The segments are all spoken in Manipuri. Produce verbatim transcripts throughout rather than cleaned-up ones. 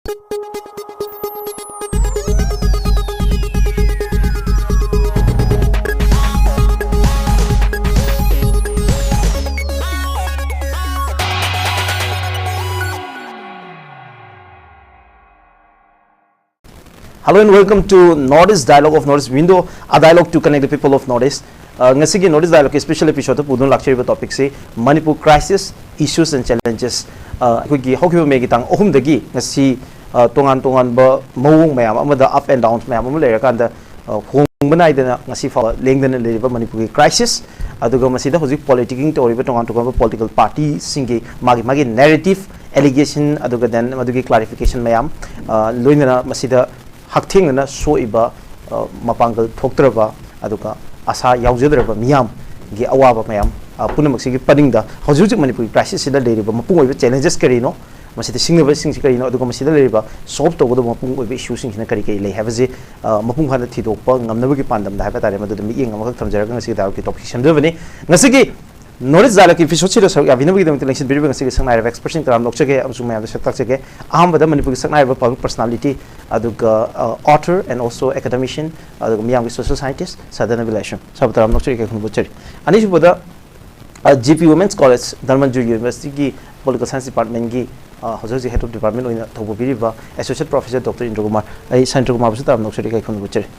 Hello and welcome to North East Dialogue of North East Window, a dialogue to connect the people of North East. Uh, ꯉꯁꯤꯒꯤ North East Dialogue ꯀꯤ special episode ꯇ ꯄꯨꯗꯨꯅ ꯂꯥꯛꯆꯔꯤꯕ topic ꯁꯤ Manipur crisis, issues and challenges꯫ Uh, ꯑꯩꯈꯣꯏꯒꯤ ꯍꯧꯈꯤꯕ May ꯒꯤ ꯇꯥꯡ ꯑꯍꯨꯝꯗꯒꯤ ꯉꯁꯤ, uh, ꯇꯣꯉꯥꯟ ꯇꯣꯉꯥꯟꯕ ꯃꯑꯣꯡ ꯃꯌꯥꯝ ꯑꯃꯗ, up and downs ꯃꯌꯥꯝ ꯑꯃ ꯂꯩꯔꯀꯥꯟꯗ, uh, ꯍꯣꯡꯕ ꯅꯥꯏꯗꯅ ꯉꯁꯤ ꯐꯥꯎꯕ ꯂꯦꯡꯗꯅ ꯂꯩꯔꯤꯕ ꯃꯅꯤꯄꯨꯔꯒꯤ crisis, ꯑꯗꯨꯒ ꯃꯁꯤꯗ ꯍꯧꯖꯤꯛ politicking ꯇꯧꯔꯤꯕ ꯇꯣꯉꯥꯟ ꯇꯣꯉꯥꯟꯕ political party ꯁꯤꯡꯒꯤ ꯃꯥꯒꯤ ꯃꯥꯒꯤ narrative, allegation, ꯑꯗꯨꯒ then ꯃꯗꯨꯒꯤ clarification ꯃꯌꯥꯝ, ꯑ, ꯂꯣꯏꯅꯅ ꯃꯁꯤꯗ ꯍꯛꯊꯦꯡꯅꯅ ꯁꯣꯛꯏꯕ, ꯑ, ꯃꯄꯥꯡꯒꯜ ꯊꯣꯛꯇ꯭ꯔꯕ, ꯑꯗꯨꯒ ꯑꯁꯥ ꯌꯥꯎꯖꯗ꯭ꯔꯕ ꯃꯤꯌꯥꯝꯒꯤ ꯑꯋꯥꯕ ꯃꯌꯥꯝ, ꯑ, ꯄꯨꯝꯅꯃꯛꯁꯤꯒꯤ ꯄꯔꯤꯡꯗ ꯍꯧꯖꯤꯛ ꯍꯧꯖꯤꯛ ꯃꯅꯤꯄꯨꯔꯒꯤ crisis ꯁꯤꯗ ꯂꯩꯔꯤꯕ ꯃꯄꯨꯡ ꯑꯣꯏꯕ challenges ꯀꯔꯤꯅꯣ, ꯃꯁꯤꯗ ꯁꯤꯡꯅꯕꯁꯤꯡꯁꯤ ꯀꯔꯤꯅꯣ, ꯑꯗꯨꯒ ꯃꯁꯤꯗ ꯂꯩꯔꯤꯕ solve ꯇꯧꯒꯗꯕ ꯃꯄꯨꯡ ꯑꯣꯏꯕ issue ꯁꯤꯡꯁꯤꯅ ꯀꯔꯤ ꯀꯔꯤ ꯂꯩ ꯍꯥꯏꯕꯁꯤ, ꯑ, ꯃꯄꯨꯡ ꯐꯥꯅ ꯊꯤꯗꯣꯛꯄ ꯉꯝꯅꯕꯒꯤ ꯄꯥꯟꯗꯝꯗ ꯍꯥꯏꯕ ꯇꯥꯔꯦ, ꯃꯗꯨꯗ ꯃꯤꯠꯌꯦꯡ ꯑꯃꯈꯛ ꯊꯝꯖꯔꯒ ꯉꯁꯤꯒꯤ dialogue ꯀꯤ topic ꯁꯤ ꯁꯦꯝꯖꯕꯅꯤ꯫ ꯉꯁꯤꯒꯤ North East Dialogue ꯀꯤ episode ꯁꯤꯗ ꯁꯔꯨꯛ ꯌꯥꯕꯤꯅꯕꯒꯤꯗꯃꯛꯇ ꯂꯦꯡꯁꯤꯟꯕꯤꯔꯤꯕ ꯉꯁꯤꯒꯤ ꯁꯛꯅꯥꯏꯔꯕ expert ꯁꯤꯡ ꯇꯔꯥꯝꯅ ꯑꯣꯛꯆꯒꯦ ꯑꯃꯁꯨꯡ ꯃꯌꯥꯝꯗ ꯁꯛ ꯇꯥꯛꯆꯒꯦ꯫ ꯑꯍꯥꯟꯕꯗ ꯃꯅꯤꯄꯨꯔꯒꯤ ꯁꯛꯅꯥꯏꯔꯕ public personality, ꯑꯗꯨꯒ, ꯑ, author and also academician, ꯑꯗꯨꯒ ꯃꯤꯌꯥꯝꯒꯤ social scientist ꯁꯗꯥꯅꯟꯗ ꯕꯤꯂꯥꯏꯁ꯭ꯔꯝ꯫ ꯁꯔꯕꯨ ꯇꯔꯥꯝꯅ ꯑꯣꯛꯆꯔꯤ, ꯏꯀꯥꯏ ꯈꯨꯝꯅꯕ ꯎꯠꯆꯔꯤ꯫ ꯑꯅꯤꯁꯨꯕꯗ, ꯑ, G P Women's College, ꯙꯔꯃꯟꯖꯨꯔ University ꯒꯤ Political Science Department ꯒꯤ, ꯑ, ꯍꯧꯖꯤꯛ ꯍꯧꯖꯤꯛ Head of Department ꯑꯣꯏꯅ ꯊꯧꯕ ꯄꯤꯔꯤꯕ Associate Professor Doctor ꯏꯟꯗ꯭ꯔ ꯀꯨꯃꯥꯔ, ꯑꯩ ꯁꯥꯏꯟꯗ꯭ꯔ ꯀꯨꯃꯥꯔꯕꯨꯁꯨ ꯇꯔꯥꯝꯅ ꯑꯣꯛꯆꯔꯤ, ꯏꯀꯥꯏ ꯈꯨꯝꯅꯕ ꯎꯠꯆꯔꯤ꯫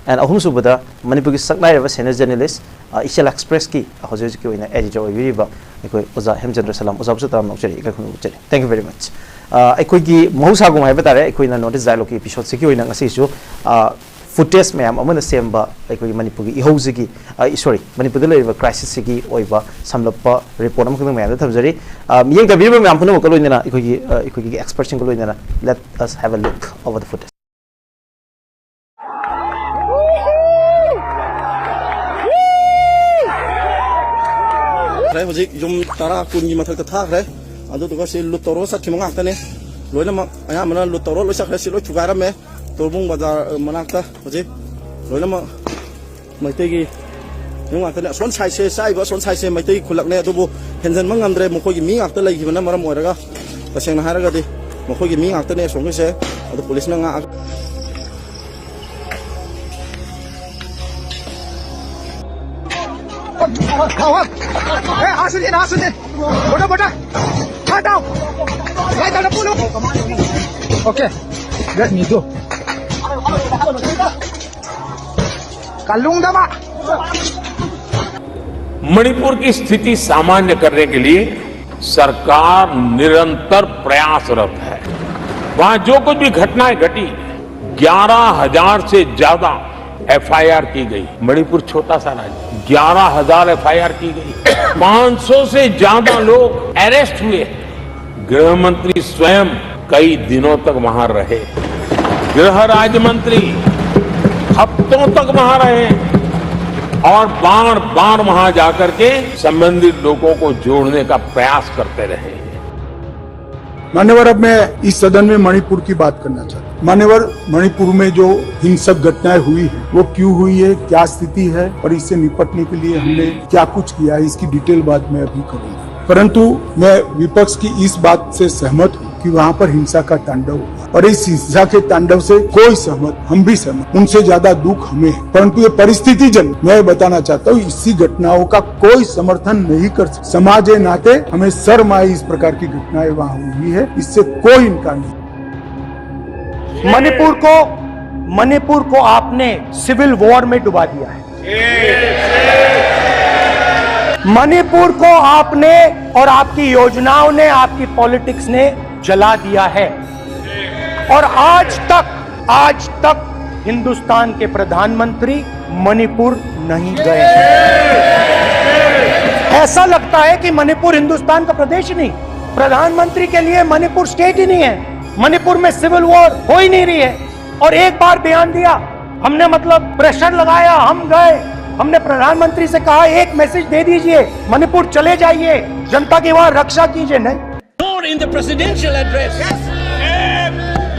And ꯑꯍꯨꯝꯁꯨꯕꯗ, ꯃꯅꯤꯄꯨꯔꯒꯤ ꯁꯛꯅꯥꯏꯔꯕ senior journalist, ꯑ, ꯏꯆꯦꯜ Express ꯀꯤ ꯍꯧꯖꯤꯛ ꯍꯧꯖꯤꯛꯀꯤ ꯑꯣꯏꯅ editor ꯑꯣꯏꯕꯤꯔꯤꯕ ꯑꯩꯈꯣꯏ ꯑꯣꯖꯥ ꯍꯦꯝꯆꯟꯗ꯭ꯔ ꯁꯂꯥꯝ, ꯑꯣꯖꯥꯕꯨꯁꯨ ꯇꯔꯥꯝꯅ ꯑꯣꯛꯆꯔꯤ, ꯏꯀꯥꯏ ꯈꯨꯝꯅꯕ ꯎꯠꯆꯔꯤ꯫ Thank you very much꯫ ꯑ, ꯑꯩꯈꯣꯏꯒꯤ ꯃꯍꯧꯁꯥꯒꯨꯝ ꯍꯥꯏꯕ ꯇꯥꯔꯦ, ꯑꯩꯈꯣꯏꯅ North East Dialogue ꯀꯤ episode ꯁꯤꯒꯤ ꯑꯣꯏꯅ ꯉꯁꯤꯁꯨ, ꯑ, footage ꯃꯌꯥꯝ ꯑꯃꯅ ꯁꯦꯝꯕ ꯑꯩꯈꯣꯏꯒꯤ ꯃꯅꯤꯄꯨꯔꯒꯤ ꯏꯍꯧꯁꯤꯒꯤ, ꯑ, sorry, ꯃꯅꯤꯄꯨꯔꯗ ꯂꯩꯔꯤꯕ crisis ꯁꯤꯒꯤ ꯑꯣꯏꯕ ꯁꯝꯂꯞꯄ report ꯑꯃꯈꯛꯇꯪ ꯃꯌꯥꯝꯗ ꯊꯝꯖꯔꯤ꯫ ꯑ, ꯃꯤꯠꯌꯦꯡ ꯇꯥꯕꯤꯔꯤꯕ ꯃꯌꯥꯝ ꯄꯨꯝꯅꯃꯛꯀ ꯂꯣꯏꯅꯅ ꯑꯩꯈꯣꯏꯒꯤ, ꯑ, ꯑꯩꯈꯣꯏꯒꯤ expert ꯁꯤꯡꯒ ꯂꯣꯏꯅꯅ let us have a look over the footage꯫ ꯍꯧꯖꯤꯛ ꯌꯨꯝ ꯇꯔꯥ ꯀꯨꯟꯒꯤ ꯃꯊꯛꯇ ꯊꯥꯈ꯭ꯔꯦ꯫ ꯑꯗꯨꯗꯨꯒ ꯁꯤ loot ꯇꯧꯔꯒ ꯆꯠꯈꯤꯕ ꯉꯥꯛꯇꯅꯦ꯫ ꯂꯣꯏꯅꯃꯛ ꯑꯌꯥꯝꯕꯅ loot ꯇꯧꯔꯒ ꯂꯣꯏ ꯆꯠꯈ꯭ꯔꯦ꯫ ꯁꯤ ꯂꯣꯏ ꯊꯨꯒꯥꯏꯔꯝꯃꯦ꯫ ꯇꯣꯔꯕꯨꯡ ꯕꯖꯥꯔ, ꯑ, ꯃꯅꯥꯛꯇ ꯍꯧꯖꯤꯛ ꯂꯣꯏꯅꯃꯛ ꯃꯩꯇꯩꯒꯤ ꯌꯨꯝ ꯉꯥꯛꯇꯅꯦ꯫ ꯑꯁꯣꯟ side ꯁꯦ, ꯆꯥꯛꯏꯕ ꯑꯁꯣꯟ side ꯁꯦ ꯃꯩꯇꯩꯒꯤ ꯈꯨꯜꯂꯛꯅꯦ, ꯑꯗꯨꯕꯨ ꯍꯦꯟꯖꯟꯕ ꯉꯝꯗ꯭ꯔꯦ, ꯃꯈꯣꯏꯒꯤ ꯃꯤ ꯉꯥꯛꯇ ꯂꯩꯈꯤꯕꯅ ꯃꯔꯝ ꯑꯣꯏꯔꯒ꯫ ꯇꯁꯦꯡꯅ ꯍꯥꯏꯔꯒꯗꯤ ꯃꯈꯣꯏꯒꯤ ꯃꯤ ꯉꯥꯛꯇꯅꯦ ꯑꯁꯣꯝꯒꯤꯁꯦ꯫ ꯑꯗꯣ ꯄꯨꯂꯤꯁꯅ ꯉꯥꯛꯑꯒ ए, आंसू दे, आंसू दे। बोलो, बोलो। हटाओ। भाई, दादा, बोलो। ओके। लेट मी गो। कल्लूंगा। मणिपुर की स्थिति सामान्य करने के लिए सरकार निरंतर प्रयासरत है। वहां जो कुछ भी घटनाएं घटी, ग्यारह हजार से ज्यादा एफआईआर की गई। मणिपुर छोटा सा राज्य, ग्यारह हजार एफआईआर की गई। पाँच सौ से ज्यादा लोग अरेस्ट हुए। गृह मंत्री स्वयं कई दिनों तक वहां रहे। गृह राज्य मंत्री हफ्तों तक वहां रहे और बार बार वहां जाकर के संबंधित लोगों को जोड़ने का प्रयास करते रहे। मान्यवर, अब मैं इस सदन में मणिपुर की बात करना चाहता हूँ। मान्यवर, मणिपुर में जो हिंसक घटनाएं हुई है, वो क्यों हुई है, क्या स्थिति है और इससे निपटने के लिए हमने क्या कुछ किया है, इसकी डिटेल बात मैं अभी करूंगा। परंतु मैं विपक्ष की इस बात से सहमत हूँ कि वहाँ पर हिंसा का तांडव हुआ और इस हिंसा के तांडव से कोई सहमत, हम भी सहमत, उनसे ज्यादा दुख हमें है। परंतु ये परिस्थिति जन, मैं बताना चाहता हूँ, इसी घटनाओं का कोई समर्थन नहीं कर सकता। समाज के नाते हमें शर्म आए, इस प्रकार की घटनाएं वहाँ हुई है, इससे कोई इनकार नहीं। मणिपुर को मणिपुर को आपने सिविल वॉर में डुबा दिया है। मणिपुर को आपने और आपकी योजनाओं ने, आपकी पॉलिटिक्स ने जला दिया है। और आज तक, आज तक हिंदुस्तान के प्रधानमंत्री मणिपुर नहीं गए। ऐसा लगता है कि मणिपुर हिंदुस्तान का प्रदेश ही नहीं, प्रधानमंत्री के लिए मणिपुर स्टेट ही नहीं है। मणिपुर में सिविल वॉर हो ही नहीं रही है। और एक बार बयान दिया हमने, मतलब प्रेशर लगाया, हम गए, हमने प्रधानमंत्री से कहा, एक मैसेज दे दीजिए, मणिपुर चले जाइए, जनता की वहां रक्षा कीजिए। नहीं। Nor in the presidential address.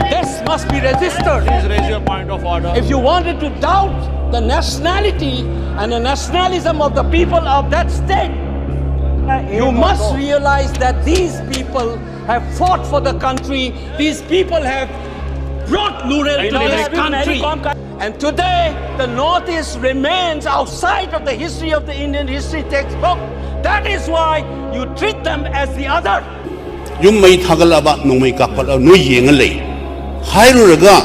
This must be registered. Please raise your point of order. If you wanted to doubt the nationality and the nationalism of the people of that state, you must realize that these people have fought for the country. These people have brought Lural to this country. And today, the Northeast remains outside of the history of the Indian history textbook. That is why you treat them as the other. ꯌꯨꯝ ꯃꯩ ꯊꯥꯒꯠꯂꯕ, ꯅꯣꯡꯃꯩ ꯀꯥꯞꯈꯠꯂ ꯅꯣꯏ ꯌꯦꯡꯉ ꯂꯩ꯫ ꯍꯥꯏꯔꯨꯔꯒ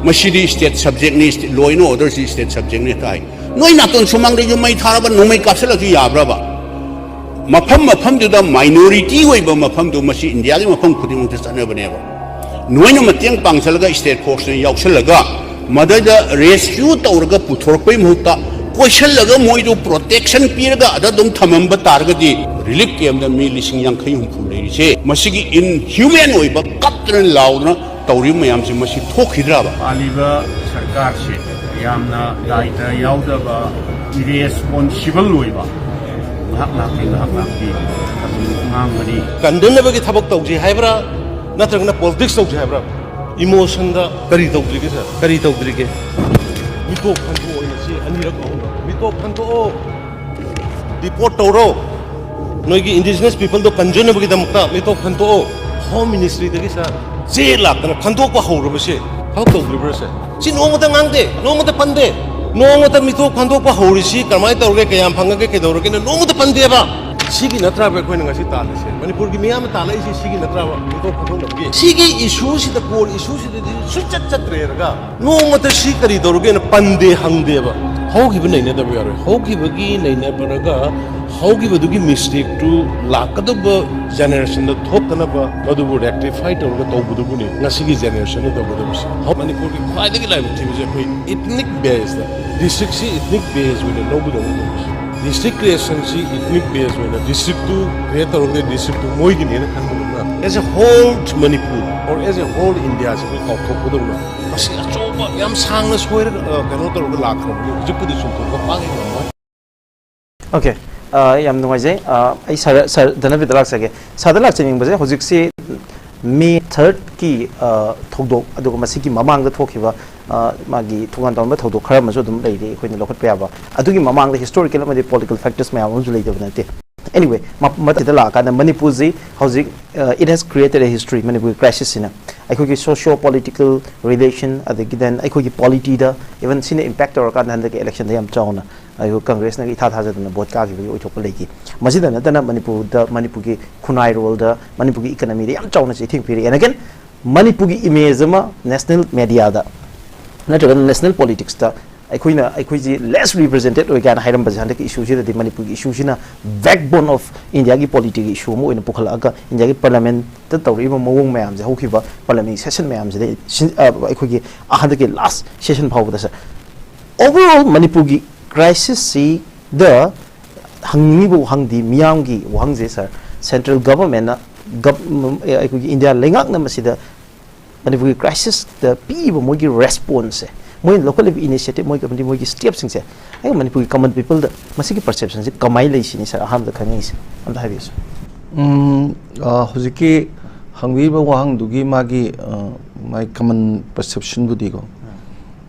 ꯃꯁꯤꯗꯤ state subjectꯅꯤ, law and orderꯁꯤ state subjectꯅꯤ ꯍꯥꯏ꯫ ꯅꯣꯏ ꯅꯥꯇꯣꯟ ꯁꯨꯃꯥꯡꯗ ꯌꯨꯝ ꯃꯩ ꯊꯥꯔꯕ, ꯅꯣꯡꯃꯩ ꯀꯥꯞꯁꯤꯜꯂꯁꯨ ꯌꯥꯕ꯭ꯔꯕ? ꯃꯐꯝ ꯃꯐꯝꯗꯨꯗ minority ꯑꯣꯏꯕ ꯃꯐꯝꯗꯨ, ꯃꯁꯤ ꯏꯟꯗꯤꯌꯥꯒꯤ ꯃꯐꯝ ꯈꯨꯗꯤꯡꯃꯛꯇ ꯆꯠꯅꯕꯅꯦꯕ꯫ ꯅꯣꯏꯅ ꯃꯇꯦꯡ ꯄꯥꯡꯁꯤꯜꯂꯒ state forceꯅ ꯌꯥꯎꯁꯜꯂꯒ ꯃꯗꯩꯗ rescue ꯇꯧꯔꯒ ꯄꯨꯊꯣꯔꯛꯄꯩ ꯃꯍꯨꯠꯇ ꯀꯣꯏꯁꯜꯂꯒ ꯃꯣꯏꯗꯨ protection ꯄꯤꯔꯒ ꯑꯗ ꯑꯗꯨꯝ ꯊꯝꯃꯝꯕ ꯇꯥꯔꯒꯗꯤ relief campꯇ ꯃꯤ ꯂꯤꯁꯤꯡ ꯌꯥꯡꯈꯩ ꯍꯨꯝꯐꯨ ꯂꯩꯔꯤꯁꯦ, ꯃꯁꯤꯒꯤ inhuman ꯑꯣꯏꯕ ꯀꯞꯇꯅ ꯂꯥꯎꯗꯅ ꯇꯧꯔꯤꯕ ꯃꯌꯥꯝꯁꯦ ꯃꯁꯤ ꯊꯣꯛꯈꯤꯗ꯭ꯔꯕ? ꯄꯥꯜꯂꯤꯕ ꯁꯔꯀꯥꯔꯁꯦ ꯌꯥꯝꯅ ꯗꯥꯏꯇ ꯌꯥꯎꯗꯕ, irresponsible ꯑꯣꯏꯕ ꯉꯥꯏꯍꯥꯛ ꯉꯥꯏꯍꯥꯛꯀꯤ ꯉꯥꯏꯍꯥꯛ ꯉꯥꯏꯍꯥꯛꯀꯤ ꯑꯗꯨꯝ ꯉꯥꯡꯕꯅꯤ꯫ ꯀꯟꯗꯅꯕꯒꯤ ꯊꯕꯛ ꯇꯧꯁꯤ ꯍꯥꯏꯕ꯭ꯔꯥ, ꯅꯠꯇ꯭ꯔꯒꯅ politics ꯇꯧꯁꯤ ꯍꯥꯏꯕ꯭ꯔꯥ? Emotionꯗ ꯀꯔꯤ ꯇꯧꯗ꯭ꯔꯤꯒꯦ sir? ꯀꯔꯤ ꯇꯧꯗ꯭ꯔꯤꯒꯦ? ꯃꯤꯇꯣꯞ ꯈꯟꯗꯣꯛꯑꯣ ꯍꯥꯏꯅ ꯁꯤ ꯑꯅꯤꯔꯛ ꯑꯍꯨꯝꯂꯛ꯫ ꯃꯤꯇꯣꯞ ꯈꯟꯗꯣꯛꯑꯣ꯫ Deport ꯇꯧꯔꯣ꯫ ꯅꯣꯏꯒꯤ indigenous peopleꯗꯣ ꯀꯟꯖꯅꯕꯒꯤꯗꯃꯛꯇ ꯃꯤꯇꯣꯞ ꯈꯟꯗꯣꯛꯑꯣ꯫ Home Ministryꯗꯒꯤ sir ꯆꯦ ꯂꯥꯛꯇꯅ ꯈꯟꯗꯣꯛꯄ ꯍꯧꯔꯕꯁꯦ ꯊꯕꯛ ꯇꯧꯗ꯭ꯔꯤꯕ꯭ꯔꯥ sir? ꯁꯤ ꯅꯣꯡꯃꯇ ꯉꯥꯡꯗꯦ, ꯅꯣꯡꯃꯇ ꯄꯟꯗꯦ꯫ ꯅꯣꯡꯃꯇ ꯃꯤꯇꯣꯞ ꯈꯟꯗꯣꯛꯄ ꯍꯧꯔꯤꯁꯤ ꯀꯃꯥꯏꯅ ꯇꯧꯔꯒꯦ, ꯀꯌꯥꯝ ꯐꯪꯉꯒꯦ, ꯀꯩꯗꯧꯔꯒꯦꯅ ꯅꯣꯡꯃꯇ ꯄꯟꯗꯦꯕ꯫ ꯁꯤꯒꯤ ꯅꯠꯇ꯭ꯔꯕ ꯑꯩꯈꯣꯏꯅ ꯉꯁꯤ ꯇꯥꯜꯂꯤꯁꯦ? ꯃꯅꯤꯄꯨꯔꯒꯤ ꯃꯤꯌꯥꯝꯅ ꯇꯥꯜꯂꯛꯏꯁꯤ ꯁꯤꯒꯤ ꯅꯠꯇ꯭ꯔꯕ? ꯃꯤꯇꯣꯞ ꯈꯟꯗꯣꯛꯅꯕꯒꯤ? ꯁꯤꯒꯤ issueꯁꯤꯗ, core issueꯁꯤꯗꯗꯤ ꯁꯨꯡꯆꯠ ꯆꯠꯇ꯭ꯔꯦꯔꯒ ꯅꯣꯡꯃꯇ ꯁꯤ ꯀꯔꯤ ꯇꯧꯔꯒꯦꯅ ꯄꯟꯗꯦ, ꯍꯪꯗꯦꯕ꯫ ꯍꯧꯈꯤꯕ ꯅꯩꯅꯗꯕ ꯌꯥꯔꯣꯏ꯫ ꯍꯧꯈꯤꯕꯒꯤ ꯅꯩꯅꯕꯔꯒ ꯍꯧꯈꯤꯕꯗꯨꯒꯤ mistakeꯇꯨ ꯂꯥꯛꯀꯗꯧꯕ generationꯗ ꯊꯣꯛꯇꯅꯕ ꯃꯗꯨꯕꯨ rectify ꯇꯧꯔꯒ ꯇꯧꯕꯗꯨꯕꯨꯅꯤ ꯉꯁꯤꯒꯤ generationꯅ ꯇꯧꯒꯗꯕꯁꯦ꯫ ꯍꯧ-, ꯃꯅꯤꯄꯨꯔꯒꯤ ꯈ꯭ꯋꯥꯏꯗꯒꯤ ꯂꯥꯏꯕꯛ ꯊꯤꯕꯁꯦ ꯑꯩꯈꯣꯏ ethnic baseꯇ, districtꯁꯤ ethnic base ꯑꯣꯏꯅ ꯂꯧꯒꯗꯧꯕ꯫ District creationꯁꯤ ethnic base ꯑꯣꯏꯅ districtꯇꯨ create ꯇꯧꯔꯒꯗꯤ districtꯇꯨ ꯃꯣꯏꯒꯤꯅꯦꯅ ꯈꯟꯕꯗꯧꯅ, as a whole Manipur or as a whole Indiaꯁꯤ ꯑꯩꯈꯣꯏ ꯀꯥꯎꯊꯣꯛꯄꯗꯧꯅ ꯃꯁꯤ ꯑꯆꯧꯕ ꯌꯥꯝ ꯁꯥꯡꯅ ꯁꯣꯏꯔꯒ, ꯑ, ꯀꯩꯅꯣ ꯇꯧꯔꯒ ꯂꯥꯛꯈ꯭ꯔꯕꯅꯤ꯫ ꯍꯧꯖꯤꯛꯄꯨꯗꯤ ꯆꯨꯝꯊꯣꯛꯄ ꯄꯥꯛ ꯍꯦꯛ ꯉꯝꯃꯣꯏ꯫ ꯑꯣꯀꯦ꯫ ꯑ, ꯌꯥꯝ ꯅꯨꯡꯉꯥꯏꯖꯩ꯫ ꯑ, ꯑꯩ ꯁꯥꯔ, ꯁꯥꯔ ꯙꯅꯕꯤꯗ ꯂꯥꯛꯆꯒꯦ꯫ ꯁꯥꯔꯗ ꯂꯥꯛꯆꯅꯤꯡꯕꯁꯦ, ꯍꯧꯖꯤꯛꯁꯤ ꯃꯦ ꯊꯥꯔꯠꯀꯤ, ꯑ, ꯊꯧꯗꯣꯛ, ꯑꯗꯨꯒ ꯃꯁꯤꯒꯤ ꯃꯃꯥꯡꯗ ꯊꯣꯛꯈꯤꯕ, ꯑ, ꯃꯥꯒꯤ ꯊꯧꯒꯜ ꯇꯧꯔꯝꯕ ꯊꯧꯗꯣꯛ ꯈꯔ ꯑꯃꯁꯨ ꯑꯗꯨꯝ ꯂꯩꯔꯤ ꯑꯩꯈꯣꯏꯅ ꯂꯧꯈꯠꯄ ꯌꯥꯕ꯫ ꯑꯗꯨꯒꯤ ꯃꯃꯥꯡꯗ historical ꯑꯃꯗꯤ political factors ꯃꯌꯥꯝ ꯑꯃꯁꯨ ꯂꯩꯇꯕ ꯅꯠꯇꯦ꯫ Anyway, ꯃ- ꯃꯊꯛꯇ ꯂꯥꯛꯑꯀꯥꯟꯗ ꯃꯅꯤꯄꯨꯔꯁꯤ ꯍꯧꯖꯤꯛ, uh, it has created a history. ꯃꯅꯤꯄꯨꯔꯒꯤ crisis ꯁꯤꯅ ꯑꯩꯈꯣꯏꯒꯤ socio political relation, ꯑꯗꯒꯤ then ꯑꯩꯈꯣꯏꯒꯤ polity ꯗ even ꯁꯤꯅ impact ꯇꯧꯔꯀꯥꯟꯗ ꯍꯟꯗꯛꯀꯤ election ꯗ ꯌꯥꯝ ꯆꯥꯎꯅ ꯑꯩꯈꯣꯏ Congress ꯅ ꯏꯊꯥ ꯊꯥꯖꯗꯅ vote ꯀꯥꯈꯤꯕꯒꯤ ꯑꯣꯏꯊꯣꯛꯄ ꯂꯩꯈꯤ꯫ ꯃꯁꯤꯗ ꯅꯠꯇꯅ ꯃꯅꯤꯄꯨꯔꯗ, ꯃꯅꯤꯄꯨꯔꯒꯤ ꯈꯨꯟꯅꯥꯏꯔꯣꯜꯗ, ꯃꯅꯤꯄꯨꯔꯒꯤ economy ꯗ ꯌꯥꯝ ꯆꯥꯎꯅ ꯆꯩꯊꯦꯡ ꯄꯤꯔꯛꯏ꯫ And again, ꯃꯅꯤꯄꯨꯔꯒꯤ image ꯑꯃ national media ꯗ ꯅꯠꯇ꯭ꯔꯒꯅ national politics ꯇ ꯑꯩꯈꯣꯏꯅ, ꯑꯩꯈꯣꯏꯁꯤ less represented ꯑꯣꯏ ꯀꯥꯏꯅ ꯍꯥꯏꯔꯝꯕꯁꯦ, ꯍꯟꯗꯛꯀꯤ issue ꯁꯤꯗꯗꯤ ꯃꯅꯤꯄꯨꯔꯒꯤ issue ꯁꯤꯅ backbone of India ꯒꯤ polity ꯒꯤ issue ꯑꯃ ꯑꯣꯏꯅ ꯄꯨꯈꯠꯂꯛꯑꯒ, India ꯒꯤ parliament ꯇ ꯇꯧꯔꯛꯏꯕ ꯃꯑꯣꯡ ꯃꯌꯥꯝꯁꯦ, ꯍꯧꯈꯤꯕ parliament ꯒꯤ session ꯃꯌꯥꯝꯁꯤꯗ, ꯁꯤ- ꯑ, ꯑꯩꯈꯣꯏꯒꯤ ꯍꯟꯗꯛꯀꯤ last session ꯐꯥꯎꯕꯗ, sir, overall ꯃꯅꯤꯄꯨꯔꯒꯤ crisis ꯁꯤꯗ ꯍꯪꯅꯤꯡꯉꯤꯕ ꯋꯥꯍꯪꯗꯤ, ꯃꯤꯌꯥꯝꯒꯤ ꯋꯥꯍꯪꯁꯦ, sir, central government ꯅ, gov- ꯎꯝ, ꯑꯦ, ꯑꯩꯈꯣꯏꯒꯤ India ꯂꯩꯉꯥꯛꯅ ꯃꯁꯤꯗ ꯃꯅꯤꯄꯨꯔꯒꯤ crisis ꯇ ꯄꯤꯕ ꯃꯣꯏꯒꯤ response ꯁꯦ, ꯃꯣꯏꯅ ꯂꯧꯈꯠꯂꯤꯕ initiative, ꯃꯣꯏꯒꯤ, ꯑꯃꯗꯤ ꯃꯣꯏꯒꯤ step ꯁꯤꯡꯁꯦ, ꯑꯩ ꯃꯅꯤꯄꯨꯔꯒꯤ common people ꯗ ꯃꯁꯤꯒꯤ perception ꯁꯦ ꯀꯃꯥꯏꯅ ꯂꯩ ꯁꯤꯅꯤ, sir, ꯑꯍꯥꯟꯕꯗ ꯈꯪꯅꯤꯡꯉꯤꯁꯦ꯫ ꯑꯝꯇ ꯍꯥꯏꯕꯤꯌꯨ, sir꯫ ꯎꯝ, ꯑ, ꯍꯧꯖꯤꯛꯀꯤ ꯍꯪꯕꯤꯔꯤꯕ ꯋꯥꯍꯪꯗꯨꯒꯤ ꯃꯥꯒꯤ, ꯑ, ꯃꯥꯒꯤ common perception ꯕꯨꯗꯤꯀꯣ,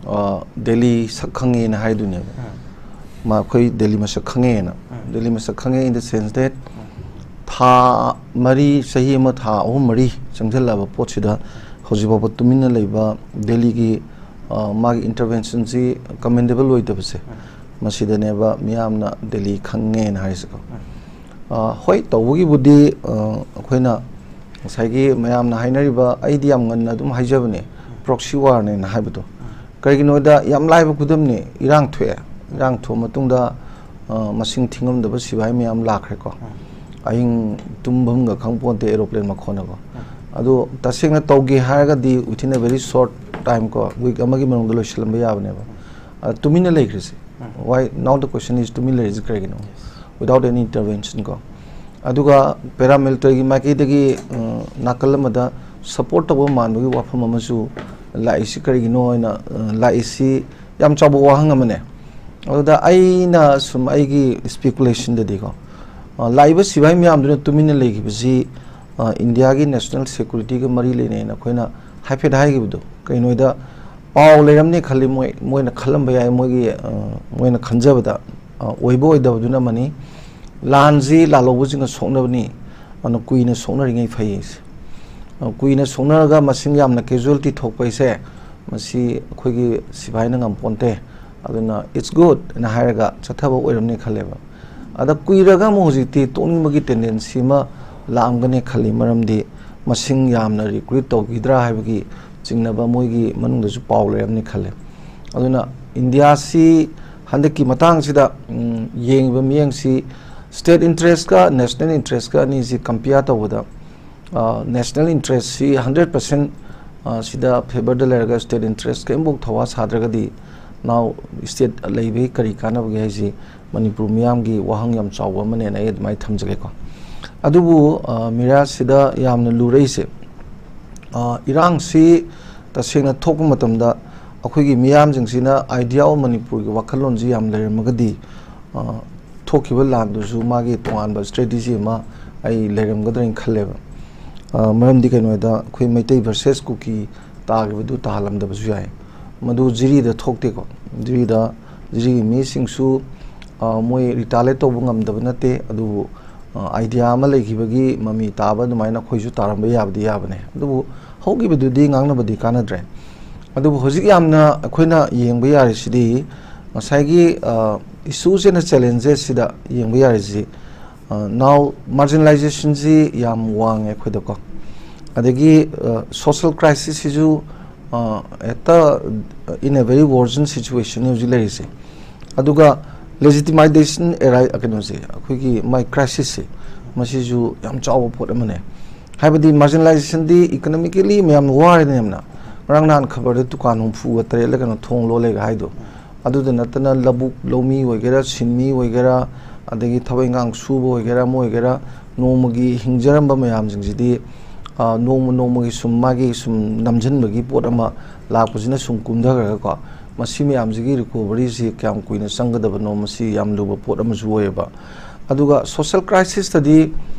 ꯑ, ꯗꯦꯜꯂꯤ ꯁꯛ ꯈꯪꯉꯦꯅ ꯍꯥꯏꯗꯨꯅꯦꯕ꯫ ꯃꯥ ꯑꯩꯈꯣꯏ ꯗꯦꯜꯂꯤ ꯃꯁꯛ ꯈꯪꯉꯦꯅ꯫ ꯗꯦꯜꯂꯤ ꯃꯁꯛ ꯈꯪꯉꯦ in the sense that ꯊꯥ ꯃꯔꯤ, ꯆꯍꯤ ꯑꯃ, ꯊꯥ ꯑꯍꯨꯝ ꯃꯔꯤ ꯆꯪꯁꯤꯜꯂꯛꯑꯕ ꯄꯣꯠꯁꯤꯗ ꯍꯧꯖꯤꯛ ꯐꯥꯎꯕ ꯇꯨꯃꯤꯟꯅ ꯂꯩꯕ ꯗꯦꯜꯂꯤꯒꯤ, ꯑ, ꯃꯥꯒꯤ intervention ꯁꯤ commendable ꯑꯣꯏꯗꯕꯁꯦ, ꯃꯁꯤꯗꯅꯦꯕ ꯃꯤꯌꯥꯝꯅ ꯗꯦꯜꯂꯤ ꯈꯪꯉꯦꯅ ꯍꯥꯏꯔꯤꯁꯦꯀꯣ꯫ ꯑ, ꯍꯣꯏ, ꯇꯧꯕꯒꯤꯕꯨꯗꯤ, ꯑ, ꯑꯩꯈꯣꯏꯅ ꯉꯁꯥꯏꯒꯤ ꯃꯌꯥꯝꯅ ꯍꯥꯏꯅꯔꯤꯕ, ꯑꯩꯗꯤ ꯌꯥꯝ ꯉꯟꯅ ꯑꯗꯨꯝ ꯍꯥꯏꯖꯕꯅꯦ, proxy war ꯅꯦꯅ ꯍꯥꯏꯕꯗꯣ꯫ ꯀꯔꯤꯒꯤꯅꯣꯗ, ꯌꯥꯝ ꯂꯥꯏꯕ ꯈꯨꯗꯝꯅꯤ, ꯏꯔꯥꯡ ꯊꯣꯛꯑꯦ꯫ ꯏꯔꯥꯡ ꯊꯣꯛꯑ ꯃꯇꯨꯡꯗ, ꯑ, ꯃꯁꯤꯡ ꯊꯤꯉꯝꯗꯕ ꯁꯤꯐꯥꯏ ꯃꯌꯥꯝ ꯂꯥꯛꯈ꯭ꯔꯦꯀꯣ꯫ ꯑꯍꯤꯡ ꯇꯨꯝꯐꯝꯒ ꯈꯪ ꯄꯣꯟꯇꯦ aeroplane ꯃꯈꯣꯟꯅꯀꯣ꯫ ꯑꯗꯣ ꯇꯁꯦꯡꯅ ꯇꯧꯒꯦ ꯍꯥꯏꯔꯒꯗꯤ within a very short time ꯀꯣ, week ꯑꯃꯒꯤ ꯃꯅꯨꯡꯗ ꯂꯣꯏꯁꯤꯜꯂꯝꯕ ꯌꯥꯕꯅꯦꯕ꯫ ꯑ, ꯇꯨꯃꯤꯟꯅ ꯂꯩꯈ꯭ꯔꯤꯁꯦ꯫ Why now the question is ꯇꯨꯃꯤꯟ ꯂꯩꯔꯤꯁꯦ ꯀꯔꯤꯒꯤꯅꯣ? Without any intervention ꯀꯣ꯫ ꯑꯗꯨꯒ paramilitary ꯒꯤ ꯃꯥꯏꯀꯩꯗꯒꯤ, ꯑ, ꯅꯥꯀꯜ ꯑꯃꯗ support ꯇꯧꯕ ꯃꯥꯟꯕꯒꯤ ꯋꯥꯐꯝ ꯑꯃꯁꯨ ꯂꯥꯛꯏꯁꯤ ꯀꯔꯤꯒꯤꯅꯣ ꯍꯥꯏꯅ, ꯑ, ꯂꯥꯛꯏꯁꯤ ꯌꯥꯝ ꯆꯥꯎꯕ ꯋꯥꯍꯪ ꯑꯃꯅꯦ꯫ ꯑꯗꯨꯗ ꯑꯩꯅ ꯁꯨꯝ ꯑꯩꯒꯤ speculation ꯗꯗꯤꯀꯣ, ꯑ, ꯂꯥꯛꯏꯕ ꯁꯤꯐꯥꯏ ꯃꯌꯥꯝꯗꯨꯅ ꯇꯨꯃꯤꯟꯅ ꯂꯩꯈꯤꯕꯁꯤ, ꯑ, India ꯒꯤ national security ꯒ ꯃꯔꯤ ꯂꯩꯅꯩꯅ ꯑꯩꯈꯣꯏꯅ ꯍꯥꯏꯐꯦꯠ ꯍꯥꯏꯈꯤꯕꯗꯣ꯫ ꯀꯩꯅꯣꯗ ꯄꯥꯎ ꯂꯩꯔꯝꯅꯤ ꯈꯜꯂꯤ, ꯃꯣꯏ, ꯃꯣꯏꯅ ꯈꯜꯂꯝꯕ ꯌꯥꯏ, ꯃꯣꯏꯒꯤ, ꯑ, ꯃꯣꯏꯅ ꯈꯟꯖꯕꯗ, ꯑ, ꯑꯣꯏꯕ ꯑꯣꯏꯗꯕꯗꯨꯅ ꯑꯃꯅꯤ꯫ ꯂꯥꯟꯁꯤ ꯂꯥꯜꯍꯧꯕꯁꯤꯡꯅ ꯁꯣꯛꯅꯕꯅꯤ꯫ ꯑꯗꯨꯅ ꯀꯨꯏꯅ ꯁꯣꯛꯅꯔꯤꯉꯩ ꯐꯩ꯫ ꯑ, ꯀꯨꯏꯅ ꯁꯣꯛꯅꯔꯒ ꯃꯁꯤꯡ ꯌꯥꯝꯅ casualty ꯊꯣꯛꯄ ꯍꯥꯏꯁꯦ, ꯃꯁꯤ ꯑꯩꯈꯣꯏꯒꯤ ꯁꯤꯐꯥꯏꯅ ꯉꯝꯄꯣꯟꯇꯦ꯫ ꯑꯗꯨꯅ "It's good" ꯍꯥꯏꯅ ꯍꯥꯏꯔꯒ ꯆꯠꯊꯕ ꯑꯣꯏꯔꯝꯅꯤ ꯈꯜꯂꯦꯕ꯫ ꯑꯗ ꯀꯨꯏꯔꯒ ꯑꯃꯨꯛ ꯍꯧꯖꯤꯛꯇꯤ ꯇꯣꯛꯅꯤꯡꯕꯒꯤ tendency ꯑꯃ ꯂꯥꯛꯑꯝꯒꯅꯤ ꯈꯜꯂꯤ꯫ ꯃꯔꯝꯗꯤ ꯃꯁꯤꯡ ꯌꯥꯝꯅ recruit ꯇꯧꯈꯤꯗ꯭ꯔꯥ ꯍꯥꯏꯕꯒꯤ ꯆꯤꯡꯅꯕ ꯃꯣꯏꯒꯤ ꯃꯅꯨꯡꯗꯁꯨ ꯄꯥꯎ ꯂꯩꯔꯝꯅꯤ ꯈꯜꯂꯦ꯫ ꯑꯗꯨꯅ ꯏꯟꯗꯤꯌꯥꯁꯤ ꯍꯟꯗꯛꯀꯤ ꯃꯇꯥꯡꯁꯤꯗ, ꯎꯝ, ꯌꯦꯡꯉꯤꯕ ꯃꯤꯠꯌꯦꯡꯁꯤ state interest ꯀ national interest ꯀ ꯑꯅꯤꯁꯤ compare ꯇꯧꯕꯗ, ꯑ, national interest ꯁꯤ hundred percent, ꯑ, ꯁꯤꯗ favour ꯗ ꯂꯩꯔꯒ state interest ꯀꯔꯤꯝꯐꯥꯎ ꯊꯧꯋꯥ ꯁꯥꯗ꯭ꯔꯒꯗꯤ ꯅꯥꯎ state ꯂꯩꯕꯒꯤ ꯀꯔꯤ ꯀꯥꯟꯅꯕꯒꯦ ꯍꯥꯏꯁꯤ ꯃꯅꯤꯄꯨꯔ ꯃꯤꯌꯥꯝꯒꯤ ꯋꯥꯍꯪ ꯌꯥꯝ ꯆꯥꯎꯕ ꯑꯃꯅꯦꯅ ꯑꯩ ꯑꯗꯨꯃꯥꯏꯅ ꯊꯝꯖꯒꯦꯀꯣ꯫ ꯑꯗꯨꯕꯨ, ꯑ, ꯃꯤꯔꯥ, ꯁꯤꯗ ꯌꯥꯝꯅ ꯂꯨꯔꯛꯏꯁꯦ, ꯑ, ꯏꯔꯥꯡꯁꯤ ꯇꯁꯦꯡꯅ ꯊꯣꯛꯄ ꯃꯇꯝꯗ ꯑꯩꯈꯣꯏꯒꯤ ꯃꯤꯌꯥꯝꯁꯤꯡꯁꯤꯅ idea of ꯃꯅꯤꯄꯨꯔꯒꯤ ꯋꯥꯈꯜꯂꯣꯟꯁꯤ ꯌꯥꯝ ꯂꯩꯔꯝꯃꯒꯗꯤ, ꯑ, ꯊꯣꯛꯈꯤꯕ ꯂꯥꯟꯗꯨꯁꯨ ꯃꯥꯒꯤ ꯇꯣꯉꯥꯟꯕ strategy ꯑꯃ ꯑꯩ ꯂꯩꯔꯝꯒꯗ꯭ꯔꯅ ꯈꯜꯂꯦꯕ꯫ ꯑ, ꯃꯔꯝꯗꯤ ꯀꯩꯅꯣ ꯍꯥꯏꯗ, ꯑꯩꯈꯣꯏ ꯃꯩꯇꯩ versus ꯀꯨꯀꯤ ꯇꯥꯈꯤꯕꯗꯨ ꯇꯥꯍꯜꯂꯝꯗꯕꯁꯨ ꯌꯥꯏ꯫ ꯃꯗꯨ ꯖꯤꯔꯤꯗ ꯊꯣꯛꯇꯦꯀꯣ꯫ ꯖꯤꯔꯤꯗ, ꯖꯤꯔꯤꯒꯤ ꯃꯤꯁꯤꯡꯁꯨ, ꯑ, ꯃꯣꯏ retaliate ꯇꯧꯕ ꯉꯝꯗꯕ ꯅꯠꯇꯦ, ꯑꯗꯨꯕꯨ, ꯑ, idea ꯑꯃ ꯂꯩꯈꯤꯕꯒꯤ ꯃꯃꯤ ꯇꯥꯕ ꯑꯗꯨꯃꯥꯏꯅ ꯑꯩꯈꯣꯏꯁꯨ ꯇꯥꯔꯝꯕ ꯌꯥꯕꯗꯤ ꯌꯥꯕꯅꯦ꯫ ꯑꯗꯨꯕꯨ ꯍꯧꯈꯤꯕꯗꯨꯗꯤ ꯉꯥꯡꯅꯕꯗꯤ ꯀꯥꯟꯅꯗ꯭ꯔꯦ꯫ ꯑꯗꯨꯕꯨ ꯍꯧꯖꯤꯛ ꯌꯥꯝꯅ ꯑꯩꯈꯣꯏꯅ ꯌꯦꯡꯕ ꯌꯥꯔꯤꯁꯤꯗꯤ ꯉꯁꯥꯏꯒꯤ, ꯑ, issues and challenges ꯁꯤꯗ ꯌꯦꯡꯕ ꯌꯥꯔꯤꯁꯤ, ꯑ, now marginalization ꯁꯤ ꯌꯥꯝ ꯋꯥꯡꯉꯦ ꯑꯩꯈꯣꯏꯗꯀꯣ꯫ ꯑꯗꯒꯤ, ꯑ, social crisis ꯁꯤꯁꯨ, ꯑ, ꯍꯦꯛꯇ in a very worsen situation ꯅꯤ ꯍꯧꯖꯤꯛ ꯂꯩꯔꯤꯁꯦ꯫ ꯑꯗꯨꯒ legitimization ꯑꯦꯔꯥꯏ-, ꯀꯩꯅꯣꯁꯦ, ꯑꯩꯈꯣꯏꯒꯤ ꯃꯥꯏ crisis ꯁꯦ, ꯃꯁꯤꯁꯨ ꯌꯥꯝ ꯆꯥꯎꯕ ꯄꯣꯠ ꯑꯃꯅꯦ꯫ ꯍꯥꯏꯕꯗꯤ marginalization ꯗꯤ economically ꯃꯌꯥꯝ ꯋꯥꯔꯦꯅꯦ ꯌꯥꯝꯅ꯫ ꯉꯔꯥꯡ ꯅꯍꯥꯟ ꯈꯕꯔꯗ ꯗꯨꯀꯥꯟ ꯍꯨꯝꯐꯨꯒ ꯇꯔꯦꯠꯂ ꯀꯩꯅꯣ ꯊꯣꯡ ꯂꯣꯜꯂꯦꯒ ꯍꯥꯏꯗꯣ꯫ ꯑꯗꯨꯗ ꯅꯠꯇꯅ ꯂꯧꯕꯨꯛ ꯂꯧꯃꯤ ꯑꯣꯏꯒꯦꯔꯥ, ꯁꯤꯟꯃꯤ ꯑꯣꯏꯒꯦꯔꯥ, ꯑꯗꯒꯤ ꯊꯕꯛ ꯏꯪꯈꯥꯡ ꯁꯨꯕ ꯑꯣꯏꯒꯦꯔꯥ, ꯑꯃ ꯑꯣꯏꯒꯦꯔꯥ, ꯅꯣꯡꯃꯒꯤ ꯍꯤꯡꯖꯔꯝꯕ ꯃꯌꯥꯝꯁꯤꯡꯁꯤꯗꯤ, ꯑ, ꯅꯣꯡꯃ ꯅꯣꯡꯃꯒꯤ ꯁꯨꯝ ꯃꯥꯒꯤ ꯁꯨꯝ ꯅꯝꯁꯤꯟꯕꯒꯤ ꯄꯣꯠ ꯑꯃ ꯂꯥꯛꯄꯁꯤꯅ ꯁꯨꯝ ꯀꯨꯝꯊꯈ꯭ꯔꯒꯀꯣ, ꯃꯁꯤ ꯃꯌꯥꯝꯁꯤꯒꯤ recovery ꯁꯤ ꯀꯌꯥꯝ ꯀꯨꯏꯅ ꯆꯪꯒꯗꯕꯅꯣ, ꯃꯁꯤ ꯌꯥꯝ ꯂꯨꯕ ꯄꯣꯠ ꯑꯃꯁꯨ ꯑꯣꯏꯌꯦꯕ꯫ ꯑꯗꯨꯒ social crisis ꯇꯗꯤ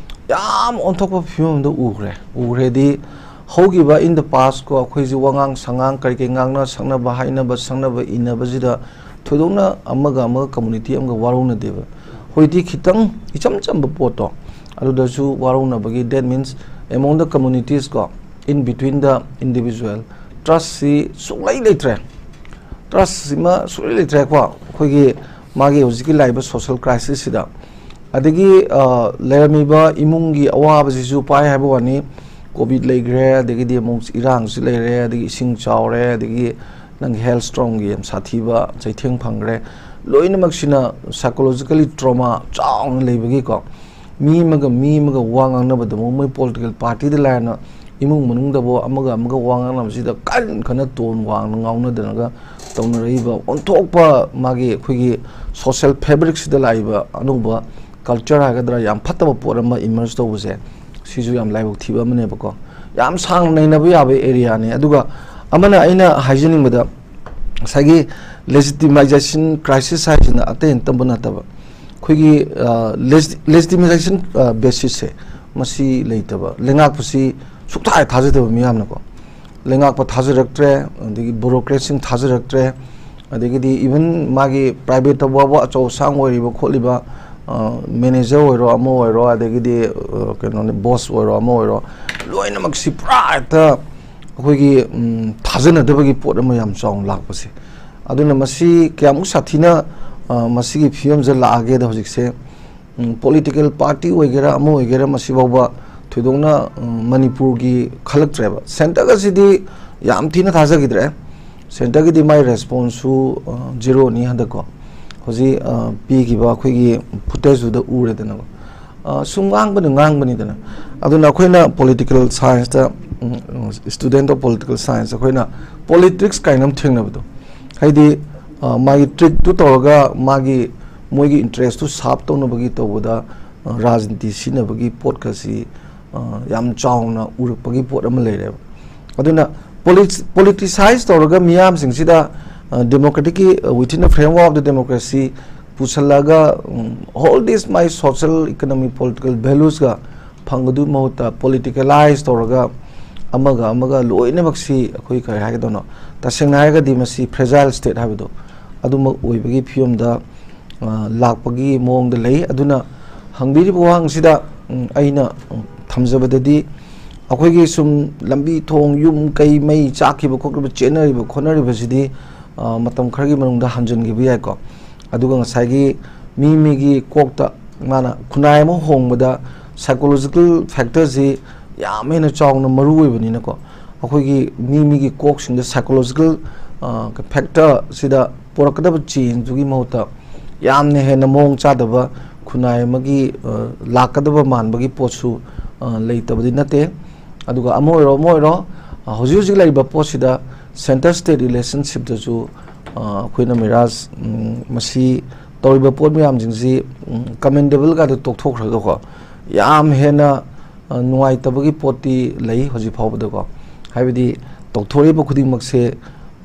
ꯌꯥꯝ ꯑꯣꯟꯊꯣꯛꯄ ꯐꯤꯕꯝ ꯑꯃꯗ ꯎꯈ꯭ꯔꯦ꯫ ꯎꯈ꯭ꯔꯦꯗꯤ ꯍꯧꯈꯤꯕ in the past ꯀꯣ, ꯑꯩꯈꯣꯏꯁꯤ ꯋꯥꯉꯥꯡ ꯁꯉꯥꯡ ꯀꯔꯤ ꯀꯔꯤ ꯉꯥꯡꯅ ꯁꯛꯅꯕ, ꯍꯥꯏꯅꯕ ꯁꯛꯅꯕ ꯏꯟꯅꯕꯁꯤꯗ ꯊꯣꯏꯗꯣꯛꯅ ꯑꯃꯒ ꯑꯃꯒ community ꯑꯃꯒ ꯋꯥꯔꯧꯅꯗꯦꯕ꯫ ꯑꯩꯈꯣꯏꯗꯤ ꯈꯤꯇꯪ ꯏꯆꯝ ꯆꯝꯕ ꯄꯣꯠꯇꯣ ꯑꯗꯨꯗꯁꯨ ꯋꯥꯔꯧꯅꯕꯒꯤ, that means among the communities ꯀꯣ, in between the individual, trust ꯁꯤ ꯁꯨꯡꯂꯩ ꯂꯩꯇ꯭ꯔꯦ꯫ Trust ꯁꯤꯃ ꯁꯨꯡꯂꯩ ꯂꯩꯇ꯭ꯔꯦꯀꯣ, ꯑꯩꯈꯣꯏꯒꯤ ꯃꯥꯒꯤ ꯍꯧꯖꯤꯛꯀꯤ ꯂꯥꯛꯏꯕ social crisis ꯁꯤꯗ꯫ ꯑꯗꯒꯤ, ꯑ, ꯂꯩꯔꯝꯃꯤꯕ ꯏꯃꯨꯡꯒꯤ ꯑꯋꯥꯕꯁꯤꯁꯨ ꯄꯥꯏ ꯍꯥꯏꯕ ꯋꯥꯅꯤ, COVID ꯂꯩꯈ꯭ꯔꯦ, ꯑꯗꯒꯤꯗꯤ ꯑꯃꯨꯛ ꯏꯔꯥꯡꯁꯤ ꯂꯩꯔꯦ, ꯑꯗꯒꯤ ꯏꯁꯤꯡ ꯆꯥꯎꯔꯦ, ꯑꯗꯒꯤ ꯅꯪꯒꯤ health storm ꯒꯤ ꯌꯥꯝ ꯁꯥꯊꯤꯕ ꯆꯩꯊꯦꯡ ꯐꯪꯈ꯭ꯔꯦ꯫ ꯂꯣꯏꯅꯃꯛꯁꯤꯅ psychologically trauma ꯆꯥꯎꯅ ꯂꯩꯕꯒꯤꯀꯣ, ꯃꯤ ꯑꯃꯒ ꯃꯤ ꯑꯃꯒ ꯋꯥ ꯉꯥꯡꯅꯕꯗ ꯑꯃꯨꯛ ꯃꯣꯏ political party ꯗ ꯂꯥꯏꯔꯅ ꯏꯃꯨꯡ ꯃꯅꯨꯡꯗꯕꯨ ꯑꯃꯒ ꯑꯃꯒ ꯋꯥ ꯉꯥꯡꯅꯕꯁꯤꯗ ꯀꯟ ꯈꯅ ꯇꯣꯟ ꯋꯥꯡꯅ ꯉꯥꯎꯅꯗꯅꯒ ꯇꯧꯅꯔꯛꯏꯕ ꯑꯣꯟꯊꯣꯛꯄ ꯃꯥꯒꯤ ꯑꯩꯈꯣꯏꯒꯤ social fabric ꯁꯤꯗ ꯂꯥꯛꯏꯕ ꯑꯅꯧꯕ culture ꯍꯥꯏꯒꯗ꯭ꯔꯥ, ꯌꯥꯝ ꯐꯠꯇꯕ ꯄꯣꯠ ꯑꯃ emerge ꯇꯧꯕꯁꯦ, ꯁꯤꯁꯨ ꯌꯥꯝ ꯂꯥꯏꯕꯛ ꯊꯤꯕ ꯑꯃꯅꯦꯕꯀꯣ꯫ ꯌꯥꯝ ꯁꯥꯡꯅ ꯅꯩꯅꯕ ꯌꯥꯕ area ꯅꯤ꯫ ꯑꯗꯨꯒ ꯑꯃꯅ ꯑꯩꯅ ꯍꯥꯏꯖꯅꯤꯡꯕꯗ, ꯉꯁꯥꯏꯒꯤ legitimization crisis ꯍꯥꯏꯁꯤꯅ ꯑꯇꯩ ꯑꯇꯝꯕ ꯅꯠꯇꯕ, ꯑꯩꯈꯣꯏꯒꯤ, ꯑ, legi-, legitimization, ꯑ, basis ꯁꯦ ꯃꯁꯤ ꯂꯩꯇꯕ, ꯂꯩꯉꯥꯛꯄꯁꯤ ꯁꯨꯛꯊꯥ ꯊꯥꯖꯗꯕ ꯃꯤꯌꯥꯝꯅꯀꯣ꯫ ꯂꯩꯉꯥꯛꯄ ꯊꯥꯖꯔꯛꯇ꯭ꯔꯦ, ꯑꯗꯒꯤ bureaucratꯁꯤꯡ ꯊꯥꯖꯔꯛꯇ꯭ꯔꯦ, ꯑꯗꯒꯤꯗꯤ even ꯃꯥꯒꯤ private ꯇ ꯐꯥꯎꯕ ꯑꯆꯧ ꯑꯁꯥꯡ ꯑꯣꯏꯔꯤꯕ ꯈꯣꯠꯂꯤꯕ, ꯑ, manager ꯑꯣꯏꯔꯣ, ꯑꯃ ꯑꯣꯏꯔꯣ, ꯑꯗꯒꯤꯗꯤ, ꯑ, ꯀꯩꯅꯣꯅꯤ, boss ꯑꯣꯏꯔꯣ, ꯑꯃ ꯑꯣꯏꯔꯣ, ꯂꯣꯏꯅꯃꯛꯁꯤ ꯄꯨꯔꯥ ꯍꯦꯛꯇ ꯑꯩꯈꯣꯏꯒꯤ, ꯎꯝ, ꯊꯥꯖꯅꯗꯕꯒꯤ ꯄꯣꯠ ꯑꯃ ꯌꯥꯝ ꯆꯥꯎꯅ ꯂꯥꯛꯄꯁꯦ꯫ ꯑꯗꯨꯅ ꯃꯁꯤ ꯀꯌꯥꯃꯨꯛ ꯁꯥꯊꯤꯅ, ꯑ, ꯃꯁꯤꯒꯤ ꯐꯤꯕꯝꯁꯦ ꯂꯥꯛꯑꯒꯦꯗ ꯍꯧꯖꯤꯛꯁꯦ, ꯎꯝ, political party ꯑꯣꯏꯒꯦꯔꯥ ꯑꯃ ꯑꯣꯏꯒꯦꯔꯥ, ꯃꯁꯤꯐꯥꯎꯕ ꯊꯣꯏꯗꯣꯛꯅ, ꯎꯝ, ꯃꯅꯤꯄꯨꯔꯒꯤ ꯈꯜꯂꯛꯇ꯭ꯔꯦꯕ꯫ Centre ꯒꯁꯤꯗꯤ ꯌꯥꯝ ꯊꯤꯅ ꯊꯥꯖꯈꯤꯗ꯭ꯔꯦ꯫ Centre ꯒꯤꯗꯤ ꯃꯥꯏ response ꯁꯨ, ꯑ, zero ꯅꯤ ꯍꯟꯗꯛꯀꯣ꯫ ꯍꯧꯖꯤꯛ, ꯑ, ꯄꯤꯈꯤꯕ ꯑꯩꯈꯣꯏꯒꯤ footage ꯗꯨꯗ ꯎꯔꯦꯗꯅꯀꯣ꯫ ꯑ, ꯁꯨꯝ ꯉꯥꯡꯕꯅ ꯉꯥꯡꯕꯅꯤꯗꯅ꯫ ꯑꯗꯨꯅ ꯑꯩꯈꯣꯏꯅ political science ꯇ, ꯎꯝ, student of political science, ꯑꯩꯈꯣꯏꯅ politics ꯀꯥꯏꯅ ꯑꯃ ꯊꯦꯡꯅꯕꯗꯣ, ꯍꯥꯏꯗꯤ, ꯑ, ꯃꯥꯒꯤ trick ꯇꯨ ꯇꯧꯔꯒ ꯃꯥꯒꯤ, ꯃꯣꯏꯒꯤ interest ꯇꯨ serve ꯇꯧꯅꯕꯒꯤ ꯇꯧꯕꯗ, ꯑ, ꯔꯥꯖꯅꯤꯇꯤ ꯁꯤꯖꯤꯟꯅꯕꯒꯤ ꯄꯣꯠꯀꯁꯤ, ꯑ, ꯌꯥꯝ ꯆꯥꯎꯅ ꯎꯔꯛꯄꯒꯤ ꯄꯣꯠ ꯑꯃ ꯂꯩꯔꯦꯕ꯫ ꯑꯗꯨꯅ polit-, politicize ꯇꯧꯔꯒ ꯃꯤꯌꯥꯝꯁꯤꯡꯁꯤꯗ, ꯑ, democratic ꯀꯤ, ꯑ, within the framework of the democracy ꯄꯨꯁꯜꯂꯒ, um, all this my social, economic, political values ꯀ ꯐꯪꯕꯗꯨ ꯃꯍꯨꯠꯇ politicalize ꯇꯧꯔꯒ ꯑꯃꯒ ꯑꯃꯒ ꯂꯣꯏꯅꯃꯛꯁꯤ ꯑꯩꯈꯣꯏ ꯀꯔꯤ ꯍꯥꯏꯒꯗꯧꯅꯣ, ꯇꯁꯦꯡꯅ ꯍꯥꯏꯔꯒꯗꯤ ꯃꯁꯤ fragile state ꯍꯥꯏꯕꯗꯣ ꯑꯗꯨꯃꯛ ꯑꯣꯏꯕꯒꯤ ꯐꯤꯕꯝꯗ ꯑ, ꯂꯥꯛꯄꯒꯤ ꯃꯑꯣꯡꯗ ꯂꯩ꯫ ꯑꯗꯨꯅ ꯍꯪꯕꯤꯔꯤꯕ ꯋꯥꯍꯪꯁꯤꯗ, ꯎꯝ, ꯑꯩꯅ, ꯎꯝ, ꯊꯝꯖꯕꯗꯗꯤ, ꯑꯩꯈꯣꯏꯒꯤ ꯁꯨꯝ ꯂꯝꯕꯤ ꯊꯣꯡ, ꯌꯨꯝ ꯀꯩ, ꯃꯩ ꯆꯥꯛꯈꯤꯕ ꯈꯣꯠꯈꯤꯕ ꯆꯦꯟꯅꯔꯤꯕ ꯈꯣꯠꯅꯔꯤꯕꯁꯤꯗꯤ, ꯑ, ꯃꯇꯝ ꯈꯔꯒꯤ ꯃꯅꯨꯡꯗ ꯍꯟꯖꯤꯟꯈꯤꯕ ꯌꯥꯏꯀꯣ꯫ ꯑꯗꯨꯒ ꯉꯁꯥꯏꯒꯤ ꯃꯤ ꯃꯤꯒꯤ ꯀꯣꯛꯇ, ꯃꯥꯅ ꯈꯨꯟꯅꯥꯏ ꯑꯃ ꯍꯣꯡꯕꯗ psychological factorꯁꯤ ꯌꯥꯝ ꯍꯦꯟꯅ ꯆꯥꯎꯅ ꯃꯔꯨ ꯑꯣꯏꯕꯅꯤꯅꯀꯣ, ꯑꯩꯈꯣꯏꯒꯤ ꯃꯤ ꯃꯤꯒꯤ ꯀꯣꯛꯁꯤꯡꯗ psychological, ꯑ, factorꯁꯤꯗ ꯄꯨꯔꯛꯀꯗꯕ changeꯗꯨꯒꯤ ꯃꯍꯨꯠꯇ ꯌꯥꯝꯅ ꯍꯦꯟꯅ ꯃꯑꯣꯡ ꯆꯥꯗꯕ ꯈꯨꯟꯅꯥꯏ ꯑꯃꯒꯤ, ꯑ, ꯂꯥꯛꯀꯗꯕ ꯃꯥꯟꯕꯒꯤ ꯄꯣꯠꯁꯨ, ꯑ, ꯂꯩꯇꯕꯗꯤ ꯅꯠꯇꯦ꯫ ꯑꯗꯨꯒ ꯑꯃ ꯑꯣꯏꯔꯣ, ꯑꯃ ꯑꯣꯏꯔꯣ, ꯑ, ꯍꯧꯖꯤꯛ ꯍꯧꯖꯤꯛ ꯂꯩꯔꯤꯕ ꯄꯣꯠꯁꯤꯗ center state relationshipꯇꯁꯨ, ꯑ, ꯑꯩꯈꯣꯏꯅ ꯃꯤꯔꯥꯖ, ꯎꯝ, ꯃꯁꯤ ꯇꯧꯔꯤꯕ ꯄꯣꯠ ꯃꯌꯥꯝꯁꯤꯡꯁꯤ, ꯎꯝ, commendableꯒꯗ ꯇꯣꯛꯊꯣꯛꯈ꯭ꯔꯒꯀꯣ, ꯌꯥꯝ ꯍꯦꯟꯅ, ꯑ, ꯅꯨꯡꯉꯥꯏꯇꯕꯒꯤ ꯄꯣꯠꯇꯤ ꯂꯩ ꯍꯧꯖꯤꯛ ꯐꯥꯎꯕꯗꯀꯣ꯫ ꯍꯥꯏꯕꯗꯤ ꯇꯧꯊꯣꯔꯛꯏꯕ ꯈꯨꯗꯤꯡꯃꯛꯁꯦ,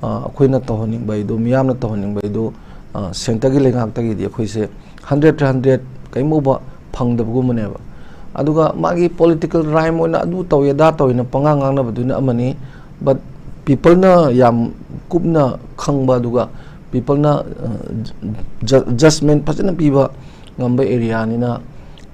ꯑ, ꯑꯩꯈꯣꯏꯅ ꯇꯧꯍꯟꯅꯤꯡꯕ ꯍꯥꯏꯗꯣ, ꯃꯤꯌꯥꯝꯅ ꯇꯧꯍꯟꯅꯤꯡꯕ ꯍꯥꯏꯗꯣ, ꯑ, centreꯒꯤ ꯂꯩꯉꯥꯛꯇꯒꯤꯗꯤ ꯑꯩꯈꯣꯏꯁꯦ hundred to hundred ꯀꯔꯤꯝꯐꯥꯎꯕ ꯐꯪꯗꯕꯒꯨꯝꯕꯅꯦꯕ꯫ ꯑꯗꯨꯒ ꯃꯥꯒꯤ political rhyme ꯑꯣꯏꯅ ꯑꯗꯨ ꯇꯧꯏ ꯑꯗꯥ ꯇꯧꯏꯅ ꯄꯉꯥꯡ ꯉꯥꯡꯅꯕꯗꯨꯅ ꯑꯃꯅꯤ, but peopleꯅ ꯌꯥꯝ ꯀꯨꯞꯅ ꯈꯪꯕ, ꯑꯗꯨꯒ peopleꯅ, ꯑ, ju-, judgment ꯐꯖꯅ ꯄꯤꯕ ꯉꯝꯕ areaꯅꯤꯅ,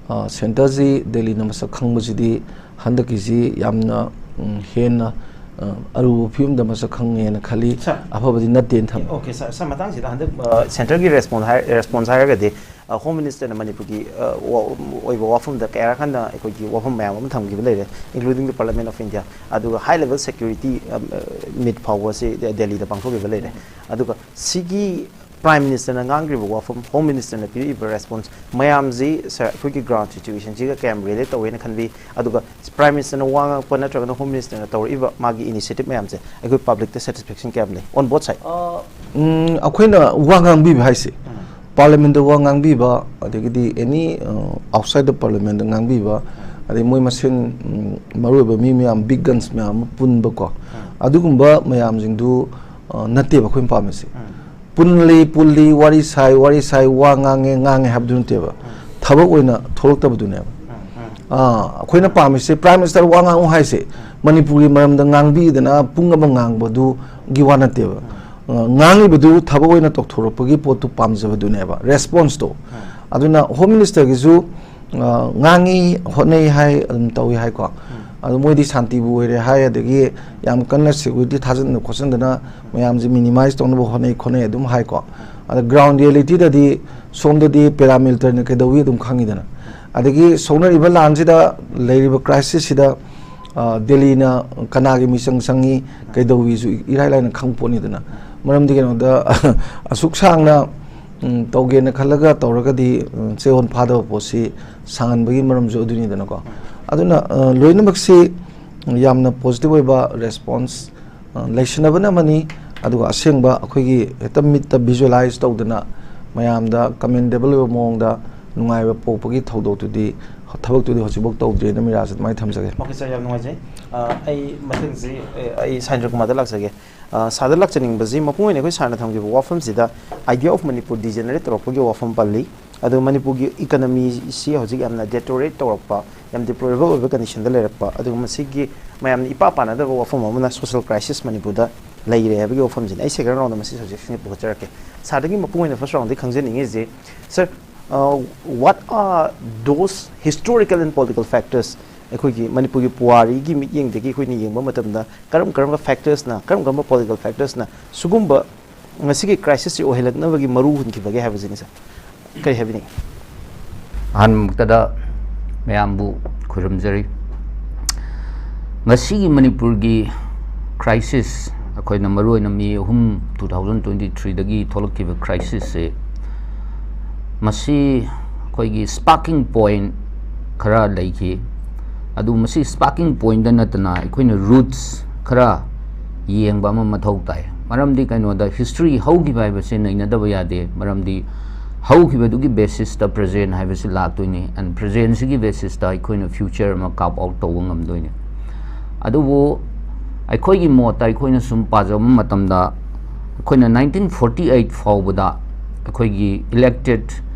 ꯑ, centreꯁꯤ ꯗꯦꯜꯂꯤꯅ ꯃꯁꯛ ꯈꯪꯕꯁꯤꯗꯤ ꯍꯟꯗꯛꯀꯤꯁꯤ ꯌꯥꯝꯅ, ꯎꯝ, ꯍꯦꯟꯅ, ꯑ, ꯑꯔꯨꯕ ꯐꯤꯕꯝꯗ ꯃꯁꯛ ꯈꯪꯉꯦꯅ ꯈꯜꯂꯤ꯫ Sir꯫ ꯑꯐꯕꯗꯤ ꯅꯠꯇꯦꯅ ꯊꯝꯃꯤ꯫ Okay, sir, sir, ꯃꯇꯥꯡꯁꯤꯗ ꯍꯟꯗꯛ, ꯑ, centreꯒꯤ response ꯍꯥꯏ-, response ꯍꯥꯏꯔꯒꯗꯤ, ꯑ, Home Ministerꯅ ꯃꯅꯤꯄꯨꯔꯒꯤ, ꯑ, ꯋꯥ-, ꯑꯣꯏꯕ ꯋꯥꯐꯝꯗ ꯀꯌꯥꯔꯛ ꯍꯟꯅ ꯑꯩꯈꯣꯏꯒꯤ ꯋꯥꯐꯝ ꯃꯌꯥꯝ ꯑꯃ ꯊꯝꯈꯤꯕ ꯂꯩꯔꯦ, including the Parliament of India꯫ ꯑꯗꯨꯒ high level security, ꯑ, ꯑ, meet ꯐꯥꯎꯕ ꯁꯤ ꯗꯦ-, ꯗꯦꯜꯂꯤꯗ ꯄꯥꯡꯊꯣꯛꯈꯤꯕ ꯂꯩꯔꯦ꯫ ꯑꯗꯨꯒ ꯁꯤꯒꯤ Prime Ministerꯅ ꯉꯥꯡꯈ꯭ꯔꯤꯕ ꯋꯥꯐꯝ, Home Ministerꯅ ꯄꯤꯔꯛꯏꯕ response ꯃꯌꯥꯝꯁꯤ, sir, ꯑꯩꯈꯣꯏꯒꯤ ground situationꯁꯤꯒ ꯀꯌꯥꯝ relate ꯇꯧꯋꯦꯅ ꯈꯟꯕꯤ? ꯑꯗꯨꯒ Prime Ministerꯅ ꯋꯥ ꯉꯥꯡꯉꯛꯄ ꯅꯠꯇ꯭ꯔꯒꯅ Home Ministerꯅ ꯇꯧꯔꯛꯏꯕ ꯃꯥꯒꯤ initiative ꯃꯌꯥꯝꯁꯦ ꯑꯩꯈꯣꯏ publicꯇ satisfaction ꯀꯌꯥꯝ ꯂꯩ on both side? ꯑ, ꯎꯝ, ꯑꯩꯈꯣꯏꯅ ꯋꯥ ꯉꯥꯡꯕꯤꯕ ꯍꯥꯏꯁꯦ, ꯎꯝ꯫ Parliamentꯇ ꯋꯥ ꯉꯥꯡꯕꯤꯕ, ꯑꯗꯒꯤꯗꯤ any, ꯑ, outside the Parliamentꯇ ꯉꯥꯡꯕꯤꯕ, ꯑꯗꯩ ꯃꯣꯏ ꯃꯁꯦꯟ, ꯎꯝ, ꯃꯔꯨꯑꯣꯏꯕ ꯃꯤ ꯃꯌꯥꯝ, big guns ꯃꯌꯥꯝ ꯑꯃ ꯄꯨꯟꯕꯀꯣ, ꯎꯝ꯫ ꯑꯗꯨꯒꯨꯝꯕ ꯃꯌꯥꯝꯁꯤꯡꯗꯨ, ꯑ, ꯅꯠꯇꯦꯕ ꯑꯩꯈꯣꯏꯅ ꯄꯥꯝꯃꯤꯁꯦ꯫ ꯎꯝ꯫ ꯄꯨꯜꯂꯤ, ꯄꯨꯜꯂꯤ, ꯋꯥꯔꯤ ꯁꯥꯏ, ꯋꯥꯔꯤ ꯁꯥꯏ, ꯋꯥ ꯉꯥꯡꯉꯦ, ꯉꯥꯡꯉꯦ ꯍꯥꯏꯕꯗꯨ ꯅꯠꯇꯦꯕ꯫ ꯎꯝ꯫ ꯊꯕꯛ ꯑꯣꯏꯅ ꯊꯣꯛꯂꯛꯇꯕꯗꯨꯅꯦꯕ꯫ ꯎꯝ, ꯎꯝ꯫ ꯑꯥ, ꯑꯩꯈꯣꯏꯅ ꯄꯥꯝꯃꯤꯁꯦ Prime Minister ꯋꯥ ꯉꯥꯡꯉꯨ ꯍꯥꯏꯁꯦ, ꯎꯝ꯫ ꯃꯅꯤꯄꯨꯔꯒꯤ ꯃꯔꯝꯗ ꯉꯥꯡꯕꯤꯗꯅ ꯄꯨꯡ ꯑꯃ ꯉꯥꯡꯕꯗꯨꯒꯤ ꯋꯥ ꯅꯠꯇꯦꯕ꯫ ꯎꯝ꯫ ꯑ, ꯉꯥꯡꯉꯤꯕꯗꯨ ꯊꯕꯛ ꯑꯣꯏꯅ ꯇꯧꯊꯣꯔꯛꯄꯒꯤ ꯄꯣꯠꯇꯨ ꯄꯥꯝꯖꯕꯗꯨꯅꯦꯕ, ꯔꯦꯁꯄꯣꯟꯁꯇꯣ꯫ ꯑꯗꯨꯅ ꯍꯣꯝ ꯃꯤꯅꯤꯁꯇꯔꯒꯤꯁꯨ, ꯑ, ꯉꯥꯡꯉꯤ, ꯍꯣꯠꯅꯩ ꯍꯥꯏ, ꯑꯗꯨꯝ ꯇꯧꯏ ꯍꯥꯏꯀꯣ꯫ ꯑꯗꯣ ꯃꯣꯏꯗꯤ ꯁꯥꯟꯇꯤꯕꯨ ꯑꯣꯏꯔꯦ ꯍꯥꯏ, ꯑꯗꯒꯤ ꯌꯥꯝ ꯀꯟꯅ ꯁꯦꯀ꯭ꯌꯨꯔꯤꯇꯤ ꯊꯥꯖꯤꯟꯗꯅ ꯈꯣꯠꯆꯤꯟꯗꯅ ꯃꯌꯥꯝꯁꯦ ꯃꯤꯅꯤꯃꯥꯏꯁ ꯇꯧꯅꯕ ꯍꯣꯠꯅꯩ ꯈꯣꯠꯅꯩ ꯑꯗꯨꯝ ꯍꯥꯏꯀꯣ꯫ ꯑꯗ ꯒ꯭ꯔꯥꯎꯟ ꯔꯤꯌꯦꯂꯤꯇꯤꯗꯗꯤ ꯁꯣꯝꯗꯗꯤ ꯄꯦꯔꯥꯃꯤꯂꯤꯇꯔꯅ ꯀꯩꯗꯧꯏ ꯑꯗꯨꯝ ꯈꯪꯉꯤꯗꯅ꯫ ꯑꯗꯒꯤ ꯁꯣꯛꯅꯔꯤꯕ ꯂꯥꯟꯁꯤꯗ, ꯂꯩꯔꯤꯕ ꯀ꯭ꯔꯥꯏꯁꯤꯁꯁꯤꯗ, ꯑ, ꯗꯦꯜꯂꯤꯅ ꯀꯅꯥꯒꯤ ꯃꯤꯆꯪ ꯆꯪꯉꯤ, ꯀꯩꯗꯧꯏꯁꯨ ꯏꯔꯥꯏ ꯂꯥꯏꯅ ꯈꯪ ꯄꯣꯠꯅꯤꯗꯅ꯫ ꯃꯔꯝꯗꯤ ꯀꯩꯅꯣꯗ, ꯑꯁꯨꯛ ꯁꯥꯡꯅ, ꯎꯝ, ꯇꯧꯒꯦꯅ ꯈꯜꯂꯒ ꯇꯧꯔꯒꯗꯤ, ꯎꯝ, ꯆꯌꯣꯜ ꯐꯥꯗꯕ ꯄꯣꯠꯁꯤ ꯁꯥꯡꯍꯟꯕꯒꯤ ꯃꯔꯝꯁꯨ ꯑꯗꯨꯅꯤꯗꯅꯀꯣ꯫ ꯑꯗꯨꯅ, ꯑ, ꯂꯣꯏꯅꯃꯛꯁꯤ ꯌꯥꯝꯅ ꯄꯣꯖꯤꯇꯤꯚ ꯑꯣꯏꯕ ꯔꯦꯁꯄꯣꯟꯁ, ꯑ, ꯂꯩꯁꯤꯟꯅꯕꯅ ꯑꯃꯅꯤ, ꯑꯗꯨꯒ ꯑꯁꯦꯡꯕ ꯑꯩꯈꯣꯏꯒꯤ ꯍꯦꯛꯇ ꯃꯤꯠꯇ ꯚꯤꯖꯨꯋꯦꯂꯥꯏꯁ ꯇꯧꯗꯅ ꯃꯌꯥꯝꯗ ꯀꯃꯦꯟꯗꯦꯕꯜ ꯑꯣꯏꯕ ꯃꯑꯣꯡꯗ ꯅꯨꯡꯉꯥꯏꯕ ꯄꯣꯛꯄꯒꯤ ꯊꯧꯗꯣꯛꯇꯨꯗꯤ, ꯊꯕꯛꯇꯨꯗꯤ ꯍꯧꯖꯤꯛꯐꯥꯎ ꯇꯧꯗ꯭ꯔꯤꯅ ꯃꯤꯔꯥꯁꯦ ꯑꯗꯨꯃꯥꯏꯅ ꯊꯝꯖꯒꯦ꯫ ꯑꯣꯀꯦ ꯁꯥꯔ, ꯌꯥꯝ ꯅꯨꯡꯉꯥꯏꯖꯩ꯫ ꯑ, ꯑꯩ ꯃꯊꯪꯁꯤ, ꯑ, ꯑꯩ ꯁꯥꯏꯟꯗ꯭ꯔ ꯀꯨꯃꯥꯔꯗ ꯂꯥꯛꯆꯒꯦ꯫ ꯑ, ꯁꯥꯔꯗ ꯂꯥꯛꯆꯅꯤꯡꯕꯁꯤ ꯃꯄꯨꯡ ꯑꯣꯏꯅ ꯑꯩꯈꯣꯏ ꯁꯥꯔꯅ ꯊꯝꯈꯤꯕ ꯋꯥꯐꯝꯁꯤꯗ idea of Manipur degenerate ꯇꯧꯔꯛꯄꯒꯤ ꯋꯥꯐꯝ ꯄꯜꯂꯤ꯫ ꯑꯗꯨ ꯃꯅꯤꯄꯨꯔꯒꯤ ꯏꯀꯅꯃꯤꯁꯤ ꯍꯧꯖꯤꯛ ꯌꯥꯝꯅ deteriorate ꯇꯧꯔꯛꯄ, ꯌꯥꯝ deplorable ꯑꯣꯏꯕ ꯀꯟꯗꯤꯁꯟꯗ ꯂꯩꯔꯛꯄ, ꯑꯗꯨꯒ ꯃꯁꯤꯒꯤ ꯃꯌꯥꯝꯅ ꯏꯄꯥ ꯄꯥꯅꯗꯕ ꯋꯥꯐꯝ ꯑꯃꯅ social crisis ꯃꯅꯤꯄꯨꯔꯗ ꯂꯩꯔꯦ ꯍꯥꯏꯕꯒꯤ ꯋꯥꯐꯝꯁꯤꯅꯤ꯫ ꯑꯩ second round ꯗ ꯃꯁꯤ subject ꯁꯤꯡꯁꯦ ꯄꯨꯈꯠꯆꯔꯛꯀꯦ꯫ ꯁꯥꯔꯗꯒꯤ ꯃꯄꯨꯡ ꯑꯣꯏꯅ first round ꯗꯒꯤ ꯈꯪꯖꯅꯤꯡꯉꯤꯁꯦ, ꯁꯥꯔ, ꯑ, what are those historical and political factors? ꯑꯩꯈꯣꯏꯒꯤ ꯃꯅꯤꯄꯨꯔꯒꯤ ꯄꯨꯋꯥꯔꯤꯒꯤ ꯃꯤꯠꯌꯦꯡꯗꯒꯤ ꯑꯩꯈꯣꯏꯅ ꯌꯦꯡꯕ ꯃꯇꯝꯗ ꯀꯔꯝ ꯀꯔꯝꯕ factors ꯅ, ꯀꯔꯝ ꯀꯔꯝꯕ political factors ꯅ ꯁꯤꯒꯨꯝꯕ ꯉꯁꯤꯒꯤ crisis ꯁꯤ ꯑꯣꯏꯍꯜꯂꯛꯅꯕꯒꯤ ꯃꯔꯨ ꯍꯨꯟꯈꯤꯕꯒꯦ ꯍꯥꯏꯕꯁꯤꯅꯤ, ꯁꯥꯔ? ꯀꯔꯤ ꯍꯥꯏꯕꯤꯅꯤꯡꯉꯤ? ꯑꯍꯥꯟꯕꯃꯛꯇꯗ ꯃꯌꯥꯝꯕꯨ ꯈꯨꯔꯨꯝꯖꯔꯤ꯫ ꯉꯁꯤꯒꯤ ꯃꯅꯤꯄꯨꯔꯒꯤ crisis, ꯑꯩꯈꯣꯏꯅ ꯃꯔꯨꯑꯣꯏꯅ May ꯑꯍꯨꯝ, two thousand twenty three ꯗꯒꯤ ꯊꯣꯛꯂꯛꯈꯤꯕ crisis ꯁꯦ, ꯃꯁꯤ ꯑꯩꯈꯣꯏꯒꯤ sparking point ꯈꯔ ꯂꯩꯈꯤ꯫ ꯑꯗꯨ ꯃꯁꯤ sparking point ꯇ ꯅꯠꯇꯅ ꯑꯩꯈꯣꯏꯅ roots ꯈꯔ ꯌꯦꯡꯕ ꯑꯃ ꯃꯊꯧ ꯇꯥꯏ꯫ ꯃꯔꯝꯗꯤ ꯀꯩꯅꯣꯗ, history ꯍꯧꯈꯤꯕ ꯍꯥꯏꯕꯁꯦ ꯅꯩꯅꯗꯕ ꯌꯥꯗꯦ꯫ ꯃꯔꯝꯗꯤ ꯍꯧꯈꯤꯕꯗꯨꯒꯤ basis ꯇ present ꯍꯥꯏꯕꯁꯤ ꯂꯥꯛꯇꯣꯏꯅꯤ, and present ꯁꯤꯒꯤ basis ꯇ ꯑꯩꯈꯣꯏꯅ future ꯑꯃ carve out ꯇꯧꯕ ꯉꯝꯗꯣꯏꯅꯤ꯫ ꯑꯗꯨꯕꯨ ꯑꯩꯈꯣꯏꯒꯤ ꯃꯣꯠꯇ ꯑꯩꯈꯣꯏꯅ ꯁꯨꯝ ꯄꯥꯖꯕ ꯃꯇꯝꯗ, ꯑꯩꯈꯣꯏꯅ nineteen forty eight ꯐꯥꯎꯕꯗ ꯑꯩꯈꯣꯏꯒꯤ elected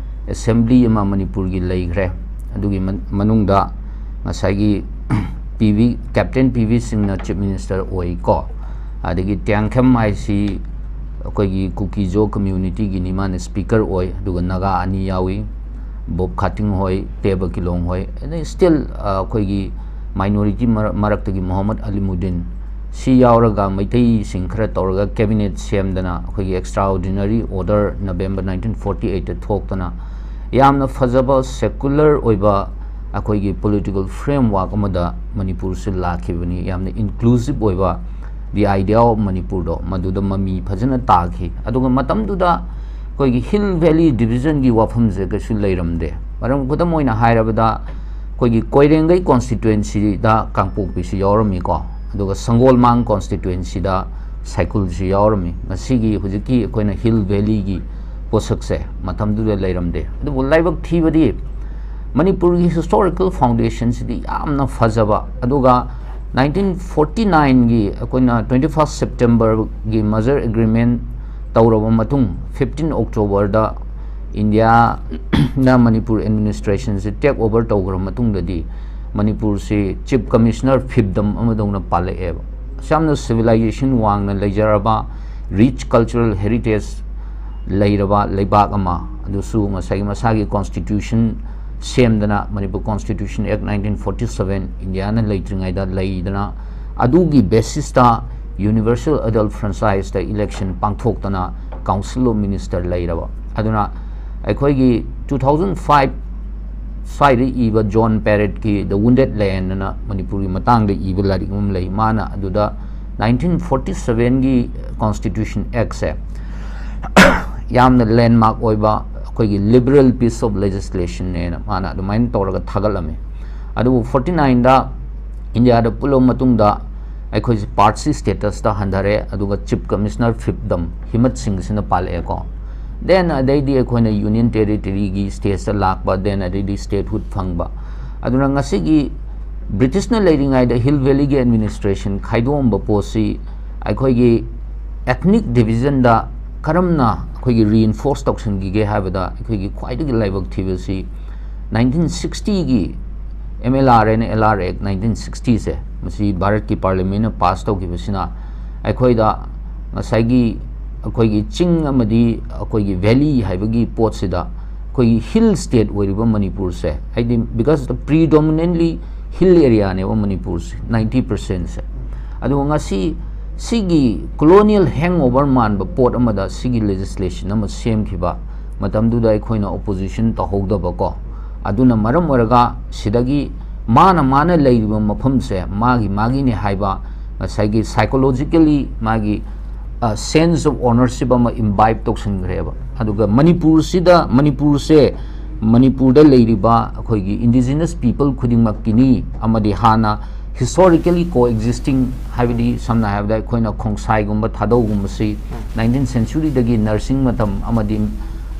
assembly ꯑꯃ ꯃꯅꯤꯄꯨꯔꯒꯤ ꯂꯩꯈ꯭ꯔꯦ꯫ ꯑꯗꯨꯒꯤ ꯃꯅꯨꯡꯗ ꯉꯁꯥꯏꯒꯤ P V, Captain P V ꯁꯤꯡꯅ Chief Minister ꯑꯣꯏꯀꯣ꯫ ꯑꯗꯒꯤ ꯇꯤꯌꯥꯡꯈꯝ ꯍꯥꯏꯁꯤ ꯑꯩꯈꯣꯏꯒꯤ ꯀꯨꯀꯤ ꯖꯣ ꯀꯝꯃ꯭ꯌꯨꯅꯤꯇꯤꯒꯤꯅꯤ, ꯃꯥꯅ ꯁ꯭ꯄꯤꯀꯔ ꯑꯣꯏ, ꯑꯗꯨꯒ ꯅꯥꯒꯥ ꯑꯅꯤ ꯌꯥꯎꯏ, ꯕꯣꯕ ꯈꯥꯇꯤꯡ ꯍꯣꯏ, ꯇꯦꯕ ꯀꯤꯂꯣꯡ ꯍꯣꯏ, ꯑꯗꯩ ꯁ꯭ꯇꯤꯜ ꯑꯩꯈꯣꯏꯒꯤ ꯃꯥꯏꯅꯣꯔꯤꯇꯤ ꯃꯔꯛꯇꯒꯤ ꯃꯣꯍꯝꯃꯗ ꯑꯂꯤꯃꯨꯗꯤꯟ, ꯁꯤ ꯌꯥꯎꯔꯒ ꯃꯩꯇꯩꯁꯤꯡ ꯈꯔ ꯇꯧꯔꯒ ꯀꯦꯕꯤꯅꯦꯠ ꯁꯦꯝꯗꯅ ꯑꯩꯈꯣꯏꯒꯤ extra ordinary order November nineteen forty ꯑꯩꯠꯇ ꯊꯣꯛꯇꯅ ꯌꯥꯝꯅ ꯐꯖꯕ ꯁꯦꯀꯨꯂꯔ ꯑꯣꯏꯕ ꯑꯩꯈꯣꯏꯒꯤ ꯄꯣꯂꯤꯇꯤꯀꯦꯜ ꯐ꯭ꯔꯦꯝꯋꯥꯔꯛ ꯑꯃꯗ ꯃꯅꯤꯄꯨꯔꯁꯤ ꯂꯥꯛꯈꯤꯕꯅꯤ꯫ ꯌꯥꯝꯅ ꯏꯟꯀ꯭ꯂꯨꯁꯤꯞ ꯑꯣꯏꯕ the idea of ꯃꯅꯤꯄꯨꯔꯗꯣ ꯃꯗꯨꯗ ꯃꯃꯤ ꯐꯖꯅ ꯇꯥꯈꯤ꯫ ꯑꯗꯨꯒ ꯃꯇꯝꯗꯨꯗ ꯑꯩꯈꯣꯏꯒꯤ ꯍꯤꯜ ꯚꯦꯂꯤ ꯗꯤꯕꯤꯖꯟꯒꯤ ꯋꯥꯐꯝꯁꯦ ꯀꯩꯁꯨ ꯂꯩꯔꯝꯗꯦ꯫ ꯃꯔꯝ, ꯈꯨꯗꯝ ꯑꯣꯏꯅ ꯍꯥꯏꯔꯕꯗ, ꯑꯩꯈꯣꯏꯒꯤ ꯀꯣꯏꯔꯦꯡꯒꯩ ꯀꯣꯟꯁꯇꯤꯇ꯭ꯋꯦꯟꯁꯤꯗ ꯀꯥꯡꯄꯣꯛꯄꯤꯁꯨ ꯌꯥꯎꯔꯝꯃꯤꯀꯣ, ꯑꯗꯨꯒ ꯁꯪꯒꯣꯜꯃꯥꯡ ꯀꯣꯟꯁꯇꯤꯇ꯭ꯋꯦꯟꯁꯤꯗ ꯁꯥꯏꯀꯨꯜꯁꯨ ꯌꯥꯎꯔꯝꯃꯤ꯫ ꯉꯁꯤꯒꯤ ꯍꯧꯖꯤꯛꯀꯤ ꯑꯩꯈꯣꯏꯅ ꯍꯤꯜ ꯚꯦꯂꯤꯒꯤ ꯄꯣꯠꯁꯛꯁꯦ ꯃꯇꯝꯗꯨꯗ ꯂꯩꯔꯝꯗꯦ꯫ ꯑꯗꯨꯕꯨ ꯂꯥꯏꯕꯛ ꯊꯤꯕꯗꯤ ꯃꯅꯤꯄꯨꯔꯒꯤ ꯍꯤꯁꯇꯣꯔꯤꯀꯦꯜ ꯐꯥꯎꯟꯗꯦꯁꯟꯁꯤꯗꯤ ꯌꯥꯝꯅ ꯐꯖꯕ, ꯑꯗꯨꯒ ꯅꯥꯏꯟꯇꯤꯟ ꯐꯣꯔꯇꯤ ꯅꯥꯏꯟꯒꯤ ꯑꯩꯈꯣꯏꯅ twenty first Septemberꯒꯤ merger agreement ꯇꯧꯔꯕ ꯃꯇꯨꯡ, fifteen Octoberꯗ ꯏꯟꯗꯤꯌꯥꯅ ꯃꯅꯤꯄꯨꯔ ꯑꯦꯗꯃꯤꯅꯤꯁꯇ꯭ꯔꯦꯁꯟꯁꯤ ꯇꯦꯛ ꯑꯣꯚꯔ ꯇꯧꯈ꯭ꯔ ꯃꯇꯨꯡꯗꯗꯤ, ꯃꯅꯤꯄꯨꯔꯁꯤ ꯆꯤꯐ ꯀꯃꯤꯁꯅꯔ ꯐꯤꯐꯗꯝ ꯑꯃꯗꯧꯅ ꯄꯥꯜꯂꯛꯑꯦꯕ꯫ ꯑꯁꯨꯛ ꯌꯥꯝꯅ ꯁꯤꯚꯤꯂꯥꯏꯖꯦꯁꯟ ꯋꯥꯡꯅ ꯂꯩꯖꯔꯕ, ꯔꯤꯆ ꯀꯜꯆꯔꯦꯜ ꯍꯦꯔꯤꯇꯦꯖ ꯂꯩꯔꯕ ꯂꯩꯕꯥꯛ ꯑꯃ, ꯑꯗꯨꯁꯨ ꯉꯁꯥꯏꯒꯤ ꯃꯁꯥꯒꯤ ꯀꯣꯟꯁꯇꯤꯇ꯭ꯌꯨꯁꯟ ꯁꯦꯝꯗꯅ, Manipur constitution act nineteen forty seven ꯏꯟꯗꯤꯌꯥꯅ ꯂꯩꯇ꯭ꯔꯤꯉꯩꯗ ꯂꯩꯗꯅ, ꯑꯗꯨꯒꯤ ꯕꯦꯁꯤꯁꯇ ꯌꯨꯅꯤꯚꯔꯁꯦꯜ ꯑꯦꯗꯜꯠ ꯐ꯭ꯔꯦꯟꯆꯥꯏꯁꯇ ꯏꯂꯦꯛꯁꯟ ꯄꯥꯡꯊꯣꯛꯇꯅ ꯀꯥꯎꯟꯁꯤꯜ ꯑꯣꯐ ꯃꯤꯅꯤꯁꯇꯔ ꯂꯩꯔꯕ꯫ ꯑꯗꯨꯅ ꯑꯩꯈꯣꯏꯒꯤ two thousand five ꯁ꯭ꯋꯥꯏꯗ ꯏꯕ ꯖꯣꯟ ꯄꯦꯔꯦꯠꯀꯤ The Wounded Land ꯑꯅ ꯃꯅꯤꯄꯨꯔꯒꯤ ꯃꯇꯥꯡꯗ ꯏꯕ ꯂꯥꯏꯔꯤꯛ ꯑꯃ ꯂꯩ꯫ ꯃꯥꯅ ꯑꯗꯨꯗ ꯅꯥꯏꯟꯇꯤꯟ ꯐꯣꯔꯇꯤ ꯁꯚꯦꯟꯒꯤ ꯀꯣꯟꯁꯇꯤꯇ꯭ꯌꯨꯁꯟ ꯑꯦꯛꯁꯦ ꯌꯥꯝꯅ ꯂꯦꯟꯃꯥꯔꯛ ꯑꯣꯏꯕ ꯑꯩꯈꯣꯏꯒꯤ ꯂꯤꯕꯔꯦꯜ ꯄꯤꯁ ꯑꯣꯐ ꯂꯦꯖꯤꯁꯂꯦꯁꯟꯅꯦꯅ ꯃꯥꯅ ꯑꯗꯨꯃꯥꯏꯅ ꯇꯧꯔꯒ ꯊꯥꯒꯠꯂꯝꯃꯤ꯫ ꯑꯗꯨꯕꯨ ꯐꯣꯔꯇꯤ ꯅꯥꯏꯟꯗ ꯏꯟꯗꯤꯌꯥꯗ ꯄꯨꯜꯂꯕ ꯃꯇꯨꯡꯗ ꯑꯩꯈꯣꯏꯁꯦ ꯄꯥꯔꯠꯁꯤ ꯁ꯭ꯇꯦꯇꯁꯇ ꯍꯟꯊꯔꯦ, ꯑꯗꯨꯒ ꯆꯤꯐ ꯀꯃꯤꯁꯅꯔ ꯐꯤꯐꯗꯝ ꯍꯤꯃꯠ ꯁꯤꯡꯁꯤꯅ ꯄꯥꯜꯂꯛꯑꯦꯀꯣ꯫ ꯗꯦꯟ ꯑꯗꯩꯗꯤ ꯑꯩꯈꯣꯏꯅ ꯌꯨꯅꯤꯌꯟ ꯇꯦꯔꯤꯇꯔꯤꯒꯤ ꯁ꯭ꯇꯦꯖꯇ ꯂꯥꯛꯄ, ꯗꯦꯟ ꯑꯗꯩꯗꯤ ꯁ꯭ꯇꯦꯠꯍꯨꯗ ꯐꯪꯕ꯫ ꯑꯗꯨꯅ ꯉꯁꯤꯒꯤ ꯕ꯭ꯔꯤꯇꯤꯁꯅ ꯂꯩꯔꯤꯉꯩꯗ ꯍꯤꯜ ꯚꯦꯂꯤꯒꯤ ꯑꯦꯗꯃꯤꯅꯤꯁꯇ꯭ꯔꯦꯁꯟ ꯈꯥꯏꯗꯣꯛꯑꯝꯕ ꯄꯣꯠꯁꯤ ꯑꯩꯈꯣꯏꯒꯤ ethnic divisionꯗ ꯀꯔꯝꯅ ꯑꯩꯈꯣꯏꯒꯤ reinforce ꯇꯧꯁꯤꯟꯈꯤꯒꯦ ꯍꯥꯏꯕꯗ, ꯑꯩꯈꯣꯏꯒꯤ ꯈ꯭ꯋꯥꯏꯗꯒꯤ ꯂꯥꯏꯕꯛ ꯊꯤꯕꯁꯤ ꯅꯥꯏꯟꯇꯤꯟ ꯁꯤꯛꯁꯇꯤꯒꯤ M L R and L R Act nineteen ꯁꯤꯛꯁꯇꯤꯁꯦ, ꯃꯁꯤ ꯚꯥꯔꯠꯀꯤ ꯄꯥꯔꯂꯤꯌꯥꯃꯦꯟꯅ ꯄꯥꯁ ꯇꯧꯈꯤꯕꯁꯤꯅ ꯑꯩꯈꯣꯏꯗ ꯉꯁꯥꯏꯒꯤ ꯑꯩꯈꯣꯏꯒꯤ ꯆꯤꯡ ꯑꯃꯗꯤ ꯑꯩꯈꯣꯏꯒꯤ valley ꯍꯥꯏꯕꯒꯤ ꯄꯣꯠꯁꯤꯗ ꯑꯩꯈꯣꯏꯒꯤ hill state ꯑꯣꯏꯔꯤꯕ ꯃꯅꯤꯄꯨꯔꯁꯦ, ꯍꯥꯏꯗꯤ because predominantly hill areaꯅꯦꯕ ꯃꯅꯤꯄꯨꯔꯁꯦ, ninety percentꯁꯦ꯫ ꯑꯗꯨꯒ ꯉꯁꯤ ꯁꯤꯒꯤ colonial hangover ꯃꯥꯟꯕ ꯄꯣꯠ ꯑꯃꯗ ꯁꯤꯒꯤ legislation ꯑꯃ ꯁꯦꯝꯈꯤꯕ ꯃꯇꯝꯗꯨꯗ ꯑꯩꯈꯣꯏꯅ opposition ꯇꯧꯍꯧꯗꯕꯀꯣ꯫ ꯑꯗꯨꯅ ꯃꯔꯝ ꯑꯣꯏꯔꯒ ꯁꯤꯗꯒꯤ ꯃꯥꯅ ꯃꯥꯅ ꯂꯩꯔꯤꯕ ꯃꯐꯝꯁꯦ ꯃꯥꯒꯤ ꯃꯥꯒꯤꯅꯦ ꯍꯥꯏꯕ ꯉꯁꯥꯏꯒꯤ psychologically ꯃꯥꯒꯤ sense of ownership ꯑꯃ imbibe ꯇꯧꯁꯤꯟꯈ꯭ꯔꯦꯕ꯫ ꯑꯗꯨꯒ ꯃꯅꯤꯄꯨꯔꯁꯤꯗ, ꯃꯅꯤꯄꯨꯔꯁꯦ ꯃꯅꯤꯄꯨꯔꯗ ꯂꯩꯔꯤꯕ ꯑꯩꯈꯣꯏꯒꯤ indigenous people ꯈꯨꯗꯤꯡꯃꯛꯀꯤꯅꯤ, ꯑꯃꯗꯤ ꯍꯥꯟꯅ historically coexisting, ꯍꯥꯏꯕꯗꯤ ꯁꯝꯅ ꯍꯥꯏꯔꯕꯗ ꯑꯩꯈꯣꯏꯅ ꯈꯣꯡꯁꯥꯏꯒꯨꯝꯕ ꯊꯥꯗꯧꯒꯨꯝꯕꯁꯤ nineteenth centuryꯗꯒꯤ ꯅꯔꯁꯤꯡ ꯃꯇꯝ ꯑꯃꯗꯤ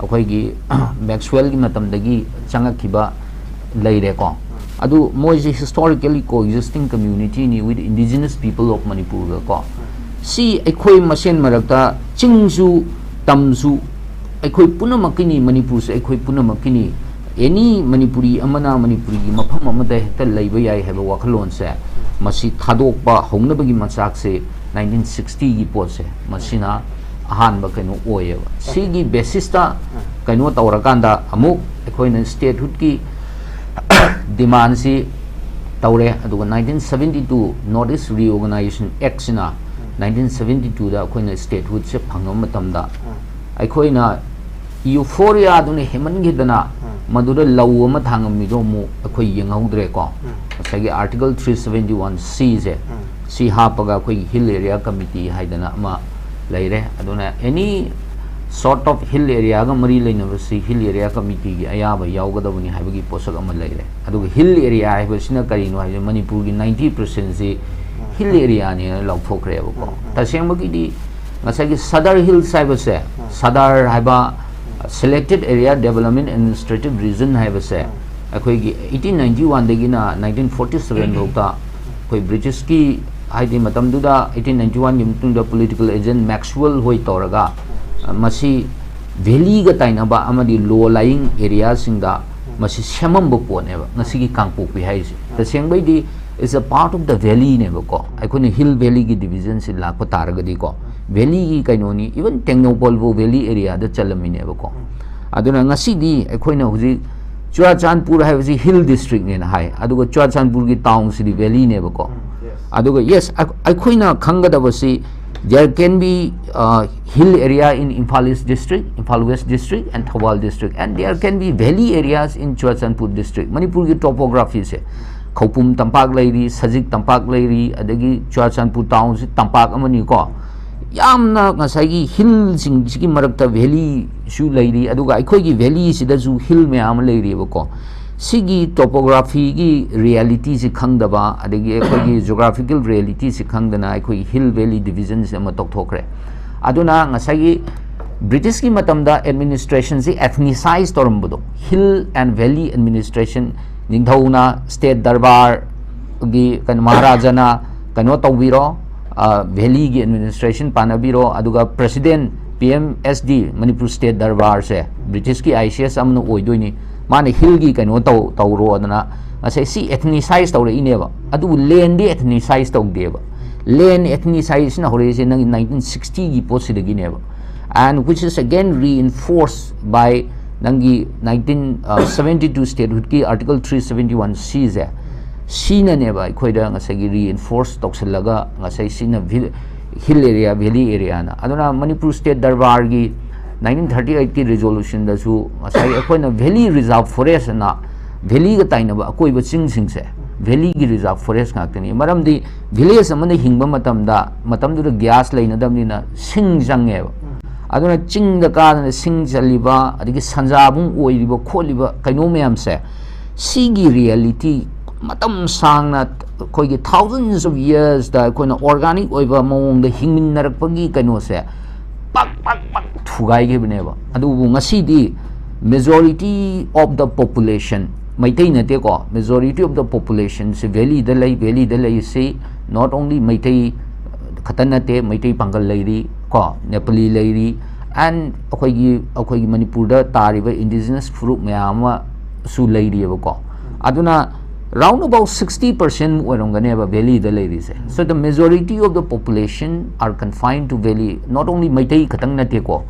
ꯑꯩꯈꯣꯏꯒꯤ Maxwellꯒꯤ ꯃꯇꯝꯗꯒꯤ ꯆꯪꯉꯛꯈꯤꯕ ꯂꯩꯔꯦꯀꯣ꯫ ꯑꯗꯨ ꯃꯣꯏꯁꯦ historically coexisting communityꯅꯤ with indigenous people of Manipurꯒ ꯀꯣ꯫ ꯁꯤ ꯑꯩꯈꯣꯏ ꯃꯁꯦꯟ ꯃꯔꯛꯇ ꯆꯤꯡꯁꯨ ꯇꯝꯁꯨ ꯑꯩꯈꯣꯏ ꯄꯨꯝꯅꯃꯛꯀꯤꯅꯤ, ꯃꯅꯤꯄꯨꯔꯁꯦ ꯑꯩꯈꯣꯏ ꯄꯨꯝꯅꯃꯛꯀꯤꯅꯤ, any ꯃꯅꯤꯄꯨꯔꯤ ꯑꯃꯅ ꯃꯅꯤꯄꯨꯔꯤꯒꯤ ꯃꯐꯝ ꯑꯃꯗ ꯍꯦꯛꯇ ꯂꯩꯕ ꯌꯥꯏ ꯍꯥꯏꯕ ꯋꯥꯈꯜꯂꯣꯟꯁꯦ ꯃꯁꯤ ꯊꯥꯗꯣꯛꯄ ꯍꯧꯅꯕꯒꯤ ꯃꯆꯥꯛꯁꯦ nineteenth centuryꯒꯤ ꯄꯣꯠꯁꯦ ꯃꯁꯤꯅ ꯑꯍꯥꯟꯕ ꯀꯩꯅꯣ ꯑꯣꯏꯌꯦꯕ꯫ ꯁꯤꯒꯤ basisꯇ ꯀꯩꯅꯣ ꯇꯧꯔꯀꯥꯟꯗ ꯑꯃꯨꯛ ꯑꯩꯈꯣꯏꯅ statehoodꯀꯤ demandꯁꯤ ꯇꯧꯔꯦ꯫ ꯑꯗꯨꯒ nineteenth centuryꯒꯤ North East Reorganisation Actꯁꯤꯅ nineteenth centuryꯗ ꯑꯩꯈꯣꯏꯅ statehoodꯁꯦ ꯐꯪꯉꯕ ꯃꯇꯝꯗ ꯑꯩꯈꯣꯏꯅ euphoriaꯗꯨꯅ ꯍꯦꯟꯃꯟꯈꯤꯗꯅ ꯃꯗꯨꯗ ꯂꯧ ꯑꯃ ꯊꯥꯡꯉꯝꯃꯤꯗꯣ ꯑꯃꯨꯛ ꯑꯩꯈꯣꯏ ꯌꯦꯡꯍꯧꯗ꯭ꯔꯦꯀꯣ꯫ ꯉꯁꯥꯏꯒꯤ Article three seventy one Cꯁꯦ ꯁꯤ ꯍꯥꯞꯄꯒ ꯑꯩꯈꯣꯏꯒꯤ Hill Area Committee ꯍꯥꯏꯗꯅ ꯑꯃ ꯂꯩꯔꯦ꯫ ꯑꯗꯨꯅ any sort of hill areaꯒ ꯃꯔꯤ ꯂꯩꯅꯕꯁꯤ Hill Area Committeeꯒꯤ ꯑꯌꯥꯕ ꯌꯥꯎꯒꯗꯕꯅꯤ ꯍꯥꯏꯕꯒꯤ ꯄꯣꯠꯁꯛ ꯑꯃ ꯂꯩꯔꯦ꯫ ꯑꯗꯨꯒ hill area ꯍꯥꯏꯕꯁꯤꯅ ꯀꯔꯤꯅꯣ ꯍꯥꯏꯕꯁꯦ ꯃꯅꯤꯄꯨꯔꯒꯤ ninety percentꯁꯤ hill areaꯅꯦꯅ ꯂꯥꯎꯊꯣꯛꯈ꯭ꯔꯦꯕꯀꯣ꯫ ꯇꯁꯦꯡꯕꯒꯤꯗꯤ ꯉꯁꯥꯏꯒꯤ Sadar Hills ꯍꯥꯏꯕꯁꯦ, Sadar ꯍꯥꯏꯕ Selected Area Development Administrative Region ꯍꯥꯏꯕꯁꯦ ꯑꯩꯈꯣꯏꯒꯤ eighteen ninety oneꯗꯒꯤꯅ nineteen forty seven ꯐꯥꯎꯗ ꯑꯩꯈꯣꯏ Britishꯀꯤ, ꯍꯥꯏꯗꯤ ꯃꯇꯝꯗꯨꯗ eighteen ninety oneꯒꯤ ꯃꯇꯨꯡꯗ political agent Maxwell ꯍꯣꯏ ꯇꯧꯔꯒ ꯃꯁꯤ valleyꯒ ꯇꯥꯏꯅꯕ ꯑꯃꯗꯤ low lying areaꯁꯤꯡꯗ ꯃꯁꯤ ꯁꯦꯝꯃꯝꯕ ꯄꯣꯠꯅꯦꯕ ꯉꯁꯤꯒꯤ ꯀꯥꯡꯄꯣꯛꯄꯤ ꯍꯥꯏꯔꯤꯁꯦ꯫ ꯇꯁꯦꯡꯕꯩꯗꯤ it's a part of the valleyꯅꯦꯕꯀꯣ꯫ ꯑꯩꯈꯣꯏꯅ hill valleyꯒꯤ divisionꯁꯤ ꯂꯥꯛꯄ ꯇꯥꯔꯒꯗꯤꯀꯣ꯫ ꯚꯦꯂꯤꯒꯤ ꯀꯩꯅꯣꯅꯤ, even ꯇꯦꯡꯅꯧꯄꯜꯕꯨ ꯚꯦꯂꯤ ꯑꯦꯔꯤꯌꯥꯗ ꯆꯜꯂꯝꯃꯤꯅꯦꯕꯀꯣ꯫ ꯑꯗꯨꯅ ꯉꯁꯤꯗꯤ ꯑꯩꯈꯣꯏꯅ ꯍꯧꯖꯤꯛ ꯆꯨꯔꯥꯆꯥꯟꯄꯨꯔ ꯍꯥꯏꯕꯁꯤ ꯍꯤꯜ ꯗꯤꯁꯇ꯭ꯔꯤꯛꯅꯦꯅ ꯍꯥꯏ, ꯑꯗꯨꯒ ꯆꯨꯔꯥꯆꯥꯟꯄꯨꯔꯒꯤ ꯇꯥꯎꯟꯁꯤꯗꯤ ꯚꯦꯂꯤꯅꯦꯕꯀꯣ꯫ ꯑꯗꯨꯒ ꯌꯦꯁ, ꯑꯩꯈꯣꯏꯅ ꯈꯪꯒꯗꯕꯁꯤ, there can be hill area in Imphal East district, Imphal West district and Thoubal district, and there can be valley areas in Churachandpur district. ꯃꯅꯤꯄꯨꯔꯒꯤ ꯇꯣꯄꯣꯒ꯭ꯔꯥꯐꯤꯁꯦ, ꯈꯧꯄꯨꯝ ꯇꯝꯄꯥꯛ ꯂꯩꯔꯤ, ꯁꯖꯤꯛ ꯇꯝꯄꯥꯛ ꯂꯩꯔꯤ, ꯑꯗꯒꯤ ꯆꯨꯔꯥꯆꯥꯟꯄꯨꯔ ꯇꯥꯎꯟꯁꯤ ꯇꯝꯄꯥꯛ ꯑꯃꯅꯤꯀꯣ꯫ ꯌꯥꯝꯅ ꯉꯁꯥꯏꯒꯤ ꯍꯤꯜꯁꯤꯡꯁꯤꯒꯤ ꯃꯔꯛꯇ ꯚꯦꯂꯤꯁꯨ ꯂꯩꯔꯤ, ꯑꯗꯨꯒ ꯑꯩꯈꯣꯏꯒꯤ ꯚꯦꯂꯤꯁꯤꯗꯁꯨ ꯍꯤꯜ ꯃꯌꯥꯝ ꯑꯃ ꯂꯩꯔꯤꯕꯀꯣ꯫ ꯁꯤꯒꯤ ꯇꯣꯄꯣꯒ꯭ꯔꯥꯐꯤꯒꯤ ꯔꯤꯌꯦꯂꯤꯇꯤꯁꯤ ꯈꯪꯗꯕ, ꯑꯗꯒꯤ ꯑꯩꯈꯣꯏꯒꯤ ꯖꯣꯒ꯭ꯔꯥꯐꯤꯀꯦꯜ ꯔꯤꯌꯦꯂꯤꯇꯤꯁꯤ ꯈꯪꯗꯅ ꯑꯩꯈꯣꯏꯒꯤ ꯍꯤꯜ ꯚꯦꯂꯤ ꯗꯤꯕꯤꯖꯟꯁꯤ ꯑꯃ ꯇꯧꯊꯣꯛꯈ꯭ꯔꯦ꯫ ꯑꯗꯨꯅ ꯉꯁꯥꯏꯒꯤ ꯕ꯭ꯔꯤꯇꯤꯁꯀꯤ ꯃꯇꯝꯗ ꯑꯦꯗꯃꯤꯅꯤꯁꯇ꯭ꯔꯦꯁꯟꯁꯤ ꯑꯦꯊꯅꯤꯁꯥꯏꯁ ꯇꯧꯔꯝꯕꯗꯣ, ꯍꯤꯜ ꯑꯦꯟ ꯚꯦꯂꯤ ꯑꯦꯗꯃꯤꯅꯤꯁꯇ꯭ꯔꯦꯁꯟ, ꯅꯤꯡꯊꯧꯅ ꯁ꯭ꯇꯦꯠ ꯗꯔꯕꯥꯔꯒꯤ ꯀꯩꯅꯣ, ꯃꯍꯥꯔꯥꯖꯥꯅ ꯀꯩꯅꯣ ꯇꯧꯕꯤꯔꯣ, ꯚꯦꯂꯤꯒꯤ ꯑꯦꯗꯃꯤꯅꯤꯁꯇ꯭ꯔꯦꯁꯟ ꯄꯥꯟꯅꯕꯤꯔꯣ, ꯑꯗꯨꯒ president P M S D, Manipur state ꯗꯔꯕꯥꯔꯁꯦ, ꯕ꯭ꯔꯤꯇꯤꯁꯀꯤ ꯑꯥꯏ ꯁꯤ ꯑꯦꯁ ꯑꯃꯅ ꯑꯣꯏꯗꯣꯏꯅꯤ, ꯃꯥꯅ ꯍꯤꯜꯒꯤ ꯀꯩꯅꯣ ꯇꯧ ꯇꯧꯔꯣꯗꯅ ꯉꯁꯥꯏ ꯁꯤ ꯑꯦꯊꯅꯤꯁꯥꯏꯁ ꯇꯧꯔꯛꯏꯅꯦꯕ꯫ ꯑꯗꯨꯕꯨ ꯂꯦꯟꯗꯤ ꯑꯦꯊꯅꯤꯁꯥꯏꯁ ꯇꯧꯗꯦꯕ꯫ ꯂꯦꯟ ꯑꯦꯊꯅꯤꯁꯥꯏꯖꯦꯁꯟ ꯍꯧꯔꯛꯏꯁꯦ ꯅꯪꯒꯤ ꯅꯥꯏꯟꯇꯤꯟ ꯁꯤꯛꯁꯇꯤꯒꯤ ꯄꯣꯠꯁꯤꯗꯒꯤꯅꯦꯕ꯫ And which is again reinforced by ꯅꯪꯒꯤ ꯅꯥꯏꯟꯇꯤꯟ ꯁꯕꯦꯟꯇꯤ ꯇꯨ ꯁ꯭ꯇꯦꯠꯍꯨꯗꯀꯤ ꯑꯥꯔꯇꯤꯀꯜ ꯊ꯭ꯔꯤ ꯁꯕꯦꯟꯇꯤ ꯋꯥꯟ ꯁꯤꯁꯦ, ꯁꯤꯅꯅꯦꯕ ꯑꯩꯈꯣꯏꯗ ꯉꯁꯥꯏꯒꯤ ꯔꯤꯏꯟꯐꯣꯔꯁ ꯇꯧꯁꯤꯜꯂꯒ ꯉꯁꯥꯏ ꯁꯤꯅ ꯚꯤꯜ ꯍꯤꯜ ꯑꯦꯔꯤꯌꯥ, ꯚꯦꯂꯤ ꯑꯦꯔꯤꯌꯥꯅ꯫ ꯑꯗꯨꯅ ꯃꯅꯤꯄꯨꯔ ꯁ꯭ꯇꯦꯠ ꯗꯔꯕꯥꯔꯒꯤ ꯅꯥꯏꯟꯇꯤꯟ ꯊꯥꯔꯇꯤ ꯑꯩꯠꯀꯤ ꯔꯤꯖꯣꯂꯨꯁꯟꯗꯁꯨ ꯉꯁꯥꯏ ꯑꯩꯈꯣꯏꯅ ꯚꯦꯂꯤ ꯔꯤꯖꯥꯔꯚ ꯐꯣꯔꯦꯁ ꯑꯅ, ꯚꯦꯂꯤꯒ ꯇꯥꯏꯅꯕ ꯑꯀꯣꯏꯕ ꯆꯤꯡꯁꯤꯡꯁꯦ ꯚꯦꯂꯤꯒꯤ ꯔꯤꯖꯥꯔꯚ ꯐꯣꯔꯦꯁ ꯉꯥꯛꯇꯅꯤ꯫ ꯃꯔꯝꯗꯤ ꯚꯤꯂꯦꯖ ꯑꯃꯗ ꯍꯤꯡꯕ ꯃꯇꯝꯗ, ꯃꯇꯝꯗꯨꯗ ꯒ꯭ꯌꯥꯁ ꯂꯩꯅꯗꯕꯅꯤꯅ ꯁꯤꯡ ꯆꯪꯉꯦꯕ꯫ ꯑꯗꯨꯅ ꯆꯤꯡꯗ ꯀꯥꯗꯅ ꯁꯤꯡ ꯆꯜꯂꯤꯕ, ꯑꯗꯒꯤ ꯁꯟꯖꯥꯕꯨꯡ ꯑꯣꯏꯔꯤꯕ ꯈꯣꯠꯂꯤꯕ ꯀꯩꯅꯣ ꯃꯌꯥꯝꯁꯦ, ꯁꯤꯒꯤ ꯔꯤꯌꯦꯂꯤꯇꯤ ꯃꯇꯝ ꯁꯥꯡꯅ ꯑꯩꯈꯣꯏꯒꯤ thousands of yearsꯇ ꯑꯩꯈꯣꯏꯅ ꯑꯣꯔꯒꯥꯅꯤꯛ ꯑꯣꯏꯕ ꯃꯑꯣꯡꯗ ꯍꯤꯡꯃꯤꯟꯅꯔꯛꯄꯒꯤ ꯀꯩꯅꯣꯁꯦ ꯄꯛ ꯄꯛ ꯄꯛ ꯊꯨꯒꯥꯏꯈꯤꯕꯅꯦꯕ꯫ ꯑꯗꯨꯕꯨ ꯉꯁꯤꯗꯤ majority of the population, Meitei ꯅꯠꯇꯦꯀꯣ, majority of the populationꯁꯦ ꯚꯦꯂꯤꯗ ꯂꯩ꯫ ꯚꯦꯂꯤꯗ ꯂꯩꯔꯤꯁꯤ not only ꯃꯩꯇꯩ ꯈꯛꯇ ꯅꯠꯇꯦ, ꯃꯩꯇꯩ ꯄꯥꯡꯒꯜ ꯂꯩꯔꯤ ꯀꯣ, ꯅꯦꯄꯥꯂꯤ ꯂꯩꯔꯤ, and ꯑꯩꯈꯣꯏꯒꯤ, ꯑꯩꯈꯣꯏꯒꯤ ꯃꯅꯤꯄꯨꯔꯗ ꯇꯥꯔꯤꯕ ꯏꯟꯗꯤꯖꯤꯅꯁ ꯐꯨꯔꯨꯞ ꯃꯌꯥꯝ ꯑꯃꯁꯨ ꯂꯩꯔꯤꯑꯕꯀꯣ꯫ ꯑꯗꯨꯅ Round about sixty percent ꯑꯣꯏꯔꯝꯒꯅꯦꯕ valley ꯗ ꯂꯩꯔꯤꯁꯦ. So the majority of the population are confined to valley. Not only Meitei ꯈꯛꯇꯪ ꯅꯠꯇꯦꯀꯣ.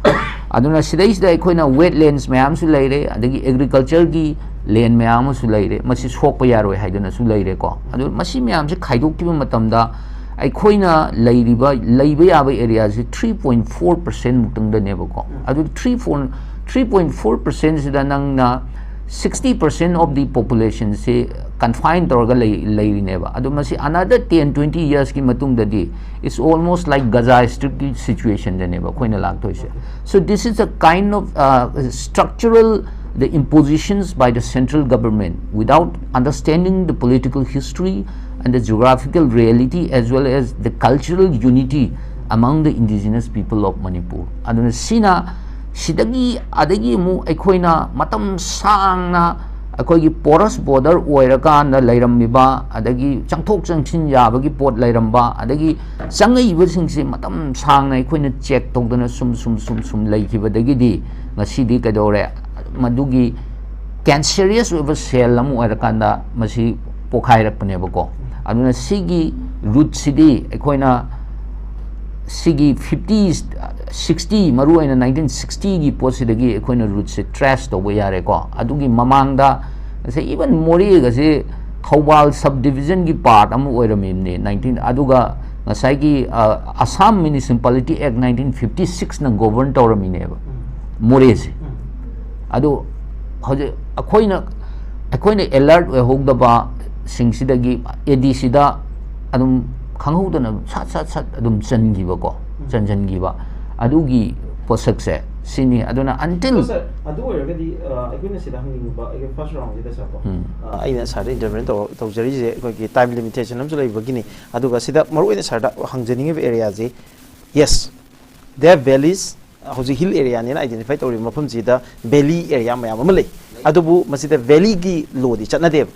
ꯑꯗꯨꯅ ꯁꯤꯗꯩꯁꯤꯗ ꯑꯩꯈꯣꯏꯅ wetlands ꯃꯌꯥꯝꯁꯨ ꯂꯩꯔꯦ, ꯑꯗꯒꯤ agriculture ꯒꯤ land ꯃꯌꯥꯝ ꯑꯃꯁꯨ ꯂꯩꯔꯦ, ꯃꯁꯤ ꯁꯣꯛꯄ ꯌꯥꯔꯣꯏ ꯍꯥꯏꯗꯅꯁꯨ ꯂꯩꯔꯦꯀꯣ. ꯑꯗꯨ ꯃꯁꯤ ꯃꯌꯥꯝꯁꯦ ꯈꯥꯏꯗꯣꯛꯈꯤꯕ ꯃꯇꯝꯗ ꯑꯩꯈꯣꯏꯅ ꯂꯩꯔꯤꯕ, ꯂꯩꯕ ꯌꯥꯕ area ꯁꯤ three point four percent ꯃꯨꯛꯇꯪꯗꯅꯦꯕꯀꯣ. ꯑꯗꯨ three four, three point four percent ꯁꯤꯗ ꯅꯪꯅ sixty percent of the population ꯁꯤ confine ꯇꯧꯔꯒ ꯂꯩ, ꯂꯩꯔꯤꯅꯦꯕ. ꯑꯗꯨ ꯃꯁꯤ another ten twenty years ꯀꯤ ꯃꯇꯨꯡꯗꯗꯤ it's almost like Gaza Strip ꯀꯤ situation ꯗꯅꯦꯕ ꯑꯩꯈꯣꯏꯅ ꯂꯥꯛꯇꯣꯏꯁꯦ. So this is a kind of uh, structural, the impositions by the central government without understanding the political history and the geographical reality as well as the cultural unity among the indigenous people of Manipur. ꯑꯗꯨꯅ ꯁꯤꯅ, ꯁꯤꯗꯒꯤ ꯑꯗꯒꯤ ꯑꯃꯨꯛ ꯑꯩꯈꯣꯏꯅ ꯃꯇꯝ ꯁꯥꯡꯅ ꯑꯩꯈꯣꯏꯒꯤ porous border ꯑꯣꯏꯔꯀꯥꯟꯗ ꯂꯩꯔꯝꯃꯤꯕ, ꯑꯗꯒꯤ ꯆꯪꯊꯣꯛ ꯆꯪꯁꯤꯟ ꯌꯥꯕꯒꯤ ꯄꯣꯠ ꯂꯩꯔꯝꯕ, ꯑꯗꯒꯤ ꯆꯪꯉꯛꯏꯕꯁꯤꯡꯁꯤ ꯃꯇꯝ ꯁꯥꯡꯅ ꯑꯩꯈꯣꯏꯅ check ꯇꯧꯗꯅ ꯁꯨꯝ ꯁꯨꯝ ꯁꯨꯝ ꯁꯨꯝ ꯂꯩꯈꯤꯕꯗꯒꯤꯗꯤ ꯉꯁꯤꯗꯤ ꯀꯩꯗꯧꯔꯦ? ꯃꯗꯨꯒꯤ cancerous ꯑꯣꯏꯕ cell ꯑꯃ ꯑꯣꯏꯔꯀꯥꯟꯗ ꯃꯁꯤ ꯄꯣꯛꯈꯥꯏꯔꯛꯄꯅꯦꯕꯀꯣ. ꯑꯗꯨꯅ ꯁꯤꯒꯤ root ꯁꯤꯗꯤ ꯑꯩꯈꯣꯏꯅ ꯁꯤꯒꯤ fifty, sixty, ꯃꯔꯨꯑꯣꯏꯅ nineteen sixty ꯒꯤ ꯄꯣꯠꯁꯤꯗꯒꯤ ꯑꯩꯈꯣꯏꯅ root ꯁꯦ trace ꯇꯧꯕ ꯌꯥꯔꯦꯀꯣ. ꯑꯗꯨꯒꯤ ꯃꯃꯥꯡꯗ ꯉꯁꯥꯏ even ꯃꯣꯔꯦꯒꯁꯦ ꯊꯧꯕꯥꯜ sub division ꯒꯤ part ꯑꯃ ꯑꯣꯏꯔꯝꯃꯤꯕꯅꯦ nineteen, ꯑꯗꯨꯒ ꯉꯁꯥꯏꯒꯤ ꯑ, Assam Municipality Act nineteen fifty six ꯅ govern ꯇꯧꯔꯝꯃꯤꯅꯦꯕ ꯃꯣꯔꯦꯁꯦ. ꯑꯗꯨ ꯍꯧꯖꯤꯛ ꯑꯩꯈꯣꯏꯅ, ꯑꯩꯈꯣꯏꯅ alert ꯑꯣꯏꯍꯧꯗꯕ ꯁꯤꯡꯁꯤꯗꯒꯤ AD ꯁꯤꯗ ꯑꯗꯨꯝ ꯈꯪꯍꯧꯗꯅ ꯁꯠ ꯁꯠ ꯁꯠ ꯑꯗꯨꯝ ꯆꯟꯈꯤꯕꯀꯣ, ꯆꯟꯁꯤꯟꯈꯤꯕ, ꯑꯗꯨꯒꯤ ꯄꯣꯠꯁꯛꯁꯦ ꯁꯤꯅꯤ. ꯑꯗꯨꯅ until ꯑꯗꯨ ꯑꯣꯏꯔꯒꯗꯤ ꯑ, ꯑꯩꯈꯣꯏꯅ ꯁꯤꯗ ꯍꯪꯅꯤꯡꯕ ꯑꯩꯒꯤ first round ꯁꯤꯗ ꯁꯥꯔꯀꯣ, ꯎꯝ. ꯑ, ꯑꯩꯅ ꯁꯥꯔꯗ intervene ꯇꯧ-, ꯇꯧꯖꯔꯤꯁꯦ ꯑꯩꯈꯣꯏꯒꯤ time limitation ꯑꯃꯁꯨ ꯂꯩꯕꯒꯤꯅꯤ. ꯑꯗꯨꯒ ꯁꯤꯗ ꯃꯔꯨꯑꯣꯏꯅ ꯁꯥꯔꯗ ꯍꯪꯖꯅꯤꯡꯉꯤꯕ area ꯁꯤ, yes, there are valleys, ꯍꯧꯖꯤꯛ hill area ꯅꯦꯅ identify ꯇꯧꯔꯤꯕ ꯃꯐꯝꯁꯤꯗ valley area ꯃꯌꯥꯝ ꯑꯃ ꯂꯩ. ꯑꯗꯨꯕꯨ ꯃꯁꯤꯗ valley ꯒꯤ law ꯗꯤ ꯆꯠꯅꯗꯦꯕ.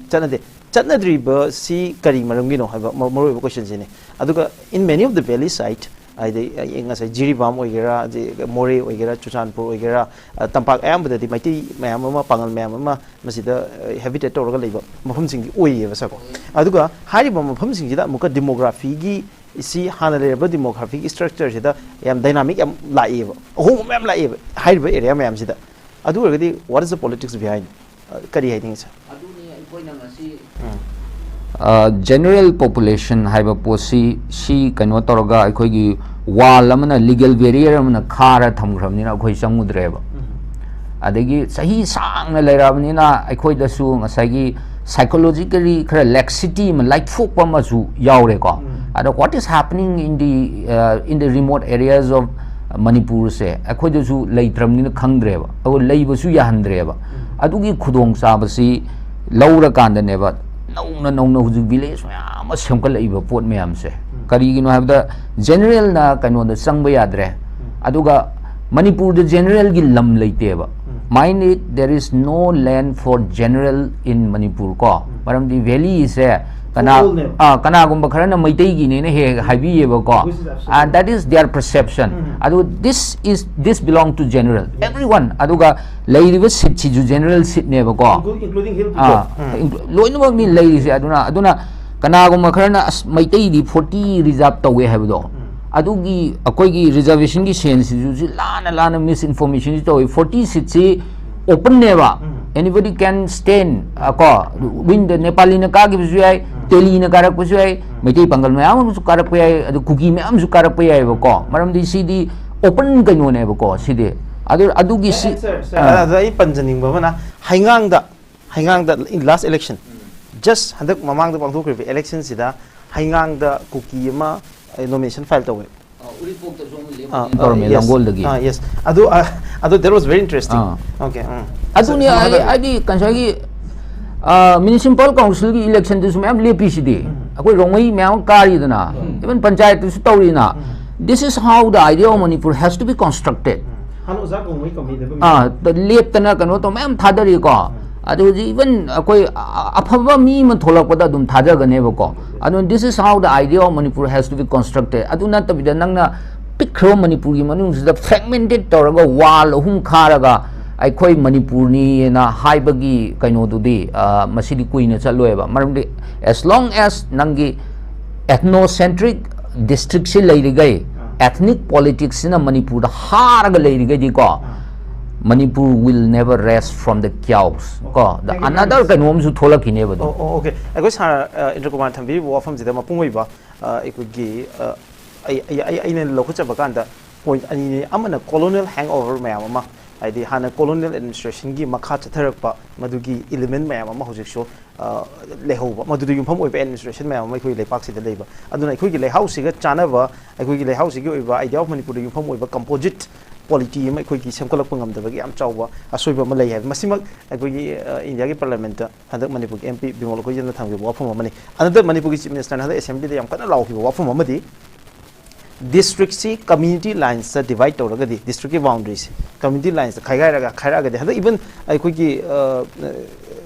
ꯆꯠꯅꯗꯦ. ꯆꯠꯅꯗ꯭ꯔꯤꯕꯁꯤ ꯀꯔꯤ ꯃꯔꯝꯒꯤꯅꯣ ꯍꯥꯏꯕ ꯃ-, ꯃꯔꯨꯑꯣꯏꯕ question ꯁꯤꯅꯤ. ꯑꯗꯨꯒ in many of the valley site, ꯍꯥꯏꯗꯤ ꯑꯩ ꯉꯁꯥꯏ ꯖꯤꯔꯤꯕꯥꯝ ꯑꯣꯏꯒꯦꯔꯥ, ꯑꯗꯩ ꯃꯣꯔꯦ ꯑꯣꯏꯒꯦꯔꯥ, ꯆꯨꯔꯆꯥꯟꯄꯨꯔ ꯑꯣꯏꯒꯦꯔꯥ, ꯑ, ꯇꯝꯄꯥꯛ ꯑꯌꯥꯝꯕꯗꯗꯤ ꯃꯩꯇꯩ ꯃꯌꯥꯝ ꯑꯃ, ꯄꯥꯉꯜ ꯃꯌꯥꯝ ꯑꯃ ꯃꯁꯤꯗ, ꯑ, ꯍꯦꯕꯤꯇꯦꯠ ꯇꯧꯔꯒ ꯂꯩꯕ ꯃꯐꯝꯁꯤꯡꯗꯤ ꯑꯣꯏꯌꯦꯕ ꯁꯥꯔꯀꯣ꯫ ꯑꯗꯨꯒ ꯍꯥꯏꯔꯤꯕ ꯃꯐꯝꯁꯤꯡꯁꯤꯗ ꯑꯃꯨꯛꯀ ꯗꯤꯃꯣꯒ꯭ꯔꯥꯐꯤꯒꯤ, ꯁꯤ ꯍꯥꯟꯅ ꯂꯩꯔꯝꯕ ꯗꯤꯃꯣꯒ꯭ꯔꯥꯐꯤꯒꯤ ꯁ꯭ꯇ꯭ꯔꯛꯆꯔꯁꯤꯗ ꯌꯥꯝ ꯗꯥꯏꯅꯥꯃꯤꯛ ꯌꯥꯝ ꯂꯥꯛꯑꯦꯕ, ꯑꯍꯣꯡꯕ ꯃꯌꯥꯝ ꯂꯥꯛꯑꯦꯕ ꯍꯥꯏꯔꯤꯕ ꯑꯦꯔꯤꯌꯥ ꯃꯌꯥꯝꯁꯤꯗ꯫ ꯑꯗꯨ ꯑꯣꯏꯔꯒꯗꯤ, what is the politics behind? ꯑ, ꯀꯔꯤ ꯍꯥꯏꯅꯤꯡꯉꯤ, ꯁꯥꯔ? ꯑꯗꯨꯅꯤ ꯑꯩꯈꯣꯏꯅ ꯉꯁꯤ ꯖꯦꯅꯔꯦꯜ ꯄꯣꯄꯨꯂꯦꯁꯟ ꯍꯥꯏꯕ ꯄꯣꯠꯁꯤ, ꯁꯤ ꯀꯩꯅꯣ ꯇꯧꯔꯒ ꯑꯩꯈꯣꯏꯒꯤ ꯋꯥꯜ ꯑꯃꯅ, ꯂꯤꯒꯦꯜ ꯕꯦꯔꯤꯌꯔ ꯑꯃꯅ ꯈꯥꯔ ꯊꯝꯈ꯭ꯔꯕꯅꯤꯅ ꯑꯩꯈꯣꯏ ꯆꯪꯉꯨꯗ꯭ꯔꯦꯕ꯫ ꯑꯗꯒꯤ ꯆꯍꯤ ꯁꯥꯡꯅ ꯂꯩꯔꯛꯑꯕꯅꯤꯅ ꯑꯩꯈꯣꯏꯗꯁꯨ ꯉꯁꯥꯏꯒꯤ ꯁꯥꯏꯀꯣꯂꯣꯖꯤꯀꯦꯂꯤ ꯈꯔ ꯂꯦꯛꯁꯤꯇꯤ ꯑꯃ, ꯂꯥꯏꯊꯣꯛꯄ ꯑꯃꯁꯨ ꯌꯥꯎꯔꯦꯀꯣ꯫ ꯑꯗꯣ what is happening in the, uh, in the remote areas of ꯃꯅꯤꯄꯨꯔꯁꯦ ꯑꯩꯈꯣꯏꯗꯁꯨ ꯂꯩꯇ꯭ꯔꯕꯅꯤꯅ ꯈꯪꯗ꯭ꯔꯦꯕ꯫ ꯑꯗꯨꯒ ꯂꯩꯕꯁꯨ ꯌꯥꯍꯟꯗ꯭ꯔꯦꯕ꯫ ꯑꯗꯨꯒꯤ ꯈꯨꯗꯣꯡꯆꯥꯕꯁꯤ ꯂꯧꯔꯀꯥꯟꯗꯅꯦꯕ ꯅꯧꯅ ꯅꯧꯅ ꯍꯧꯖꯤꯛ ꯚꯤꯂꯦꯖ ꯃꯌꯥꯝ ꯑꯃ ꯁꯦꯝꯒꯠꯂꯛꯏꯕ ꯄꯣꯠ ꯃꯌꯥꯝꯁꯦ꯫ ꯀꯔꯤꯒꯤꯅꯣ ꯍꯥꯏꯕꯗ, ꯖꯦꯅꯔꯦꯜꯅ ꯀꯩꯅꯣꯗ ꯆꯪꯕ ꯌꯥꯗ꯭ꯔꯦ꯫ ꯑꯗꯨꯒ ꯃꯅꯤꯄꯨꯔꯗ ꯖꯦꯅꯔꯦꯜꯒꯤ ꯂꯝ ꯂꯩꯇꯦꯕ꯫ Mind it, there is no land for general in Manipur ꯀꯣ꯫ ꯃꯔꯝꯗꯤ ꯚꯦꯂꯤꯁꯦ ꯀꯅꯥ Football ꯅꯦꯕ꯫ ꯑꯥ, ꯀꯅꯥꯒꯨꯝꯕ ꯈꯔꯅ ꯃꯩꯇꯩꯒꯤꯅꯦꯅ ꯍꯦꯛ ꯍꯦꯛ ꯍꯥꯏꯕꯤꯌꯦꯕꯀꯣ꯫ Which is absolutely And that is their perception. ꯑꯗꯨ this is, this belong to general, everyone. ꯑꯗꯨꯒ ꯂꯩꯔꯤꯕ ꯁꯤꯠꯁꯤꯁꯨ ꯖꯦꯅꯔꯦꯜ ꯁꯤꯠꯅꯦꯕꯀꯣ꯫ Inclu- including hill ꯑꯥ, people. ꯏꯟꯀ꯭ꯂꯨ- ꯂꯣꯏꯅꯃꯛꯅꯤ ꯂꯩꯔꯤꯁꯦ꯫ ꯑꯗꯨꯅ, ꯑꯗꯨꯅ ꯀꯅꯥꯒꯨꯝꯕ ꯈꯔꯅ ꯑꯁ ꯃꯩꯇꯩꯗꯤ ꯐꯣꯔꯇꯤ ꯔꯤꯖꯥꯔꯕ ꯇꯧꯋꯦ ꯍꯥꯏꯕꯗꯣ, ꯑꯗꯨꯒꯤ ꯑꯩꯈꯣꯏꯒꯤ ꯔꯤꯖꯥꯔꯕꯦꯁꯟꯒꯤ ꯁꯦꯟꯁꯁꯤꯁꯨ ꯁꯤ ꯂꯥꯟꯅ ꯂꯥꯟꯅ ꯃꯤꯁ ꯏꯟꯐꯣꯔꯃꯦꯁꯟꯁꯤ ꯇꯧꯋꯤ꯫ ꯐꯣꯔꯇꯤ ꯁꯤꯠꯁꯤ ꯑꯣꯄꯟꯅꯦꯕ, anybody can stand, ꯑ, ꯀꯣ꯫ ꯋꯤꯟꯗ ꯅꯦꯄꯥꯂꯤꯅ ꯀꯥꯈꯤꯕꯁꯨ ꯌꯥꯏ, ꯇꯦꯂꯤꯅ ꯀꯥꯔꯛꯄꯁꯨ ꯌꯥꯏ, ꯃꯩꯇꯩ ꯄꯥꯡꯒꯜ ꯃꯌꯥꯝ ꯑꯃꯁꯨ ꯀꯥꯔꯛꯄ ꯌꯥꯏ, ꯑꯗꯨ ꯀꯨꯀꯤ ꯃꯌꯥꯝ ꯑꯃꯁꯨ ꯀꯥꯔꯛꯄ ꯌꯥꯏꯕꯀꯣ꯫ ꯃꯔꯝꯗꯤ ꯁꯤꯗꯤ ꯑꯣꯄꯟ ꯀꯩꯅꯣꯅꯦꯕꯀꯣ ꯁꯤꯗꯤ꯫ ꯑꯗꯨ, ꯑꯗꯨꯒꯤ ꯁꯤ ꯁꯥꯔ, ꯑꯗ ꯑꯩ ꯄꯟꯖꯅꯤꯡꯕ ꯑꯃꯅ, ꯍꯩꯉꯥꯡꯗ, ꯍꯩꯉꯥꯡꯗ in last election, just ꯍꯟꯗꯛ ꯃꯃꯥꯡꯗ ꯄꯥꯡꯊꯣꯛꯈ꯭ꯔꯤꯕ ꯏꯂꯦꯛꯁꯟꯁꯤꯗ ꯍꯩꯉꯥꯡꯗ ꯀꯨꯀꯤ ꯑꯃ ꯅꯣꯃꯤꯅꯦꯁꯟ ꯐꯥꯏꯜ ꯇꯧꯋꯦ꯫ ꯑ, ꯎꯔꯤꯄꯣꯛꯇꯁꯨ ꯑꯃ ꯑꯥ, ꯂꯦꯞꯄꯅꯤ꯫ ꯇꯧꯔꯝꯃꯦ, yes. ꯂꯥꯡꯒꯣꯜꯗꯒꯤ꯫ ꯑꯥ, yes. ꯑꯗꯨ, ꯑ, ꯑꯗꯨ, that was very interesting. Ah. Okay, ꯎꯝ. ꯑꯗꯨꯅꯤ ꯁꯥꯔ, ꯑꯩ, ꯃꯈꯥ ꯍꯥꯏꯗꯤ ꯉꯁꯥꯏꯒꯤ ꯃ꯭ꯌꯨꯅꯤꯁꯤꯄꯥꯜ ꯀꯥꯎꯟꯁꯤꯜꯒꯤ ꯏꯂꯦꯛꯁꯟꯗꯁꯨ ꯃꯌꯥꯝ ꯂꯦꯞꯄꯤꯁꯤꯗꯤ꯫ ꯑꯩꯈꯣꯏ ꯔꯣꯡꯃꯩ ꯃꯌꯥꯝ ꯀꯥꯔꯤꯗꯅ, even ꯄꯟꯆꯥꯌꯠꯇꯁꯨ ꯇꯧꯔꯤꯅ꯫ This is how the idea of Manipur has to be constructed. ꯍꯥꯟꯅ ꯑꯣꯖꯥ ꯀꯧꯉꯩ ꯀꯝꯃꯤꯗꯕ ꯑꯥ, ꯗ-, ꯂꯦꯞꯇꯅ ꯀꯩꯅꯣ ꯇꯧ ꯃꯌꯥꯝ ꯊꯥꯗꯔꯤꯀꯣ꯫ ꯑꯗꯨ ꯍꯧꯖꯤꯛ even ꯑꯩꯈꯣꯏ ꯑ-, ꯑꯐꯕ ꯃꯤ ꯑꯃ ꯊꯣꯛꯂꯛꯄꯗ ꯑꯗꯨꯝ ꯊꯥꯖꯒꯅꯦꯕꯀꯣ꯫ ꯑꯗꯨꯅ this is how the idea of Manipur has to be constructed. ꯑꯗꯨ ꯅꯠꯇꯕꯤꯗ ꯅꯪꯅ ꯄꯤꯛꯈ꯭ꯔꯕ ꯃꯅꯤꯄꯨꯔꯒꯤ ꯃꯅꯨꯡꯁꯤꯗ fragmented ꯇꯧꯔꯒ wall ꯑꯍꯨꯝ ꯈꯥꯔꯒ ꯑꯩꯈꯣꯏ ꯃꯅꯤꯄꯨꯔꯅꯤꯅ ꯍꯥꯏꯕꯒꯤ ꯀꯩꯅꯣꯗꯨꯗꯤ, ꯑ, ꯃꯁꯤꯗꯤ ꯀꯨꯏꯅ ꯆꯠꯂꯣꯏꯕ꯫ ꯃꯔꯝꯗꯤ as long as ꯅꯪꯒꯤ ethnocentric districtꯁꯤ ꯂꯩꯔꯤꯈꯩ, ethnic politicsꯁꯤꯅ ꯃꯅꯤꯄꯨꯔꯗ ꯍꯥꯔꯒ ꯂꯩꯔꯤꯈꯩꯗꯤꯀꯣ, Manipur will never rest from the chaos ꯀꯣ꯫ The another ꯀꯩꯅꯣꯝꯁꯨ ꯊꯣꯛꯂꯛꯈꯤꯅꯦꯕ ꯑꯗꯨꯝ꯫ ꯑꯣ ꯑꯣ ꯑꯣꯀꯦ꯫ ꯑꯩꯈꯣꯏ ꯁꯥꯔ ꯏꯟꯗ꯭ꯔ ꯀꯨꯃꯥꯔ ꯊꯝꯕꯤꯔꯤꯕ ꯋꯥꯐꯝꯁꯤꯗ ꯃꯄꯨꯡ ꯑꯣꯏꯕ, ꯑ, ꯑꯩꯈꯣꯏꯒꯤ, ꯑ, ꯑꯩ ꯑꯩ ꯑꯩ ꯑꯩꯅ ꯂꯧꯈꯠꯆꯕ ꯀꯥꯟꯗ point ꯑꯅꯤꯅꯤ꯫ ꯑꯃꯅ colonial hangover ꯃꯌꯥꯝ ꯑꯃ, ꯍꯥꯏꯗꯤ ꯍꯥꯟꯅ colonial administrationꯒꯤ ꯃꯈꯥ ꯆꯠꯊꯔꯛꯄ ꯃꯗꯨꯒꯤ element ꯃꯌꯥꯝ ꯑꯃ ꯍꯧꯖꯤꯛꯁꯨ, ꯑ, ꯂꯩꯍꯧꯕ, ꯃꯗꯨꯗ ꯌꯨꯝꯐꯝ ꯑꯣꯏꯕ administration ꯃꯌꯥꯝ ꯑꯃ ꯑꯩꯈꯣꯏꯒꯤ ꯂꯩꯄꯥꯛꯁꯤꯗ ꯂꯩꯕ꯫ ꯑꯗꯨꯅ ꯑꯩꯈꯣꯏꯒꯤ ꯂꯩꯍꯥꯎꯁꯤꯒ ꯆꯥꯟꯅꯕ, ꯑꯩꯈꯣꯏꯒꯤ ꯂꯩꯍꯥꯎꯁꯤꯒꯤ ꯑꯣꯏꯕ idea of ꯃꯅꯤꯄꯨꯔꯗ ꯌꯨꯝꯐꯝ ꯑꯣꯏꯕ composite polity ꯑꯃ ꯑꯩꯈꯣꯏꯒꯤ ꯁꯦꯝꯒꯠꯂꯛꯄ ꯉꯝꯗꯕꯒꯤ ꯌꯥꯝ ꯆꯥꯎꯕ ꯑꯁꯣꯏꯕ ꯑꯃ ꯂꯩ ꯍꯥꯏꯕ꯫ ꯃꯁꯤꯃꯛ ꯑꯩꯈꯣꯏꯒꯤ, ꯑ, ꯏꯟꯗꯤꯌꯥꯒꯤ parliamentꯇ ꯍꯟꯗꯛ ꯃꯅꯤꯄꯨꯔꯒꯤ MP ꯕꯤꯃꯣꯜ ꯑꯩꯈꯣꯏꯒꯤꯅ ꯊꯝꯈꯤꯕ ꯋꯥꯐꯝ ꯑꯃꯅꯤ꯫ ꯑꯅꯗꯔ ꯃꯅꯤꯄꯨꯔꯒꯤ Chief Ministerꯅ ꯍꯟꯗꯛ assemblyꯗ ꯌꯥꯝ ꯀꯟꯅ ꯂꯥꯎꯈꯤꯕ ꯋꯥꯐꯝ ꯑꯃꯗꯤ districtꯁꯤ community linesꯇ divide ꯇꯧꯔꯒꯗꯤ, districtꯀꯤ boundaryꯁꯤ community linesꯇ ꯈꯥꯏꯒꯥꯏꯔꯒ, ꯈꯥꯏꯔꯛꯑꯒꯗꯤ, ꯍꯟꯗꯛ even ꯑꯩꯈꯣꯏꯒꯤ, ꯑ,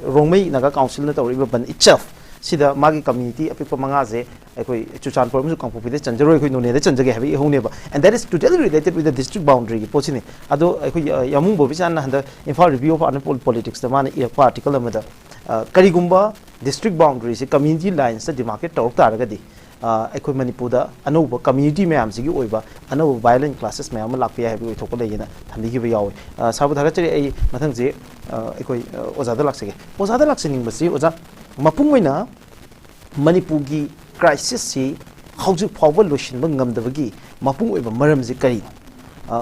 ꯔꯣꯡꯃꯩ ꯅꯥꯒꯥ councilꯅ ꯇꯧꯔꯛꯏꯕ ꯕꯟ itself ꯁꯤꯗ ꯃꯥꯒꯤ community ꯑꯄꯤꯛꯄ ꯃꯉꯥꯁꯦ ꯑꯩꯈꯣꯏ ꯆꯨꯔꯆꯥꯟꯄꯨꯔ ꯑꯃꯁꯨꯡ ꯀꯥꯡꯄꯣꯛꯄꯤꯗ ꯆꯟꯖꯔꯣꯏ, ꯑꯩꯈꯣꯏ ꯅꯣꯅꯦꯗ ꯆꯟꯖꯒꯦ ꯍꯥꯏꯕꯒꯤ ꯏꯍꯧꯅꯦꯕ꯫ And that is totally related with the district boundaryꯒꯤ ꯄꯣꯠꯁꯤꯅꯤ꯫ ꯑꯗꯣ ꯑꯩꯈꯣꯏꯒꯤ, ꯑ, ꯌꯥꯃꯨꯡ ꯕꯣꯕꯤꯆꯥꯟꯅ ꯍꯟꯗꯛ Imphal Review of Urban Politicsꯇ ꯃꯥꯅ ꯏꯔꯛꯄ article ꯑꯃꯗ, ꯑ, ꯀꯔꯤꯒꯨꯝꯕ district boundaryꯁꯤ community linesꯇ demarcate ꯇꯧꯔꯛ ꯇꯥꯔꯒꯗꯤ, ꯑ, ꯑꯩꯈꯣꯏ ꯃꯅꯤꯄꯨꯔꯗ ꯑꯅꯧꯕ community ꯃꯌꯥꯝꯁꯤꯒꯤ ꯑꯣꯏꯕ ꯑꯅꯧꯕ violent clashes ꯃꯌꯥꯝ ꯑꯃ ꯂꯥꯛꯄ ꯌꯥꯏ ꯍꯥꯏꯕꯒꯤ ꯑꯣꯏꯊꯣꯛꯄ ꯂꯩꯌꯦꯅ ꯊꯝꯕꯤꯈꯤꯕ ꯌꯥꯎꯋꯤ꯫ ꯑ, ꯁꯥꯔꯕꯨ ꯊꯥꯒꯠꯆꯔꯤ꯫ ꯑꯩ ꯃꯊꯪꯁꯦ, ꯑ, ꯑꯩꯈꯣꯏ, ꯑ, ꯑꯣꯖꯥꯗ ꯂꯥꯛꯆꯒꯦ꯫ ꯑꯣꯖꯥꯗ ꯂꯥꯛꯆꯅꯤꯡꯕꯁꯤ, ꯑꯣꯖꯥ, ꯃꯄꯨꯡ ꯑꯣꯏꯅ ꯃꯅꯤꯄꯨꯔꯒꯤ crisisꯁꯤ ꯍꯧꯖꯤꯛ ꯐꯥꯎꯕ ꯂꯣꯏꯁꯤꯟꯕ ꯉꯝꯗꯕꯒꯤ ꯃꯄꯨꯡ ꯑꯣꯏꯕ ꯃꯔꯝꯁꯤ ꯀꯔꯤꯅꯣ? ꯑ,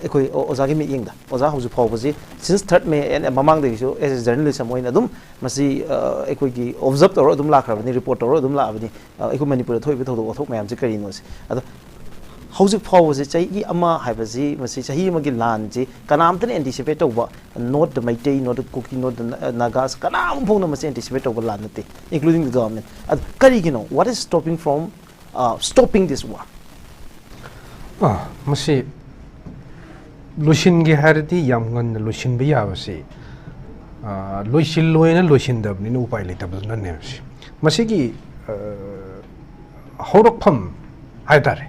ꯑꯩꯈꯣꯏ ꯑꯣ-, ꯑꯣꯖꯥꯒꯤ ꯃꯤꯠꯌꯦꯡꯗ, ꯑꯣꯖꯥ ꯍꯧꯖꯤꯛ ꯐꯥꯎꯕꯁꯤ since third May and ꯃꯃꯥꯡꯗꯒꯤꯁꯨ as a journalist ꯑꯃ ꯑꯣꯏꯅ ꯑꯗꯨꯝ ꯃꯁꯤ, ꯑ, ꯑꯩꯈꯣꯏꯒꯤ observe ꯇꯧꯔ ꯑꯗꯨꯝ ꯂꯥꯛꯈ꯭ꯔꯕꯅꯤ, report ꯇꯧꯔ ꯑꯗꯨꯝ ꯂꯥꯛꯑꯕꯅꯤ꯫ ꯑ, ꯑꯩꯈꯣꯏ ꯃꯅꯤꯄꯨꯔꯗ ꯊꯣꯛꯏꯕ ꯊꯧꯗꯣꯛ ꯋꯥꯊꯣꯛ ꯃꯌꯥꯝꯁꯤ ꯀꯔꯤꯅꯣꯁꯦ꯫ ꯑꯗꯣ ꯍꯧꯖꯤꯛ ꯐꯥꯎꯕꯁꯦ ꯆꯍꯤ ꯑꯃ ꯍꯥꯏꯕꯁꯤ, ꯃꯁꯤ ꯆꯍꯤ ꯑꯃꯒꯤ ꯂꯥꯟꯁꯤ ꯀꯅꯥꯝꯇꯅ anticipate ꯇꯧꯕ, not the Meitei, not the Kuki, not the Na-, Nagas, ꯀꯅꯥꯝ ꯐꯥꯎꯅ ꯃꯁꯤ anticipate ꯇꯧꯕ ꯂꯥꯟ ꯅꯠꯇꯦ, including the government꯫ ꯑꯗꯨ ꯀꯔꯤꯒꯤꯅꯣ? What is stopping from, uh, stopping this war? ꯑꯥ, ꯃꯁꯤ ꯂꯣꯏꯁꯤꯟꯒꯦ ꯍꯥꯏꯔꯗꯤ ꯌꯥꯝ ꯉꯟꯅ ꯂꯣꯏꯁꯤꯟꯕ ꯌꯥꯕꯁꯤ, ꯑꯥ, ꯂꯣꯏꯁꯤꯜꯂꯣꯏꯅ ꯂꯣꯏꯁꯤꯟꯗꯕꯅꯤꯅ ꯎꯄꯥꯏ ꯂꯩꯇꯕꯗꯨꯅꯅꯦꯕ ꯁꯤ꯫ ꯃꯁꯤꯒꯤ, ꯍꯧꯔꯛꯐꯝ ꯍꯥꯏ ꯇꯥꯔꯦ,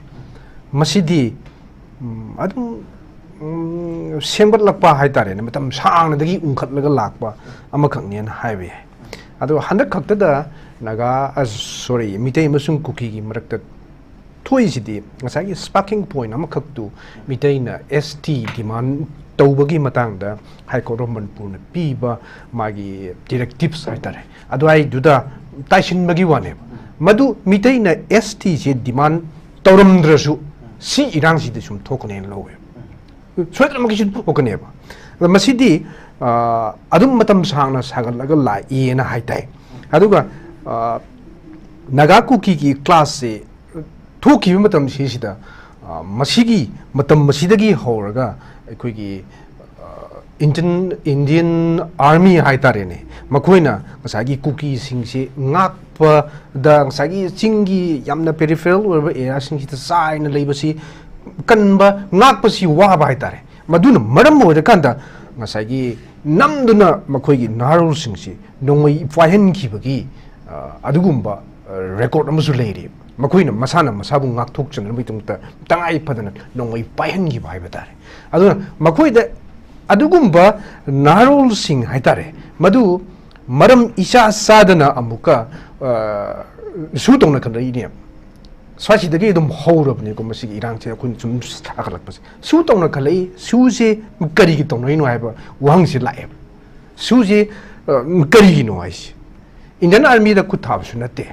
ꯃꯁꯤꯗꯤ ꯎꯝ, ꯑꯗꯨꯝ ꯎꯝ, ꯁꯦꯝꯒꯠꯂꯛꯄ ꯍꯥꯏ ꯇꯥꯔꯦꯅꯦ, ꯃꯇꯝ ꯁꯥꯡꯅꯗꯒꯤ ꯎꯪꯈꯠꯂꯒ ꯂꯥꯛꯄ ꯑꯃꯈꯛꯅꯦꯅ ꯍꯥꯏꯕ ꯌꯥꯏ꯫ ꯑꯗꯣ ꯍꯟꯗꯛ ꯈꯛꯇꯗ ꯅꯥꯒꯥ, ꯑ, ꯁꯣꯔꯤ, ꯃꯤꯇꯩ ꯑꯃꯁꯨꯡ ꯀꯨꯀꯤꯒꯤ ꯃꯔꯛꯇ ꯊꯣꯛꯏꯁꯤꯗꯤ ꯉꯁꯥꯏꯒꯤ sparking point ꯑꯃꯈꯛꯇꯨ, ꯃꯤꯇꯩꯅ S T demand ꯇꯧꯕꯒꯤ ꯃꯇꯥꯡꯗ High Court of ꯃꯅꯤꯄꯨꯔꯅ ꯄꯤꯕ ꯃꯥꯒꯤ directives ꯍꯥꯏ ꯇꯥꯔꯦ, ꯑꯗꯨꯋꯥꯏꯗꯨꯗ ꯇꯥꯏꯁꯤꯟꯕꯒꯤ ꯋꯥꯅꯦꯕ꯫ ꯃꯗꯨ ꯃꯤꯇꯩꯅ S T ꯁꯦ demand ꯇꯧꯔꯝꯗ꯭ꯔꯁꯨ ꯁꯤ ꯏꯔꯥꯡꯁꯤꯗꯤ ꯁꯨꯝ ꯊꯣꯛꯀꯅꯦꯅ ꯂꯧꯋꯦꯕ꯫ ꯁꯣꯏꯗꯅꯃꯛꯀꯤ ꯁꯤ ꯊꯣꯛꯀꯅꯦꯕ꯫ ꯑꯗꯣ ꯃꯁꯤꯗꯤ, ꯑ, ꯑꯗꯨꯝ ꯃꯇꯝ ꯁꯥꯡꯅ ꯁꯥꯒꯠꯂꯒ ꯂꯥꯛꯏꯅ ꯍꯥꯏ ꯇꯥꯏ꯫ ꯑꯗꯨꯒ, ꯑ, ꯅꯥꯒꯥ ꯀꯨꯀꯤꯒꯤ class ꯁꯦ ꯊꯣꯛꯈꯤꯕ ꯃꯇꯝꯁꯤꯁꯤꯗ, ꯑ, ꯃꯁꯤꯒꯤ ꯃꯇꯝ ꯑꯁꯤꯗꯒꯤ ꯍꯧꯔꯒ ꯑꯩꯈꯣꯏꯒꯤ, ꯑ, Indian, Indian Army ꯍꯥꯏ ꯇꯥꯔꯦꯅꯦ, ꯃꯈꯣꯏꯅ ꯉꯁꯥꯏꯒꯤ ꯀꯨꯀꯤꯁꯤꯡꯁꯤ ꯉꯥꯛꯄꯗ, ꯉꯁꯥꯏꯒꯤ ꯆꯤꯡꯒꯤ ꯌꯥꯝꯅ peripheral ꯑꯣꯏꯔꯕ area ꯁꯤꯡꯁꯤꯗ ꯆꯥꯏꯅ ꯂꯩꯕꯁꯤ ꯀꯟꯕ, ꯉꯥꯛꯄꯁꯤ ꯋꯥꯕ ꯍꯥꯏ ꯇꯥꯔꯦ꯫ ꯃꯗꯨꯅ ꯃꯔꯝ ꯑꯣꯏꯔꯀꯥꯟꯗ ꯉꯁꯥꯏꯒꯤ ꯅꯝꯗꯨꯅ ꯃꯈꯣꯏꯒꯤ ꯅꯍꯥꯔꯣꯜꯁꯤꯡꯁꯤ ꯅꯣꯡꯃꯩ ꯄꯥꯏꯍꯟꯈꯤꯕꯒꯤ, ꯑ, ꯑꯗꯨꯒꯨꯝꯕ, ꯑ, record ꯑꯃꯁꯨ ꯂꯩꯔꯤ꯫ ꯃꯈꯣꯏꯅ ꯃꯁꯥꯅ ꯃꯁꯥꯕꯨ ꯉꯥꯛꯊꯣꯛꯆꯅꯕꯒꯤꯗꯃꯛꯇ ꯇꯉꯥꯏ ꯐꯗꯅ ꯅꯣꯡꯃꯩ ꯄꯥꯏꯍꯟꯈꯤꯕ ꯍꯥꯏꯕ ꯇꯥꯔꯦ꯫ ꯑꯗꯨꯅ ꯃꯈꯣꯏꯗ ꯑꯗꯨꯒꯨꯝꯕ ꯅꯍꯥꯔꯣꯜꯁꯤꯡ ꯍꯥꯏ ꯇꯥꯔꯦ, ꯃꯗꯨ ꯃꯔꯝ ꯏꯆꯥ ꯆꯥꯗꯅ ꯑꯃꯨꯛꯀ, ꯑ, ꯁꯨ ꯇꯧꯅꯈꯠꯂꯛꯏꯅꯦ꯫ ꯁ꯭ꯋꯥꯏꯁꯤꯗꯒꯤ ꯑꯗꯨꯝ ꯍꯧꯔꯕꯅꯤꯀꯣ ꯃꯁꯤꯒꯤ ꯏꯔꯥꯡꯁꯦ ꯑꯩꯈꯣꯏꯅ ꯁꯨꯝ ꯁꯥꯒꯠꯂꯛꯄꯁꯦ꯫ ꯁꯨ ꯇꯧꯅꯈꯠꯂꯛꯏ, ꯁꯨꯁꯦ ꯀꯔꯤꯒꯤ ꯇꯧꯅꯔꯤꯅꯣ ꯍꯥꯏꯕ ꯋꯥꯍꯪꯁꯦ ꯂꯥꯛꯑꯦꯕ꯫ ꯁꯨꯁꯦ, ꯑ, ꯀꯔꯤꯒꯤꯅꯣ ꯍꯥꯏꯁꯦ? Indian Army ꯗ ꯈꯨꯠ ꯊꯥꯕꯁꯨ ꯅꯠꯇꯦ꯫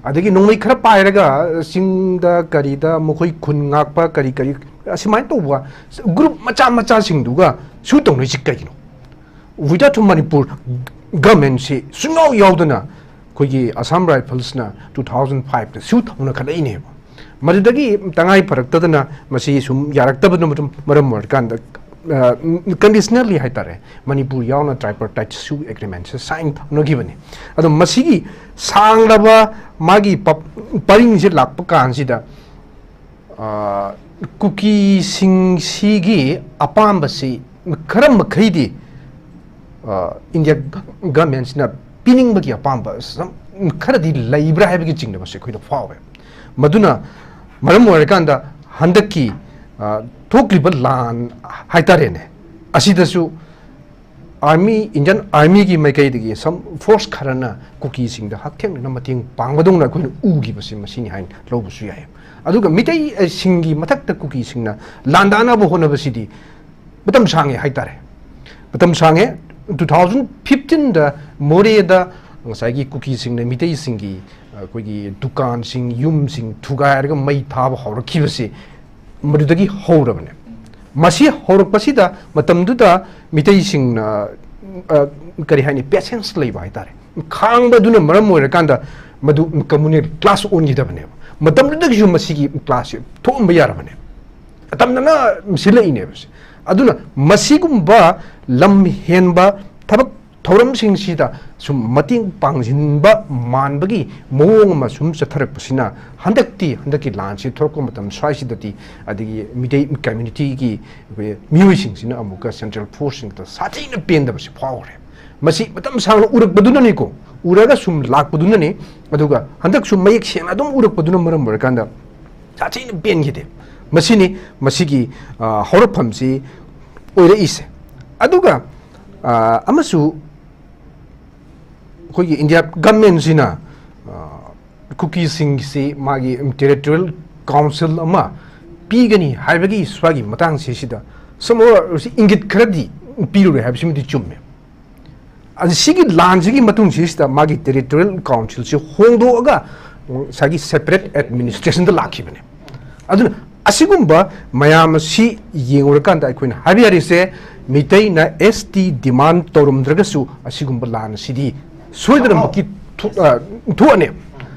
ꯑꯗꯒꯤ ꯅꯣꯡꯃꯩ ꯈꯔ ꯄꯥꯏꯔꯒ ꯆꯤꯡꯗ ꯀꯔꯤꯗ ꯃꯈꯣꯏ ꯈꯨꯟ ꯉꯥꯛꯄ ꯀꯔꯤ ꯀꯔꯤ ꯑꯁꯨꯃꯥꯏꯅ ꯇꯧꯕ group ꯃꯆꯥ ꯃꯆꯥꯁꯤꯡꯗꯨꯒ ꯁꯨ ꯇꯧꯅꯔꯤꯁꯤ ꯀꯩꯒꯤꯅꯣ? Without Manipur government ꯁꯤ ꯁꯨꯡꯌꯥꯎ ꯌꯥꯎꯗꯅ ꯑꯩꯈꯣꯏꯒꯤ Assam Rifles ꯅ two thousand five ꯇ ꯁꯨ ꯇꯧꯅꯈꯠꯂꯛꯏꯅꯦꯕ꯫ ꯃꯗꯨꯗꯒꯤ ꯇꯉꯥꯏ ꯐꯔꯛꯇꯗꯅ ꯃꯁꯤ ꯁꯨꯝ ꯌꯥꯔꯛꯇꯕꯅ ꯃꯔꯝ, ꯃꯔꯝ ꯑꯣꯏꯔꯀꯥꯟꯗ, ꯑ, conditionally ꯍꯥꯏ ꯇꯥꯔꯦ, ꯃꯅꯤꯄꯨꯔ ꯌꯥꯎꯅ tripartite ꯁꯨ agreement ꯁꯦ sign ꯇꯧꯅꯈꯤꯕꯅꯤ꯫ ꯑꯗꯣ ꯃꯁꯤꯒꯤ ꯁꯥꯡꯂꯕ ꯃꯥꯒꯤ ꯄ-, ꯄꯔꯤꯡꯁꯦ ꯂꯥꯛꯄ ꯀꯥꯟꯁꯤꯗ, ꯑ, ꯀꯨꯀꯤꯁꯤꯡꯁꯤꯒꯤ ꯑꯄꯥꯝꯕꯁꯤ ꯈꯔ ꯃꯈꯩꯗꯤ, ꯑ, India government ꯁꯤꯅ ꯄꯤꯅꯤꯡꯕꯒꯤ ꯑꯄꯥꯝꯕ ꯁꯨꯝ ꯈꯔꯗꯤ ꯂꯩꯕ꯭ꯔꯥ ꯍꯥꯏꯕꯒꯤ ꯆꯤꯡꯅꯕꯁꯦ ꯑꯩꯈꯣꯏꯗ ꯐꯥꯎꯋꯦ꯫ ꯃꯗꯨꯅ ꯃꯔꯝ ꯑꯣꯏꯔꯀꯥꯟꯗ ꯍꯟꯗꯛꯀꯤ, ꯑ, ꯊꯣꯛꯂꯤꯕ ꯂꯥꯟ ꯍꯥꯏꯇꯥꯔꯦꯅꯦ, ꯑꯁꯤꯗꯁꯨ ꯑꯥꯔꯃꯤ, ꯏꯟꯗꯤꯌꯟ ꯑꯥꯔꯃꯤꯒꯤ ꯃꯥꯏꯀꯩꯗꯒꯤ ꯁꯝ ꯐꯣꯔꯁ ꯈꯔꯅ ꯀꯨꯀꯤꯁꯤꯡꯗ ꯍꯛꯊꯦꯡꯅꯅ ꯃꯇꯦꯡ ꯄꯥꯡꯕꯗꯧꯅ ꯑꯩꯈꯣꯏꯅ ꯎꯈꯤꯕꯁꯤ ꯃꯁꯤꯅꯤ ꯍꯥꯏꯅ ꯂꯧꯕꯁꯨ ꯌꯥꯏ꯫ ꯑꯗꯨꯒ ꯃꯤꯇꯩꯁꯤꯡꯒꯤ ꯃꯊꯛꯇ ꯀꯨꯀꯤꯁꯤꯡꯅ ꯂꯥꯟꯗꯥꯅꯕ ꯍꯣꯠꯅꯕꯁꯤꯗꯤ ꯃꯇꯝ ꯁꯥꯡꯉꯦ ꯍꯥꯏꯇꯥꯔꯦ꯫ ꯃꯇꯝ ꯁꯥꯡꯉꯦ꯫ Two thousand fifteenꯗ ꯃꯣꯔꯦꯗ ꯉꯁꯥꯏꯒꯤ ꯀꯨꯀꯤꯁꯤꯡꯅ ꯃꯤꯇꯩꯁꯤꯡꯒꯤ, ꯑꯩꯈꯣꯏꯒꯤ ꯗꯨꯀꯥꯟꯁꯤꯡ, ꯌꯨꯝꯁꯤꯡ ꯊꯨꯒꯥꯏꯔꯒ ꯃꯩ ꯊꯥꯕ ꯍꯧꯔꯛꯈꯤꯕꯁꯤ ꯃꯗꯨꯗꯒꯤ ꯍꯧꯔꯕꯅꯦ꯫ ꯃꯁꯤ ꯍꯧꯔꯛꯄꯁꯤꯗ ꯃꯇꯝꯗꯨꯗ ꯃꯤꯇꯩꯁꯤꯡꯅ, ꯑ, ꯀꯔꯤ ꯍꯥꯏꯅꯤ, ꯄꯦꯁꯦꯟꯁ ꯂꯩꯕ ꯍꯥꯏꯇꯥꯔꯦ, ꯈꯥꯡꯕꯗꯨꯅ ꯃꯔꯝ ꯑꯣꯏꯔꯀꯥꯟꯗ ꯃꯗꯨ ꯀꯝꯃꯨꯅꯦꯜ ꯀ꯭ꯂꯥꯁ ꯑꯣꯟꯈꯤꯗꯕꯅꯦꯕ꯫ ꯃꯇꯝꯗꯨꯗꯒꯤꯁꯨ ꯃꯁꯤꯒꯤ ꯀ꯭ꯂꯥꯁꯁꯦ ꯊꯣꯛꯑꯝꯕ ꯌꯥꯔꯕꯅꯦ꯫ ꯃꯇꯝꯗꯅ ꯁꯤꯜꯂꯛꯏꯅꯦꯕ ꯁꯦ꯫ ꯑꯗꯨꯅ ꯃꯁꯤꯒꯨꯝꯕ ꯂꯝ ꯍꯦꯟꯕ ꯊꯕꯛ ꯊꯧꯔꯝꯁꯤꯡꯁꯤꯗ ꯁꯨꯝ ꯃꯇꯦꯡ ꯄꯥꯡꯁꯤꯟꯕ ꯃꯥꯟꯕꯒꯤ ꯃꯑꯣꯡ ꯑꯃ ꯁꯨꯝ ꯆꯠꯊꯔꯛꯄꯁꯤꯅ ꯍꯟꯗꯛꯇꯤ, ꯍꯟꯗꯛꯀꯤ ꯂꯥꯟꯁꯤ ꯊꯣꯔꯛꯄ ꯃꯇꯝ ꯁ꯭ꯋꯥꯏꯁꯤꯗꯗꯤ, ꯑꯗꯒꯤ ꯃꯤꯇꯩ ꯀꯝꯃ꯭ꯌꯨꯅꯤꯇꯤꯒꯤ ꯑꯩꯈꯣꯏ ꯃꯤꯑꯣꯏꯁꯤꯡꯁꯤꯅ ꯑꯃꯨꯛꯀ ꯁꯦꯟꯇ꯭ꯔꯦꯜ ꯐꯣꯔꯁꯁꯤꯡꯗ ꯁꯥꯊꯤꯅ ꯄꯦꯟꯗꯕꯁꯤ ꯐꯥꯎꯈ꯭ꯔꯦ꯫ ꯃꯁꯤ ꯃꯇꯝ ꯁꯥꯡꯅ ꯎꯔꯛꯄꯗꯨꯅꯅꯤꯀꯣ, ꯎꯔꯒ ꯁꯨꯝ ꯂꯥꯛꯄꯗꯨꯅꯅꯤ꯫ ꯑꯗꯨꯒ ꯍꯟꯗꯛꯁꯨ ꯃꯌꯦꯛ ꯁꯦꯡꯅ ꯑꯗꯨꯝ ꯎꯔꯛꯄꯗꯨꯅ ꯃꯔꯝ ꯑꯣꯏꯔꯀꯥꯟꯗ ꯁꯥꯊꯤꯅ ꯄꯦꯟꯈꯤꯗꯦ꯫ ꯃꯁꯤꯅꯤ ꯃꯁꯤꯒꯤ, ꯑ, ꯍꯧꯔꯛꯐꯝꯁꯤ ꯑꯣꯏꯔꯛꯏꯁꯦ꯫ ꯑꯗꯨꯒ, ꯑ, ꯑꯃꯁꯨ ꯑꯩꯈꯣꯏꯒꯤ ꯏꯟꯗꯤꯌꯥ ꯒꯚꯔꯟꯃꯦꯟꯁꯤꯅ, ꯑ, ꯀꯨꯀꯤꯁꯤꯡꯁꯤ ꯃꯥꯒꯤ ꯇꯦꯔꯤꯇꯣꯔꯤꯌꯦꯜ ꯀꯥꯎꯟꯁꯤꯜ ꯑꯃ ꯄꯤꯒꯅꯤ ꯍꯥꯏꯕꯒꯤ ꯁ꯭ꯋꯥꯏꯒꯤ ꯃꯇꯥꯡꯁꯤꯁꯤꯗ ꯁꯣꯝ ꯏꯪꯒꯤꯠ ꯈꯔꯗꯤ ꯄꯤꯔꯨꯔꯦ ꯍꯥꯏꯕꯁꯤꯃꯗꯤ ꯆꯨꯝꯃꯦ꯫ ꯑꯗꯨ ꯁꯤꯒꯤ ꯂꯥꯟꯁꯤꯒꯤ ꯃꯇꯨꯡꯁꯤꯗ ꯃꯥꯒꯤ ꯇꯦꯔꯤꯇꯣꯔꯤꯌꯦꯜ ꯀꯥꯎꯟꯁꯤꯜꯁꯤ ꯍꯣꯡꯗꯣꯛꯑꯒ ꯉꯁꯥꯏꯒꯤ ꯁꯦꯄꯔꯦꯠ ꯑꯦꯗꯃꯤꯅꯤꯁꯇ꯭ꯔꯦꯁꯟꯗ ꯂꯥꯛꯈꯤꯕꯅꯦ꯫ ꯑꯗꯨꯅ ꯑꯁꯤꯒꯨꯝꯕ ꯃꯌꯥꯝ ꯑꯁꯤ ꯌꯦꯡꯉꯨꯔꯀꯥꯟꯗ ꯑꯩꯈꯣꯏꯅ ꯍꯥꯏꯕ ꯌꯥꯔꯤꯁꯦ, ꯃꯤꯇꯩꯅ ꯑꯦꯁ ꯇꯤ ꯗꯤꯃꯥꯟ ꯇꯧꯔꯝꯗ꯭ꯔꯒꯁꯨ ꯑꯁꯤꯒꯨꯝꯕ ꯂꯥꯟ ꯑꯁꯤꯗꯤ ꯁꯣꯏꯗꯅꯃꯛꯀꯤ ꯊꯣꯛ-, ꯑ, ꯊꯣꯛꯑꯅꯤ꯫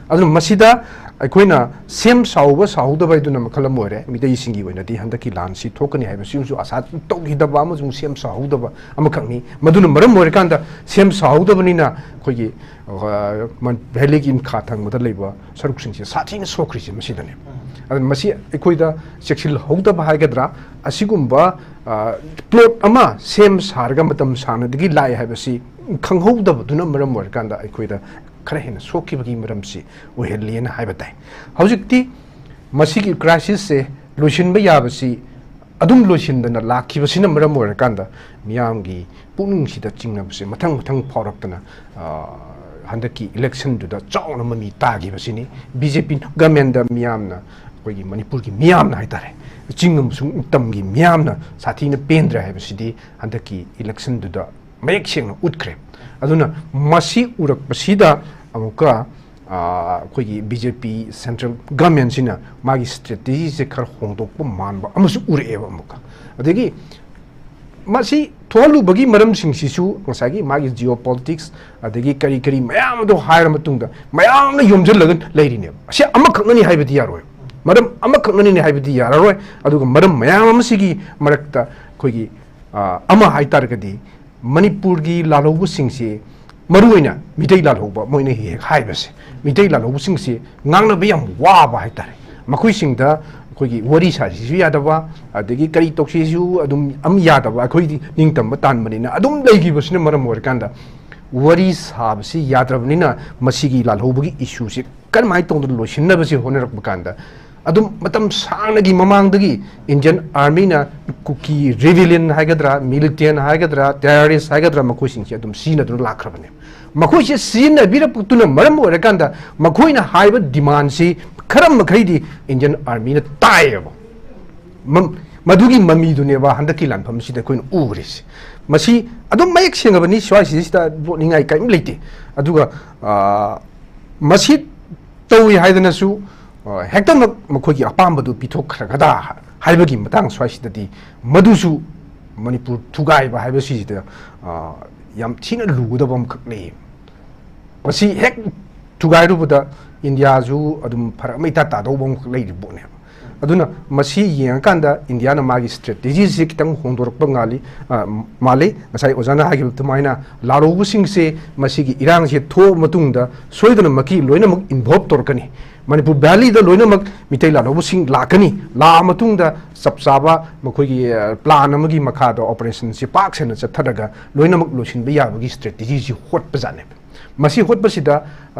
ꯑꯗꯨꯅ ꯃꯁꯤꯗ ꯑꯩꯈꯣꯏꯅ ꯁꯦꯝ ꯁꯥꯍꯧꯕ ꯁꯥꯍꯧꯗꯕ ꯍꯥꯏꯗꯨꯅ ꯃꯈꯜ ꯑꯃ ꯑꯣꯏꯔꯦ꯫ ꯃꯤꯇꯩꯁꯤꯡꯒꯤ ꯑꯣꯏꯅꯗꯤ ꯍꯟꯗꯛꯀꯤ ꯂꯥꯟꯁꯤ ꯊꯣꯛꯀꯅꯤ ꯍꯥꯏꯕꯁꯤꯃꯁꯨ ꯑꯁꯥ ꯇꯧꯈꯤꯗꯕ ꯑꯃꯁꯨꯡ ꯁꯦꯝ ꯁꯥꯍꯧꯗꯕ ꯑꯃꯈꯛꯅꯤ꯫ ꯃꯗꯨꯅ ꯃꯔꯝ ꯑꯣꯏꯔꯀꯥꯟꯗ ꯁꯦꯝ ꯁꯥꯍꯧꯗꯕꯅꯤꯅ ꯑꯩꯈꯣꯏꯒꯤ, ꯑ, ꯃꯟ-, ꯚꯦꯂꯤꯒꯤ ꯃꯈꯥ ꯊꯪꯕꯗ ꯂꯩꯕ ꯁꯔꯨꯛꯁꯤꯡꯁꯦ ꯁꯥꯊꯤꯅ ꯁꯣꯛꯈ꯭ꯔꯤꯁꯦ ꯃꯁꯤꯗꯅꯦ꯫ ꯑꯗꯨꯅ ꯃꯁꯤ ꯑꯩꯈꯣꯏꯗ ꯆꯦꯛꯁꯤꯜꯍꯧꯗꯕ ꯍꯥꯏꯒꯗ꯭ꯔꯥ, ꯑꯁꯤꯒꯨꯝꯕ, ꯑ, ꯄ꯭ꯂꯣꯠ ꯑꯃ ꯁꯦꯝ ꯁꯥꯔꯒ ꯃꯇꯝ ꯁꯥꯡꯅꯗꯒꯤ ꯂꯥꯛꯑꯦ ꯍꯥꯏꯕꯁꯤ ꯈꯪꯍꯧꯗꯕꯗꯨꯅ ꯃꯔꯝ ꯑꯣꯏꯔꯀꯥꯟꯗ ꯑꯩꯈꯣꯏꯗ ꯈꯔ ꯍꯦꯟꯅ ꯁꯣꯛꯈꯤꯕꯒꯤ ꯃꯔꯝꯁꯤ ꯑꯣꯏꯍꯜꯂꯦꯅ ꯍꯥꯏꯕ ꯇꯥꯏ꯫ ꯍꯧꯖꯤꯛꯇꯤ ꯃꯁꯤꯒꯤ crisis ꯁꯦ ꯂꯣꯏꯁꯤꯟꯕ ꯌꯥꯕꯁꯤ ꯑꯗꯨꯝ ꯂꯣꯏꯁꯤꯟꯗꯅ ꯂꯥꯛꯈꯤꯕꯁꯤꯅ ꯃꯔꯝ ꯑꯣꯏꯔꯀꯥꯟꯗ ꯃꯤꯌꯥꯝꯒꯤ ꯄꯨꯛꯅꯤꯡꯁꯤꯗ ꯆꯤꯡꯅꯕꯁꯦ ꯃꯊꯪ ꯃꯊꯪ ꯐꯥꯎꯔꯛꯇꯅ, ꯑ, ꯍꯟꯗꯛꯀꯤ election ꯗꯨꯗ ꯆꯥꯎꯅ ꯃꯃꯤ ꯇꯥꯈꯤꯕꯁꯤꯅꯤ꯫ B J P government ꯗ ꯃꯤꯌꯥꯝꯅ, ꯑꯩꯈꯣꯏꯒꯤ ꯃꯅꯤꯄꯨꯔꯒꯤ ꯃꯤꯌꯥꯝꯅ ꯍꯥꯏꯇꯥꯔꯦ, ꯆꯤꯡ ꯑꯃꯁꯨꯡ ꯇꯝꯒꯤ ꯃꯤꯌꯥꯝꯅ ꯁꯥꯊꯤꯅ ꯄꯦꯟꯗ꯭ꯔꯦ ꯍꯥꯏꯕꯁꯤꯗꯤ ꯍꯟꯗꯛꯀꯤ election ꯗꯨꯗ ꯃꯌꯦꯛ ꯁꯦꯡꯅ ꯎꯠꯈ꯭ꯔꯦ꯫ ꯑꯗꯨꯅ ꯃꯁꯤ ꯎꯔꯛꯄꯁꯤꯗ ꯑꯃꯨꯛꯀ, ꯑ, ꯑꯩꯈꯣꯏꯒꯤ B J P central government ꯁꯤꯅ ꯃꯥꯒꯤ strategy ꯁꯦ ꯈꯔ ꯍꯣꯡꯗꯣꯛꯄ ꯃꯥꯟꯕ ꯑꯃꯁꯨ ꯎꯔꯛꯑꯦꯕ ꯑꯃꯨꯛꯀ꯫ ꯑꯗꯒꯤ ꯃꯁꯤ ꯊꯣꯛꯍꯜꯂꯨꯕꯒꯤ ꯃꯔꯝꯁꯤꯡꯁꯤꯁꯨ ꯉꯁꯥꯏꯒꯤ ꯃꯥꯒꯤ geopolitics ꯑꯗꯒꯤ ꯀꯔꯤ ꯀꯔꯤ ꯃꯌꯥꯝ ꯑꯗꯣ ꯍꯥꯏꯔ ꯃꯇꯨꯡꯗ ꯃꯌꯥꯝꯅ ꯌꯣꯝꯁꯤꯜꯂꯒ ꯂꯩꯔꯤꯅꯦꯕ꯫ ꯑꯁꯤ ꯑꯃꯈꯛꯅꯅꯤ ꯍꯥꯏꯕꯗꯤ ꯌꯥꯔꯣꯏ, ꯃꯔꯝ ꯑꯃꯈꯛꯅꯅꯤ ꯍꯥꯏꯕꯗꯤ ꯌꯥꯔꯔꯣꯏ꯫ ꯑꯗꯨꯒ ꯃꯔꯝ ꯃꯌꯥꯝ ꯑꯃꯁꯤꯒꯤ ꯃꯔꯛꯇ ꯑꯩꯈꯣꯏꯒꯤ, ꯑ, ꯑꯃ ꯍꯥꯏꯇꯥꯔꯒꯗꯤ ꯃꯅꯤꯄꯨꯔꯒꯤ ꯂꯥꯜꯍꯧꯕꯁꯤꯡꯁꯤ, ꯃꯔꯨꯑꯣꯏꯅ ꯃꯤꯇꯩ ꯂꯥꯜꯍꯧꯕ ꯃꯣꯏꯅ ꯍꯦꯛ ꯍꯦꯛ ꯍꯥꯏꯕꯁꯦ, ꯃꯤꯇꯩ ꯂꯥꯜꯍꯧꯕꯁꯤꯡꯁꯤ ꯉꯥꯡꯅꯕ ꯌꯥꯝ ꯋꯥꯕ ꯍꯥꯏꯇꯥꯔꯦ꯫ ꯃꯈꯣꯏꯁꯤꯡꯗ ꯑꯩꯈꯣꯏꯒꯤ ꯋꯥꯔꯤ ꯁꯥꯁꯤꯁꯨ ꯌꯥꯗꯕ, ꯑꯗꯒꯤ ꯀꯔꯤ ꯇꯧꯁꯤꯁꯨ ꯑꯗꯨꯝ ꯑꯝ ꯌꯥꯗꯕ, ꯑꯩꯈꯣꯏꯗꯤ ꯅꯤꯡꯇꯝꯕ ꯇꯥꯟꯕꯅꯤꯅ ꯑꯗꯨꯝ ꯂꯩꯈꯤꯕꯁꯤꯅ ꯃꯔꯝ ꯑꯣꯏꯔꯀꯥꯟꯗ ꯋꯥꯔꯤ ꯁꯥꯕꯁꯤ ꯌꯥꯗ꯭ꯔꯕꯅꯤꯅ ꯃꯁꯤꯒꯤ ꯂꯥꯜꯍꯧꯕꯒꯤ issue ꯁꯤ ꯀꯔꯝꯍꯥꯏꯅ ꯇꯧꯗꯅ ꯂꯣꯏꯁꯤꯟꯅꯕꯁꯤ ꯍꯣꯠꯅꯔꯛꯄ ꯀꯥꯟꯗ ꯑꯗꯨꯝ ꯃꯇꯝ ꯁꯥꯡꯅꯒꯤ ꯃꯃꯥꯡꯗꯒꯤ Indian Army ꯅ ꯀꯨꯀꯤ rebellion ꯍꯥꯏꯒꯗ꯭ꯔꯥ, militant ꯍꯥꯏꯒꯗ꯭ꯔꯥ, terrorist ꯍꯥꯏꯒꯗ꯭ꯔꯥ, ꯃꯈꯣꯏꯁꯤꯡꯁꯦ ꯑꯗꯨꯝ ꯁꯤꯖꯤꯟꯅꯗꯨꯅ ꯂꯥꯛꯈ꯭ꯔꯕꯅꯦ꯫ ꯃꯈꯣꯏꯁꯦ ꯁꯤꯖꯤꯟꯅꯕꯤꯔꯛꯄꯗꯨꯅ ꯃꯔꯝ ꯑꯣꯏꯔꯀꯥꯟꯗ ꯃꯈꯣꯏꯅ ꯍꯥꯏꯕ demand ꯁꯤ ꯈꯔ ꯃꯈꯩꯗꯤ Indian Army ꯅ ꯇꯥꯏꯌꯦꯕ꯫ ꯃꯝ-, ꯃꯗꯨꯒꯤ ꯃꯃꯤꯗꯨꯅꯦꯕ ꯍꯟꯗꯛꯀꯤ ꯂꯥꯟꯐꯝꯁꯤꯗ ꯑꯩꯈꯣꯏꯅ ꯎꯔꯤꯁꯦ꯫ ꯃꯁꯤ ꯑꯗꯨꯝ ꯃꯌꯦꯛ ꯁꯦꯡꯉꯕꯅꯤ, ꯁ꯭ꯋꯥꯏꯁꯤꯗꯩꯁꯤꯗ ꯂꯣꯠꯅꯤꯡꯉꯥꯏ ꯀꯔꯤꯝ ꯂꯩꯇꯦ꯫ ꯑꯗꯨꯒ, ꯑ, ꯃꯁꯤ ꯇꯧꯏ ꯍꯥꯏꯗꯅꯁꯨ, ꯑ, ꯍꯦꯛꯇꯃꯛ ꯃꯈꯣꯏꯒꯤ ꯑꯄꯥꯝꯕꯗꯨ ꯄꯤꯊꯣꯛꯈ꯭ꯔꯒꯗ ꯍꯥꯏꯕꯒꯤ ꯃꯇꯥꯡ ꯁ꯭ꯋꯥꯏꯁꯤꯗꯗꯤ ꯃꯗꯨꯁꯨ ꯃꯅꯤꯄꯨꯔ ꯊꯨꯒꯥꯏꯕ ꯍꯥꯏꯕꯁꯤꯗ, ꯑ, ꯌꯥꯝ ꯊꯤꯅ ꯂꯨꯒꯗꯕ ꯑꯃꯈꯛ ꯂꯩꯌꯦ꯫ ꯃꯁꯤ ꯍꯦꯛ ꯊꯨꯒꯥꯏꯔꯨꯕꯗ ꯏꯟꯗꯤꯌꯥꯁꯨ ꯑꯗꯨꯝ ꯐꯔꯛ ꯑꯃ ꯏꯇꯥ ꯇꯥꯗꯧꯕ ꯑꯃꯈꯛ ꯂꯩꯔꯤꯕ ꯄꯣꯠꯅꯦꯕ꯫ ꯑꯗꯨꯅ ꯃꯁꯤ ꯌꯦꯡꯉꯀꯥꯟꯗ ꯏꯟꯗꯤꯌꯥꯅ ꯃꯥꯒꯤ strategy ꯁꯤ ꯈꯤꯇꯪ ꯍꯣꯡꯗꯣꯔꯛꯄ ꯉꯥꯜꯂꯤ, ꯑ, ꯃꯥꯜꯂꯤ꯫ ꯉꯁꯥꯏ ꯑꯣꯖꯥꯅ ꯍꯥꯏꯈꯤꯕ ꯑꯗꯨꯃꯥꯏꯅ ꯂꯥꯜꯍꯧꯕꯁꯤꯡꯁꯦ ꯃꯁꯤꯒꯤ ꯏꯔꯥꯡꯁꯦ ꯊꯣꯛꯑ ꯃꯇꯨꯡꯗ ꯁꯣꯏꯗꯅꯃꯛꯀꯤ ꯂꯣꯏꯅꯃꯛ involve ꯇꯧꯔꯛꯀꯅꯤ꯫ ꯃꯅꯤꯄꯨꯔ valley ꯗ ꯂꯣꯏꯅꯃꯛ ꯃꯤꯇꯩ ꯂꯥꯜꯍꯧꯕꯁꯤꯡ ꯂꯥꯛꯀꯅꯤ꯫ ꯂꯥꯛꯑ ꯃꯇꯨꯡꯗ ꯆꯞ ꯆꯥꯕ ꯃꯈꯣꯏꯒꯤ, ꯑ, plan ꯑꯃꯒꯤ ꯃꯈꯥꯗ operation ꯁꯤ ꯄꯥꯛ ꯁꯟꯅ ꯆꯠꯊꯔꯒ ꯂꯣꯏꯅꯃꯛ ꯂꯣꯏꯁꯤꯟꯕ ꯌꯥꯕꯒꯤ strategy ꯁꯤ ꯍꯣꯠꯄꯖꯥꯠꯅꯦꯕ꯫ ꯃꯁꯤ ꯍꯣꯠꯄꯁꯤꯗ,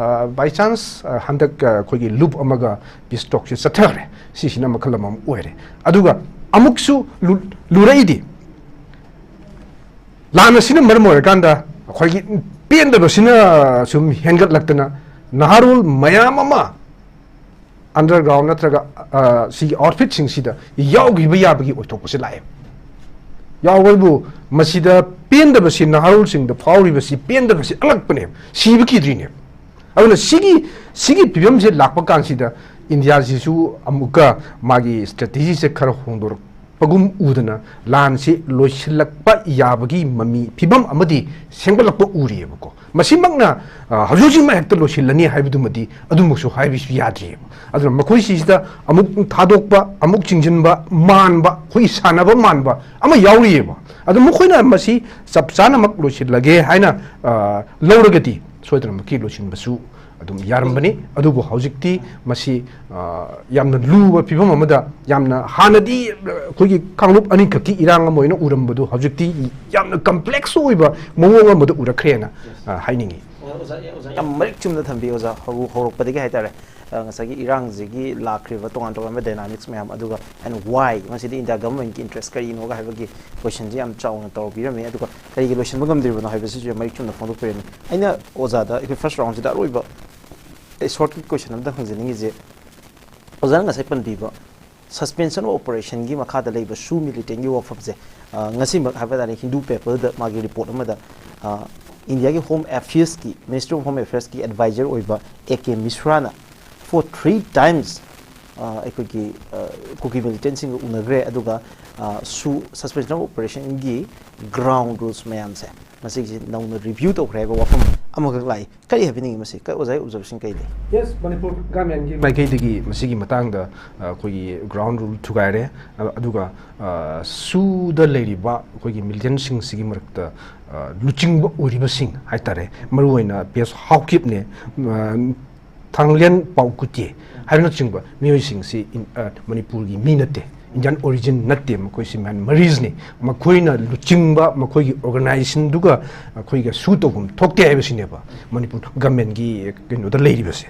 ꯕꯥꯏ ꯆꯥꯟꯁ ꯍꯟꯗꯛ, ꯑ, ꯑꯩꯈꯣꯏꯒꯤ ꯂꯨꯞ ꯑꯃꯒ ꯄꯤꯁ ꯇꯣꯛꯁꯦ ꯆꯠꯊꯈ꯭ꯔꯦ꯫ ꯁꯤꯁꯤꯅ ꯃꯈꯜ ꯑꯃ ꯑꯣꯏꯔꯦ꯫ ꯑꯗꯨꯒ ꯑꯃꯨꯛꯁꯨ ꯂꯨ- ꯂꯨꯔꯛꯏꯗꯤ, ꯂꯥꯟ ꯑꯁꯤꯅ ꯃꯔꯝ ꯑꯣꯏꯔꯀꯥꯟꯗ ꯑꯩꯈꯣꯏꯒꯤ ꯄꯦꯟꯗꯕꯁꯤꯅ ꯁꯨꯝ ꯍꯦꯟꯒꯠꯂꯛꯇꯅ, ꯅꯍꯥꯔꯣꯜ ꯃꯌꯥꯝ ꯑꯃ ꯑꯟꯗꯔꯒ꯭ꯔꯥꯎꯟ ꯅꯠꯇ꯭ꯔꯒ, ꯑ, ꯁꯤꯒꯤ ꯑꯥꯎꯠꯐꯤꯠꯁꯤꯡꯁꯤꯗ ꯌꯥꯎꯈꯤꯕ ꯌꯥꯕꯒꯤ ꯑꯣꯏꯊꯣꯛꯄꯁꯦ ꯂꯥꯛꯑꯦ꯫ ꯌꯥꯎꯕꯕꯨ, ꯃꯁꯤꯗ ꯄꯦꯟꯗꯕꯁꯤ, ꯅꯍꯥꯔꯣꯜꯁꯤꯡꯗ ꯐꯥꯎꯔꯤꯕꯁꯤ, ꯄꯦꯟꯗꯕꯁꯤ ꯑꯉꯛꯄꯅꯦꯕ, ꯁꯤꯕ ꯀꯤꯗ꯭ꯔꯤꯅꯦꯕ꯫ ꯑꯗꯨꯅ ꯁꯤꯒꯤ, ꯁꯤꯒꯤ ꯐꯤꯕꯝꯁꯦ ꯂꯥꯛꯄ ꯀꯥꯟꯁꯤꯗ ꯏꯟꯗꯤꯌꯥꯁꯤꯁꯨ ꯑꯃꯨꯛꯀ ꯃꯥꯒꯤ ꯁ꯭ꯇ꯭ꯔꯦꯇꯦꯖꯤꯁꯦ ꯈꯔ ꯍꯣꯡꯗꯣꯔꯛꯄꯒꯨꯝ ꯎꯗꯅ, ꯂꯥꯟꯁꯤ ꯂꯣꯏꯁꯤꯜꯂꯛꯄ ꯌꯥꯕꯒꯤ ꯃꯃꯤ, ꯐꯤꯕꯝ ꯑꯃꯗꯤ ꯁꯦꯝꯒꯠꯂꯛꯄ ꯎꯔꯤꯑꯕꯀꯣ꯫ ꯃꯁꯤꯃꯛꯅ, ꯑ, ꯍꯧꯖꯤꯛ ꯍꯧꯖꯤꯛꯃꯛ ꯍꯦꯛꯇ ꯂꯣꯏꯁꯤꯜꯂꯅꯤ ꯍꯥꯏꯕꯗꯨꯃꯗꯤ ꯑꯗꯨꯃꯛꯁꯨ ꯍꯥꯏꯕꯁꯨ ꯌꯥꯗ꯭ꯔꯤꯑꯕ꯫ ꯑꯗꯨꯅ ꯃꯈꯣꯏꯁꯤꯁꯤꯗ ꯑꯃꯨꯛ ꯊꯥꯗꯣꯛꯄ, ꯑꯃꯨꯛ ꯆꯤꯡꯁꯤꯟꯕ, ꯃꯥꯟꯕ, ꯑꯩꯈꯣꯏ ꯁꯥꯟꯅꯕ ꯃꯥꯟꯕ ꯑꯃ ꯌꯥꯎꯔꯤꯑꯕ꯫ ꯑꯗꯨ ꯃꯈꯣꯏꯅ ꯃꯁꯤ ꯆꯞ ꯆꯥꯅꯃꯛ ꯂꯣꯏꯁꯤꯜꯂꯒꯦ ꯍꯥꯏꯅ, ꯑ, ꯂꯧꯔꯒꯗꯤ ꯁꯣꯏꯗꯅꯃꯛꯀꯤ ꯂꯣꯏꯁꯤꯟꯕꯁꯨ ꯑꯗꯨꯝ ꯌꯥꯔꯝꯕꯅꯤ꯫ ꯑꯗꯨꯕꯨ ꯍꯧꯖꯤꯛꯇꯤ ꯃꯁꯤ, ꯑ, ꯌꯥꯝꯅ ꯂꯨꯕ ꯐꯤꯕꯝ ꯑꯃꯗ, ꯌꯥꯝꯅ ꯍꯥꯟꯅꯗꯤ, ꯑ, ꯑꯩꯈꯣꯏꯒꯤ ꯀꯥꯡꯂꯨꯞ ꯑꯅꯤꯈꯛꯀꯤ ꯏꯔꯥꯡ ꯑꯃ ꯑꯣꯏꯅ ꯎꯔꯝꯕꯗꯨ ꯍꯧꯖꯤꯛꯇꯤ ꯌꯥꯝꯅ ꯀꯝꯄ꯭ꯂꯦꯛꯁ ꯑꯣꯏꯕ ꯃꯑꯣꯡ ꯑꯃꯗ ꯎꯔꯛꯈ꯭ꯔꯦꯅ, ꯑ, ꯍꯥꯏꯅꯤꯡꯉꯤ꯫ ꯑꯣꯖꯥ, ꯑꯣꯖꯥ, ꯌꯥꯝ ꯃꯔꯤꯛ ꯆꯨꯝꯅ ꯊꯝꯕꯤ, ꯑꯣꯖꯥ꯫ ꯍꯧ-, ꯍꯧꯔꯛꯄꯗꯒꯤ ꯍꯥꯏꯇꯥꯔꯦ, ꯑ, ꯉꯁꯥꯏꯒꯤ ꯏꯔꯥꯡꯁꯤꯒꯤ ꯂꯥꯛꯈ꯭ꯔꯤꯕ ꯇꯣꯉꯥꯟ ꯇꯣꯉꯥꯟꯕ ꯗꯥꯏꯅꯥꯃꯤꯛꯁ ꯃꯌꯥꯝ, ꯑꯗꯨꯒ and why, ꯃꯁꯤꯗ ꯏꯟꯗꯤꯌꯥ ꯒꯚꯔꯟꯃꯦꯟꯠꯀꯤ ꯏꯟꯇꯔꯦꯁ ꯀꯔꯤꯅꯣꯒ ꯍꯥꯏꯕꯒꯤ ꯀꯣꯏꯁꯟꯁꯦ ꯌꯥꯝ ꯆꯥꯎꯅ ꯇꯧꯕꯤꯔꯝꯃꯤ꯫ ꯑꯗꯨꯒ ꯀꯔꯤꯒꯤ ꯂꯣꯏꯁꯤꯟꯕ ꯉꯝꯗ꯭ꯔꯤꯕꯅꯣ ꯍꯥꯏꯕꯁꯤꯁꯨ ꯌꯥꯝ ꯃꯔꯤꯛ ꯆꯨꯝꯅ ꯐꯣꯡꯗꯣꯛꯄꯤꯔꯝꯃꯤ꯫ ꯑꯩꯅ ꯑꯣꯖꯥꯗ ꯑꯩꯈꯣꯏ ꯐꯥꯔꯁ ꯔꯥꯎꯟꯁꯤꯗ ꯑꯔꯣꯏꯕ ꯑꯩ ꯁꯣꯔꯠꯀꯤ ꯀꯣꯏꯁꯟ ꯑꯝꯇ ꯍꯪꯖꯅꯤꯡꯉꯤꯁꯦ, ꯑꯣꯖꯥꯅ ꯉꯁꯥꯏ ꯄꯟꯕꯤꯕ suspension of operationꯒꯤ ꯃꯈꯥꯗ ꯂꯩꯕ ꯁꯨ ꯃꯤꯂꯤꯇꯦꯟꯒꯤ ꯋꯥꯐꯝꯁꯦ, ꯑ, ꯉꯁꯤꯃꯛ ꯍꯥꯏꯕ ꯇꯥꯔꯦ, ꯍꯤꯟꯗꯨ ꯄꯦꯄꯔꯗ ꯃꯥꯒꯤ ꯔꯤꯄꯣꯔꯠ ꯑꯃꯗ, ꯑ, ꯏꯟꯗꯤꯌꯥꯒꯤ ꯍꯣꯝ ꯑꯦꯐꯤꯌꯔꯁꯀꯤ, ꯃꯤꯅꯤꯁꯇ꯭ꯔꯤ ꯑꯣꯐ ꯍꯣꯝ ꯑꯦꯐꯤꯌꯔꯁꯀꯤ ꯑꯦꯗꯚꯥꯏꯖꯔ ꯑꯣꯏꯕ A K ꯃꯤꯁ꯭ꯔꯥꯅ for three times, ꯑ, ꯑꯩꯈꯣꯏꯒꯤ, ꯑ, ꯀꯨꯀꯤ ꯃꯤꯂꯤꯇꯦꯟꯁꯤꯡꯒ ꯎꯅꯈ꯭ꯔꯦ꯫ ꯑꯗꯨꯒ, ꯑ, ꯁꯨ suspension of operationꯒꯤ ꯒ꯭ꯔꯥꯎꯟ ꯔꯨꯜꯁ ꯃꯌꯥꯝꯁꯦ, ꯃꯁꯤꯒꯤꯁꯤ ꯅꯧꯅ ꯔꯤꯚ꯭ꯌꯨ ꯇꯧꯈ꯭ꯔꯦ ꯍꯥꯏꯕ ꯋꯥꯐꯝ ꯑꯃꯈꯛ ꯂꯥꯛꯏ꯫ ꯀꯔꯤ ꯍꯥꯏꯕꯤꯅꯤꯡꯉꯤ ꯃꯁꯤ? ꯀ-, ꯑꯣꯖꯥꯒꯤ ꯑꯣꯕꯖꯔꯕꯦꯁꯟ ꯀꯔꯤ ꯂꯩ? ꯌꯦꯁ, ꯃꯅꯤꯄꯨꯔ ꯒꯚꯔꯟꯃꯦꯟꯠꯀꯤ ꯃꯥꯏꯀꯩꯗꯒꯤ ꯃꯁꯤꯒꯤ ꯃꯇꯥꯡꯗ, ꯑ, ꯑꯩꯈꯣꯏꯒꯤ ꯒ꯭ꯔꯥꯎꯟ ꯔꯨꯜ ꯊꯨꯒꯥꯏꯔꯦ꯫ ꯑ, ꯑꯗꯨꯒ, ꯑ, ꯁꯨꯗ ꯂꯩꯔꯤꯕ ꯑꯩꯈꯣꯏꯒꯤ ꯃꯤꯂꯤꯇꯦꯟꯁꯤꯡꯁꯤꯒꯤ ꯃꯔꯛꯇ, ꯑ, ꯂꯨꯆꯤꯡꯕ ꯑꯣꯏꯔꯤꯕꯁꯤꯡ ꯍꯥꯏꯇꯥꯔꯦ, ꯃꯔꯨꯑꯣꯏꯅ ꯄꯤ ꯑꯦꯁ ꯍꯥꯎꯀꯤꯞꯅꯦ, ꯑ, ꯊꯥꯡꯂꯦꯟ ꯄꯥꯎꯀꯨꯇꯦ ꯍꯥꯏꯕꯅꯆꯤꯡꯕ ꯃꯤꯑꯣꯏꯁꯤꯡꯁꯤ ꯏꯟ-, ꯑ, ꯃꯅꯤꯄꯨꯔꯒꯤ ꯃꯤ ꯅꯠꯇꯦ꯫ Indian origin ꯅꯠꯇꯦ, ꯃꯈꯣꯏꯁꯤ Myanmarese ꯅꯤ꯫ ꯃꯈꯣꯏꯅ ꯂꯨꯆꯤꯡꯕ ꯃꯈꯣꯏꯒꯤ organization ꯗꯨꯒ ꯑꯩꯈꯣꯏꯒ ꯁꯨ ꯇꯧꯐꯝ ꯊꯣꯛꯇꯦ ꯍꯥꯏꯕꯁꯤꯅꯦꯕ ꯃꯅꯤꯄꯨꯔ government ꯀꯤ ꯀꯩꯅꯣꯗ ꯂꯩꯔꯤꯕꯁꯦ꯫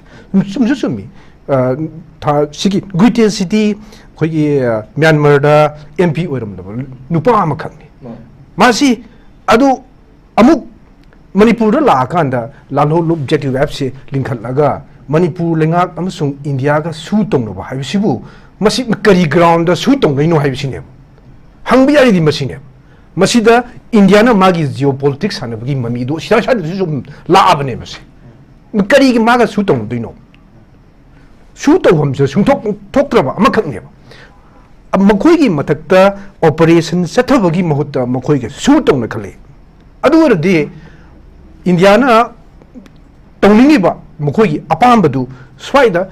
ꯆꯨꯝꯁꯨ ꯆꯨꯝꯃꯤ꯫ ꯑ, ꯊꯥ-, ꯁꯤꯒꯤ ꯒꯨꯏꯇꯦ ꯁꯤꯗꯤ ꯑꯩꯈꯣꯏꯒꯤ, ꯑ, ꯃ꯭ꯌꯥꯟꯃꯥꯔꯗ M P ꯑꯣꯏꯔꯝꯂꯕ ꯅꯨꯄꯥ ꯑꯃꯈꯛꯅꯤ꯫ ꯃꯥꯅꯤ꯫ ꯃꯥꯁꯤ ꯑꯗꯨ ꯑꯃꯨꯛ ꯃꯅꯤꯄꯨꯔꯗ ꯂꯥꯛꯑꯀꯥꯟꯗ ꯂꯥꯜꯍꯧꯂꯨꯞ Z U F ꯁꯦ ꯂꯤꯡꯈꯠꯂꯒ ꯃꯅꯤꯄꯨꯔ ꯂꯩꯉꯥꯛ ꯑꯃꯁꯨꯡ ꯏꯟꯗꯤꯌꯥꯒ ꯁꯨ ꯇꯧꯅꯕ ꯍꯥꯏꯕꯁꯤꯕꯨ ꯃꯁꯤ ꯀꯔꯤ ground ꯗ ꯁꯨ ꯇꯧꯅꯩꯅꯣ ꯍꯥꯏꯕꯁꯤꯅꯦꯕ꯫ ꯍꯪꯕ ꯌꯥꯔꯤꯗꯤ ꯃꯁꯤꯅꯦꯕ꯫ ꯃꯁꯤꯗ ꯏꯟꯗꯤꯌꯥꯅ ꯃꯥꯒꯤ geopolitics ꯁꯥꯟꯅꯕꯒꯤ ꯃꯃꯤꯗꯣ ꯁꯤꯗ, ꯁ꯭ꯋꯥꯏꯗꯁꯨ ꯁꯨꯝ ꯂꯥꯛꯑꯕꯅꯦ ꯃꯁꯤ꯫ ꯀꯔꯤꯒꯤ ꯃꯥꯒ ꯁꯨ ꯇꯧꯅꯗꯣꯏꯅꯣ? ꯁꯨ ꯇꯧꯐꯝꯁꯦ ꯁꯨꯡꯊꯣꯛ ꯊꯣꯛꯇ꯭ꯔꯕ ꯑꯃꯈꯛꯅꯦꯕ꯫ ꯃꯈꯣꯏꯒꯤ ꯃꯊꯛꯇ operation ꯆꯠꯊꯕꯒꯤ ꯃꯍꯨꯠꯇ ꯃꯈꯣꯏꯒ ꯁꯨ ꯇꯧꯅ ꯈꯜꯂꯤ꯫ ꯑꯗꯨ ꯑꯣꯏꯔꯗꯤ ꯏꯟꯗꯤꯌꯥꯅ ꯇꯧꯅꯤꯡꯉꯤꯕ ꯃꯈꯣꯏꯒꯤ ꯑꯄꯥꯝꯕꯗꯨ ꯁ꯭ꯋꯥꯏꯗ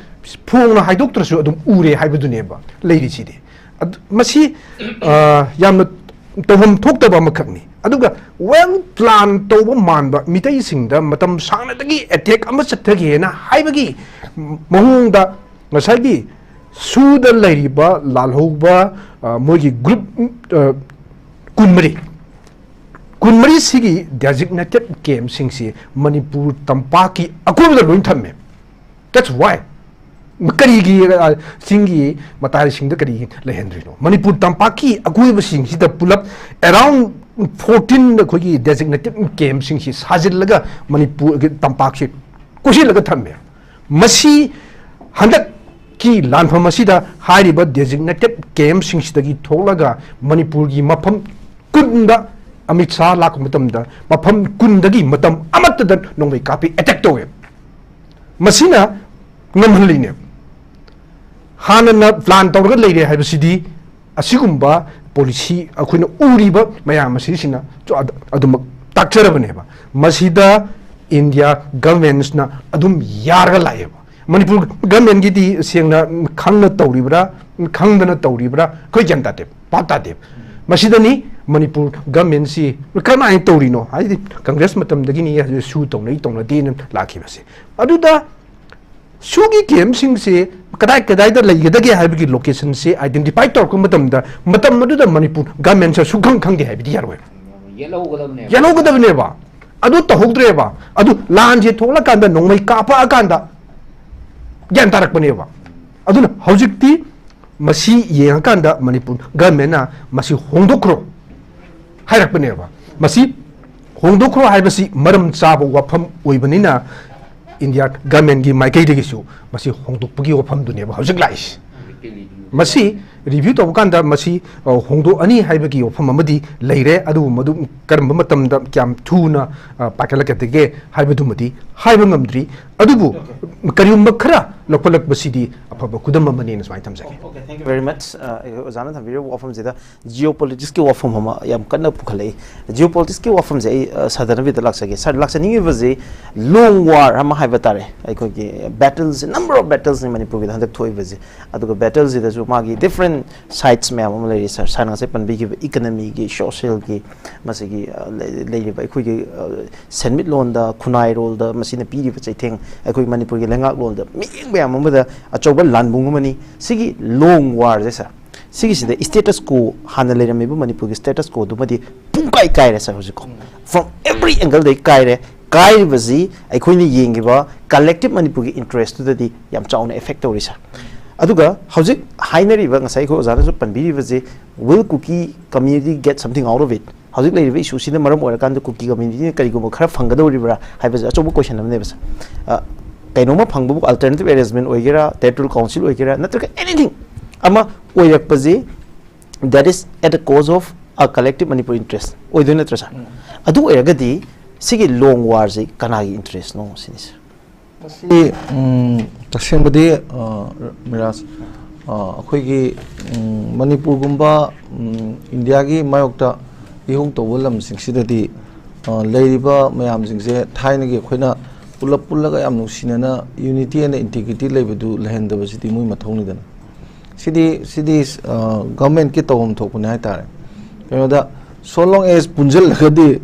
ꯐꯣꯡꯅ ꯍꯥꯏꯗꯣꯛꯇ꯭ꯔꯁꯨ ꯑꯗꯨꯝ ꯎꯔꯦ ꯍꯥꯏꯕꯗꯨꯅꯦꯕ ꯂꯩꯔꯤꯁꯤꯗꯤ꯫ ꯑꯗꯨ, ꯃꯁꯤ, ꯑ, ꯌꯥꯝꯅ ꯇꯧꯐꯝ ꯊꯣꯛꯇꯕ ꯑꯃꯈꯛꯅꯤ꯫ ꯑꯗꯨꯒ well plan ꯇꯧꯕ ꯃꯥꯟꯕ, ꯃꯤꯇꯩꯁꯤꯡꯗ ꯃꯇꯝ ꯁꯥꯡꯅꯗꯒꯤ attack ꯑꯃ ꯆꯠꯊꯒꯦꯅ ꯍꯥꯏꯕꯒꯤ ꯃꯑꯣꯡꯗ ꯉꯁꯥꯏꯒꯤ ꯁꯨꯗ ꯂꯩꯔꯤꯕ ꯂꯥꯜꯍꯧꯕ, ꯑ, ꯃꯣꯏꯒꯤ group, ꯑ, ꯀꯨꯟꯃꯔꯤ, ꯀꯨꯟꯃꯔꯤ ꯁꯤꯒꯤ designated camp ꯁꯤꯡꯁꯤ ꯃꯅꯤꯄꯨꯔ ꯇꯝꯄꯥꯛꯀꯤ ꯑꯀꯣꯏꯕꯗ ꯂꯣꯏ ꯊꯝꯃꯦ꯫ That's why꯫ ꯀꯔꯤꯒꯤ, ꯑ, ꯆꯤꯡꯒꯤ ꯃꯇꯥꯏꯁꯤꯡꯗ ꯀꯔꯤꯒꯤ ꯂꯩꯍꯟꯗ꯭ꯔꯤꯅꯣ? ꯃꯅꯤꯄꯨꯔ ꯇꯝꯄꯥꯛꯀꯤ ꯑꯀꯣꯏꯕꯁꯤꯡꯁꯤꯗ ꯄꯨꯂꯞ around fourteen ꯑꯩꯈꯣꯏꯒꯤ designated camp ꯁꯤꯡꯁꯤ ꯁꯥꯖꯤꯜꯂꯒ ꯃꯅꯤꯄꯨꯔꯒꯤ ꯇꯝꯄꯥꯛꯁꯤ ꯀꯣꯏꯁꯤꯜꯂꯒ ꯊꯝꯃꯦ꯫ ꯃꯁꯤ ꯍꯟꯗꯛꯀꯤ ꯂꯥꯟꯐꯝ ꯑꯁꯤꯗ ꯍꯥꯏꯔꯤꯕ designated camp ꯁꯤꯡꯁꯤꯗꯒꯤ ꯊꯣꯛꯂꯒ ꯃꯅꯤꯄꯨꯔꯒꯤ ꯃꯐꯝ ꯀꯨꯟꯗ ꯑꯃꯤꯠ ꯁꯥꯍ ꯂꯥꯛꯄ ꯃꯇꯝꯗ ꯃꯐꯝ ꯀꯨꯟꯗꯒꯤ ꯃꯇꯝ ꯑꯃꯠꯇꯗ ꯅꯣꯡꯃꯩ ꯀꯥꯞꯄꯤ, attack ꯇꯧꯋꯦ꯫ ꯃꯁꯤꯅ ꯉꯝꯍꯜꯂꯤꯅꯦ꯫ ꯍꯥꯟꯅꯅ plan ꯇꯧꯔꯒ ꯂꯩꯔꯦ ꯍꯥꯏꯕꯁꯤꯗꯤ ꯑꯁꯤꯒꯨꯝꯕ policy ꯑꯩꯈꯣꯏꯅ ꯎꯔꯤꯕ ꯃꯌꯥꯝ ꯑꯁꯤꯁꯤꯅ ꯑꯗꯨꯃꯛ ꯇꯥꯛꯆꯔꯕꯅꯦꯕ꯫ ꯃꯁꯤꯗ India governments ꯅ ꯑꯗꯨꯝ ꯌꯥꯔꯒ ꯂꯥꯛꯑꯦꯕ꯫ ꯃꯅꯤꯄꯨꯔ government ꯀꯤꯗꯤ ꯁꯦꯡꯅ ꯈꯪꯅ ꯇꯧꯔꯤꯕ꯭ꯔꯥ, ꯈꯪꯗꯅ ꯇꯧꯔꯤꯕ꯭ꯔꯥ, ꯑꯩꯈꯣꯏ ꯒ꯭ꯌꯥꯟ ꯇꯥꯗꯦ, ꯚꯥꯞ ꯇꯥꯗꯦ꯫ ꯃꯁꯤꯗꯅꯤ ꯃꯅꯤꯄꯨꯔ government ꯁꯤ ꯀꯃꯥꯏꯅ ꯇꯧꯔꯤꯅꯣ ꯍꯥꯏꯗꯤ, Congress ꯃꯇꯝꯗꯒꯤꯅꯤ ꯁꯨ ꯇꯧꯅꯩ ꯇꯧꯅꯗꯦꯅ ꯂꯥꯛꯈꯤꯕꯁꯦ꯫ ꯑꯗꯨꯗ ꯁꯨꯒꯤ camp ꯁꯤꯡꯁꯦ ꯀꯗꯥꯏ ꯀꯗꯥꯏꯗ ꯂꯩꯒꯗꯒꯦ ꯍꯥꯏꯕꯒꯤ location ꯁꯤ identify ꯇꯧꯔꯛꯄ ꯃꯇꯝꯗ, ꯃꯇꯝ ꯑꯗꯨꯗ ꯃꯅꯤꯄꯨꯔ government ꯁꯦ ꯁꯨꯛꯈꯪ ꯈꯪꯗꯦ ꯍꯥꯏꯕꯗꯤ ꯌꯥꯔꯣꯏ꯫ ꯌꯦꯠꯍꯧꯒꯗꯕꯅꯦꯕ꯫ ꯌꯦꯜꯍꯧꯒꯗꯕꯅꯦꯕ꯫ ꯑꯗꯨ ꯇꯧꯍꯧꯗ꯭ꯔꯦꯕ꯫ ꯑꯗꯨ ꯂꯥꯟꯁꯦ ꯊꯣꯛꯂꯀꯥꯟꯗ, ꯅꯣꯡꯃꯩ ꯀꯥꯞꯄꯛꯑꯀꯥꯟꯗ ꯒ꯭ꯌꯥꯟ ꯇꯥꯔꯛꯄꯅꯦꯕ꯫ ꯑꯗꯨꯅ ꯍꯧꯖꯤꯛꯇꯤ ꯃꯁꯤ ꯌꯦꯡꯉꯀꯥꯟꯗ ꯃꯅꯤꯄꯨꯔ government ꯅ ꯃꯁꯤ ꯍꯣꯡꯗꯣꯛꯈ꯭ꯔꯣ ꯍꯥꯏꯔꯛꯄꯅꯦꯕ꯫ ꯃꯁꯤ ꯍꯣꯡꯗꯣꯛꯈ꯭ꯔꯣ ꯍꯥꯏꯕꯁꯤ ꯃꯔꯝ ꯆꯥꯕ ꯋꯥꯐꯝ ꯑꯣꯏꯕꯅꯤꯅ, India government ꯀꯤ ꯃꯥꯏꯀꯩꯗꯒꯤꯁꯨ ꯃꯁꯤ ꯍꯣꯡꯗꯣꯛꯄꯒꯤ ꯋꯥꯐꯝꯗꯨꯅꯦꯕ ꯍꯧꯖꯤꯛ ꯂꯥꯛꯏꯁꯤ꯫ ꯃꯁꯤ review ꯇꯧꯕ ꯀꯥꯟꯗ ꯃꯁꯤ, ꯑ, ꯍꯣꯡꯗꯣꯛꯑꯅꯤ ꯍꯥꯏꯕꯒꯤ ꯋꯥꯐꯝ ꯑꯃꯗꯤ ꯂꯩꯔꯦ, ꯑꯗꯨꯕꯨ ꯃꯗꯨ ꯀꯔꯝꯕ ꯃꯇꯝꯗ ꯀꯌꯥꯝ ꯊꯨꯅ, ꯑ, ꯄꯥꯏꯈꯠꯂꯛꯀꯗꯒꯦ ꯍꯥꯏꯕꯗꯨꯃꯗꯤ ꯍꯥꯏꯕ ꯉꯝꯗ꯭ꯔꯤ꯫ ꯑꯗꯨꯕꯨ ꯀꯔꯤꯒꯨꯝꯕ ꯈꯔ ꯂꯧꯈꯠꯂꯛꯄꯁꯤꯗꯤ ꯑꯐꯕ ꯈꯨꯗꯝ ꯑꯃꯅꯤꯅ ꯁꯨꯃꯥꯏꯅ ꯊꯝꯖꯒꯦ꯫ Okay, thank you very much. ꯑ, ꯑꯣꯖꯥꯅ ꯊꯝꯕꯤꯔꯤꯕ ꯋꯥꯐꯝꯁꯤꯗ geopolitics ꯀꯤ ꯋꯥꯐꯝ ꯑꯃ ꯌꯥꯝ ꯀꯟꯅ ꯄꯨꯈꯠꯂꯛꯏ꯫ Geopolitics ꯀꯤ ꯋꯥꯐꯝꯁꯦ ꯑꯩ, ꯑ, ꯁꯥꯗꯅꯕꯤꯗ ꯂꯥꯛꯆꯒꯦ꯫ ꯁꯥꯔ, ꯂꯥꯛꯆꯅꯤꯡꯉꯤꯕꯁꯦ long war ꯑꯃ ꯍꯥꯏꯕ ꯇꯥꯔꯦ꯫ ꯑꯩꯈꯣꯏꯒꯤ battles, number of battles ꯅꯤ ꯃꯅꯤꯄꯨꯔꯒꯤꯗ ꯍꯟꯗꯛ ꯊꯣꯛꯏꯕꯁꯦ꯫ ꯑꯗꯨꯒ battles ꯁꯤꯗꯁꯨ ꯃꯥꯒꯤ different sides ꯃꯌꯥꯝ ꯑꯃ ꯂꯩꯔꯤ ꯁꯥꯔ꯫ ꯁꯥꯔꯅ ꯉꯁꯥꯏ ꯄꯟꯕꯤꯈꯤꯕ economy ꯒꯤ, social ꯒꯤ, ꯃꯁꯤꯒꯤ, ꯑ, ꯂꯩ-, ꯂꯩꯔꯤꯕ ꯑꯩꯈꯣꯏꯒꯤ, ꯑ, ꯁꯦꯟꯃꯤꯠꯂꯣꯟꯗ, ꯈꯨꯟꯅꯥꯏꯔꯣꯜꯗ ꯃꯁꯤꯅ ꯄꯤꯔꯤꯕ ꯆꯩꯊꯦꯡ, ꯑꯩꯈꯣꯏ ꯃꯅꯤꯄꯨꯔꯒꯤ ꯂꯩꯉꯥꯛꯂꯣꯟꯗ ꯃꯤꯠꯌꯦꯡ ꯃꯌꯥꯝ ꯑꯃꯗ ꯑꯆꯧꯕ ꯂꯥꯟꯕꯨꯡ ꯑꯃꯅꯤ꯫ ꯁꯤꯒꯤ long war ꯁꯦ ꯁꯥꯔ, ꯁꯤꯒꯤꯁꯤꯗ status quo, ꯍꯥꯟꯅ ꯂꯩꯔꯝꯃꯤꯕ ꯃꯅꯤꯄꯨꯔꯒꯤ status quo ꯗꯨꯃꯗꯤ ꯄꯨꯡꯀꯥꯏ ꯀꯥꯏꯔꯦ ꯁꯥꯔ꯫ ꯍꯧꯖꯤꯛꯀꯣ from every angle ꯗꯒꯤ ꯀꯥꯏꯔꯦ꯫ ꯀꯥꯏꯔꯤꯕꯁꯤ ꯑꯩꯈꯣꯏꯅ ꯌꯦꯡꯉꯤꯕ collective ꯃꯅꯤꯄꯨꯔꯒꯤ interest ꯇꯨꯗꯗꯤ ꯌꯥꯝ ꯆꯥꯎꯅ effect ꯇꯧꯔꯤ ꯁꯥꯔ꯫ ꯑꯗꯨꯒ ꯍꯧꯖꯤꯛ ꯍꯥꯏꯅꯔꯤꯕ, ꯉꯁꯥꯏ ꯑꯩꯈꯣꯏ ꯑꯣꯖꯥꯅꯁꯨ ꯄꯟꯕꯤꯔꯤꯕꯁꯦ, will Kuki community get something out of it? ꯍꯧꯖꯤꯛ ꯂꯩꯔꯤꯕ issue ꯁꯤꯅ ꯃꯔꯝ ꯑꯣꯏꯔꯀꯥꯟꯗ ꯀꯨꯀꯤ community ꯅ ꯀꯔꯤꯒꯨꯝꯕ ꯈꯔ ꯐꯪꯒꯗꯧꯔꯤꯕ꯭ꯔꯥ ꯍꯥꯏꯕꯁꯦ ꯑꯆꯧꯕ question ꯑꯃꯅꯦꯕ ꯁꯥꯔ꯫ ꯑ, ꯀꯩꯅꯣꯝꯃ ꯐꯪꯕꯕꯨ, alternative arrangement ꯑꯣꯏꯒꯦꯔꯥ, territorial council ꯑꯣꯏꯒꯦꯔꯥ, ꯅꯠꯇ꯭ꯔꯒ anything ꯑꯃ ꯑꯣꯏꯔꯛꯄꯁꯦ, that is at the cost of a collective Manipur interest ꯑꯣꯏꯗꯣꯏ ꯅꯠꯇ꯭ꯔꯥ ꯁꯥꯔ? ꯑꯗꯨ ꯑꯣꯏꯔꯒꯗꯤ ꯁꯤꯒꯤ long war ꯁꯤ ꯀꯅꯥꯒꯤ interest ꯅꯣ ꯁꯤꯅꯤ ꯁꯥꯔ꯫ ꯃꯁꯤ, ꯎꯝ, ꯇꯁꯦꯡꯕꯗꯤ, ꯑ, ꯃꯤꯔꯥꯖ, ꯑ, ꯑꯩꯈꯣꯏꯒꯤ, ꯎꯝ, ꯃꯅꯤꯄꯨꯔꯒꯨꯝꯕ, ꯎꯝ, ꯏꯟꯗꯤꯌꯥꯒꯤ ꯃꯥꯌꯣꯛꯇ ꯏꯍꯧ ꯇꯧꯕ ꯂꯝꯁꯤꯡꯁꯤꯗꯗꯤ, ꯑ, ꯂꯩꯔꯤꯕ ꯃꯌꯥꯝꯁꯤꯡꯁꯦ ꯊꯥꯏꯅꯒꯤ ꯑꯩꯈꯣꯏꯅ ꯄꯨꯂꯞ ꯄꯨꯜꯂꯒ ꯌꯥꯝ ꯅꯨꯡꯁꯤꯅꯅ unity and integrity ꯂꯩꯕꯗꯨ ꯂꯩꯍꯟꯗꯕꯁꯤꯗꯤ ꯃꯣꯏ ꯃꯊꯧꯅꯤꯗꯅ꯫ ꯁꯤꯗꯤ, ꯁꯤꯗꯤ, ꯑ, government ꯀꯤ ꯇꯧꯐꯝ ꯊꯣꯛꯄꯅꯤ ꯍꯥꯏꯇꯥꯔꯦ꯫ ꯀꯩꯅꯣꯗ, so long as ꯄꯨꯟꯁꯤꯜꯂꯒꯗꯤ,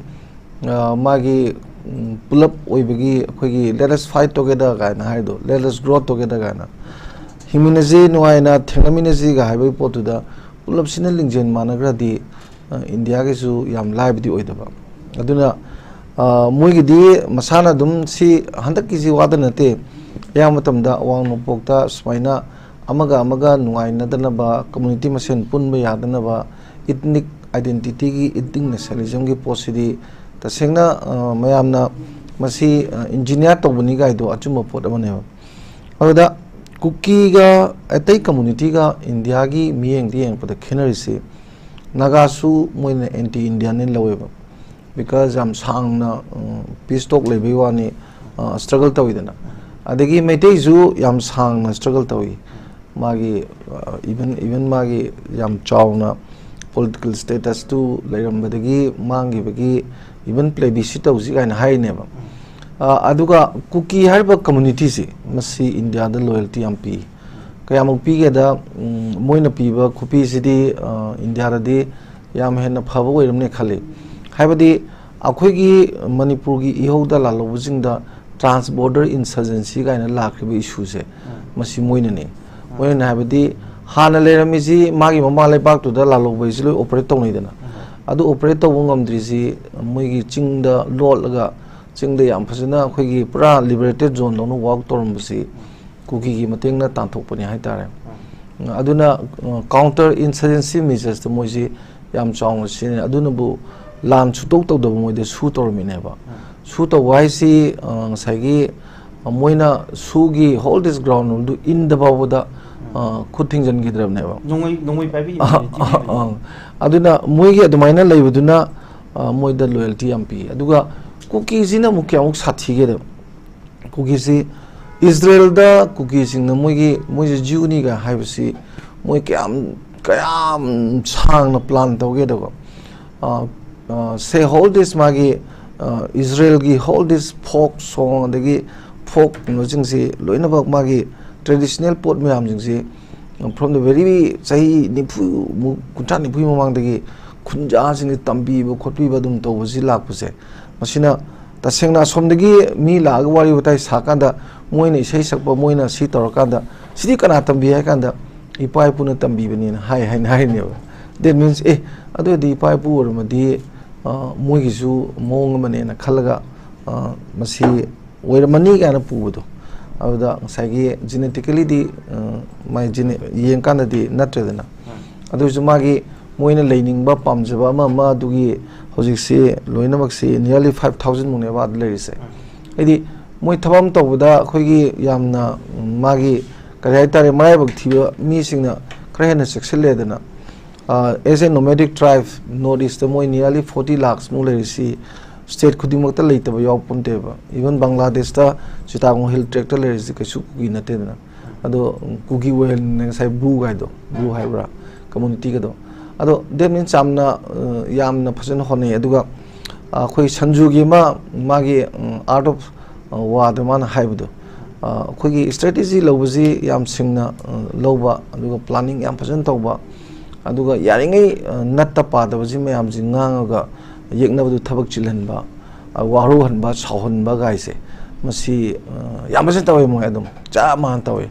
ꯑ, ꯃꯥꯒꯤ, ꯎꯝ, ꯄꯨꯂꯞ ꯑꯣꯏꯕꯒꯤ ꯑꯩꯈꯣꯏꯒꯤ let us fight together ꯀꯥꯏꯅ ꯍꯥꯏꯗꯣ, let us grow together ꯀꯥꯏꯅ, ꯍꯤꯡꯃꯤꯟꯅꯁꯤ, ꯅꯨꯡꯉꯥꯏꯅ ꯊꯦꯡꯅꯃꯤꯟꯅꯁꯤꯒ ꯍꯥꯏꯕꯒꯤ ꯄꯣꯠꯇꯨꯗ ꯄꯨꯂꯞꯁꯤꯅ ꯂꯤꯡꯖꯦꯜ ꯃꯥꯟꯅꯈ꯭ꯔꯗꯤ, ꯑ, ꯏꯟꯗꯤꯌꯥꯒꯤꯁꯨ ꯌꯥꯝ ꯂꯥꯏꯕꯗꯤ ꯑꯣꯏꯗꯕ꯫ ꯑꯗꯨꯅ, ꯑ, ꯃꯣꯏꯒꯤꯗꯤ ꯃꯁꯥꯅ ꯑꯗꯨꯝ ꯁꯤ ꯍꯟꯗꯛꯀꯤꯁꯤ ꯋꯥꯗ ꯅꯠꯇꯦ, ꯑꯌꯥꯝꯕ ꯃꯇꯝꯗ ꯑꯋꯥꯡ ꯅꯣꯡꯄꯣꯛꯇ ꯁꯨꯃꯥꯏꯅ ꯑꯃꯒ ꯑꯃꯒ ꯅꯨꯡꯉꯥꯏꯅꯗꯅꯕ, community ꯃꯁꯦꯟ ꯄꯨꯟꯕ ꯌꯥꯗꯅꯕ, ethnic identityꯒꯤ, ethnic nationalismꯒꯤ ꯄꯣꯠꯁꯤꯗꯤ ꯇꯁꯦꯡꯅ, ꯑ, ꯃꯌꯥꯝꯅ ꯃꯁꯤ, ꯑ, engineer ꯇꯧꯕꯅꯤ ꯀꯥꯏꯗꯣ ꯑꯆꯨꯝꯕ ꯄꯣꯠ ꯑꯃꯅꯦꯕ꯫ ꯑꯗꯨꯗ ꯀꯨꯀꯤꯒ ꯑꯇꯩ communityꯒ ꯏꯟꯗꯤꯌꯥꯒꯤ ꯃꯤꯠꯌꯦꯡꯗ ꯌꯦꯡꯉꯛꯄꯗ ꯈꯦꯠꯅꯔꯤꯁꯤ, ꯅꯥꯒꯥꯁꯨ ꯃꯣꯏꯅ anti Indianꯅꯦ ꯂꯧꯋꯦꯕ, because ꯌꯥꯝ ꯁꯥꯡꯅ, ꯎꯝ, peace talk ꯂꯩꯕꯩ ꯋꯥꯅꯤ, ꯑ, struggle ꯇꯧꯋꯤꯗꯅ꯫ ꯑꯗꯒꯤ ꯃꯩꯇꯩꯁꯨ ꯌꯥꯝ ꯁꯥꯡꯅ struggle ꯇꯧꯋꯤ꯫ ꯃꯥꯒꯤ, ꯑ, even, even ꯃꯥꯒꯤ ꯌꯥꯝ ꯆꯥꯎꯅ political statusꯇꯨ ꯂꯩꯔꯝꯕꯗꯒꯤ ꯃꯥꯡꯈꯤꯕꯒꯤ even plebiscite ꯇꯧꯁꯤ ꯀꯥꯏꯅ ꯍꯥꯏꯔꯤꯅꯦꯕ꯫ ꯑ, ꯑꯗꯨꯒ ꯀꯨꯀꯤ ꯍꯥꯏꯔꯤꯕ communityꯁꯤ, ꯃꯁꯤ ꯏꯟꯗꯤꯌꯥꯗ loyalty ꯌꯥꯝ ꯄꯤ꯫ ꯀꯌꯥꯃꯨꯛ ꯄꯤꯒꯦꯗ, ꯎꯝ, ꯃꯣꯏꯅ ꯄꯤꯕ ꯈꯨꯄꯤꯁꯤꯗꯤ, ꯑ, ꯏꯟꯗꯤꯌꯥꯗꯗꯤ ꯌꯥꯝ ꯍꯦꯟꯅ ꯐꯕ ꯑꯣꯏꯔꯝꯅꯦ ꯈꯜꯂꯤ꯫ ꯍꯥꯏꯕꯗꯤ ꯑꯩꯈꯣꯏꯒꯤ ꯃꯅꯤꯄꯨꯔꯒꯤ ꯏꯍꯧꯗ ꯂꯥꯜꯍꯧꯕꯁꯤꯡꯗ trans border insurgency ꯀꯥꯏꯅ ꯂꯥꯛꯈ꯭ꯔꯤꯕ issueꯁꯦ, ꯃꯁꯤ ꯃꯣꯏꯅꯅꯤ꯫ ꯃꯣꯏꯅ ꯍꯥꯏꯕꯗꯤ ꯍꯥꯟꯅ ꯂꯩꯔꯝꯃꯤꯁꯤ ꯃꯥꯒꯤ ꯃꯃꯥ ꯂꯩꯕꯥꯛꯇꯨꯗ ꯂꯥꯜꯍꯧꯕ ꯍꯥꯏꯁꯤ ꯂꯣꯏ operate ꯇꯧꯅꯩꯗꯅ꯫ ꯑꯗꯨ operate ꯇꯧꯕ ꯉꯝꯗ꯭ꯔꯤꯁꯤ ꯃꯣꯏꯒꯤ ꯆꯤꯡꯗ ꯂꯣꯠꯂꯒ, ꯆꯤꯡꯗ ꯌꯥꯝ ꯐꯖꯅ ꯑꯩꯈꯣꯏꯒꯤ ꯄꯨꯔꯥ liberated zoneꯗꯧꯅ work ꯇꯧꯔꯝꯕꯁꯤ ꯀꯨꯀꯤꯒꯤ ꯃꯇꯦꯡꯅ ꯇꯥꯟꯊꯣꯛꯄꯅꯤ ꯍꯥꯏꯇꯥꯔꯦ꯫ ꯑꯗꯨꯅ, ꯑ, counter insurgency measuresꯇ ꯃꯣꯏꯁꯤ ꯌꯥꯝ ꯆꯥꯎꯅ ꯁꯤꯖꯤꯟꯅꯩ꯫ ꯑꯗꯨꯅꯕꯨ ꯂꯥꯟ ꯁꯨꯇꯧ ꯇꯧꯗꯕ ꯃꯣꯏꯗ ꯁꯨ ꯇꯧꯔꯝꯃꯤꯅꯦꯕ꯫ ꯁꯨ ꯇꯧꯕ ꯍꯥꯏꯁꯤ, ꯑ, ꯉꯁꯥꯏꯒꯤ, ꯑ, ꯃꯣꯏꯅ ꯁꯨꯒꯤ hold this ground ꯗꯨ ꯏꯟꯗ ꯐꯥꯎꯕꯗ, ꯑ, ꯈꯨꯠ ꯊꯤꯡꯖꯤꯟꯈꯤꯗ꯭ꯔꯕꯅꯦꯕ꯫ ꯅꯣꯡꯃꯩ, ꯅꯣꯡꯃꯩ ꯄꯥꯏꯕ ꯑ, ꯏꯟꯗ꯭ꯔꯗꯤ ꯑ, ꯑ, ꯑꯗꯨꯅ ꯃꯣꯏꯒꯤ ꯑꯗꯨꯃꯥꯏꯅ ꯂꯩꯕꯗꯨꯅ, ꯑ, ꯃꯣꯏꯗ loyalty ꯌꯥꯝ ꯄꯤ꯫ ꯑꯗꯨꯒ ꯀꯨꯀꯤꯁꯤꯅ ꯑꯃꯨꯛ ꯀꯌꯥꯃꯨꯛ ꯁꯥꯊꯤꯒꯦꯗ, ꯀꯨꯀꯤꯁꯤ ꯏꯁꯔꯦꯜꯗ ꯀꯨꯀꯤꯁꯤꯡꯅ ꯃꯣꯏꯒꯤ, ꯃꯣꯏꯁꯦ Jewꯅꯤꯒ ꯍꯥꯏꯕꯁꯤ ꯃꯣꯏ ꯀꯌꯥꯝ, ꯀꯌꯥꯝ ꯁꯥꯡꯅ plan ꯇꯧꯒꯦꯗꯀꯣ꯫ ꯑ, ꯑ, say hold this ꯃꯥꯒꯤ, ꯑ, ꯏꯁꯔꯦꯜꯒꯤ hold this folk song ꯑꯗꯒꯤ folk ꯀꯩꯅꯣꯁꯤꯡꯁꯤ ꯂꯣꯏꯅꯃꯛ ꯃꯥꯒꯤ traditional ꯄꯣꯠ ꯃꯌꯥꯝꯁꯤꯡꯁꯤ from the very ꯆꯍꯤ ꯅꯤꯐꯨ ꯃꯨꯛ, ꯀꯨꯟꯊ꯭ꯔꯥ ꯅꯤꯐꯨꯒꯤ ꯃꯃꯥꯡꯗꯒꯤ ꯈꯨꯟꯖꯥꯁꯤꯡꯁꯤ ꯇꯝꯕꯤꯕ ꯈꯣꯠꯄꯤꯕ ꯑꯗꯨꯝ ꯇꯧꯕꯁꯤ ꯂꯥꯛꯄꯁꯦ, ꯃꯁꯤꯅ ꯇꯁꯦꯡꯅ ꯑꯁꯣꯝꯗꯒꯤ ꯃꯤ ꯂꯥꯛꯑꯒ ꯋꯥꯔꯤ ꯋꯥꯇꯥꯏ ꯁꯥꯀꯥꯟꯗ ꯃꯣꯏꯅ ꯏꯁꯩ ꯁꯛꯄ, ꯃꯣꯏꯅ ꯁꯤ ꯇꯧꯔꯀꯥꯟꯗ, "ꯁꯤꯗꯤ ꯀꯅꯥ ꯇꯝꯕꯤ?" ꯍꯥꯏ ꯀꯥꯟꯗ, "ꯏꯄꯥ ꯏꯄꯨꯅ ꯇꯝꯕꯤꯕꯅꯦꯅ" ꯍꯥꯏ ꯍꯥꯏꯅ ꯍꯥꯏꯔꯤꯅꯦꯕ꯫ That means, ꯑꯦ, ꯑꯗꯨ ꯑꯣꯏꯔꯗꯤ ꯏꯄꯥ ꯏꯄꯨ ꯑꯣꯏꯔꯝꯃꯗꯤ, ꯑ, ꯃꯣꯏꯒꯤꯁꯨ ꯃꯑꯣꯡ ꯑꯃꯅꯦꯅ ꯈꯜꯂꯒ, ꯑ, ꯃꯁꯤ ꯑꯣꯏꯔꯝꯃꯅꯤ ꯀꯥꯏꯅ ꯄꯨꯕꯗꯣ, ꯑꯗꯨꯗ ꯉꯁꯥꯏꯒꯤ genetically ꯗꯤ, ꯑ, ꯃꯥꯏ gene-, ꯌꯦꯡꯀꯥꯟꯗꯗꯤ ꯅꯠꯇ꯭ꯔꯦꯗꯅ꯫ ꯑꯗꯨ ꯑꯣꯏꯔꯁꯨ ꯃꯥꯒꯤ, ꯃꯣꯏꯅ ꯂꯩꯅꯤꯡꯕ, ꯄꯥꯝꯖꯕ ꯑꯃ ꯑꯃ, ꯑꯗꯨꯒꯤ ꯍꯧꯖꯤꯛꯁꯤ ꯂꯣꯏꯅꯃꯛꯁꯤ nearly five thousand ꯃꯨꯛꯅꯦꯕ ꯑꯥꯗ ꯂꯩꯔꯤꯁꯦ꯫ ꯍꯥꯏꯗꯤ ꯃꯣꯏ ꯊꯕꯛ ꯑꯃ ꯇꯧꯕꯗ ꯑꯩꯈꯣꯏꯒꯤ ꯌꯥꯝꯅ, ꯎꯝ, ꯃꯥꯒꯤ, ꯀꯔꯤ ꯍꯥꯏꯇꯥꯔꯦ, ꯃꯔꯥꯏꯕꯛ ꯊꯤꯕ ꯃꯤꯁꯤꯡꯅ ꯈꯔ ꯍꯦꯟꯅ ꯆꯦꯛꯁꯤꯜꯂꯦꯗꯅ꯫ ꯑ, as a nomadic tribe, North East ꯇ ꯃꯣꯏ nearly forty lakhs ꯃꯨꯛ ꯂꯩꯔꯤꯁꯤ state ꯈꯨꯗꯤꯡꯃꯛꯇ ꯂꯩꯇꯕ ꯌꯥꯎꯄꯣꯟꯇꯦꯕ꯫ Even ꯕꯪꯒ꯭ꯂꯥꯗꯦꯁꯇ ꯆꯤꯇꯥꯒꯣꯡ hill tract ꯇ ꯂꯩꯔꯤꯁꯤ ꯀꯩꯁꯨ ꯀꯨꯀꯤ ꯅꯠꯇꯦꯗꯅ꯫ ꯑꯗꯣ, ꯎꯝ, ꯀꯨꯀꯤ ꯑꯣꯏꯍꯟꯅꯤꯡꯉꯦ, ꯉꯁꯥꯏ ꯕ꯭ꯔꯨ ꯍꯥꯏꯗꯣ, ꯕ꯭ꯔꯨ ꯍꯥꯏꯕ꯭ꯔꯥ, community ꯒꯗꯣ꯫ ꯑꯗꯣ that means ꯌꯥꯝꯅ, ꯑ, ꯌꯥꯝꯅ ꯐꯖꯅ ꯍꯣꯠꯅꯩ꯫ ꯑꯗꯨꯒ, ꯑ, ꯑꯩꯈꯣꯏ ꯁꯟꯖꯨꯒꯤ ꯑꯃ, ꯃꯥꯒꯤ, ꯎꯝ, Art of, ꯑ, War ꯗ ꯃꯥꯅ ꯍꯥꯏꯕꯗꯣ, ꯑ, ꯑꯩꯈꯣꯏꯒꯤ strategy ꯂꯧꯕꯁꯤ ꯌꯥꯝ ꯁꯤꯡꯅ, ꯑ, ꯂꯧꯕ, ꯑꯗꯨꯒ planning ꯌꯥꯝ ꯐꯖꯅ ꯇꯧꯕ, ꯑꯗꯨꯒ ꯌꯥꯔꯤꯉꯩ, ꯑ, ꯅꯠꯇ ꯄꯥꯗꯕꯁꯤ ꯃꯌꯥꯝꯁꯤ ꯉꯥꯡꯉꯒ ꯌꯦꯛꯅꯕꯗꯨ ꯊꯕꯛ ꯆꯤꯜꯍꯟꯕ, ꯑ, ꯋꯥꯔꯧꯍꯟꯕ, ꯁꯥꯎꯍꯟꯕ ꯒꯥꯏꯁꯦ, ꯃꯁꯤ, ꯑ, ꯌꯥꯝ ꯐꯖꯅ ꯇꯧꯋꯤ꯫ ꯃꯣꯏ ꯑꯗꯨꯝ ꯆꯞ ꯃꯥꯟꯅ ꯇꯧꯋꯤ꯫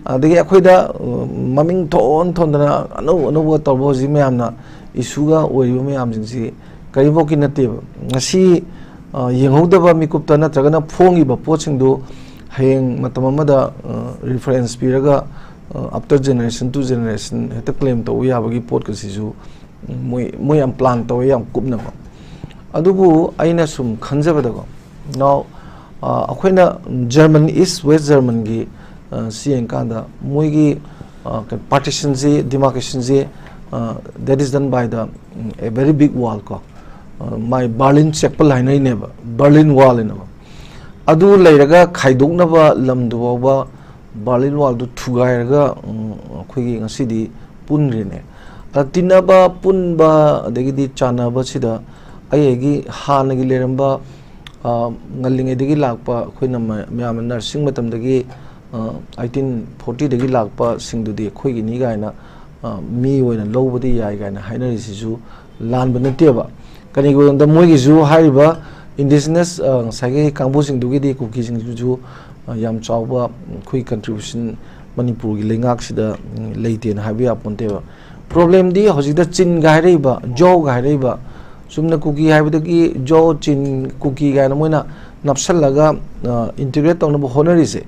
ꯑꯗꯒꯤ ꯑꯩꯈꯣꯏꯗ, ꯑ, ꯃꯃꯤꯡ ꯊꯣꯟ ꯊꯣꯟꯗꯅ ꯑꯅꯧ ꯑꯅꯧꯕ ꯇꯧꯕ ꯍꯧꯖꯤꯛ ꯃꯌꯥꯝꯅ issue ꯒ ꯑꯣꯏꯔꯤꯕ ꯃꯌꯥꯝꯁꯤꯡꯁꯤ ꯀꯔꯤꯐꯥꯎꯀꯤ ꯅꯠꯇꯦꯕ꯫ ꯉꯁꯤ, ꯑ, ꯌꯦꯡꯍꯧꯗꯕ ꯃꯤꯀꯨꯞꯇ ꯅꯠꯇ꯭ꯔꯒꯅ ꯐꯣꯡꯉꯤꯕ ꯄꯣꯠꯁꯤꯡꯗꯨ ꯍꯌꯦꯡ ꯃꯇꯝ ꯑꯃꯗ, ꯑ, reference ꯄꯤꯔꯒ, ꯑ, after generation to generation ꯍꯦꯛꯇ claim ꯇꯧꯕ ꯌꯥꯕꯒꯤ ꯄꯣꯠꯀꯁꯤꯁꯨ ꯃꯣꯏ, ꯃꯣꯏ ꯌꯥꯝ plan ꯇꯧꯋꯦ, ꯌꯥꯝ ꯀꯨꯞꯅꯀꯣ꯫ ꯑꯗꯨꯕꯨ ꯑꯩꯅ ꯁꯨꯝ ꯈꯟꯖꯕꯗꯀꯣ, now, ꯑ, ꯑꯩꯈꯣꯏꯅ German, East West German ꯒꯤ, ꯑ, ꯁꯤ ꯌꯦꯡꯀꯥꯟꯗ ꯃꯣꯏꯒꯤ, ꯑ, ꯀꯩ-, partition ꯁꯤ, demarcation ꯁꯤ, ꯑ, that is done by the, um, a very big wall ꯀꯣ꯫ ꯑ, ꯃꯥꯏ Berlin Chapel ꯍꯥꯏꯅꯩꯅꯦꯕ, Berlin Wall ꯍꯥꯏꯅꯀꯣ꯫ ꯑꯗꯨ ꯂꯩꯔꯒ ꯈꯥꯏꯗꯣꯛꯅꯕ ꯂꯝꯗꯨ ꯐꯥꯎꯕ Berlin Wall ꯗꯨ ꯊꯨꯒꯥꯏꯔꯒ, ꯎꯝ, ꯑꯩꯈꯣꯏꯒꯤ ꯉꯁꯤꯗꯤ ꯄꯨꯟꯈ꯭ꯔꯤꯅꯦ꯫ ꯑꯗ ꯇꯤꯟꯅꯕ, ꯄꯨꯟꯕ, ꯑꯗꯒꯤꯗꯤ ꯆꯥꯟꯅꯕꯁꯤꯗ ꯑꯩ ꯑꯩꯒꯤ ꯍꯥꯟꯅꯒꯤ ꯂꯩꯔꯝꯕ, ꯑ, ꯉꯜꯂꯤꯉꯩꯗꯒꯤ ꯂꯥꯛꯄ, ꯑꯩꯈꯣꯏꯅ ꯃ-, ꯃꯌꯥꯝꯅ nursing ꯃꯇꯝꯗꯒꯤ, ꯑ, eighteen forty ꯗꯒꯤ ꯂꯥꯛꯄꯁꯤꯡꯗꯨꯗꯤ ꯑꯩꯈꯣꯏꯒꯤꯅꯤ ꯀꯥꯏꯅ, ꯑ, ꯃꯤ ꯑꯣꯏꯅ ꯂꯧꯕꯗꯤ ꯌꯥꯏ ꯀꯥꯏꯅ ꯍꯥꯏꯅꯔꯤꯁꯤꯁꯨ ꯂꯥꯟꯕ ꯅꯠꯇꯦꯕ꯫ ꯀꯔꯤꯒꯨꯝꯕꯗ ꯃꯣꯏꯒꯤꯁꯨ ꯍꯥꯏꯔꯤꯕ indigenous, ꯑ, ꯉꯁꯥꯏꯒꯤ ꯀꯥꯡꯕꯨꯁꯤꯡꯗꯨꯒꯤꯗꯤ, ꯀꯨꯀꯤꯁꯤꯡꯁꯤꯁꯨ ꯑ, ꯌꯥꯝ ꯆꯥꯎꯕ ꯑꯩꯈꯣꯏ contribution ꯃꯅꯤꯄꯨꯔꯒꯤ ꯂꯩꯉꯥꯛꯁꯤꯗ, ꯎꯝ, ꯂꯩꯇꯦꯅ ꯍꯥꯏꯕ ꯌꯥꯄꯣꯟꯇꯦꯕ꯫ Problemꯗꯤ ꯍꯧꯖꯤꯛꯇ ꯆꯤꯟꯒ ꯍꯥꯏꯔꯛꯏꯕ, ꯖꯣꯒ ꯍꯥꯏꯔꯛꯏꯕ, ꯆꯨꯝꯅ ꯀꯨꯀꯤ ꯍꯥꯏꯕꯗꯒꯤ ꯖꯣ, ꯆꯤꯟ, ꯀꯨꯀꯤ ꯀꯥꯏꯅ ꯃꯣꯏꯅ ꯅꯞꯁꯜꯂꯒ, ꯑ, integrate ꯇꯧꯅꯕ ꯍꯣꯠꯅꯔꯤꯁꯦ,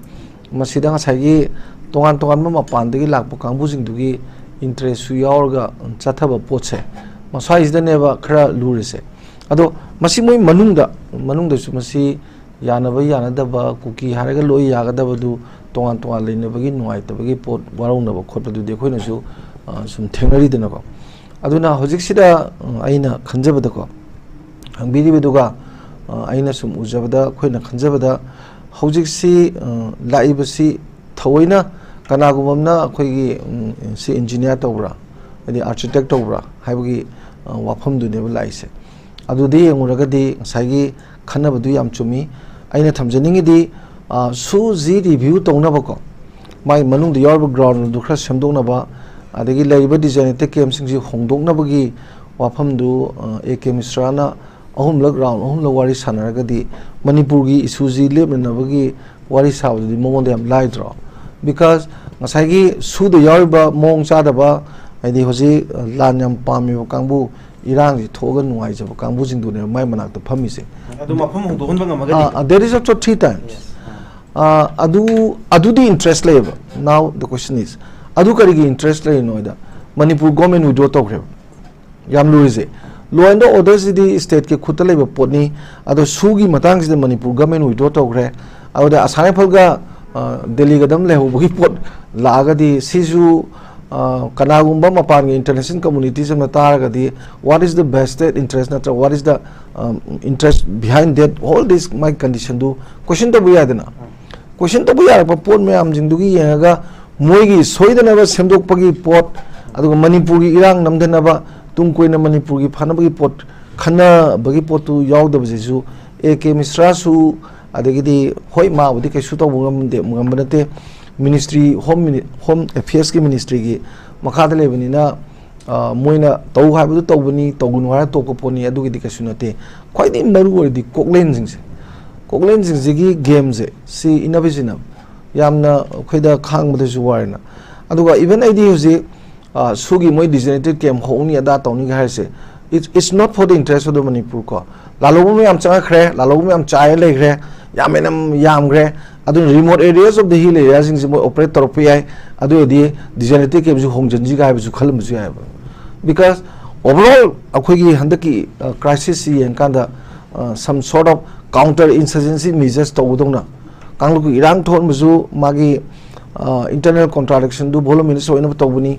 ꯃꯁꯤꯗ ꯉꯁꯥꯏꯒꯤ ꯇꯣꯉꯥꯟ ꯇꯣꯉꯥꯟꯕ ꯃꯄꯥꯟꯗꯒꯤ ꯂꯥꯛꯄ ꯀꯥꯡꯕꯨꯁꯤꯡꯗꯨꯒꯤ interestꯁꯨ ꯌꯥꯎꯔꯒ ꯆꯠꯊꯕ ꯄꯣꯠꯁꯦ, ꯃꯁ꯭ꯋꯥꯏꯁꯤꯗꯅꯦꯕ ꯈꯔ ꯂꯨꯔꯤꯁꯦ꯫ ꯑꯗꯣ ꯃꯁꯤ ꯃꯣꯏ ꯃꯅꯨꯡꯗ, ꯃꯅꯨꯡꯗꯁꯨ ꯃꯁꯤ ꯌꯥꯅꯕ ꯌꯥꯅꯗꯕ, ꯀꯨꯀꯤ ꯍꯥꯏꯔꯒ ꯂꯣꯏ ꯌꯥꯒꯗꯕꯗꯨ ꯇꯣꯉꯥꯟ ꯇꯣꯉꯥꯟ ꯂꯩꯅꯕꯒꯤ ꯅꯨꯡꯉꯥꯏꯇꯕꯒꯤ ꯄꯣꯠ ꯋꯥꯔꯧꯅꯕ ꯈꯣꯠꯄꯗꯨꯗꯤ ꯑꯩꯈꯣꯏꯅꯁꯨ, ꯑ, ꯁꯨꯝ ꯊꯦꯡꯅꯔꯤꯗꯅꯀꯣ꯫ ꯑꯗꯨꯅ ꯍꯧꯖꯤꯛꯁꯤꯗ, ꯑ, ꯑꯩꯅ ꯈꯟꯖꯕꯗꯀꯣ, ꯍꯪꯕꯤꯔꯤꯕꯗꯨꯒ, ꯑ, ꯑꯩꯅ ꯁꯨꯝ ꯎꯖꯕꯗ, ꯑꯩꯈꯣꯏꯅ ꯈꯟꯖꯕꯗ ꯍꯧꯖꯤꯛꯁꯤ, ꯑ, ꯂꯥꯛꯏꯕꯁꯤ ꯊꯑꯣꯏꯅ ꯀꯅꯥꯒꯨꯝꯕ ꯑꯃꯅ ꯑꯩꯈꯣꯏꯒꯤ, ꯎꯝ, ꯁꯤ engineer ꯇꯧꯕ꯭ꯔꯥ, ꯍꯥꯏꯗꯤ architect ꯇꯧꯕ꯭ꯔꯥ ꯍꯥꯏꯕꯒꯤ, ꯑ, ꯋꯥꯐꯝꯗꯨꯅꯦꯕ ꯂꯥꯛꯏꯁꯦ꯫ ꯑꯗꯨꯗ ꯌꯦꯡꯉꯨꯔꯒꯗꯤ ꯉꯁꯥꯏꯒꯤ ꯈꯟꯅꯕꯗꯨ ꯌꯥꯝ ꯆꯨꯝꯃꯤ꯫ ꯑꯩꯅ ꯊꯝꯖꯅꯤꯡꯉꯤꯗꯤ, ꯑ, ꯁꯨ ꯖꯤ review ꯇꯧꯅꯕꯀꯣ, ꯃꯥꯒꯤ ꯃꯅꯨꯡꯗ ꯌꯥꯎꯔꯤꯕ ground ꯑꯗꯨ ꯈꯔ ꯁꯦꯝꯗꯣꯛꯅꯕ, ꯑꯗꯒꯤ ꯂꯩꯔꯤꯕ designated campꯁꯤꯡꯁꯤ ꯍꯣꯡꯗꯣꯛꯅꯕꯒꯤ ꯋꯥꯐꯝꯗꯨ, ꯑ, ꯑꯦ ꯀꯦ ꯃꯤꯁ꯭ꯔꯥꯅ ꯑꯍꯨꯝꯂꯛ, round ꯑꯍꯨꯝꯂꯛ ꯋꯥꯔꯤ ꯁꯥꯟꯅꯔꯒꯗꯤ ꯃꯅꯤꯄꯨꯔꯒꯤ issueꯁꯤ ꯂꯦꯞꯅꯅꯕꯒꯤ ꯋꯥꯔꯤ ꯁꯥꯕꯗꯨꯗꯤ ꯃꯉꯣꯟꯗ ꯌꯥꯝ ꯂꯥꯏꯗ꯭ꯔꯣ? Because ꯉꯁꯥꯏꯒꯤ ꯁꯨꯗ ꯌꯥꯎꯔꯤꯕ ꯃꯑꯣꯡ ꯆꯥꯗꯕ, ꯍꯥꯏꯗꯤ ꯍꯧꯖꯤꯛ, ꯑ, ꯂꯥꯟ ꯌꯥꯝ ꯄꯥꯝꯃꯤꯕ ꯀꯥꯡꯕꯨ, ꯏꯔꯥꯡꯁꯤ ꯊꯣꯛꯑꯒ ꯅꯨꯡꯉꯥꯏꯖꯕ ꯀꯥꯡꯕꯨꯁꯤꯡꯗꯨꯅꯦꯕ ꯃꯥꯏ ꯃꯅꯥꯛꯇ ꯐꯝꯃꯤꯁꯦ꯫ ꯑꯗꯨ ꯃꯐꯝ ꯍꯣꯡꯗꯣꯛꯍꯟꯕ ꯉꯝꯃꯒꯗꯤ? Uh, there is also three times. Yes. Uh, ꯑꯗꯨ, ꯑꯗꯨꯗꯤ interest ꯂꯩꯌꯦꯕ꯫ Now the question is, ꯑꯗꯨ ꯀꯔꯤꯒꯤ interest ꯂꯩꯔꯤꯅꯣ ꯍꯥꯏꯗ, ꯃꯅꯤꯄꯨꯔ government withdraw ꯇꯧꯈ꯭ꯔꯦꯕ꯫ ꯌꯥꯝ ꯂꯨꯔꯤꯁꯦ, law and orderꯁꯤꯗꯤ stateꯀꯤ ꯈꯨꯠꯇ ꯂꯩꯕ ꯄꯣꯠꯅꯤ꯫ ꯑꯗꯣ ꯁꯨꯒꯤ ꯃꯇꯥꯡꯁꯤꯗ ꯃꯅꯤꯄꯨꯔ government withdraw ꯇꯧꯈ꯭ꯔꯦ꯫ ꯑꯗꯨꯗ ꯑꯁꯥꯝ ꯔꯥꯏꯐꯜꯒ, ꯑ, ꯗꯦꯜꯂꯤꯒ ꯑꯗꯨꯝ ꯂꯩꯍꯧꯕꯒꯤ ꯄꯣꯠ ꯂꯥꯛꯑꯒꯗꯤ ꯁꯤꯁꯨ, ꯑ, ꯀꯅꯥꯒꯨꯝꯕ ꯃꯄꯥꯟꯒꯤ international communities ꯑꯃꯅ ꯇꯥꯔꯒꯗꯤ, what is the vested interest ꯅꯠꯇ꯭ꯔꯒ what is the, um, interest behind that, all this, ꯃꯥꯒꯤ conditionꯗꯨ question ꯇꯧꯕ ꯌꯥꯏꯗꯅ꯫ Question ꯇꯧꯕ ꯌꯥꯔꯛꯄ ꯄꯣꯠ ꯃꯌꯥꯝꯁꯤꯡꯗꯨꯒꯤ ꯌꯦꯡꯉꯒ ꯃꯣꯏꯒꯤ ꯁꯣꯏꯗꯅꯕ ꯁꯦꯝꯗꯣꯛꯄꯒꯤ ꯄꯣꯠ, ꯑꯗꯨꯒ ꯃꯅꯤꯄꯨꯔꯒꯤ ꯏꯔꯥꯡ ꯅꯝꯗꯅꯕ, ꯇꯨꯡ ꯀꯣꯏꯅ ꯃꯅꯤꯄꯨꯔꯒꯤ ꯐꯅꯕꯒꯤ ꯄꯣꯠ, ꯈꯟꯅꯕꯒꯤ ꯄꯣꯠꯇꯨ ꯌꯥꯎꯗꯕꯁꯤꯁꯨ ꯑꯦ ꯀꯦ ꯃꯤꯁ꯭ꯔꯥꯁꯨ, ꯑꯗꯒꯤꯗꯤ ꯍꯣꯏ, ꯃꯥꯕꯨꯗꯤ ꯀꯩꯁꯨ ꯇꯧꯕ ꯉꯝꯗꯦ, ꯉꯝꯕ ꯅꯠꯇꯦ, ministry, home mini-, home affairsꯀꯤ ministryꯒꯤ ꯃꯈꯥꯗ ꯂꯩꯕꯅꯤꯅ, ꯑ, ꯃꯣꯏꯅ ꯇꯧ ꯍꯥꯏꯕꯗꯨ ꯇꯧꯕꯅꯤ, ꯇꯧꯒꯅꯨ ꯍꯥꯏꯔ ꯇꯣꯛꯄ ꯄꯣꯠꯅꯤ, ꯑꯗꯨꯒꯤꯗꯤ ꯀꯩꯁꯨ ꯅꯠꯇꯦ꯫ ꯈ꯭ꯋꯥꯏꯗꯒꯤ ꯃꯔꯨ ꯑꯣꯏꯔꯗꯤ ꯀꯣꯛꯂꯦꯟꯁꯤꯡꯁꯦ, ꯀꯣꯛꯂꯦꯟꯁꯤꯡꯁꯤꯒꯤ ꯒꯦꯝꯁꯦ ꯁꯤ ꯏꯟꯅꯕꯁꯤꯅ ꯌꯥꯝꯅ ꯑꯩꯈꯣꯏꯗ ꯈꯥꯡꯕꯗꯁꯨ ꯋꯥꯔꯦꯅ꯫ ꯑꯗꯨꯒ ꯏꯚꯟ ꯑꯩꯗꯤ ꯍꯧꯖꯤꯛ, ꯑ, ꯁꯨꯒꯤ ꯃꯣꯏ ꯗꯤꯖꯦꯅꯔꯦꯇꯤꯚ ꯀꯦꯝ ꯍꯧꯅꯤ ꯑꯗꯥ ꯇꯧꯅꯤꯒ ꯍꯥꯏꯔꯤꯁꯦ, it's, it's not for the interest of the Manipur ꯀꯣ꯫ ꯂꯥꯜꯍꯧꯕ ꯃꯌꯥꯝ ꯆꯪꯉꯛꯈ꯭ꯔꯦ, ꯂꯥꯜꯍꯧꯕ ꯃꯌꯥꯝ ꯆꯥꯏꯔ ꯂꯩꯈ꯭ꯔꯦ, ꯌꯥꯝ ꯍꯦꯟꯅ ꯌꯥꯝꯈ꯭ꯔꯦ꯫ ꯑꯗꯨꯅ remote areas of the hill area ꯁꯤꯡꯁꯦ ꯃꯣꯏ operate ꯇꯧꯔꯛꯄ ꯌꯥꯏ꯫ ꯑꯗꯨ ꯑꯣꯏꯔꯗꯤ ꯗꯤꯖꯦꯅꯔꯦꯇꯤꯚ ꯀꯦꯝꯁꯨ ꯍꯣꯡꯖꯤꯟꯁꯤꯒ ꯍꯥꯏꯕꯁꯨ ꯈꯜꯂꯝꯕꯁꯨ ꯌꯥꯏꯑꯕ꯫ Because overall ꯑꯩꯈꯣꯏꯒꯤ ꯍꯟꯗꯛꯀꯤ, ꯑ, crisis ꯁꯤ ꯌꯦꯡꯀꯥꯟꯗ, ꯑ, some sort of counter insurgency measures ꯇꯧꯕꯗꯧꯅ ꯀꯥꯡꯂꯨꯞꯀꯤ ꯏꯔꯥꯡ ꯊꯣꯛꯍꯟꯕꯁꯨ ꯃꯥꯒꯤ, ꯑ, internal contradiction ꯗꯨ voluminous ꯑꯣꯏꯅꯕ ꯇꯧꯕꯅꯤ꯫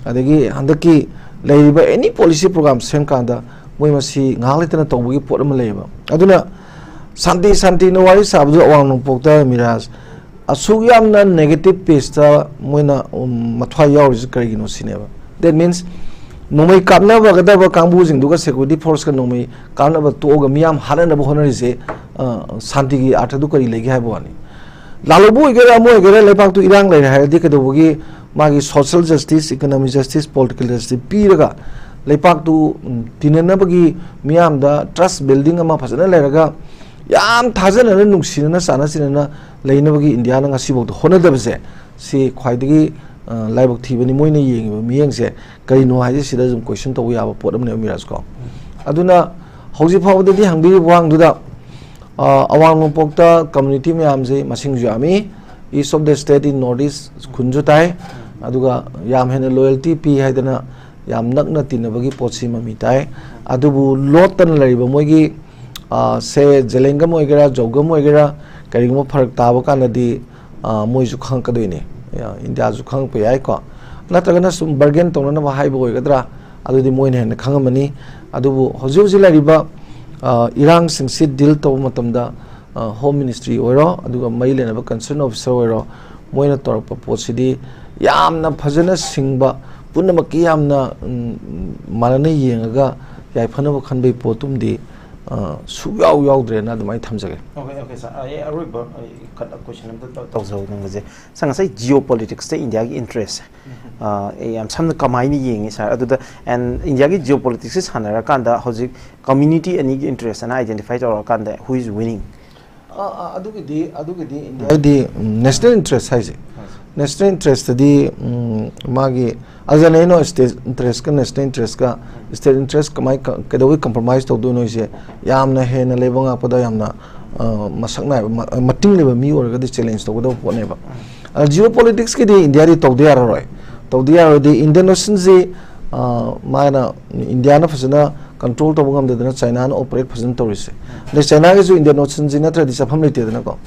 ꯑꯗꯒꯤ ꯍꯟꯗꯛꯀꯤ ꯂꯩꯔꯤꯕ any policy program ꯁꯦꯝ ꯀꯥꯟꯗ ꯃꯣꯏ ꯃꯁꯤ ꯉꯥꯏꯍꯥꯛ ꯂꯩꯇꯅ ꯇꯧꯕꯒꯤ ꯄꯣꯠ ꯑꯃ ꯂꯩꯌꯦꯕ꯫ ꯑꯗꯨꯅ ꯁꯥꯟꯇꯤ, ꯁꯥꯟꯇꯤꯅ ꯋꯥꯔꯤ ꯁꯥꯕꯗꯨ ꯑꯋꯥꯡ ꯅꯣꯡꯄꯣꯛꯇ ꯃꯤꯔꯥꯖ ꯑꯁꯨꯛ ꯌꯥꯝꯅ negative page ꯇ ꯃꯣꯏꯅ, ꯎꯝ, ꯃꯊ꯭ꯋꯥꯏ ꯌꯥꯎꯔꯤꯁꯤ ꯀꯔꯤꯒꯤꯅꯣ ꯁꯤꯅꯦꯕ꯫ That means ꯅꯣꯡꯃꯩ ꯀꯥꯞꯅꯕꯒꯗꯕ ꯀꯥꯡꯕꯨꯁꯤꯡꯗꯨꯒ security force ꯀ ꯅꯣꯡꯃꯩ ꯀꯥꯞꯅꯕ ꯇꯣꯛꯑꯒ ꯃꯤꯌꯥꯝ ꯍꯥꯠꯅꯅꯕ ꯍꯣꯠꯅꯔꯤꯁꯦ, ꯑ, ꯁꯥꯟꯇꯤꯒꯤ ꯑꯥꯔꯊꯗꯨ ꯀꯔꯤ ꯂꯩꯒꯦ ꯍꯥꯏꯕ ꯋꯥꯅꯤ꯫ ꯂꯥꯜꯍꯧꯕ ꯑꯣꯏꯒꯦꯔꯥ ꯑꯃ ꯑꯣꯏꯒꯦꯔꯥ ꯂꯩꯕꯥꯛꯇꯨ ꯏꯔꯥꯡ ꯂꯩꯔꯦ ꯍꯥꯏꯔꯗꯤ ꯀꯩꯗꯧꯕꯒꯤ ꯃꯥꯒꯤ social justice, economic justice, political justice ꯄꯤꯔꯒ ꯂꯩꯕꯥꯛꯇꯨ, ꯎꯝ, ꯇꯤꯟꯅꯅꯕꯒꯤ ꯃꯤꯌꯥꯝꯗ trust building ꯑꯃ ꯐꯖꯅ ꯂꯩꯔꯒ ꯌꯥꯝ ꯊꯥꯖꯅꯅ, ꯅꯨꯡꯁꯤꯅꯅ, ꯆꯥꯟꯅ ꯆꯤꯟꯅꯅ ꯂꯩꯅꯕꯒꯤ ꯏꯟꯗꯤꯌꯥꯅ ꯉꯁꯤꯐꯥꯎꯗ ꯍꯣꯠꯅꯗꯕꯁꯦ ꯁꯤ ꯈ꯭ꯋꯥꯏꯗꯒꯤ, ꯑ, ꯂꯥꯏꯕꯛ ꯊꯤꯕꯅꯤ꯫ ꯃꯣꯏꯅ ꯌꯦꯡꯉꯤꯕ ꯃꯤꯠꯌꯦꯡꯁꯦ ꯀꯔꯤꯅꯣ ꯍꯥꯏꯁꯦ ꯁꯤꯗ ꯑꯗꯨꯝ question ꯇꯧꯕ ꯌꯥꯕ ꯄꯣꯠ ꯑꯃꯅꯦꯕ ꯃꯤꯔꯥꯖ ꯀꯣ꯫ ꯑꯗꯨꯅ ꯍꯧꯖꯤꯛ ꯐꯥꯎꯕꯗꯗꯤ ꯍꯪꯕꯤꯔꯤꯕ ꯋꯥꯍꯪꯗꯨꯗ, ꯑ, ꯑꯋꯥꯡ ꯅꯣꯡꯄꯣꯛꯇ community ꯃꯌꯥꯝꯁꯦ ꯃꯁꯤꯡꯁꯨ ꯌꯥꯝꯃꯤ, east of the state in north east ꯈꯨꯟꯁꯨ ꯇꯥꯏ, ꯑꯗꯨꯒ ꯌꯥꯝ ꯍꯦꯟꯅ loyalty ꯄꯤ ꯍꯥꯏꯗꯅ ꯌꯥꯝ ꯅꯛꯅ ꯇꯤꯟꯅꯕꯒꯤ ꯄꯣꯠꯁꯤ ꯃꯃꯤ ꯇꯥꯏ꯫ ꯑꯗꯨꯕꯨ ꯂꯣꯠꯇꯅ ꯂꯩꯔꯤꯕ ꯃꯣꯏꯒꯤ, ꯑ, ꯁꯦ ꯖꯦꯂꯦꯡꯒꯝ ꯑꯣꯏꯒꯦꯔꯥ, ꯖꯧꯒꯝ ꯑꯣꯏꯒꯦꯔꯥ, ꯀꯔꯤꯒꯨꯝꯕ ꯐꯔꯛ ꯇꯥꯕ ꯀꯥꯟꯗꯗꯤ, ꯑ, ꯃꯣꯏꯁꯨ ꯈꯪꯉꯛꯀꯗꯣꯏꯅꯤ, ꯑ, ꯏꯟꯗꯤꯌꯥꯁꯨ ꯈꯪꯉꯛꯄ ꯌꯥꯏꯀꯣ꯫ ꯅꯠꯇ꯭ꯔꯒꯅ ꯁꯨꯝ bargain ꯇꯧꯅꯅꯕ ꯍꯥꯏꯕ ꯑꯣꯏꯒꯗ꯭ꯔꯥ, ꯑꯗꯨꯗꯤ ꯃꯣꯏꯅ ꯍꯦꯟꯅ ꯈꯪꯉꯝꯃꯅꯤ꯫ ꯑꯗꯨꯕꯨ ꯍꯧꯖꯤꯛ ꯍꯧꯖꯤꯛ ꯂꯩꯔꯤꯕ, ꯑ, ꯏꯔꯥꯡꯁꯤꯡꯁꯤ deal ꯇꯧꯕ ꯃꯇꯝꯗ, ꯑ, Home Ministry ꯑꯣꯏꯔꯣ, ꯑꯗꯨꯒ ꯃꯔꯤ ꯂꯩꯅꯕ concern officer ꯑꯣꯏꯔꯣ, ꯃꯣꯏꯅ ꯇꯧꯔꯛꯄ ꯄꯣꯠꯁꯤꯗꯤ ꯌꯥꯝꯅ ꯐꯖꯅ ꯁꯤꯡꯕ, ꯄꯨꯝꯅꯃꯛꯀꯤ ꯌꯥꯝꯅ, ꯎꯝ, ꯃꯥꯟꯅꯅ ꯌꯦꯡꯉꯒ ꯌꯥꯏꯐꯅꯕ ꯈꯟꯕꯒꯤ ꯄꯣꯠꯇꯨꯝꯗꯤ, ꯑ, ꯁꯨꯛꯌꯥꯎ ꯌꯥꯎꯗ꯭ꯔꯦꯅ ꯑꯗꯨꯃꯥꯏꯅ ꯊꯝꯖꯒꯦ꯫ Okay, okay, sir. ꯑꯩ ꯑꯔꯣꯏꯕ, ꯑꯩ ꯈꯠ-, question ꯑꯝꯇ ꯇꯧ-, ꯇꯧꯖꯍꯧꯅꯤꯡꯕꯁꯦ꯫ Sir, ꯉꯁꯥꯏ geopolitics ꯇ ꯏꯟꯗꯤꯌꯥꯒꯤ interest, ꯑ, ꯑꯩ ꯌꯥꯝ ꯁꯝꯅ ꯀꯃꯥꯏꯅ ꯌꯦꯡꯉꯤ, sir? ꯑꯗꯨꯗ, and ꯏꯟꯗꯤꯌꯥꯒꯤ geopolitics ꯁꯦ ꯁꯥꯟꯅꯔꯀꯥꯟꯗ ꯍꯧꯖꯤꯛ community ꯑꯅꯤꯒꯤ interest ꯑꯅ identify ꯇꯧꯔꯀꯥꯟꯗ who is winning? ꯑꯥ, ꯑꯥ, ꯑꯗꯨꯒꯤꯗꯤ, ꯑꯗꯨꯒꯤꯗꯤ ꯏꯟꯗꯤꯌꯥꯒꯤꯗꯤ, ꯎꯝ, national interest ꯍꯥꯏꯁꯦ꯫ National interest ꯇꯗꯤ, ꯎꯝ, ꯃꯥꯒꯤ, ꯑꯗꯨꯅ ꯑꯩꯅ state interest ꯀ national interest ꯀ, state interest ꯀꯃꯥꯏ ꯀ-, ꯀꯩꯗꯧꯕꯩ compromise ꯇꯧꯗꯣꯏꯅꯣ ꯍꯥꯏꯁꯦ, ꯌꯥꯝꯅ ꯍꯦꯟꯅ ꯂꯩꯕꯥꯛ ꯉꯥꯛꯄꯗ ꯌꯥꯝꯅ, ꯑ, ꯃꯁꯛ ꯅꯥꯏꯕ, ꯃ-, ꯃꯇꯤꯡ ꯂꯩꯕ ꯃꯤ ꯑꯣꯏꯔꯒꯗꯤ challenge ꯇꯧꯒꯗꯕ ꯄꯣꯠꯅꯦꯕ꯫ ꯑ, geopolitics ꯀꯤꯗꯤ ꯏꯟꯗꯤꯌꯥꯗꯤ ꯇꯧꯗ ꯌꯥꯔꯔꯣꯏ꯫ ꯇꯧꯗ ꯌꯥꯔꯣꯏꯗꯤ Indian Ocean ꯁꯤ, ꯑ, ꯃꯥꯅ, ꯏꯟꯗꯤꯌꯥꯅ ꯐꯖꯅ control ꯇꯧꯕ ꯉꯝꯗꯗꯅ ꯆꯥꯏꯅꯥꯅ operate ꯐꯖꯅ ꯇꯧꯔꯤꯁꯦ꯫ ꯑꯗꯩ ꯆꯥꯏꯅꯥꯒꯤꯁꯨ Indian Ocean ꯁꯤ ꯅꯠꯇ꯭ꯔꯗꯤ ꯆꯠꯐꯝ ꯂꯩꯇꯦꯗꯅꯀꯣ꯫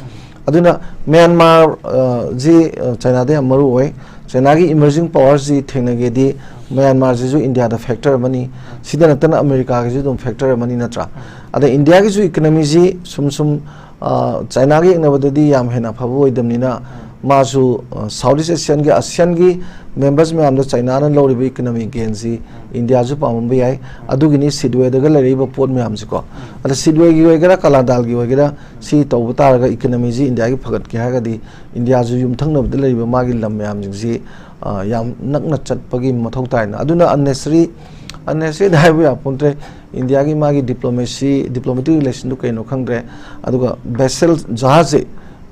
ꯑꯗꯨꯅ ꯃ꯭ꯌꯥꯟꯃꯥꯔ, ꯑ, ꯁꯤ, ꯑ, ꯆꯥꯏꯅꯥꯗ ꯌꯥꯝ ꯃꯔꯨ ꯑꯣꯏ꯫ ꯆꯥꯏꯅꯥꯒꯤ emerging power ꯁꯤ ꯊꯦꯡꯅꯒꯦꯗꯤ ꯃ꯭ꯌꯥꯟꯃꯥꯔꯁꯤꯁꯨ ꯏꯟꯗꯤꯌꯥꯗ factor ꯑꯃꯅꯤ꯫ ꯁꯤꯗ ꯅꯠꯇꯅ ꯑꯃꯦꯔꯤꯀꯥꯒꯤꯁꯨ ꯑꯗꯨꯝ factor ꯑꯃꯅꯤ ꯅꯠꯇ꯭ꯔꯥ? ꯑꯗ ꯏꯟꯗꯤꯌꯥꯒꯤꯁꯨ economy ꯁꯤ ꯁꯨꯝ ꯁꯨꯝ, ꯑ, ꯆꯥꯏꯅꯥꯒ ꯌꯦꯡꯅꯕꯗꯗꯤ ꯌꯥꯝ ꯍꯦꯟꯅ ꯑꯐꯕ ꯑꯣꯏꯗꯕꯅꯤꯅ ꯃꯥꯁꯨ, ꯑ, South East Asian ꯒꯤ, ASEAN ꯒꯤ members ꯃꯌꯥꯝꯗ ꯆꯥꯏꯅꯥꯅ ꯂꯧꯔꯤꯕ economy gain ꯁꯤ ꯏꯟꯗꯤꯌꯥꯁꯨ ꯄꯥꯝꯃꯝꯕ ꯌꯥꯏ꯫ ꯑꯗꯨꯒꯤꯅꯤ Sittwe ꯗꯒ ꯂꯩꯔꯛꯏꯕ ꯄꯣꯠ ꯃꯌꯥꯝꯁꯤꯀꯣ꯫ ꯑꯗ Sittwe ꯒꯤ ꯑꯣꯏꯒꯦꯔꯥ, ꯀꯂꯥꯗꯥꯜꯒꯤ ꯑꯣꯏꯒꯦꯔꯥ, ꯁꯤ ꯇꯧꯕ ꯇꯥꯔꯒ economy ꯁꯤ ꯏꯟꯗꯤꯌꯥꯒꯤ ꯐꯒꯠꯀꯦ ꯍꯥꯏꯔꯒꯗꯤ ꯏꯟꯗꯤꯌꯥꯁꯨ ꯌꯨꯝꯊꯪꯅꯕꯗ ꯂꯩꯔꯤꯕ ꯃꯥꯒꯤ ꯂꯝ ꯃꯌꯥꯝꯁꯤꯡꯁꯤ, ꯑ, ꯌꯥꯝ ꯅꯛꯅ ꯆꯠꯄꯒꯤ ꯃꯊꯧ ꯇꯥꯏꯅ꯫ ꯑꯗꯨꯅ unnecessary, unnecessary ꯗ ꯍꯥꯏꯕ ꯌꯥꯄꯣꯟꯇ꯭ꯔꯦ꯫ ꯏꯟꯗꯤꯌꯥꯒꯤ ꯃꯥꯒꯤ diplomacy, diplomatic relation ꯗꯨ ꯀꯩꯅꯣ ꯈꯪꯗ꯭ꯔꯦ꯫ ꯑꯗꯨꯒ vessel ꯖꯍꯥꯖꯁꯦ,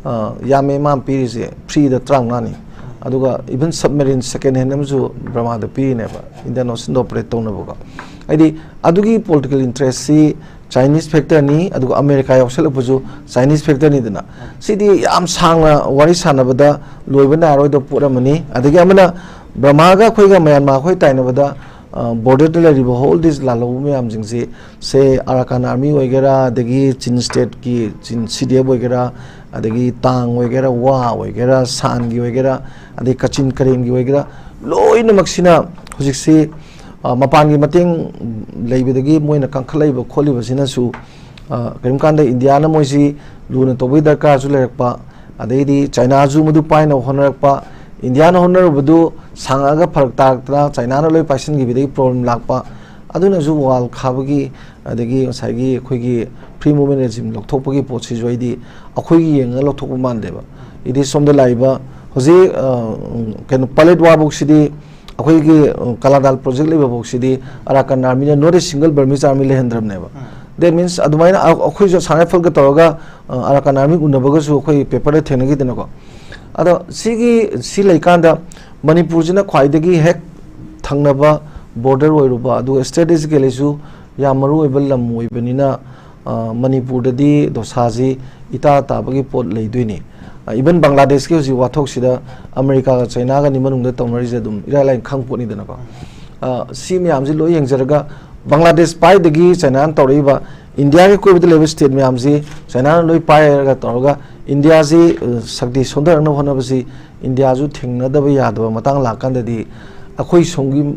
ꯑ, ꯌꯥꯝꯃꯦ ꯃꯥꯅ ꯄꯤꯔꯤꯁꯦ, free ꯗ ꯇꯔꯥꯃꯉꯥꯅꯤ꯫ ꯑꯗꯨꯒ even submarine second hand ꯑꯃꯁꯨ ꯕꯔꯃꯥꯗ ꯄꯤꯔꯤꯅꯦꯕ, Indian Ocean ꯗ operate ꯇꯧꯅꯕꯀꯣ꯫ ꯍꯥꯏꯗꯤ ꯑꯗꯨꯒꯤ political interest ꯁꯤ Chinese factor ꯅꯤ, ꯑꯗꯨꯒ ꯑꯃꯦꯔꯤꯀꯥ ꯌꯥꯎꯁꯜꯂꯛꯄꯁꯨ Chinese factor ꯅꯤꯗꯅ꯫ ꯁꯤꯗꯤ ꯌꯥꯝ ꯁꯥꯡꯅ ꯋꯥꯔꯤ ꯁꯥꯟꯅꯕꯗ ꯂꯣꯏꯕ ꯅꯥꯏꯔꯣꯏꯗꯕ ꯄꯣꯠ ꯑꯃꯅꯤ꯫ ꯑꯗꯒꯤ ꯑꯃꯅ ꯕꯔꯃꯥꯒ ꯑꯩꯈꯣꯏꯒ ꯃ꯭ꯌꯥꯟꯃꯥꯔ ꯑꯩꯈꯣꯏ ꯇꯥꯏꯅꯕꯗ, ꯑ, border ꯗ ꯂꯩꯔꯤꯕ all these ꯂꯥꯜꯍꯧꯕ ꯃꯌꯥꯝꯁꯤꯡꯁꯤ, ꯁꯦ ꯑꯔꯥꯀꯥꯟ army ꯑꯣꯏꯒꯦꯔꯥ, ꯑꯗꯒꯤ ꯆꯤꯟ state ꯀꯤ ꯆꯤꯟ C D F ꯑꯣꯏꯒꯦꯔꯥ, ꯑꯗꯒꯤ ꯇꯥꯡ ꯑꯣꯏꯒꯦꯔꯥ, ꯋꯥ ꯑꯣꯏꯒꯦꯔꯥ, ꯁꯥꯟꯒꯤ ꯑꯣꯏꯒꯦꯔꯥ, ꯑꯗꯩ ꯀꯆꯤꯟ ꯀꯔꯦꯟꯒꯤ ꯑꯣꯏꯒꯦꯔꯥ, ꯂꯣꯏꯅꯃꯛꯁꯤꯅ ꯍꯧꯖꯤꯛꯁꯤ, ꯑ, ꯃꯄꯥꯟꯒꯤ ꯃꯇꯦꯡ ꯂꯩꯕꯗꯒꯤ ꯃꯣꯏꯅ ꯀꯟꯈꯠꯂꯛꯏꯕ ꯈꯣꯠꯂꯤꯕꯁꯤꯅꯁꯨ, ꯑ, ꯀꯔꯤꯒꯨꯝꯕ ꯀꯥꯟꯗ ꯏꯟꯗꯤꯌꯥꯅ ꯃꯣꯏꯁꯤ ꯂꯨꯅ ꯇꯧꯕꯒꯤ ꯗꯔꯀꯥꯔꯁꯨ ꯂꯩꯔꯛꯄ, ꯑꯗꯩꯗꯤ ꯆꯥꯏꯅꯥꯁꯨ ꯃꯗꯨ ꯄꯥꯏꯅꯕ ꯍꯣꯠꯅꯔꯛꯄ, ꯏꯟꯗꯤꯌꯥꯅ ꯍꯣꯠꯅꯔꯨꯕꯗꯨ ꯁꯥꯡꯉꯛꯑꯒ ꯐꯔꯛ ꯇꯥꯔꯛꯇꯅ ꯆꯥꯏꯅꯥꯅ ꯂꯣꯏ ꯄꯥꯏꯁꯤꯟꯈꯤꯕꯗꯒꯤ problem ꯂꯥꯛꯄ, ꯑꯗꯨꯅꯁꯨ wall ꯈꯥꯕꯒꯤ, ꯑꯗꯒꯤ ꯉꯁꯥꯏꯒꯤ ꯑꯩꯈꯣꯏꯒꯤ free movement regime ꯂꯧꯊꯣꯛꯄꯒꯤ ꯄꯣꯠꯁꯤꯁꯨ ꯑꯩꯗꯤ ꯑꯩꯈꯣꯏꯒꯤ ꯌꯦꯡꯉꯒ ꯂꯧꯊꯣꯛꯄ ꯃꯥꯟꯗꯦꯕ꯫ ꯏꯗꯤ ꯁꯣꯝꯗ ꯂꯥꯛꯏꯕ ꯍꯧꯖꯤꯛ, ꯑ, ꯀꯩꯅꯣ, Paletwa ꯐꯥꯎꯁꯤꯗꯤ, ꯑꯩꯈꯣꯏꯒꯤ, ꯑ, ꯀꯂꯥꯗꯥꯜ project ꯂꯩꯕ ꯐꯥꯎꯁꯤꯗꯤ Arakan army ꯅ not a single Burmese army ꯂꯩꯍꯟꯗ꯭ꯔꯕꯅꯦꯕ꯫ That means ꯑꯗꯨꯃꯥꯏꯅ ꯑ- ꯑꯩꯈꯣꯏꯁꯨ ꯑꯁꯥꯝ ꯔꯥꯏꯐꯜꯒ ꯇꯧꯔꯒ ꯑ, ꯑꯔꯥꯀꯥꯟ ꯑꯥꯔꯃꯤ ꯎꯅꯕꯒꯁꯨ ꯑꯩꯈꯣꯏ ꯄꯦꯄꯔꯗ ꯊꯦꯡꯅꯈꯤꯗꯅꯀꯣ. ꯑꯗꯣ ꯁꯤꯒꯤ ꯁꯤ ꯂꯩꯀꯥꯟꯗ ꯃꯅꯤꯄꯨꯔꯁꯤꯅ ꯈ꯭ꯋꯥꯏꯗꯒꯤ ꯍꯦꯛ ꯊꯪꯅꯕ ꯕꯣꯔꯗꯔ ꯑꯣꯏꯔꯨꯕ, ꯑꯗꯨꯒ ꯁ꯭ꯇ꯭ꯔꯦꯇꯦꯖꯤꯀꯦꯂꯤꯁꯨ ꯌꯥꯝ ꯃꯔꯨ ꯑꯣꯏꯕ ꯂꯝ ꯑꯣꯏꯕꯅꯤꯅ, ꯑ, ꯃꯅꯤꯄꯨꯔꯗꯗꯤ ꯗꯣꯁꯥꯁꯤ ꯏꯇꯥ ꯇꯥꯕꯒꯤ ꯄꯣꯠ ꯂꯩꯗꯣꯏꯅꯤ꯫ ꯏꯚꯟ ꯕꯪꯒ꯭ꯂꯥꯗꯦꯁꯀꯤ ꯍꯧꯖꯤꯛ ꯋꯥꯊꯣꯛꯁꯤꯗ ꯑꯃꯦꯔꯤꯀꯥꯒ ꯆꯩꯅꯥꯒꯅꯤ ꯃꯅꯨꯡꯗ ꯇꯧꯅꯔꯤꯁꯦ, ꯑꯗꯨꯝ ꯏꯔꯥꯏ ꯂꯥꯏꯅ ꯈꯪ ꯄꯣꯠꯅꯤꯗꯅꯀꯣ. ꯑ, ꯁꯤ ꯃꯌꯥꯝꯁꯤ ꯂꯣꯏ ꯌꯦꯡꯖꯔꯒ, ꯕꯪꯒ꯭ꯂꯥꯗꯦꯁ ꯄꯥꯏꯗꯒꯤ ꯆꯩꯅꯥꯅ ꯇꯧꯔꯛꯏꯕ, ꯏꯟꯗꯤꯌꯥꯒꯤ ꯑꯀꯣꯏꯕꯗ ꯂꯩꯕ ꯁ꯭ꯇꯦꯠ ꯃꯌꯥꯝꯁꯤ ꯆꯩꯅꯥꯅ ꯂꯣꯏ ꯄꯥꯏꯔꯒ ꯇꯧꯔꯒ, ꯏꯟꯗꯤꯌꯥꯁꯤ ꯑ, ꯁꯛꯇꯤ ꯁꯣꯟꯊꯔꯛꯅꯕ ꯍꯣꯠꯅꯕꯁꯤ ꯏꯟꯗꯤꯌꯥꯁꯨ ꯊꯦꯡꯅꯗꯕ ꯌꯥꯗꯕ ꯃꯇꯥꯡ ꯂꯥꯛꯀꯥꯟꯗꯗꯤ, ꯑꯩꯈꯣꯏ ꯁꯣꯝꯒꯤ, ꯎꯝ,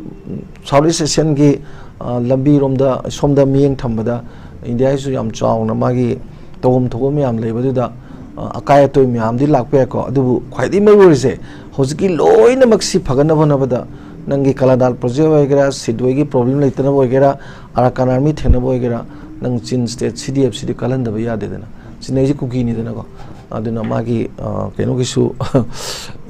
ꯁꯥꯎꯠ ꯏꯁ ꯑꯦꯁꯤꯌꯥꯟꯒꯤ, ꯑ, ꯂꯝꯕꯤꯔꯣꯝꯗ, ꯁꯣꯝꯗ ꯃꯤꯠꯌꯦꯡ ꯊꯝꯕꯗ, ꯏꯟꯗꯤꯌꯥꯒꯤꯁꯨ ꯌꯥꯝ ꯆꯥꯎꯅ ꯃꯥꯒꯤ ꯇꯧꯐꯝ ꯊꯣꯛꯄ ꯃꯌꯥꯝ ꯂꯩꯕꯗꯨꯗ, ꯑ, ꯑꯀꯥꯏ ꯑꯇꯣꯏ ꯃꯌꯥꯝꯗꯤ ꯂꯥꯛꯄ ꯌꯥꯏꯀꯣ, ꯑꯗꯨꯕꯨ ꯈ꯭ꯋꯥꯏꯗꯒꯤ ꯃꯔꯨ ꯑꯣꯏꯔꯤꯁꯦ, ꯍꯧꯖꯤꯛꯀꯤ ꯂꯣꯏꯅꯃꯛꯁꯤ ꯐꯒꯠꯅꯕ ꯍꯣꯠꯅꯕꯗ, ꯅꯪꯒꯤ ꯀꯂꯥꯗꯥꯜ ꯄ꯭ꯔꯣꯖꯦꯛ ꯑꯣꯏꯒꯦꯔꯥ, ꯁꯤꯗꯣꯏꯒꯤ ꯄ꯭ꯔꯣꯕ꯭ꯂꯦꯝ ꯂꯩꯇꯅꯕ ꯑꯣꯏꯒꯦꯔꯥ, ꯑꯔꯥꯀꯥꯟ ꯑꯥꯔꯃꯤ ꯊꯦꯡꯅꯕ ꯑꯣꯏꯒꯦꯔꯥ, ꯅꯪ ꯆꯤꯟ ꯁ꯭ꯇꯦꯠ ꯁꯤ ꯗꯤ ꯑꯦꯐ ꯁꯤꯗꯤ ꯀꯜꯍꯟꯗꯕ ꯌꯥꯗꯦꯗꯅ, ꯆꯤꯟꯅꯩꯁꯤ ꯀꯨꯀꯤꯅꯤꯗꯅꯀꯣ. ꯑꯗꯨꯅ ꯃꯥꯒꯤ, ꯑ, ꯀꯩꯅꯣꯒꯤꯁꯨ,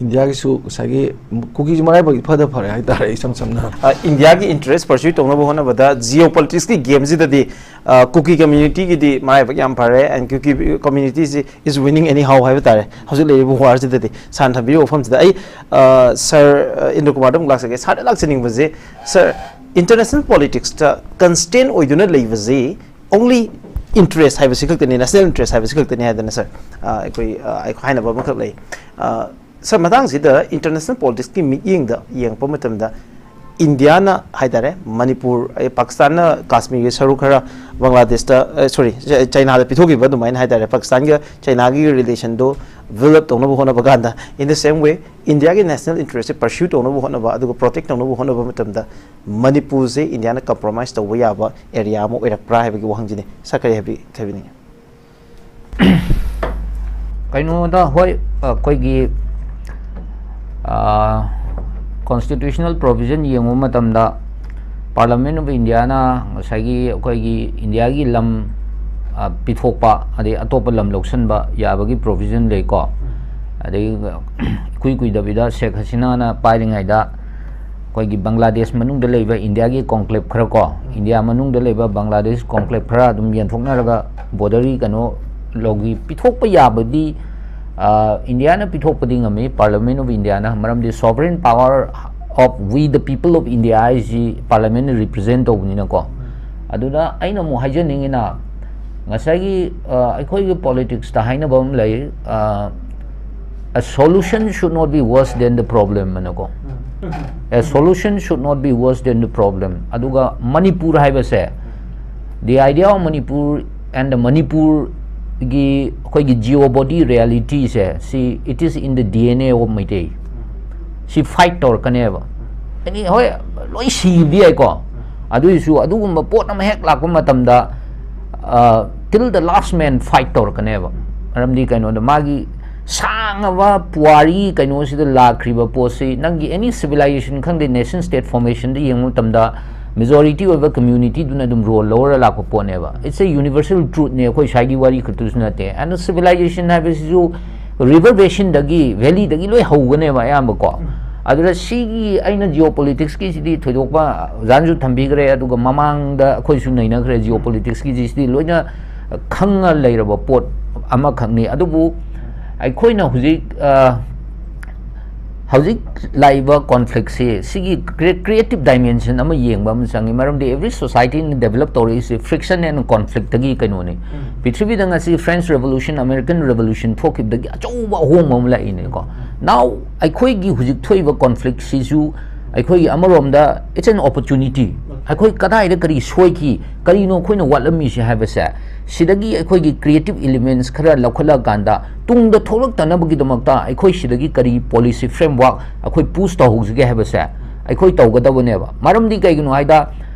ꯏꯟꯗꯤꯌꯥꯒꯤꯁꯨ ꯉꯁꯥꯏꯒꯤ ꯀꯨꯀꯤꯁꯤ ꯃꯔꯥꯏꯕꯛ ꯏꯐꯗ ꯐꯔꯦ ꯍꯥꯏꯇꯥꯔꯦ, ꯏꯁꯝ ꯁꯝꯅ. ꯑ, ꯏꯟꯗꯤꯌꯥꯒꯤ ꯏꯟꯇꯔꯦꯁ ꯄꯔꯁ꯭ꯌꯨ ꯇꯧꯅꯕ ꯍꯣꯠꯅꯕꯗ ꯖꯤꯑꯣ ꯄꯣꯂꯤꯇꯤꯛꯁꯀꯤ ꯒꯦꯝꯁꯤꯗꯗꯤ, ꯑ, ꯀꯨꯀꯤ ꯀꯝꯃ꯭ꯌꯨꯅꯤꯇꯤꯒꯤꯗꯤ ꯃꯔꯥꯏꯕꯛ ꯌꯥꯝ ꯐꯔꯦ, and Kuki ꯀꯝꯃ꯭ꯌꯨꯅꯤꯇꯤꯁꯤ is winning anyhow ꯍꯥꯏꯕ ꯇꯥꯔꯦ, ꯍꯧꯖꯤꯛ ꯂꯩꯔꯤꯕ ꯋꯥꯔꯁꯤꯗꯗꯤ. ꯁꯥꯔꯅ ꯊꯝꯕꯤꯔꯤꯕ ꯋꯥꯐꯝꯁꯤꯗ ꯑꯩ, ꯑ, ꯁꯥꯔ, ꯑ, ꯏꯟꯗ꯭ꯔ ꯀꯨꯃꯥꯔꯗ ꯑꯃꯨꯛ ꯂꯥꯛꯆꯒꯦ. ꯁꯥꯔꯗ ꯂꯥꯛꯆꯅꯤꯡꯕꯁꯦ, ꯁꯥꯔ, ꯏꯟꯇꯔꯅꯦꯁꯅꯦꯜ ꯄꯣꯂꯤꯇꯤꯛꯁꯇ ꯀꯟꯁꯇꯦꯟ ꯑꯣꯏꯗꯨꯅ ꯂꯩꯕꯁꯤ only interest ꯍꯥꯏꯕꯁꯤ ꯈꯛꯇꯅꯤ, ꯅꯦꯁꯅꯦꯜ ꯏꯟꯇꯔꯦꯁ ꯍꯥꯏꯕꯁꯤ ꯈꯛꯇꯅꯤ ꯍꯥꯏꯗꯅ, ꯁꯥꯔ, ꯑ, ꯑꯩꯈꯣꯏ, ꯑ, ꯑꯩꯈꯣꯏ ꯍꯥꯏꯅꯕ ꯑꯃꯈꯛ ꯂꯩ. ꯑ, ꯁꯥꯔ, ꯃꯇꯥꯡꯁꯤꯗ ꯏꯟꯇꯔꯅꯦꯁꯅꯦꯜ ꯄꯣꯂꯤꯇꯤꯛꯁꯀꯤ ꯃꯤꯠꯌꯦꯡꯗ ꯌꯦꯡꯉꯛꯄ ꯃꯇꯝꯗ, ꯏꯟꯗꯤꯌꯥꯅ ꯍꯥꯏꯇꯥꯔꯦ, ꯃꯅꯤꯄꯨꯔ, ꯑꯦ, ꯄꯥꯀꯤꯁꯇꯥꯟꯅ ꯀꯥꯁꯃꯤꯔꯒꯤ ꯁꯔꯨꯛ ꯈꯔ ꯕꯪꯒ꯭ꯂꯥꯗꯦꯁꯇ, ꯑꯦ, ꯁꯣꯔꯤ, ꯆ-, ꯆꯩꯅꯥꯗ ꯄꯤꯊꯣꯛꯈꯤꯕ ꯑꯗꯨꯃꯥꯏꯅ ꯍꯥꯏꯇꯥꯔꯦ, ꯄꯥꯀꯤꯁꯇꯥꯟꯒ ꯆꯩꯅꯥꯒꯤ ꯔꯤꯂꯦꯁꯟꯗꯣ ꯕꯤꯜ ꯑꯞ ꯇꯧꯅꯕ ꯍꯣꯠꯅꯕ ꯀꯥꯟꯗ, in the same way, ꯏꯟꯗꯤꯌꯥꯒꯤ ꯅꯦꯁꯅꯦꯜ ꯏꯟꯇꯔꯦꯁꯁꯦ ꯄꯔꯁ꯭ꯌꯨ ꯇꯧꯅꯕ ꯍꯣꯠꯅꯕ, ꯑꯗꯨꯒ ꯄ꯭ꯔꯣꯇꯦꯛ ꯇꯧꯅꯕ ꯍꯣꯠꯅꯕ ꯃꯇꯝꯗ, ꯃꯅꯤꯄꯨꯔꯁꯦ ꯏꯟꯗꯤꯌꯥꯅ ꯀꯝꯄ꯭ꯔꯣꯃꯥꯏꯁ ꯇꯧꯕ ꯌꯥꯕ ꯑꯦꯔꯤꯌꯥ ꯑꯃ ꯑꯣꯏꯔꯛꯄ꯭ꯔꯥ ꯍꯥꯏꯕꯒꯤ ꯋꯥꯍꯪꯁꯤꯅꯤ꯫ ꯁꯥꯔ, ꯀꯔꯤ ꯍꯥꯏꯕꯤ-, ꯍꯥꯏꯕꯤꯅꯤꯡꯉꯤ? ꯀꯩꯅꯣꯗ, ꯍꯣꯏ, ꯑꯩꯈꯣꯏꯒꯤ, ꯑ, ꯀꯣꯟꯁꯇꯤꯇ꯭ꯌꯨꯁꯅꯦꯜ ꯄ꯭ꯔꯣꯕꯤꯖꯟ ꯌꯦꯡꯕ ꯃꯇꯝꯗ, ꯄꯥꯔꯂꯥꯃꯦꯟ ꯑꯣꯐ ꯏꯟꯗꯤꯌꯥꯅ ꯉꯁꯥꯏꯒꯤ ꯑꯩꯈꯣꯏꯒꯤ ꯏꯟꯗꯤꯌꯥꯒꯤ ꯂꯝ, ꯑ, ꯄꯤꯊꯣꯛꯄ, ꯑꯗꯩ ꯑꯇꯣꯞꯄ ꯂꯝ ꯂꯧꯁꯤꯟꯕ ꯌꯥꯕꯒꯤ ꯄ꯭ꯔꯣꯕꯤꯖꯟ ꯂꯩꯀꯣ꯫ ꯑꯗꯩ ꯏꯀꯨꯏ ꯀꯨꯏꯗꯕꯤꯗ ꯁꯦꯈ ꯍꯁꯤꯅꯥꯅ ꯄꯥꯏꯔꯤꯉꯩꯗ ꯑꯩꯈꯣꯏꯒꯤ ꯕꯪꯒ꯭ꯂꯥꯗꯦꯁ ꯃꯅꯨꯡꯗ ꯂꯩꯕ ꯏꯟꯗꯤꯌꯥꯒꯤ conclave ꯈꯔ ꯀꯣ, ꯏꯟꯗꯤꯌꯥ ꯃꯅꯨꯡꯗ ꯂꯩꯕ ꯕꯪꯒ꯭ꯂꯥꯗꯦꯁ conclave ꯈꯔ ꯑꯗꯨꯝ ꯌꯦꯟꯊꯣꯛꯅꯔꯒ border ꯀꯩꯅꯣ ꯂꯧꯒꯤ ꯄꯤꯊꯣꯛꯄ ꯌꯥꯕꯗꯤ, ꯑ, ꯏꯟꯗꯤꯌꯥꯅ ꯄꯤꯊꯣꯛꯄꯗꯤ ꯉꯝꯃꯤ, Parliament of Indiaꯅ, ꯃꯔꯝꯗꯤ sovereign power of we the people of India ꯍꯥꯏꯁꯤ Parliamentꯅ represent ꯇꯧꯕꯅꯤꯅꯀꯣ꯫ ꯑꯗꯨꯅ ꯑꯩꯅ ꯑꯃꯨꯛ ꯍꯥꯏꯖꯅꯤꯡꯉꯤꯅ, ꯉꯁꯥꯏꯒꯤ, ꯑ, ꯑꯩꯈꯣꯏꯒꯤ politicsꯇ ꯍꯥꯏꯅꯕ ꯑꯃ ꯂꯩ, ꯑ, "A solution should not be worse than the problem" ꯑꯅꯀꯣ꯫ "A solution should not be worse than the problem." ꯑꯗꯨꯒ ꯃꯅꯤꯄꯨꯔ ꯍꯥꯏꯕꯁꯦ, the idea of Manipur and the ꯃꯅꯤꯄꯨꯔꯒꯤ ꯑꯩꯈꯣꯏꯒꯤ geo body realityꯁꯦ, ꯁꯤ it is in the D N A of Meitei. ꯁꯤ fight ꯇꯧꯔꯛꯀꯅꯦꯕ꯫ ꯑꯦꯅꯤ, ꯍꯣꯏ, ꯂꯣꯏ ꯁꯤꯕꯗꯤ ꯌꯥꯏꯀꯣ, ꯑꯗꯨꯏꯁꯨ ꯑꯗꯨꯒꯨꯝꯕ ꯄꯣꯠ ꯑꯃ ꯍꯦꯛ ꯂꯥꯛꯄ ꯃꯇꯝꯗ, ꯑ, till the last man fight ꯇꯧꯔꯛꯀꯅꯦꯕ꯫ ꯃꯔꯝꯗꯤ ꯀꯩꯅꯣꯗ ꯃꯥꯒꯤ ꯁꯥꯡꯉꯕ ꯄꯨꯋꯥꯔꯤ ꯀꯩꯅꯣꯁꯤꯗ ꯂꯥꯛꯈ꯭ꯔꯤꯕ ꯄꯣꯠꯁꯤ, ꯅꯪꯒꯤ any civilization ꯈꯪꯗꯦ, nation state formationꯗ ꯌꯦꯡꯕ ꯃꯇꯝꯗ majority ꯑꯣꯏꯕ communityꯗꯨꯅ ꯑꯗꯨꯝ role ꯂꯧꯔ ꯂꯥꯛꯄ ꯄꯣꯠꯅꯦꯕ꯫ It's a universal truthꯅꯦ, ꯑꯩꯈꯣꯏ ꯁ꯭ꯋꯥꯏꯒꯤ ꯋꯥꯔꯤ ꯈꯛꯇꯁꯨ ꯅꯠꯇꯦ꯫ And civilization ꯍꯥꯏꯕꯁꯤꯁꯨ river basinꯗꯒꯤ, valleyꯗꯒꯤ ꯂꯣꯏ ꯍꯧꯒꯅꯦꯕ ꯑꯌꯥꯝꯕꯀꯣ꯫ ꯑꯗꯨꯗ ꯁꯤꯒꯤ ꯑꯩꯅ geopoliticsꯀꯤꯁꯤꯗꯤ ꯊꯣꯏꯗꯣꯛꯄ ꯑꯣꯖꯥꯅꯁꯨ ꯊꯝꯕꯤꯈ꯭ꯔꯦ, ꯑꯗꯨꯒ ꯃꯃꯥꯡꯗ ꯑꯩꯈꯣꯏꯁꯨ ꯅꯩꯅꯈ꯭ꯔꯦ geopoliticsꯀꯤꯁꯤꯗꯤ ꯂꯣꯏꯅ ꯈꯪꯉ ꯂꯩꯔꯕ ꯄꯣꯠ ꯑꯃꯈꯛꯅꯤ꯫ ꯑꯗꯨꯕꯨ ꯑꯩꯈꯣꯏꯅ ꯍꯧꯖꯤꯛ, ꯑ, ꯍꯧꯖꯤꯛ ꯂꯥꯛꯏꯕ conflictꯁꯤ, ꯁꯤꯒꯤ cre-, creative dimension ꯑꯃ ꯌꯦꯡꯕ ꯑꯃ ꯆꯪꯉꯤ꯫ ꯃꯔꯝꯗꯤ every societyꯅ develop ꯇꯧꯔꯛꯏꯁꯦ friction and conflictꯇꯒꯤ ꯀꯩꯅꯣꯅꯤ꯫ ꯄ꯭ꯔꯤꯊꯤꯕꯤꯗ ꯉꯁꯤ French Revolution, American Revolution ꯊꯣꯛꯈꯤꯕꯗꯒꯤ ꯑꯆꯧꯕ ꯑꯍꯣꯡꯕ ꯑꯃ ꯂꯥꯛꯏꯅꯦꯀꯣ꯫ Now ꯑꯩꯈꯣꯏꯒꯤ ꯍꯧꯖꯤꯛ ꯊꯣꯛꯏꯕ conflictꯁꯤꯁꯨ ꯑꯩꯈꯣꯏꯒꯤ ꯑꯃꯔꯣꯝꯗ it's an opportunity꯫ ꯑꯩꯈꯣꯏ ꯀꯗꯥꯏꯗ ꯀꯔꯤ ꯁꯣꯏꯈꯤ, ꯀꯔꯤꯅꯣ ꯑꯩꯈꯣꯏꯅ ꯋꯥꯠꯂꯝꯃꯤꯁꯦ ꯍꯥꯏꯕꯁꯦ, ꯁꯤꯗꯒꯤ ꯑꯩꯈꯣꯏꯒꯤ creative elements ꯈꯔ ꯂꯧꯈꯠꯂꯛꯑꯀꯥꯟꯗ ꯇꯨꯡꯗ ꯊꯣꯛꯂꯛꯇꯅꯕꯒꯤꯗꯃꯛꯇ ꯑꯩꯈꯣꯏ ꯁꯤꯗꯒꯤ ꯀꯔꯤ policy framework ꯑꯩꯈꯣꯏ push ꯇꯧꯍꯧꯁꯤꯒꯦ ꯍꯥꯏꯕꯁꯦ ꯑꯩꯈꯣꯏ ꯇꯧꯒꯗꯕꯅꯦꯕ꯫ ꯃꯔꯝꯗꯤ ꯀꯩꯒꯤꯅꯣ ꯍꯥꯏꯗ,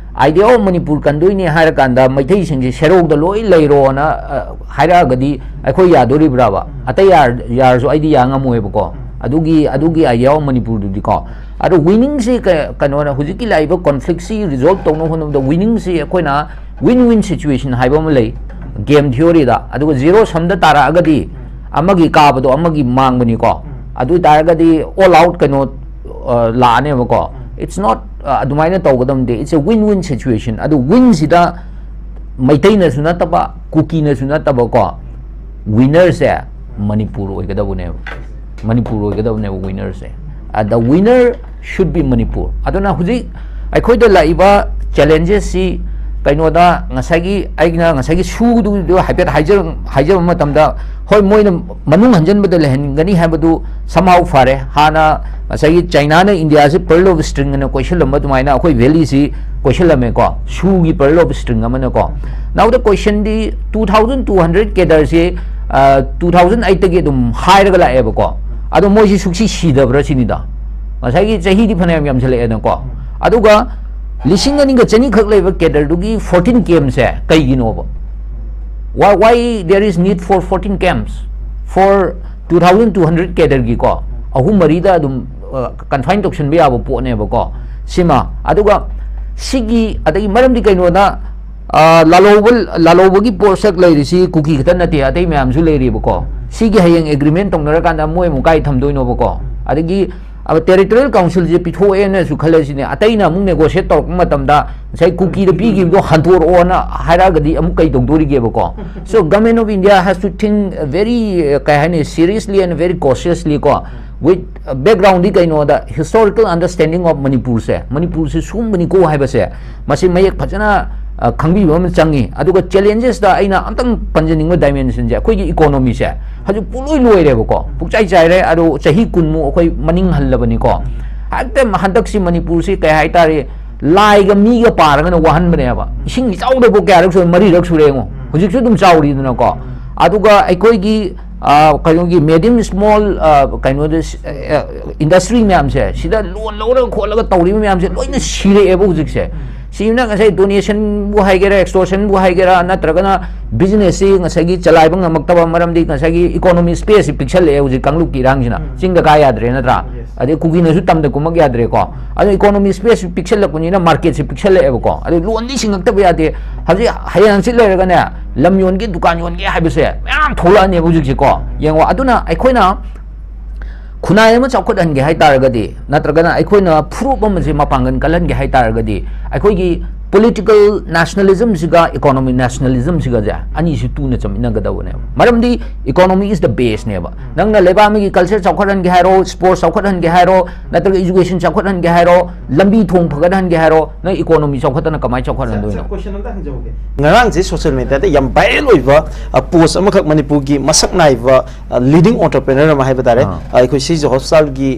idea of ꯃꯅꯤꯄꯨꯔ ꯀꯟꯗꯣꯏꯅꯦ ꯍꯥꯏꯔꯀꯥꯟꯗ ꯃꯩꯇꯩꯁꯤꯡꯁꯦ ꯁꯦꯔꯧꯗ ꯂꯣꯏ ꯂꯩꯔꯣꯅ, ꯑ, ꯍꯥꯏꯔꯛꯑꯒꯗꯤ ꯑꯩꯈꯣꯏ ꯌꯥꯗꯣꯔꯤꯕ꯭ꯔꯥꯕ? ꯑꯇꯩ ꯌꯥꯔ-, ꯌꯥꯔꯁꯨ ꯑꯩꯗꯤ ꯌꯥ ꯉꯝꯃꯣꯏꯕꯀꯣ꯫ ꯑꯗꯨꯒꯤ, ꯑꯗꯨꯒꯤ idea of ꯃꯅꯤꯄꯨꯔꯗꯨꯗꯤꯀꯣ꯫ ꯑꯗꯣ winningꯁꯤ ꯀ-, ꯀꯩꯅꯣꯅ, ꯍꯧꯖꯤꯛꯀꯤ ꯂꯥꯛꯏꯕ conflictꯁꯤ resolve ꯇꯧꯅꯕ ꯍꯣꯠꯅꯕꯗ winningꯁꯤ ꯑꯩꯈꯣꯏꯅ win-win situation ꯍꯥꯏꯕ ꯑꯃ ꯂꯩ game theoryꯗ꯫ ꯑꯗꯨꯒ zero sumꯗ ꯇꯥꯔꯛꯑꯒꯗꯤ ꯑꯃꯒꯤ ꯀꯥꯕꯗꯣ ꯑꯃꯒꯤ ꯃꯥꯡꯕꯅꯤꯀꯣ꯫ ꯑꯗꯨ ꯑꯣꯏ ꯇꯥꯔꯒꯗꯤ all out ꯀꯩꯅꯣ, ꯑ, ꯂꯥꯛꯑꯅꯦꯕꯀꯣ꯫ It's not, ꯑ, ꯑꯗꯨꯃꯥꯏꯅ ꯇꯧꯒꯗꯕ ꯅꯠꯇꯦ. It's a win-win situation. ꯑꯗꯨ winꯁꯤꯗ ꯃꯩꯇꯩꯅꯁꯨ ꯅꯠꯇꯕ, ꯀꯨꯀꯤꯅꯁꯨ ꯅꯠꯇꯕꯀꯣ, winnerꯁꯦ ꯃꯅꯤꯄꯨꯔ ꯑꯣꯏꯒꯗꯕꯅꯦꯕ꯫ ꯃꯅꯤꯄꯨꯔ ꯑꯣꯏꯒꯗꯕꯅꯦꯕ winnerꯁꯦ꯫ ꯑ, the winner should be Manipur. ꯑꯗꯨꯅ ꯍꯧꯖꯤꯛ ꯑꯩꯈꯣꯏꯗ ꯂꯥꯛꯏꯕ challengesꯁꯤ ꯀꯩꯅꯣꯗ ꯉꯁꯥꯏꯒꯤ ꯑꯩꯅ ꯉꯁꯥꯏꯒꯤ ꯁꯨꯗꯨ ꯍꯥꯏꯐꯦꯠ ꯍꯥꯏꯖ-, ꯍꯥꯏꯖꯕ ꯃꯇꯝꯗ, ꯍꯣꯏ, ꯃꯣꯏꯅ ꯃꯅꯨꯡ ꯍꯟꯖꯟꯕꯗ ꯂꯩꯍꯟꯒꯅꯤ ꯍꯥꯏꯕꯗꯨ somehow ꯐꯔꯦ꯫ ꯍꯥꯟꯅ ꯉꯁꯥꯏꯒꯤ ꯆꯥꯏꯅꯥꯅ ꯏꯟꯗꯤꯌꯥꯁꯦ pearl of string ꯑꯅ ꯀꯣꯏꯁꯤꯜꯂꯝꯕ ꯑꯗꯨꯃꯥꯏꯅ ꯑꯩꯈꯣꯏ valleyꯁꯤ ꯀꯣꯏꯁꯤꯜꯂꯝꯃꯦꯀꯣ, ꯁꯨꯒꯤ pearl of string ꯑꯃꯅꯀꯣ꯫ Now the questionꯗꯤ two thousand two hundred cadreꯁꯤ, ꯑ, two thousand eightꯇꯒꯤ ꯑꯗꯨꯝ ꯍꯥꯏꯔꯒ ꯂꯥꯛꯑꯦꯕꯀꯣ꯫ ꯑꯗꯣ ꯃꯣꯏꯁꯤ ꯁꯨꯛꯁꯤ ꯁꯤꯗꯕ꯭ꯔꯥ ꯁꯤꯅꯤꯗ꯫ ꯉꯁꯥꯏꯒꯤ ꯆꯍꯤꯗꯤ ꯐꯅꯌꯥꯝ ꯌꯥꯝꯁꯤꯜꯂꯛꯑꯦꯅꯀꯣ꯫ ꯑꯗꯨꯒ ꯂꯤꯁꯤꯡ ꯑꯅꯤꯒ ꯆꯅꯤ ꯈꯛ ꯂꯩꯕ cadreꯗꯨꯒꯤ fourteen campꯁꯦ ꯀꯩꯒꯤꯅꯣꯕ? Why, why there is need for fourteen camps for two thousand two hundred cadreꯒꯤꯀꯣ? ꯑꯍꯨꯝ ꯃꯔꯤꯗ ꯑꯗꯨꯝ, ꯑ, confine ꯇꯧꯁꯟꯕ ꯌꯥꯕ ꯄꯣꯠꯅꯦꯕꯀꯣ꯫ ꯁꯤꯃ꯫ ꯑꯗꯨꯒ ꯁꯤꯒꯤ, ꯑꯗꯒꯤ ꯃꯔꯝꯗꯤ ꯀꯩꯅꯣꯗ, ꯑ, ꯂꯥꯂꯧꯕ, ꯂꯥꯂꯧꯕꯒꯤ ꯄꯣꯠꯁꯛ ꯂꯩꯔꯤꯁꯤ ꯀꯨꯀꯤ ꯈꯛꯇ ꯅꯠꯇꯦ, ꯑꯇꯩ ꯃꯌꯥꯝꯁꯨ ꯂꯩꯔꯤꯕꯀꯣ꯫ ꯁꯤꯒꯤ ꯍꯌꯦꯡ agreement ꯇꯧꯅꯔꯀꯥꯟꯗ ꯃꯣꯏ ꯑꯃꯨꯛ ꯀꯥꯏ ꯊꯝꯗꯣꯏꯅꯣꯕꯀꯣ? ꯑꯗꯒꯤ, ꯑ, territorial councilꯁꯦ ꯄꯤꯊꯣꯛꯑꯦꯅꯁꯨ ꯈꯜꯂꯁꯤꯅꯦ, ꯑꯇꯩꯅ ꯑꯃꯨꯛ negotiate ꯇꯧꯔꯛꯄ ꯃꯇꯝꯗ ꯉꯁꯥꯏ ꯀꯨꯀꯤꯗ ꯄꯤꯈꯤꯕꯗꯣ ꯍꯟꯗꯣꯔꯛꯑꯣꯅ ꯍꯥꯏꯔꯛꯑꯒꯗꯤ ꯑꯃꯨꯛ ꯀꯩ ꯇꯧꯗꯣꯔꯤꯒꯦꯕꯀꯣ? So Government of India has to think very, uh, ꯀꯩ ꯍꯥꯏꯅꯤ, seriously and very cautiously ꯀꯣ, with, uh, backgroundꯗꯤ ꯀꯩꯅꯣꯗ historical understanding of ꯃꯅꯤꯄꯨꯔꯁꯦ, ꯃꯅꯤꯄꯨꯔꯁꯦ ꯁꯨꯝꯕꯅꯤꯀꯣ ꯍꯥꯏꯕꯁꯦ ꯃꯁꯤ ꯃꯌꯦꯛ ꯐꯖꯅ, ꯑ, ꯈꯪꯕꯤꯕ ꯑꯃ ꯆꯪꯉꯤ꯫ ꯑꯗꯨꯒ challengesꯇ ꯑꯩꯅ ꯑꯝꯇꯪ ꯄꯟꯖꯅꯤꯡꯕ dimensionꯁꯦ ꯑꯩꯈꯣꯏꯒꯤ economyꯁꯦ ꯍꯧꯖꯤꯛ ꯄꯨꯡꯂꯣꯏ ꯂꯣꯏꯔꯦꯕꯀꯣ, ꯄꯨꯡꯆꯥꯏ ꯆꯥꯏꯔꯦ꯫ ꯑꯗꯣ ꯆꯍꯤ ꯀꯨꯟꯃꯨꯛ ꯑꯩꯈꯣꯏ ꯃꯅꯤꯡ ꯍꯜꯂꯕꯅꯤꯀꯣ꯫ ꯍꯦꯛꯇ ꯍꯟꯗꯛꯁꯤ ꯃꯅꯤꯄꯨꯔꯁꯤ ꯀꯩ ꯍꯥꯏꯇꯥꯔꯦ, ꯂꯥꯏꯒ ꯃꯤꯒ ꯄꯥꯔꯒꯅ ꯋꯥꯍꯟꯕꯅꯦꯕ꯫ ꯏꯁꯤꯡ ꯏꯆꯥꯎꯗꯕꯨ ꯀꯌꯥꯔꯛ ꯁꯨꯔꯦ? ꯃꯔꯤꯔꯛ ꯁꯨꯔꯦ ꯌꯦꯡꯉꯣ꯫ ꯍꯧꯖꯤꯛꯁꯨ ꯑꯗꯨꯝ ꯆꯥꯎꯔꯤꯗꯅꯀꯣ꯫ ꯑꯗꯨꯒ ꯑꯩꯈꯣꯏꯒꯤ, ꯑ, ꯀꯩꯅꯣꯒꯤ medium small, ꯑ, ꯀꯩꯅꯣꯗ, ꯑ, industry ꯃꯌꯥꯝꯁꯦ ꯁꯤꯗ loan ꯂꯧꯔꯒ ꯈꯣꯠꯂꯒ ꯇꯧꯔꯤꯕ ꯃꯌꯥꯝꯁꯦ ꯂꯣꯏꯅ ꯁꯤꯔꯛꯑꯦꯕ ꯍꯧꯖꯤꯛꯁꯦ꯫ ꯁꯤꯅ ꯉꯁꯥꯏ donationꯕꯨ ꯍꯥꯏꯒꯦꯔꯥ, extortionꯕꯨ ꯍꯥꯏꯒꯦꯔꯥ, ꯅꯠꯇ꯭ꯔꯒꯅ businessꯁꯤ ꯉꯁꯥꯏꯒꯤ ꯆꯂꯥꯏꯕ ꯉꯝꯃꯛꯇꯕ ꯃꯔꯝꯗꯤ ꯉꯁꯥꯏꯒꯤ economy spaceꯁꯤ ꯄꯤꯛꯁꯜꯂꯛꯑꯦ ꯍꯧꯖꯤꯛ ꯀꯥꯡꯂꯨꯞꯀꯤ ꯏꯔꯥꯡꯁꯤꯅ꯫ ꯎꯝ꯫ ꯆꯤꯡꯗ ꯀꯥ ꯌꯥꯗ꯭ꯔꯦ ꯅꯠꯇ꯭ꯔꯥ? Yes꯫ ꯑꯗꯩ ꯀꯨꯀꯤꯅꯁꯨ ꯇꯝꯗ ꯀꯨꯝꯃꯛ ꯌꯥꯗ꯭ꯔꯦꯀꯣ꯫ ꯑꯗꯣ economy spaceꯁꯤ ꯄꯤꯛꯁꯜꯂꯛꯄꯅꯤꯅ marketꯁꯤ ꯄꯤꯛꯁꯜꯂꯛꯑꯦꯕꯀꯣ꯫ ꯑꯗꯨ loanꯗꯤ ꯁꯤꯡꯉꯛꯇꯕ ꯌꯥꯗꯦ꯫ ꯍꯧꯖꯤꯛ ꯍꯌꯦꯡ ꯍꯪꯆꯤꯠ ꯂꯩꯔꯒꯅꯦ ꯂꯝ ꯌꯣꯟꯒꯦ ꯗꯨꯀꯥꯟ ꯌꯣꯟꯒꯦ ꯍꯥꯏꯕꯁꯦ ꯃꯌꯥꯝ ꯊꯣꯛꯂꯛꯑꯅꯦꯕ ꯍꯧꯖꯤꯛꯁꯦꯀꯣ꯫ ꯌꯦꯡꯉꯣ, ꯑꯗꯨꯅ ꯑꯩꯈꯣꯏꯅ ꯈꯨꯟꯅꯥꯏ ꯑꯃ ꯆꯥꯎꯈꯠꯍꯟꯒꯦ ꯍꯥꯏ ꯇꯥꯔꯒꯗꯤ, ꯅꯠꯇ꯭ꯔꯒꯅ ꯑꯩꯈꯣꯏꯅ ꯐꯨꯔꯨꯞ ꯑꯃꯁꯦ ꯃꯄꯥꯡꯒꯜ ꯀꯜꯍꯟꯒꯦ ꯍꯥꯏ ꯇꯥꯔꯒꯗꯤ, ꯑꯩꯈꯣꯏꯒꯤ political nationalism ꯁꯤꯒ economic nationalism ꯁꯤꯒꯁꯦ ꯑꯅꯤꯁꯤ ꯇꯨꯅ ꯆꯠꯃꯤꯟꯅꯒꯗꯕꯅꯦꯕ꯫ ꯃꯔꯝꯗꯤ economy is the base ꯅꯦꯕ꯫ ꯅꯪꯅ ꯂꯩꯕꯥꯛ ꯑꯃꯒꯤ culture ꯆꯥꯎꯈꯠꯍꯟꯒꯦ ꯍꯥꯏꯔꯣ, sports ꯆꯥꯎꯈꯠꯍꯟꯒꯦ ꯍꯥꯏꯔꯣ, ꯅꯠꯇ꯭ꯔꯒ education ꯆꯥꯎꯈꯠꯍꯟꯒꯦ ꯍꯥꯏꯔꯣ, ꯂꯝꯕꯤ ꯊꯣꯡ ꯐꯒꯠꯍꯟꯒꯦ ꯍꯥꯏꯔꯣ, ꯅꯪ economy ꯆꯥꯎꯈꯠꯇꯅ ꯀꯃꯥꯏꯅ ꯆꯥꯎꯈꯠꯍꯟꯗꯣꯏꯅꯣ? ꯉꯔꯥꯡꯁꯦ social media ꯗ ꯌꯥꯝ viral ꯑꯣꯏꯕ post ꯑꯃꯈꯛ ꯃꯅꯤꯄꯨꯔꯒꯤ ꯃꯁꯛ ꯅꯥꯏꯕ leading entrepreneur ꯑꯃ ꯍꯥꯏꯕ ꯇꯥꯔꯦ, ꯑꯩꯈꯣꯏ ꯁꯤꯖ ꯍꯣꯁꯄꯤꯇꯥꯜꯒꯤ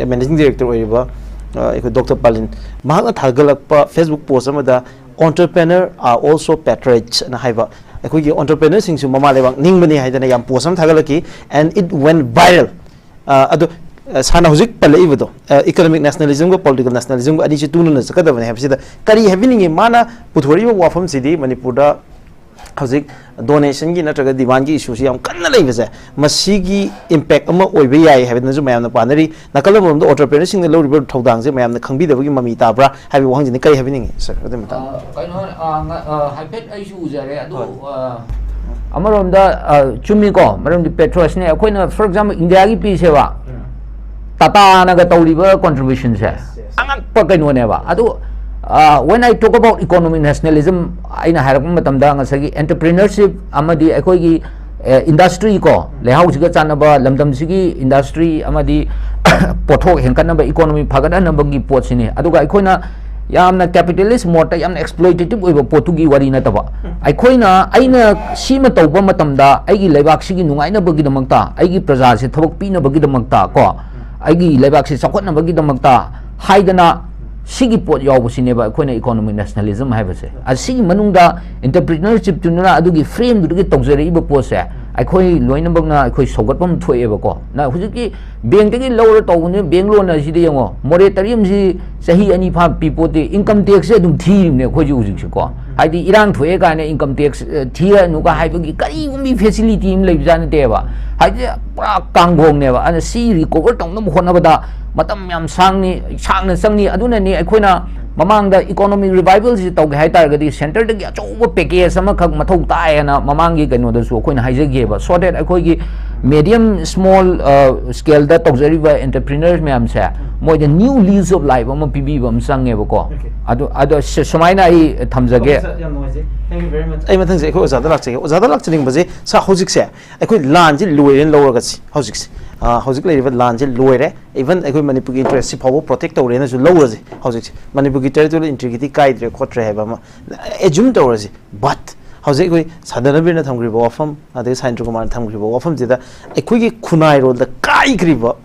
managing director ꯑꯣꯏꯔꯤꯕ ꯑꯩꯈꯣꯏ ꯗꯣꯛꯇꯔ ꯄꯥꯂꯤꯟ, ꯃꯍꯥꯛꯅ ꯊꯥꯒꯠꯂꯛꯄ Facebook post ꯑꯃꯗ, "Entrepreneur are also patriots" ꯑꯅ ꯍꯥꯏꯕ, ꯑꯩꯈꯣꯏꯒꯤ entrepreneur ꯁꯤꯡꯁꯨ ꯃꯃꯥ ꯂꯩꯕꯥꯛ ꯅꯤꯡꯕꯅꯤ ꯍꯥꯏꯗꯅ ꯌꯥꯝ post ꯑꯃ ꯊꯥꯒꯠꯂꯛꯈꯤ, and it went viral꯫ ꯑꯗꯣ ꯁꯥꯔꯅ ꯍꯧꯖꯤꯛ ꯄꯜꯂꯛꯏꯕꯗꯣ, economic nationalism ꯒ political nationalism ꯒ ꯑꯅꯤꯁꯤ ꯇꯨꯅꯅ ꯆꯠꯀꯗꯕꯅꯤ ꯍꯥꯏꯕꯁꯤꯗ ꯀꯔꯤ ꯍꯥꯏꯕꯤꯅꯤꯡꯉꯤ? ꯃꯥꯅ ꯄꯨꯊꯣꯔꯛꯏꯕ ꯋꯥꯐꯝꯁꯤꯗꯤ ꯃꯅꯤꯄꯨꯔꯗ ꯍꯧꯖꯤꯛ donation ꯒꯤ ꯅꯠꯇ꯭ꯔꯒ demand ꯒꯤ issue ꯁꯤ ꯌꯥꯝ ꯀꯟꯅ ꯂꯩꯕꯁꯦ, ꯃꯁꯤꯒꯤ impact ꯑꯃ ꯑꯣꯏꯕ ꯌꯥꯏ ꯍꯥꯏꯕꯗꯨꯅꯁꯨ ꯃꯌꯥꯝꯅ ꯄꯥꯅꯔꯤ꯫ ꯅꯥꯀꯜ ꯑꯃꯔꯣꯝꯗ entrepreneur ꯁꯤꯡꯅ ꯂꯧꯔꯤꯕ ꯊꯧꯗꯥꯡꯁꯦ ꯃꯌꯥꯝꯅ ꯈꯪꯕꯤꯗꯕꯒꯤ ꯃꯃꯤ ꯇꯥꯕ꯭ꯔꯥ ꯍꯥꯏꯕꯒꯤ ꯋꯥꯍꯪꯁꯤꯅꯤ꯫ ꯀꯔꯤ ꯍꯥꯏꯕꯤꯅꯤꯡꯉꯤ, ꯁꯥꯔ, ꯑꯗꯨꯒꯤ ꯃꯇꯥꯡꯗ? ꯑ, ꯀꯩꯅꯣ, ꯑ, ꯉ-, ꯑ, ꯍꯥꯏꯐꯦꯠ ꯑꯩꯁꯨ ꯎꯖꯔꯦ ꯑꯗꯨ꯫ ꯍꯣꯏ꯫ ꯑ, ꯑꯃꯔꯣꯝꯗ, ꯑ, ꯆꯨꯝꯃꯤꯀꯣ, ꯃꯔꯝꯗꯤ patriots ꯅꯦ꯫ ꯑꯩꯈꯣꯏꯅ, for example, ꯏꯟꯗꯤꯌꯥꯒꯤ ꯄꯤꯁꯦꯕ, ꯇꯥꯇꯥꯅꯒ ꯇꯧꯔꯤꯕ contribution ꯁꯦ ꯑꯉꯛꯄ ꯀꯩꯅꯣꯅꯦꯕ꯫ ꯑꯗꯨ, ꯑ, when I talk about economic nationalism, ꯑꯩꯅ ꯍꯥꯏꯔꯛꯄ ꯃꯇꯝꯗ ꯉꯁꯥꯏꯒꯤ entrepreneurship ꯑꯃꯗꯤ ꯑꯩꯈꯣꯏꯒꯤ, ꯑ, industry ꯀꯣ, ꯂꯩꯍꯥꯎꯁꯤꯒ ꯆꯥꯟꯅꯕ, ꯂꯝꯗꯝꯁꯤꯒꯤ industry ꯑꯃꯗꯤ ꯄꯣꯠꯊꯣꯛ ꯍꯦꯟꯒꯠꯅꯕ, economy ꯐꯒꯠꯍꯟꯅꯕꯒꯤ ꯄꯣꯠꯁꯤꯅꯤ꯫ ꯑꯗꯨꯒ ꯑꯩꯈꯣꯏꯅ ꯌꯥꯝꯅ capitalist mode ꯇ ꯌꯥꯝꯅ exploitative ꯑꯣꯏꯕ ꯄꯣꯠꯇꯨꯒꯤ ꯋꯥꯔꯤ ꯅꯠꯇꯕ, ꯑꯩꯈꯣꯏꯅ, ꯑꯩꯅ ꯁꯤꯃ ꯇꯧꯕ ꯃꯇꯝꯗ ꯑꯩꯒꯤ ꯂꯩꯕꯥꯛꯁꯤꯒꯤ ꯅꯨꯡꯉꯥꯏꯅꯕꯒꯤꯗꯃꯛꯇ, ꯑꯩꯒꯤ ꯄ꯭ꯔꯖꯥꯁꯦ ꯊꯕꯛ ꯄꯤꯅꯕꯒꯤꯗꯃꯛꯇ ꯀꯣ, ꯑꯩꯒꯤ ꯂꯩꯕꯥꯛꯁꯦ ꯆꯥꯎꯈꯠꯅꯕꯒꯤꯗꯃꯛꯇ ꯍꯥꯏꯗꯅ ꯁꯤꯒꯤ ꯄꯣꯠ ꯌꯥꯎꯕꯁꯤꯅꯦꯕ ꯑꯩꯈꯣꯏꯅ economic nationalism ꯍꯥꯏꯕꯁꯦ꯫ ꯑꯁꯤꯒꯤ ꯃꯅꯨꯡꯗ entrepreneurship ꯇꯨꯅ ꯑꯗꯨꯒꯤ frame ꯗꯨꯗꯒꯤ ꯇꯧꯖꯔꯛꯏꯕ ꯄꯣꯠꯁꯦ ꯑꯩꯈꯣꯏ ꯂꯣꯏꯅꯃꯛꯅ ꯑꯩꯈꯣꯏ ꯁꯧꯒꯠꯐꯝ ꯊꯣꯛꯑꯦꯕꯀꯣ꯫ ꯅ ꯍꯧꯖꯤꯛꯀꯤ bank ꯇꯒꯤ ꯂꯧꯔ ꯇꯧꯕꯅꯤ, bank loan ꯑꯁꯤꯗ ꯌꯦꯡꯉꯣ, moratorium ꯁꯤ ꯆꯍꯤ ꯑꯅꯤ ꯐꯥ ꯄꯤ ꯄꯣꯠꯇꯦ, income tax ꯁꯦ ꯑꯗꯨꯝ ꯊꯤꯔꯤꯕꯅꯦ ꯑꯩꯈꯣꯏꯁꯨ ꯍꯧꯖꯤꯛꯁꯦꯀꯣ꯫ ꯍꯥꯏꯗꯤ ꯏꯔꯥꯡ ꯊꯣꯛꯑꯦ ꯀꯥꯏꯅ income tax, ꯑ, ꯊꯤꯔꯅꯨꯒ ꯍꯥꯏꯕꯒꯤ ꯀꯔꯤꯒꯨꯝꯕ facility ꯑꯃ ꯂꯩꯕꯖꯥꯠ ꯅꯠꯇꯦꯕ꯫ ꯍꯥꯏꯗꯤ ꯄꯨꯔꯥ ꯀꯥꯡꯈꯣꯡꯅꯦꯕ꯫ ꯑꯗꯨꯅ ꯁꯤ recover ꯇꯧꯅꯕ ꯍꯣꯠꯅꯕꯗ ꯃꯇꯝ ꯌꯥꯝ ꯁꯥꯡꯅꯤ, ꯁꯥꯡꯅ ꯆꯪꯅꯤ꯫ ꯑꯗꯨꯅꯅꯤ ꯑꯩꯈꯣꯏꯅ ꯃꯃꯥꯡꯗ economic revival ꯁꯤ ꯇꯧꯒꯦ ꯍꯥꯏ ꯇꯥꯔꯒꯗꯤ centre ꯗꯒꯤ ꯑꯆꯧꯕ package ꯑꯃꯈꯛ ꯃꯊꯧ ꯇꯥꯏ ꯍꯥꯏꯅ ꯃꯃꯥꯡꯒꯤ ꯀꯩꯅꯣꯗꯁꯨ ꯑꯩꯈꯣꯏꯅ ꯍꯥꯏꯖꯈꯤꯑꯕ, so that ꯑꯩꯈꯣꯏꯒꯤ medium small scale ꯗ ꯇꯧꯖꯔꯤꯕ entrepreneurs ꯃꯌꯥꯝꯁꯦ, ꯃꯣꯏꯗ new lease of life ꯑꯃ ꯄꯤꯕꯤꯕ ꯑꯃ ꯆꯪꯉꯦꯕꯀꯣ꯫ ꯑꯗꯨ ꯑꯗꯣ ꯁꯨꯃꯥꯏꯅ ꯑꯩ ꯊꯝꯖꯒꯦ꯫ ꯑꯩ ꯃꯊꯪꯁꯦ ꯑꯩꯈꯣꯏ ꯑꯣꯖꯥꯗ ꯂꯥꯛꯆꯒꯦ꯫ ꯑꯣꯖꯥꯗ ꯂꯥꯛꯆꯅꯤꯡꯕꯁꯦ, ꯁꯥ ꯍꯧꯖꯤꯛꯁꯦ ꯑꯩꯈꯣꯏ ꯂꯥꯟꯁꯦ ꯂꯣꯏꯔꯦꯅ ꯂꯧꯔꯒ ꯁꯤ ꯍꯧꯖꯤꯛꯁꯦ, ꯍꯧꯖꯤꯛ ꯂꯩꯔꯤꯕ ꯂꯥꯟꯁꯦ ꯂꯣꯏꯔꯦ꯫ Even ꯑꯩꯈꯣꯏ ꯃꯅꯤꯄꯨꯔꯒꯤ interest ꯁꯤ ꯐꯥꯎꯕ protect ꯇꯧꯔꯦꯅꯁꯨ ꯂꯧꯔꯁꯦ꯫ ꯍꯧꯖꯤꯛꯁꯦ ꯃꯅꯤꯄꯨꯔꯒꯤ territorial integrity ꯀꯥꯏꯗ꯭ꯔꯦ ꯈꯣꯠꯇ꯭ꯔꯦ ꯍꯥꯏꯕ ꯑꯃ assume ꯇꯧꯔꯁꯤ꯫ But ꯍꯧꯖꯛ ꯑꯩꯈꯣꯏ ꯁꯗꯅꯕꯤꯔꯅ ꯊꯝꯈ꯭ꯔꯤꯕ ꯋꯥꯐꯝ, ꯑꯗꯒꯤ ꯁꯥꯏꯟꯗ꯭ꯔ ꯀꯨꯃꯥꯔꯅ ꯊꯝꯈ꯭ꯔꯤꯕ ꯋꯥꯐꯝꯁꯤꯗ, ꯑꯩꯈꯣꯏꯒꯤ ꯈꯨꯟꯅꯥꯏꯔꯣꯜꯗ ꯀꯥꯏꯈ꯭ꯔꯤꯕ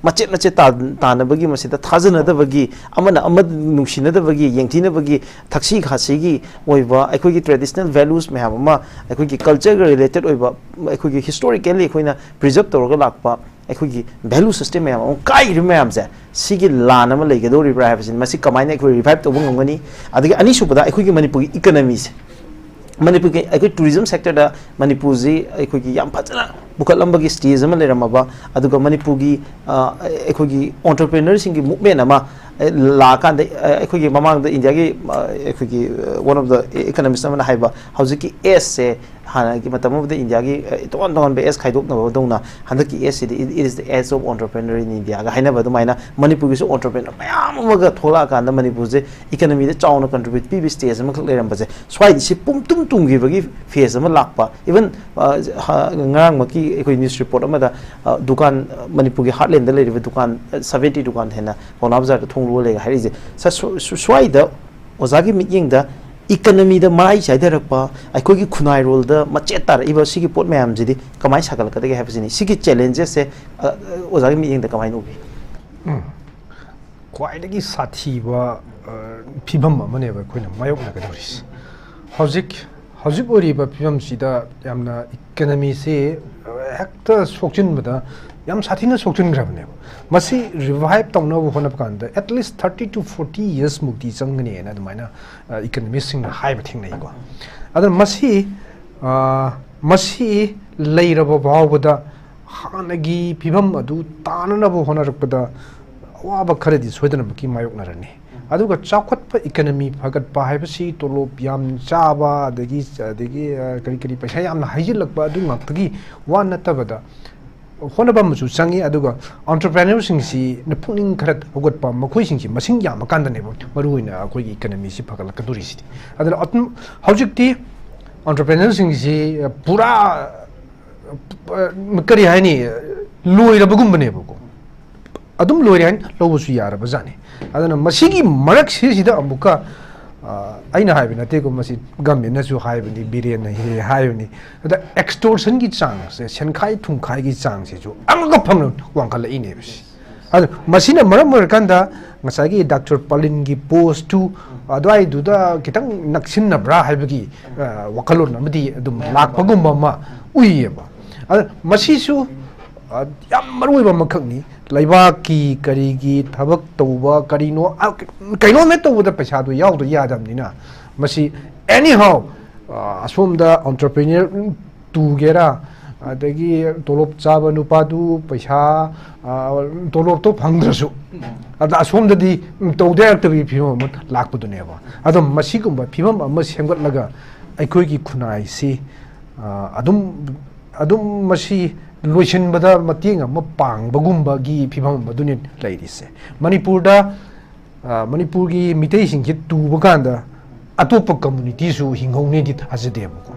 ꯃꯆꯦꯠ ꯃꯆꯦꯠ ꯇꯥ- ꯇꯥꯅꯕꯒꯤ, ꯃꯁꯤꯗ ꯊꯥꯖꯅꯗꯕꯒꯤ, ꯑꯃꯅ ꯑꯃ ꯅꯨꯡꯁꯤꯅꯗꯕꯒꯤ, ꯌꯦꯡꯊꯤꯅꯕꯒꯤ, ꯊꯛꯁꯤ ꯈꯥꯁꯤꯒꯤ ꯑꯣꯏꯕ ꯑꯩꯈꯣꯏꯒꯤ traditional values ꯃꯌꯥꯝ ꯑꯃ, ꯑꯩꯈꯣꯏꯒꯤ culture ꯒ related ꯑꯣꯏꯕ, ꯑꯩꯈꯣꯏꯒꯤ historically ꯑꯩꯈꯣꯏꯅ preserve ꯇꯧꯔꯒ ꯂꯥꯛꯄ ꯑꯩꯈꯣꯏꯒꯤ value system ꯃꯌꯥꯝ ꯑꯃ ꯀꯥꯏꯈ꯭ꯔꯤꯕ ꯃꯌꯥꯝꯁꯦ, ꯁꯤꯒꯤ ꯂꯥꯟ ꯑꯃ ꯂꯩꯒꯗꯧꯔꯤꯕ꯭ꯔꯥ ꯍꯥꯏꯕꯁꯤ, ꯃꯁꯤ ꯀꯃꯥꯏꯅ ꯑꯩꯈꯣꯏ revive ꯇꯧꯕ ꯉꯝꯒꯅꯤ? ꯑꯗꯒꯤ ꯑꯅꯤꯁꯨꯕꯗ, ꯑꯩꯈꯣꯏꯒꯤ ꯃꯅꯤꯄꯨꯔꯒꯤ economy ꯁꯦ, ꯃꯅꯤꯄꯨꯔꯒꯤ ꯑꯩꯈꯣꯏ tourism sector ꯗ ꯃꯅꯤꯄꯨꯔꯁꯤ ꯑꯩꯈꯣꯏꯒꯤ ꯌꯥꯝ ꯐꯖꯅ ꯄꯨꯈꯠꯂꯝꯕꯒꯤ stage ꯑꯃ ꯂꯩꯔꯝꯃꯕ, ꯑꯗꯨꯒ ꯃꯅꯤꯄꯨꯔꯒꯤ, ꯑ, ꯑꯩꯈꯣꯏꯒꯤ entrepreneur ꯁꯤꯡꯒꯤ movement ꯑꯃ, ꯑ, ꯂꯥꯛꯑꯀꯥꯟꯗ, ꯑ, ꯑꯩꯈꯣꯏꯒꯤ ꯃꯃꯥꯡꯗ ꯏꯟꯗꯤꯌꯥꯒꯤ, ꯑ, ꯑꯩꯈꯣꯏꯒꯤ, ꯑ, one of the economist ꯑꯃꯅ ꯍꯥꯏꯕ, ꯍꯧꯖꯤꯛꯀꯤ S ꯁꯦ ꯍꯥꯟꯅꯒꯤ ꯃꯇꯝ ꯑꯃꯗ ꯏꯟꯗꯤꯌꯥꯒꯤ, ꯑ, ꯇꯣꯉꯥꯟ ꯇꯣꯉꯥꯟꯕ S ꯈꯥꯏꯗꯣꯛꯅꯕꯗꯧꯅ, ꯍꯟꯗꯛꯀꯤ S CD it is the S of entrepreneur in India ꯒ ꯍꯥꯏꯅꯕ ꯑꯗꯨꯃꯥꯏꯅ, ꯃꯅꯤꯄꯨꯔꯒꯤꯁꯨ entrepreneur ꯃꯌꯥꯝ ꯑꯃꯒ ꯊꯣꯛꯂꯛꯑꯀꯥꯟꯗ ꯃꯅꯤꯄꯨꯔꯁꯦ economy ꯗ ꯆꯥꯎꯅ contribute ꯄꯤꯕ stage ꯑꯃꯈꯛ ꯂꯩꯔꯝꯕꯁꯦ, ꯁ꯭ꯋꯥꯏꯗ ꯁꯤ ꯄꯨꯝꯇꯨꯝ ꯇꯨꯝꯈꯤꯕꯒꯤ phase ꯑꯃ ꯂꯥꯛꯄ꯫ Even, ꯑ, ꯍ-, ꯉꯔꯥꯡꯃꯛꯀꯤ ꯑꯩꯈꯣꯏ news report ꯑꯃꯗ, ꯑ, ꯗꯨꯀꯥꯟ, ꯑ, ꯃꯅꯤꯄꯨꯔꯒꯤ heartland ꯗ ꯂꯩꯔꯤꯕ ꯗꯨꯀꯥꯟ, ꯑ, seventy ꯗꯨꯀꯥꯟ ꯍꯦꯟꯅ ꯄꯥꯎꯅꯥ ꯕꯖꯥꯔꯗ ꯊꯣꯡ ꯂꯣꯜꯂꯦ ꯍꯥꯏꯔꯛꯏꯁꯦ꯫ ꯁ-, ꯁ-, ꯁ꯭ꯋꯥꯏꯗ ꯑꯣꯖꯥꯒꯤ ꯃꯤꯠꯌꯦꯡꯗ economy ꯗ ꯃꯔꯥꯏ ꯆꯥꯏꯊꯔꯛꯄ, ꯑꯩꯈꯣꯏꯒꯤ ꯈꯨꯟꯅꯥꯏꯔꯣꯜꯗ ꯃꯆꯦꯠ ꯇꯥꯔꯛꯏꯕ ꯁꯤꯒꯤ ꯄꯣꯠ ꯃꯌꯥꯝꯁꯤꯗꯤ ꯀꯃꯥꯏꯅ ꯁꯥꯒꯠꯂꯛꯀꯗꯒꯦ ꯍꯥꯏꯕꯁꯤꯅꯤ꯫ ꯁꯤꯒꯤ challenges ꯁꯦ, ꯑ, ꯑ, ꯑꯣꯖꯥꯒꯤ ꯃꯤꯠꯌꯦꯡꯗ ꯀꯃꯥꯏꯅ ꯎꯕꯤ? ꯈ꯭ꯋꯥꯏꯗꯒꯤ ꯁꯥꯊꯤꯕ, ꯑ, ꯐꯤꯕꯝ ꯑꯃꯅꯦꯕ ꯑꯩꯈꯣꯏꯅ ꯃꯥꯌꯣꯛꯅꯒꯗꯧꯔꯤꯁꯦ꯫ ꯍꯧꯖꯤꯛ, ꯍꯧꯖꯤꯛ ꯑꯣꯏꯔꯤꯕ ꯐꯤꯕꯝꯁꯤꯗ ꯌꯥꯝꯅ economy ꯁꯤ, ꯑ, ꯍꯦꯛꯇ ꯁꯣꯛꯆꯤꯟꯕꯗ ꯌꯥꯝ ꯁꯥꯊꯤꯅ ꯁꯣꯛꯆꯤꯟꯈ꯭ꯔꯕꯅꯦꯕ꯫ ꯃꯁꯤ revive ꯇꯧꯅꯕ ꯍꯣꯠꯅꯕ ꯀꯥꯟꯗ at least thirty to forty years ꯃꯨꯛꯇꯤ ꯆꯪꯒꯅꯤꯅ ꯑꯗꯨꯃꯥꯏꯅ, ꯑ, economist ꯁꯤꯡꯅ ꯍꯥꯏꯕ ꯊꯦꯡꯅꯩꯀꯣ꯫ ꯑꯗꯨꯅ ꯃꯁꯤ, ꯑ, ꯃꯁꯤ ꯂꯩꯔꯕ ꯐꯥꯎꯕꯗ ꯍꯥꯟꯅꯒꯤ ꯐꯤꯕꯝ ꯑꯗꯨ ꯇꯥꯅꯅꯕ ꯍꯣꯠꯅꯔꯛꯄꯗ ꯑꯋꯥꯕ ꯈꯔꯗꯤ ꯁꯣꯏꯗꯅꯃꯛꯀꯤ ꯃꯥꯌꯣꯛꯅꯔꯅꯤ꯫ ꯑꯗꯨꯒ ꯆꯥꯎꯈꯠꯄ, ꯏꯀꯅꯃꯤ ꯐꯒꯠꯄ ꯍꯥꯏꯕꯁꯤ ꯇꯣꯂꯣꯞ ꯌꯥꯝ ꯆꯥꯕ, ꯑꯗꯒꯤ, ꯑꯗꯒꯤ, ꯑ, ꯀꯔꯤ ꯀꯔꯤ ꯄꯩꯁꯥ ꯌꯥꯝꯅ ꯍꯩꯖꯤꯜꯂꯛꯄ, ꯑꯗꯨ ꯉꯥꯛꯇꯒꯤ ꯋꯥ ꯅꯠꯇꯕꯗ ꯍꯣꯠꯅꯕ ꯑꯃꯁꯨ ꯆꯪꯉꯤ꯫ ꯑꯗꯨꯒ entrepreneurꯁꯤꯡꯁꯤꯅ ꯄꯨꯛꯅꯤꯡ ꯈꯔ ꯍꯧꯒꯠꯄ, ꯃꯈꯣꯏꯁꯤꯡꯁꯤ ꯃꯁꯤꯡ ꯌꯥꯝꯃꯀꯥꯟꯗꯅꯦꯕ ꯃꯔꯨꯑꯣꯏꯅ ꯑꯩꯈꯣꯏꯒꯤ economyꯁꯤ ꯐꯒꯠꯂꯛꯀꯗꯣꯔꯤꯁꯤꯗꯤ꯫ ꯑꯗꯨꯅ ꯑꯗꯨꯝ ꯍꯧꯖꯤꯛꯇꯤ entrepreneurꯁꯤꯡꯁꯤ ꯄꯨꯔꯥ, ꯑ, ꯀꯔꯤ ꯍꯥꯏꯅꯤ, ꯂꯣꯏꯔꯕꯒꯨꯝꯕꯅꯦꯕꯀꯣ꯫ ꯑꯗꯨꯝ ꯂꯣꯏꯔꯦ ꯍꯥꯏꯅ ꯂꯧꯕꯁꯨ ꯌꯥꯔꯕ ꯖꯥꯠꯅꯤ꯫ ꯑꯗꯨꯅ ꯃꯁꯤꯒꯤ ꯃꯔꯛꯁꯤꯁꯤꯗ ꯑꯃꯨꯛꯀ, ꯑ, ꯑꯩꯅ ꯍꯥꯏꯕ ꯅꯠꯇꯦꯀꯣ, ꯃꯁꯤ governmentꯅꯁꯨ ꯍꯥꯏꯕꯅꯤ, ꯕꯤꯔꯦꯟꯅ ꯍꯦꯛ ꯍꯦꯛ ꯍꯥꯏꯕꯅꯤ꯫ ꯑꯗ extortionꯒꯤ ꯆꯥꯡꯁꯦ, ꯁꯦꯟꯈꯥꯏ ꯊꯨꯝꯈꯥꯏꯒꯤ ꯆꯥꯡꯁꯤꯁꯨ ꯑꯃꯒ ꯐꯝꯅ ꯋꯥꯡꯈꯠꯂꯛꯏꯅꯦꯕ ꯁꯤ꯫ ꯑꯗꯨ ꯃꯁꯤꯅ ꯃꯔꯝ ꯑꯣꯏꯔꯀꯥꯟꯗ ꯉꯁꯥꯏꯒꯤ ꯗꯥꯛꯇꯔ ꯄꯂꯤꯟꯒꯤ postꯇꯨ ꯑꯗꯨꯋꯥꯏꯗꯨꯗ ꯈꯤꯇꯪ ꯅꯛꯁꯤꯟꯅꯕ꯭ꯔꯥ ꯍꯥꯏꯕꯒꯤ, ꯑ, ꯋꯥꯈꯜꯂꯣꯟ ꯑꯃꯗꯤ ꯑꯗꯨꯝ ꯂꯥꯛꯄꯒꯨꯝꯕ ꯑꯃ ꯎꯏꯌꯦꯕ꯫ ꯑꯗ ꯃꯁꯤꯁꯨ, ꯑ, ꯌꯥꯝ ꯃꯔꯨꯑꯣꯏꯕ ꯑꯃꯈꯛꯅꯤ꯫ ꯂꯩꯕꯥꯛꯀꯤ ꯀꯔꯤꯒꯤ ꯊꯕꯛ ꯇꯧꯕ ꯀꯔꯤꯅꯣ, ꯑ, ꯀꯩꯅꯣꯝ ꯍꯦꯛ ꯇꯧꯕꯗ ꯄꯩꯁꯥꯗꯣ ꯌꯥꯎꯗ ꯌꯥꯗꯕꯅꯤꯅ ꯃꯁꯤ anyhow, ꯑ, ꯑꯁꯣꯝꯗ entrepreneur ꯇꯨꯒꯦꯔꯥ, ꯑꯗꯒꯤ ꯇꯣꯂꯣꯞ ꯆꯥꯕ ꯅꯨꯄꯥꯗꯨ ꯄꯩꯁꯥ, ꯑ, ꯇꯣꯂꯣꯞꯇꯣ ꯐꯪꯗ꯭ꯔꯁꯨ, ꯑꯗ ꯑꯁꯣꯝꯗꯗꯤ ꯇꯧꯗ ꯌꯥꯔꯛꯇꯕꯒꯤ ꯐꯤꯕꯝ ꯑꯃ ꯂꯥꯛꯄꯗꯨꯅꯦꯕ꯫ ꯑꯗꯣ ꯃꯁꯤꯒꯨꯝꯕ ꯐꯤꯕꯝ ꯑꯃ ꯁꯦꯝꯒꯠꯂꯒ ꯑꯩꯈꯣꯏꯒꯤ ꯈꯨꯟꯅꯥꯏꯁꯤ, ꯑ, ꯑꯗꯨꯝ, ꯑꯗꯨꯝ ꯃꯁꯤ ꯂꯣꯏꯁꯤꯟꯕꯗ ꯃꯇꯦꯡ ꯑꯃ ꯄꯥꯡꯕꯒꯨꯝꯕꯒꯤ ꯐꯤꯕꯝ ꯑꯃꯗꯨꯅꯤ ꯂꯩꯔꯤꯁꯦ꯫ ꯃꯅꯤꯄꯨꯔꯗ, ꯑ, ꯃꯅꯤꯄꯨꯔꯒꯤ ꯃꯤꯇꯩꯁꯤꯡꯁꯤ ꯇꯨꯕ ꯀꯥꯟꯗ ꯑꯇꯣꯞꯄ communityꯁꯨ ꯍꯤꯡꯍꯧꯅꯤꯗꯤ ꯊꯥꯖꯗꯦꯕꯀꯣ꯫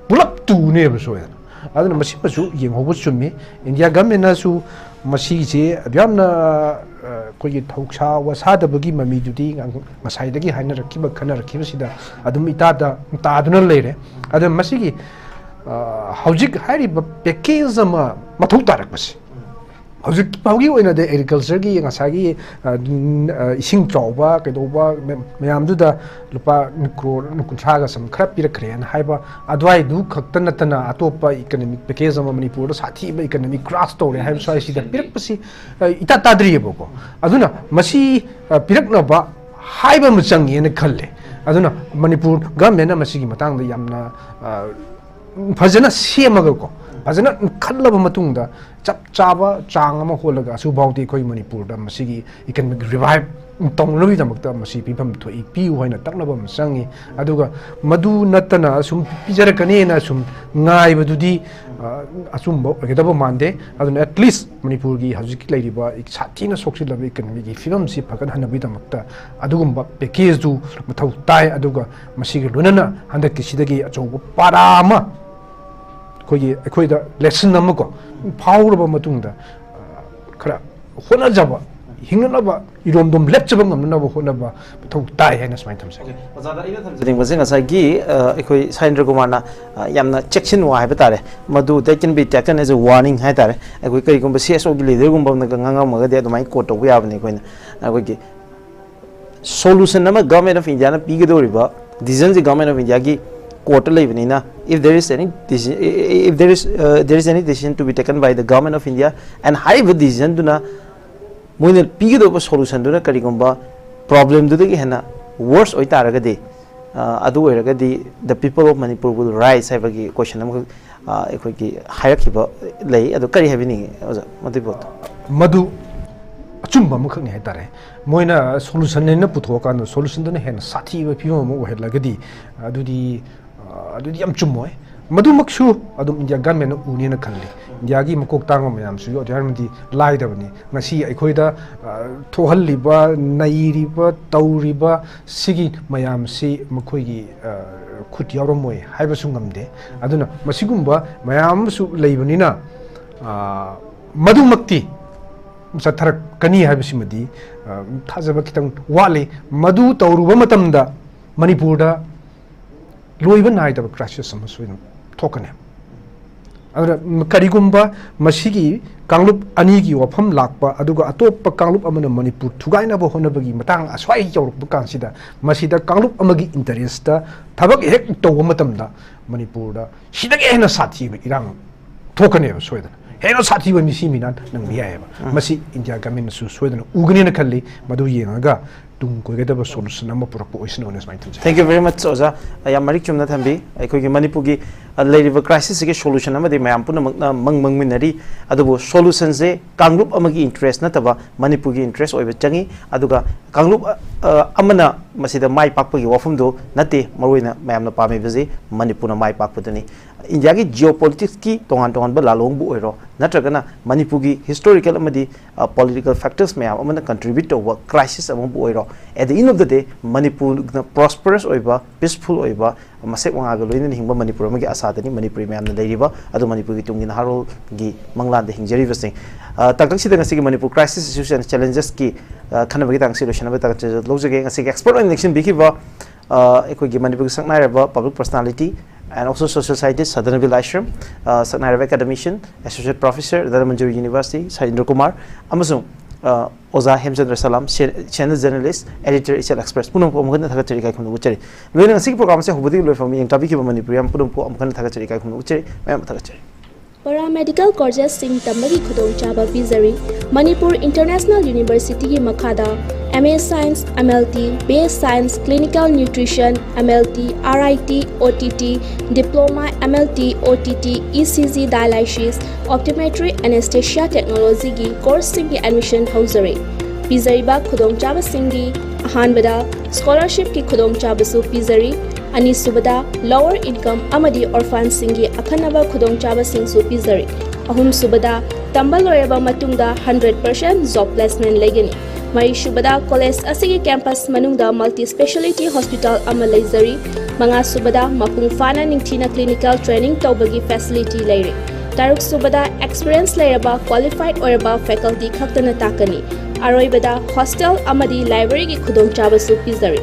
ꯄꯨꯂꯞ ꯇꯨꯅꯦꯕ ꯁꯣꯏꯗꯅ꯫ ꯑꯗꯨꯅ ꯃꯁꯤꯃꯁꯨ ꯌꯦꯡꯍꯧꯕ ꯆꯨꯝꯃꯤ꯫ India governmentꯅꯁꯨ ꯃꯁꯤꯁꯦ ꯑꯗꯨ ꯌꯥꯝꯅ, ꯑ, ꯑꯩꯈꯣꯏꯒꯤ ꯊꯧꯁꯥ ꯋꯥꯁꯥꯗꯕꯒꯤ ꯃꯃꯤꯗꯨꯗꯤ ꯉ-, ꯉꯁꯥꯏꯗꯒꯤ ꯍꯥꯏꯅꯔꯛꯈꯤꯕ, ꯈꯟꯅꯔꯛꯈꯤꯕꯁꯤꯗ ꯑꯗꯨꯝ ꯏꯇꯥꯗ ꯇꯥꯗꯨꯅ ꯂꯩꯔꯦ꯫ ꯑꯗꯨꯅ ꯃꯁꯤꯒꯤ, ꯑ, ꯍꯧꯖꯤꯛ ꯍꯥꯏꯔꯤꯕ package ꯑꯃ ꯃꯊꯧ ꯇꯥꯔꯛꯄꯁꯦ, ꯍꯧꯖꯤꯛ ꯐꯥꯎꯒꯤ ꯑꯣꯏꯅꯗꯤ agricultureꯒꯤ ꯉꯁꯥꯏꯒꯤ, ꯑ, ꯏꯁꯤꯡ ꯆꯥꯎꯕ ꯀꯩꯗꯧꯕ ꯃꯌꯥꯝꯗꯨꯗ ꯂꯨꯄꯥ ꯀ꯭ꯔꯣꯔ ꯀꯨꯟꯊ꯭ꯔꯥꯒ ꯁꯨꯝ ꯈꯔ ꯄꯤꯔꯛꯈ꯭ꯔꯦꯅ ꯍꯥꯏꯕ ꯑꯗꯨꯋꯥꯏꯗꯨ ꯈꯛꯇ ꯅꯠꯇꯅ ꯑꯇꯣꯞꯄ economic package ꯑꯃ ꯃꯅꯤꯄꯨꯔꯗ ꯁꯥꯊꯤꯕ economic crash ꯇꯧꯔꯦ ꯍꯥꯏꯕ ꯁ꯭ꯋꯥꯏꯁꯤꯗ ꯄꯤꯔꯛꯄꯁꯤ, ꯑ, ꯏꯇꯥ ꯇꯥꯗ꯭ꯔꯤꯑꯕꯀꯣ꯫ ꯑꯗꯨꯅ ꯃꯁꯤ, ꯑ, ꯄꯤꯔꯛꯅꯕ ꯍꯥꯏꯕ ꯑꯃ ꯆꯪꯉꯦꯅ ꯈꯜꯂꯦ꯫ ꯑꯗꯨꯅ ꯃꯅꯤꯄꯨꯔ governmentꯅ ꯃꯁꯤꯒꯤ ꯃꯇꯥꯡꯗ ꯌꯥꯝꯅ, ꯑ, ꯐꯖꯅ ꯁꯦꯝꯃꯒꯀꯣ, ꯐꯖꯅ ꯈꯜꯂꯕ ꯃꯇꯨꯡꯗ ꯆꯞ ꯆꯥꯕ ꯆꯥꯡ ꯑꯃ ꯍꯣꯠꯂꯒ ꯑꯁꯨꯛꯐꯥꯎꯗꯤ ꯑꯩꯈꯣꯏ ꯃꯅꯤꯄꯨꯔꯗ ꯃꯁꯤꯒꯤ economic revive ꯇꯧꯅꯕꯒꯤꯗꯃꯛꯇ ꯃꯁꯤ ꯄꯤꯐꯝ ꯊꯣꯛꯏ, ꯄꯤꯌꯨ ꯍꯥꯏꯅ ꯇꯛꯅꯕ ꯑꯃ ꯆꯪꯉꯤ꯫ ꯑꯗꯨꯒ ꯃꯗꯨ ꯅꯠꯇꯅ ꯑꯁꯨꯝ ꯄꯤꯖꯔꯛꯀꯅꯦꯅ ꯁꯨꯝ ꯉꯥꯏꯕꯗꯨꯗꯤ, ꯑ, ꯑꯆꯨꯝꯕ ꯑꯣꯏꯒꯗꯕ ꯃꯥꯟꯗꯦ꯫ ꯑꯗꯨꯅ at least ꯃꯅꯤꯄꯨꯔꯒꯤ ꯍꯧꯖꯤꯛ ꯂꯩꯔꯤꯕ ꯁꯥꯊꯤꯅ ꯁꯣꯛꯆꯤꯜꯂꯕ economyꯒꯤ ꯐꯤꯕꯝꯁꯤ ꯐꯒꯠꯍꯟꯅꯕꯒꯤꯗꯃꯛꯇ ꯑꯗꯨꯒꯨꯝꯕ packageꯇꯨ ꯃꯊꯧ ꯇꯥꯏ꯫ ꯑꯗꯨꯒ ꯃꯁꯤꯒ ꯂꯣꯏꯅꯅ ꯍꯟꯗꯛꯀꯤꯁꯤꯗꯒꯤ ꯑꯆꯧꯕ ꯄꯥꯔꯥ ꯑꯃ ꯑꯩꯈꯣꯏꯒꯤ, ꯑꯩꯈꯣꯏꯗ lesson ꯑꯃꯀꯣ ꯐꯥꯎꯔꯕ ꯃꯇꯨꯡꯗ, ꯑ, ꯈꯔ ꯍꯣꯠꯅꯖꯕ, ꯍꯤꯡꯅꯅꯕ, ꯏꯔꯣꯝꯗꯣꯝ ꯂꯦꯞꯆꯕ ꯉꯝꯅꯅꯕ ꯍꯣꯠꯅꯕ ꯃꯊꯧ ꯇꯥꯏ ꯍꯥꯏꯅ ꯁꯨꯃꯥꯏꯅ ꯊꯝꯖꯒꯦ꯫ ꯑꯣꯖꯥꯗ ꯑꯩꯅ ꯊꯝꯖꯅꯤꯡꯕꯁꯦ ꯉꯁꯥꯏꯒꯤ, ꯑ, ꯑꯩꯈꯣꯏ ꯁꯥꯏꯟꯗ꯭ꯔ ꯀꯨꯃꯥꯔꯅ, ꯑ, ꯌꯥꯝꯅ ꯆꯦꯛꯁꯤꯟꯅ ꯍꯥꯏꯕ ꯇꯥꯔꯦ, ꯃꯗꯨ that can be taken as a warning ꯍꯥꯏ ꯇꯥꯔꯦ꯫ ꯑꯩꯈꯣꯏ ꯀꯔꯤꯒꯨꯝꯕ CSOꯒꯤ leaderꯒꯨꯝꯕ ꯑꯃꯅꯒ ꯉꯥꯡꯉꯝꯃꯒꯗꯤ ꯑꯗꯨꯃꯥꯏꯅ quote ꯇꯧꯕ ꯌꯥꯕꯅꯤ ꯑꯩꯈꯣꯏꯅ꯫ ꯑꯩꯈꯣꯏꯒꯤ solution ꯑꯃ Government of Indiaꯅ ꯄꯤꯒꯗꯧꯔꯤꯕ decisionꯁꯤ Government of Indiaꯒꯤ courtꯇ ꯂꯩꯕꯅꯤꯅ, if there is any deci- if there is, uh, there is any decision to be taken by the Government of India and ꯍꯥꯏꯔꯤꯕ decisionꯗꯨꯅ ꯃꯣꯏꯅ ꯄꯤꯒꯗꯧꯕ solutionꯗꯨꯅ ꯀꯔꯤꯒꯨꯝꯕ problemꯗꯨꯗꯒꯤ ꯍꯦꯟꯅ worse ꯑꯣꯏꯇꯥꯔꯒꯗꯤ, ꯑ, ꯑꯗꯨ ꯑꯣꯏꯔꯒꯗꯤ the people of Manipur will rise ꯍꯥꯏꯕꯒꯤ question ꯑꯃꯈꯛ, ꯑ, ꯑꯩꯈꯣꯏꯒꯤ ꯍꯥꯏꯔꯛꯈꯤꯕ ꯂꯩ꯫ ꯑꯗꯣ ꯀꯔꯤ ꯍꯥꯏꯕꯤꯅꯤꯡꯉꯤ ꯑꯣꯖꯥ ꯃꯗꯨꯒꯤ ꯄꯣꯠꯇꯣ? ꯃꯗꯨ ꯑꯆꯨꯝꯕ ꯑꯃꯈꯛꯅꯤ ꯍꯥꯏꯇꯥꯔꯦ꯫ ꯃꯣꯏꯅ solution ꯍꯥꯏꯅ ꯄꯨꯊꯣꯛꯑꯀꯥꯟꯗ solutionꯗꯨꯅ ꯍꯦꯟꯅ ꯁꯥꯊꯤꯕ ꯐꯤꯕꯝ ꯑꯃ ꯑꯣꯏꯍꯜꯂꯒꯗꯤ, ꯑꯗꯨꯗꯤ, ꯑ, ꯑꯗꯨꯗꯤ ꯌꯥꯝ ꯆꯨꯝꯃꯣꯏ꯫ ꯃꯗꯨꯃꯛꯁꯨ ꯑꯗꯨꯝ India governmentꯅ ꯎꯅꯦꯅ ꯈꯜꯂꯤ꯫ Indiaꯒꯤ ꯃꯀꯣꯛ ꯇꯥꯡꯕ ꯃꯌꯥꯝꯁꯤꯁꯨ ꯑꯗꯨꯛꯀꯤ ꯃꯇꯤꯛ ꯂꯥꯏꯗꯕꯅꯤ꯫ ꯉꯁꯤ ꯑꯩꯈꯣꯏꯗ, ꯑ, ꯊꯣꯛꯍꯜꯂꯤꯕ, ꯅꯩꯔꯤꯕ, ꯇꯧꯔꯤꯕ ꯁꯤꯒꯤ ꯃꯌꯥꯝꯁꯤ ꯃꯈꯣꯏꯒꯤ, ꯑ, ꯈꯨꯠ ꯌꯥꯎꯔꯝꯃꯣꯏ ꯍꯥꯏꯕꯁꯨ ꯉꯝꯗꯦ꯫ ꯑꯗꯨꯅ ꯃꯁꯤꯒꯨꯝꯕ ꯃꯌꯥꯝ ꯑꯃꯁꯨ ꯂꯩꯕꯅꯤꯅ, ꯑ, ꯃꯗꯨꯃꯛꯇꯤ ꯆꯠꯊꯔꯛꯀꯅꯤ ꯍꯥꯏꯕꯁꯤꯃꯗꯤ, ꯑ, ꯊꯥꯖꯕ ꯈꯤꯇꯪ ꯋꯥꯠꯂꯤ꯫ ꯃꯗꯨ ꯇꯧꯔꯨꯕ ꯃꯇꯝꯗ ꯃꯅꯤꯄꯨꯔꯗ ꯂꯣꯏꯕ ꯅꯥꯏꯗꯕ crisis ꯑꯃ ꯁꯣꯏꯗꯅ ꯊꯣꯛꯀꯅꯤ꯫ ꯑꯗꯨꯅ ꯀꯔꯤꯒꯨꯝꯕ ꯃꯁꯤꯒꯤ ꯀꯥꯡꯂꯨꯞ ꯑꯅꯤꯒꯤ ꯋꯥꯐꯝ ꯂꯥꯛꯄ, ꯑꯗꯨꯒ ꯑꯇꯣꯞꯄ ꯀꯥꯡꯂꯨꯞ ꯑꯃꯅ ꯃꯅꯤꯄꯨꯔ ꯊꯨꯒꯥꯏꯅꯕ ꯍꯣꯠꯅꯕꯒꯤ ꯃꯇꯥꯡ ꯑꯁ꯭ꯋꯥꯏ ꯌꯧꯔꯛꯄ ꯀꯥꯟꯁꯤꯗ, ꯃꯁꯤꯗ ꯀꯥꯡꯂꯨꯞ ꯑꯃꯒꯤ interestꯇ ꯊꯕꯛ ꯍꯦꯛ ꯇꯧꯕ ꯃꯇꯝꯗ ꯃꯅꯤꯄꯨꯔꯗ ꯁꯤꯗꯒꯤ ꯍꯦꯟꯅ ꯁꯥꯊꯤꯕ ꯏꯔꯥꯡ ꯊꯣꯛꯀꯅꯦꯕ ꯁꯣꯏꯗꯅ꯫ ꯍꯦꯟꯅ ꯁꯥꯊꯤꯕ ꯃꯤꯁꯤ ꯃꯤꯅꯥ ꯅꯪꯕ ꯌꯥꯏꯑꯕ꯫ ꯎꯝ꯫ ꯃꯁꯤ India governmentꯅꯁꯨ ꯁꯣꯏꯗꯅ ꯎꯒꯅꯦꯅ ꯈꯜꯂꯤ꯫ ꯃꯗꯨ ꯌꯦꯡꯉꯒ ꯇꯨꯡ ꯀꯣꯏꯒꯗꯕ ꯁꯣꯂꯨꯁꯟ ꯑꯃ ꯄꯨꯔꯛꯄ ꯑꯣꯏꯁꯅꯨꯅ ꯁꯨꯃꯥꯏꯅ ꯊꯝꯖꯒꯦ꯫ Thank you very much, ꯑꯣꯖꯥ꯫ ꯌꯥꯝ ꯃꯔꯤꯛ ꯆꯨꯝꯅ ꯊꯝꯕꯤ꯫ ꯑꯩꯈꯣꯏꯒꯤ ꯃꯅꯤꯄꯨꯔꯒꯤ ꯑ, ꯂꯩꯔꯤꯕ ꯀ꯭ꯔꯥꯏꯁꯤꯁꯁꯤꯒꯤ ꯁꯣꯂꯨꯁꯟ ꯑꯃꯗꯤ ꯃꯌꯥꯝ ꯄꯨꯝꯅꯃꯛꯅ ꯃꯪ ꯃꯪꯃꯤꯟꯅꯔꯤ꯫ ꯑꯗꯨꯕꯨ ꯁꯣꯂꯨꯁꯟꯁꯦ ꯀꯥꯡꯂꯨꯞ ꯑꯃꯒꯤ ꯏꯟꯇꯔꯦꯁ ꯅꯠꯇꯕ ꯃꯅꯤꯄꯨꯔꯒꯤ ꯏꯟꯇꯔꯦꯁ ꯑꯣꯏꯕ ꯆꯪꯉꯤ꯫ ꯑꯗꯨꯒ ꯀꯥꯡꯂꯨꯞ ꯑ, ꯑꯃꯅ ꯃꯁꯤꯗ ꯃꯥꯏ ꯄꯥꯛꯄꯒꯤ ꯋꯥꯐꯝꯗꯣ ꯅꯠꯇꯦ, ꯃꯔꯨꯑꯣꯏꯅ ꯃꯌꯥꯝꯅ ꯄꯥꯝꯃꯤꯕꯁꯤ ꯃꯅꯤꯄꯨꯔꯅ ꯃꯥꯏ ꯄꯥꯛꯄꯗꯨꯅꯤ꯫ ꯏꯟꯗꯤꯌꯥꯒꯤ ꯖꯤꯑꯣ ꯄꯣꯂꯤꯇꯤꯛꯁꯀꯤ ꯇꯣꯉꯥꯟ ꯇꯣꯉꯥꯟꯕ ꯂꯥꯂꯣꯡꯕꯨ ꯑꯣꯏꯔꯣ, ꯅꯠꯇ꯭ꯔꯒꯅ ꯃꯅꯤꯄꯨꯔꯒꯤ ꯍꯤꯁꯇꯣꯔꯤꯀꯦꯜ ꯑꯃꯗꯤ ꯄꯣꯂꯤꯇꯤꯀꯦꯜ ꯐꯦꯛꯇꯔꯁ ꯃꯌꯥꯝ ꯑꯃꯅ ꯀꯟꯇ꯭ꯔꯤꯕ꯭ꯌꯨꯠ ꯇꯧꯕ ꯀ꯭ꯔꯥꯏꯁꯤꯁ ꯑꯃꯕꯨ ꯑꯣꯏꯔꯣ, at the end of the day ꯃꯅꯤꯄꯨꯔꯅ ꯄ꯭ꯔꯣꯁꯄꯔꯁ ꯑꯣꯏꯕ, ꯄꯤꯁꯐꯨꯜ ꯑꯣꯏꯕ, ꯃꯁꯦꯛ ꯃꯉꯥꯜꯒ ꯂꯣꯏꯅꯅ ꯍꯤꯡꯕ ꯃꯅꯤꯄꯨꯔ ꯑꯃꯒꯤ ꯑꯁꯥꯗꯅꯤ ꯃꯅꯤꯄꯨꯔꯤ ꯃꯌꯥꯝꯅ ꯂꯩꯔꯤꯕ, ꯑꯗꯨ ꯃꯅꯤꯄꯨꯔꯒꯤ ꯇꯨꯡꯒꯤ ꯅꯍꯥꯔꯣꯜꯒꯤ ꯃꯪꯂꯥꯟꯗ ꯍꯤꯡꯖꯔꯤꯕꯁꯤꯡ꯫ ꯑ, ꯇꯥꯡꯀꯛꯁꯤꯗ ꯉꯁꯤꯒꯤ ꯃꯅꯤꯄꯨꯔ ꯀ꯭ꯔꯥꯏꯁꯤꯁ ꯏꯁꯨꯁ ꯑꯦꯟ ꯆꯦꯂꯦꯟꯖꯦꯁꯀꯤ, ꯑ, ꯈꯟꯅꯕꯒꯤ ꯇꯥꯡꯁꯤ ꯂꯣꯏꯁꯤꯟꯅꯕ ꯇꯥꯡꯁꯤ ꯂꯧꯖꯒꯦ꯫ ꯉꯁꯤꯒꯤ ꯑꯦꯛꯁꯄꯔꯠ ꯑꯣꯏꯅ ꯂꯦꯡꯁꯤꯟꯕꯤꯈꯤꯕ, ꯑ, ꯑꯩꯈꯣꯏꯒꯤ ꯃꯅꯤꯄꯨꯔꯒꯤ ꯁꯛꯅꯥꯏꯔꯕ public personality and also social scientist ꯁꯗꯅꯕꯤ ꯂꯥꯏꯁ꯭ꯔꯝ, ꯑ, ꯁꯛꯅꯥꯏꯔꯕ academician, associate professor Dhanamanjuri University sir Indra Kumar, ꯑꯃꯁꯨꯡ, ꯑ, ꯑꯣꯖꯥ ꯍꯦꯝꯆꯟꯗ꯭ꯔ ꯁꯂꯥꯝ, ꯁꯦ-, senior journalist, editor Ichel Express ꯄꯨꯝꯅꯃꯛꯄꯨ ꯑꯃꯨꯛ ꯍꯟꯅ ꯊꯥꯒꯠꯆꯔꯤ, ꯏꯀꯥꯏ ꯈꯨꯝꯅꯕ ꯎꯠꯆꯔꯤ꯫ ꯂꯣꯏꯅ ꯉꯁꯤꯒꯤ ꯄ꯭ꯔꯣꯒ꯭ꯔꯥꯝ ꯑꯁꯦ ꯍꯧꯕꯗꯒꯤ ꯂꯣꯏꯐꯥꯎ ꯃꯤꯠꯌꯦꯡ ꯇꯥꯕꯤꯈꯤꯕ ꯃꯅꯤꯄꯨꯔꯤ ꯃꯌꯥꯝ ꯄꯨꯝꯅꯃꯛꯄꯨ ꯑꯃꯨꯛ ꯍꯟꯅ ꯊꯥꯒꯠꯆꯔꯤ, ꯏꯀꯥꯏ ꯈꯨꯝꯅꯕ ꯎꯠꯆꯔꯤ꯫ ꯃꯌꯥꯝ ꯑꯃ ꯊꯥꯒꯠꯆꯔꯤ꯫ Paramedical courses ꯁꯤꯡ ꯇꯝꯕꯒꯤ ꯈꯨꯗꯣꯡꯆꯥꯕ ꯄꯤꯖꯔꯤ꯫ ꯃꯅꯤꯄꯨꯔ ꯏꯟꯇꯔꯅꯦꯁꯅꯦꯜ ꯌꯨꯅꯤꯚꯔꯁꯤꯇꯤꯒꯤ ꯃꯈꯥꯗ M A Science, M L T, B A Science, Clinical Nutrition, M L T, R I T, O T T, Diploma, M L T, O T T, E C G Dialysis, Optometry, Anesthesia Technology ꯒꯤ ꯀꯣꯔꯁꯁꯤꯡꯒꯤ ꯑꯦꯗꯃꯤꯁꯟ ꯍꯧꯖꯔꯤ꯫ ꯄꯤꯖꯔꯤꯕ ꯈꯨꯗꯣꯡꯆꯥꯕꯁꯤꯡꯗꯤ ꯑꯍꯥꯟꯕꯗ ꯁ꯭ꯀꯣꯂꯔꯁꯤꯞꯀꯤ ꯈꯨꯗꯣꯡꯆꯥꯕꯁꯨ ꯄꯤꯖꯔꯤ, ꯑꯅꯤꯁꯨꯕꯗ ꯂꯣꯋꯔ ꯏꯟꯀꯝ ꯑꯃꯗꯤ ꯑꯣꯔꯐꯥꯟꯁꯤꯡꯒꯤ ꯑꯈꯟꯅꯕ ꯈꯨꯗꯣꯡꯆꯥꯕꯁꯤꯡꯁꯨ ꯄꯤꯖꯔꯤ, ꯑꯍꯨꯝꯁꯨꯕꯗ ꯇꯝꯕ ꯂꯣꯏꯔꯕ ꯃꯇꯨꯡꯗ ꯍꯟꯗ꯭ꯔꯦꯠ ꯄꯥꯔꯁꯦꯟ ꯖꯣꯕ ꯄ꯭ꯂꯦꯁꯃꯦꯟ ꯂꯩꯒꯅꯤ꯫ ꯃꯔꯤꯁꯨꯕꯗ ꯀꯣꯂꯦꯖ ꯑꯁꯤꯒꯤ ꯀꯦꯝꯄꯁ ꯃꯅꯨꯡꯗ ꯃꯜꯇꯤ ꯁ꯭ꯄꯦꯁꯥꯂꯤꯇꯤ ꯍꯣꯁꯄꯤꯇꯥꯜ ꯑꯃ ꯂꯩꯖꯔꯤ꯫ ꯃꯉꯥꯁꯨꯕꯗ ꯃꯄꯨꯡ ꯐꯥꯅ ꯅꯤꯡꯊꯤꯅ ꯀ꯭ꯂꯤꯅꯤꯀꯦꯜ ꯇ꯭ꯔꯦꯅꯤꯡ ꯇꯧꯕꯒꯤ ꯐꯦꯁꯤꯂꯤꯇꯤ ꯂꯩꯔꯦ꯫ ꯇꯔꯨꯛꯁꯨꯕꯗ ꯑꯦꯛꯁꯄꯤꯔꯤꯌꯦꯟꯁ ꯂꯩꯔꯕ ꯀ꯭ꯋꯥꯂꯤꯐꯥꯏꯗ ꯑꯣꯏꯔꯕ ꯐꯦꯀꯜꯇꯤ ꯈꯛꯇꯅ ꯇꯥꯛꯀꯅꯤ꯫ ꯑꯔꯣꯏꯕꯗ ꯍꯣꯁꯇꯦꯜ ꯑꯃꯗꯤ ꯂꯥꯏꯕ꯭ꯔꯦꯔꯤꯒꯤ ꯈꯨꯗꯣꯡꯆꯥꯕꯁꯨ ꯄꯤꯖꯔꯤ꯫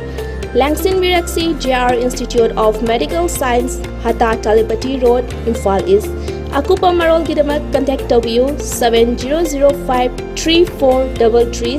ꯂꯦꯡꯁꯤꯟꯕꯤꯔꯛꯁꯤ J R Institute of Medical Science, Hatta Talipati road, Imphal East. ꯑꯀꯨꯞꯄ ꯃꯔꯣꯜꯒꯤꯗꯃꯛ ꯀꯟꯇꯦꯛ ꯇꯧꯕꯤꯌꯨ seven zero zero five three four double three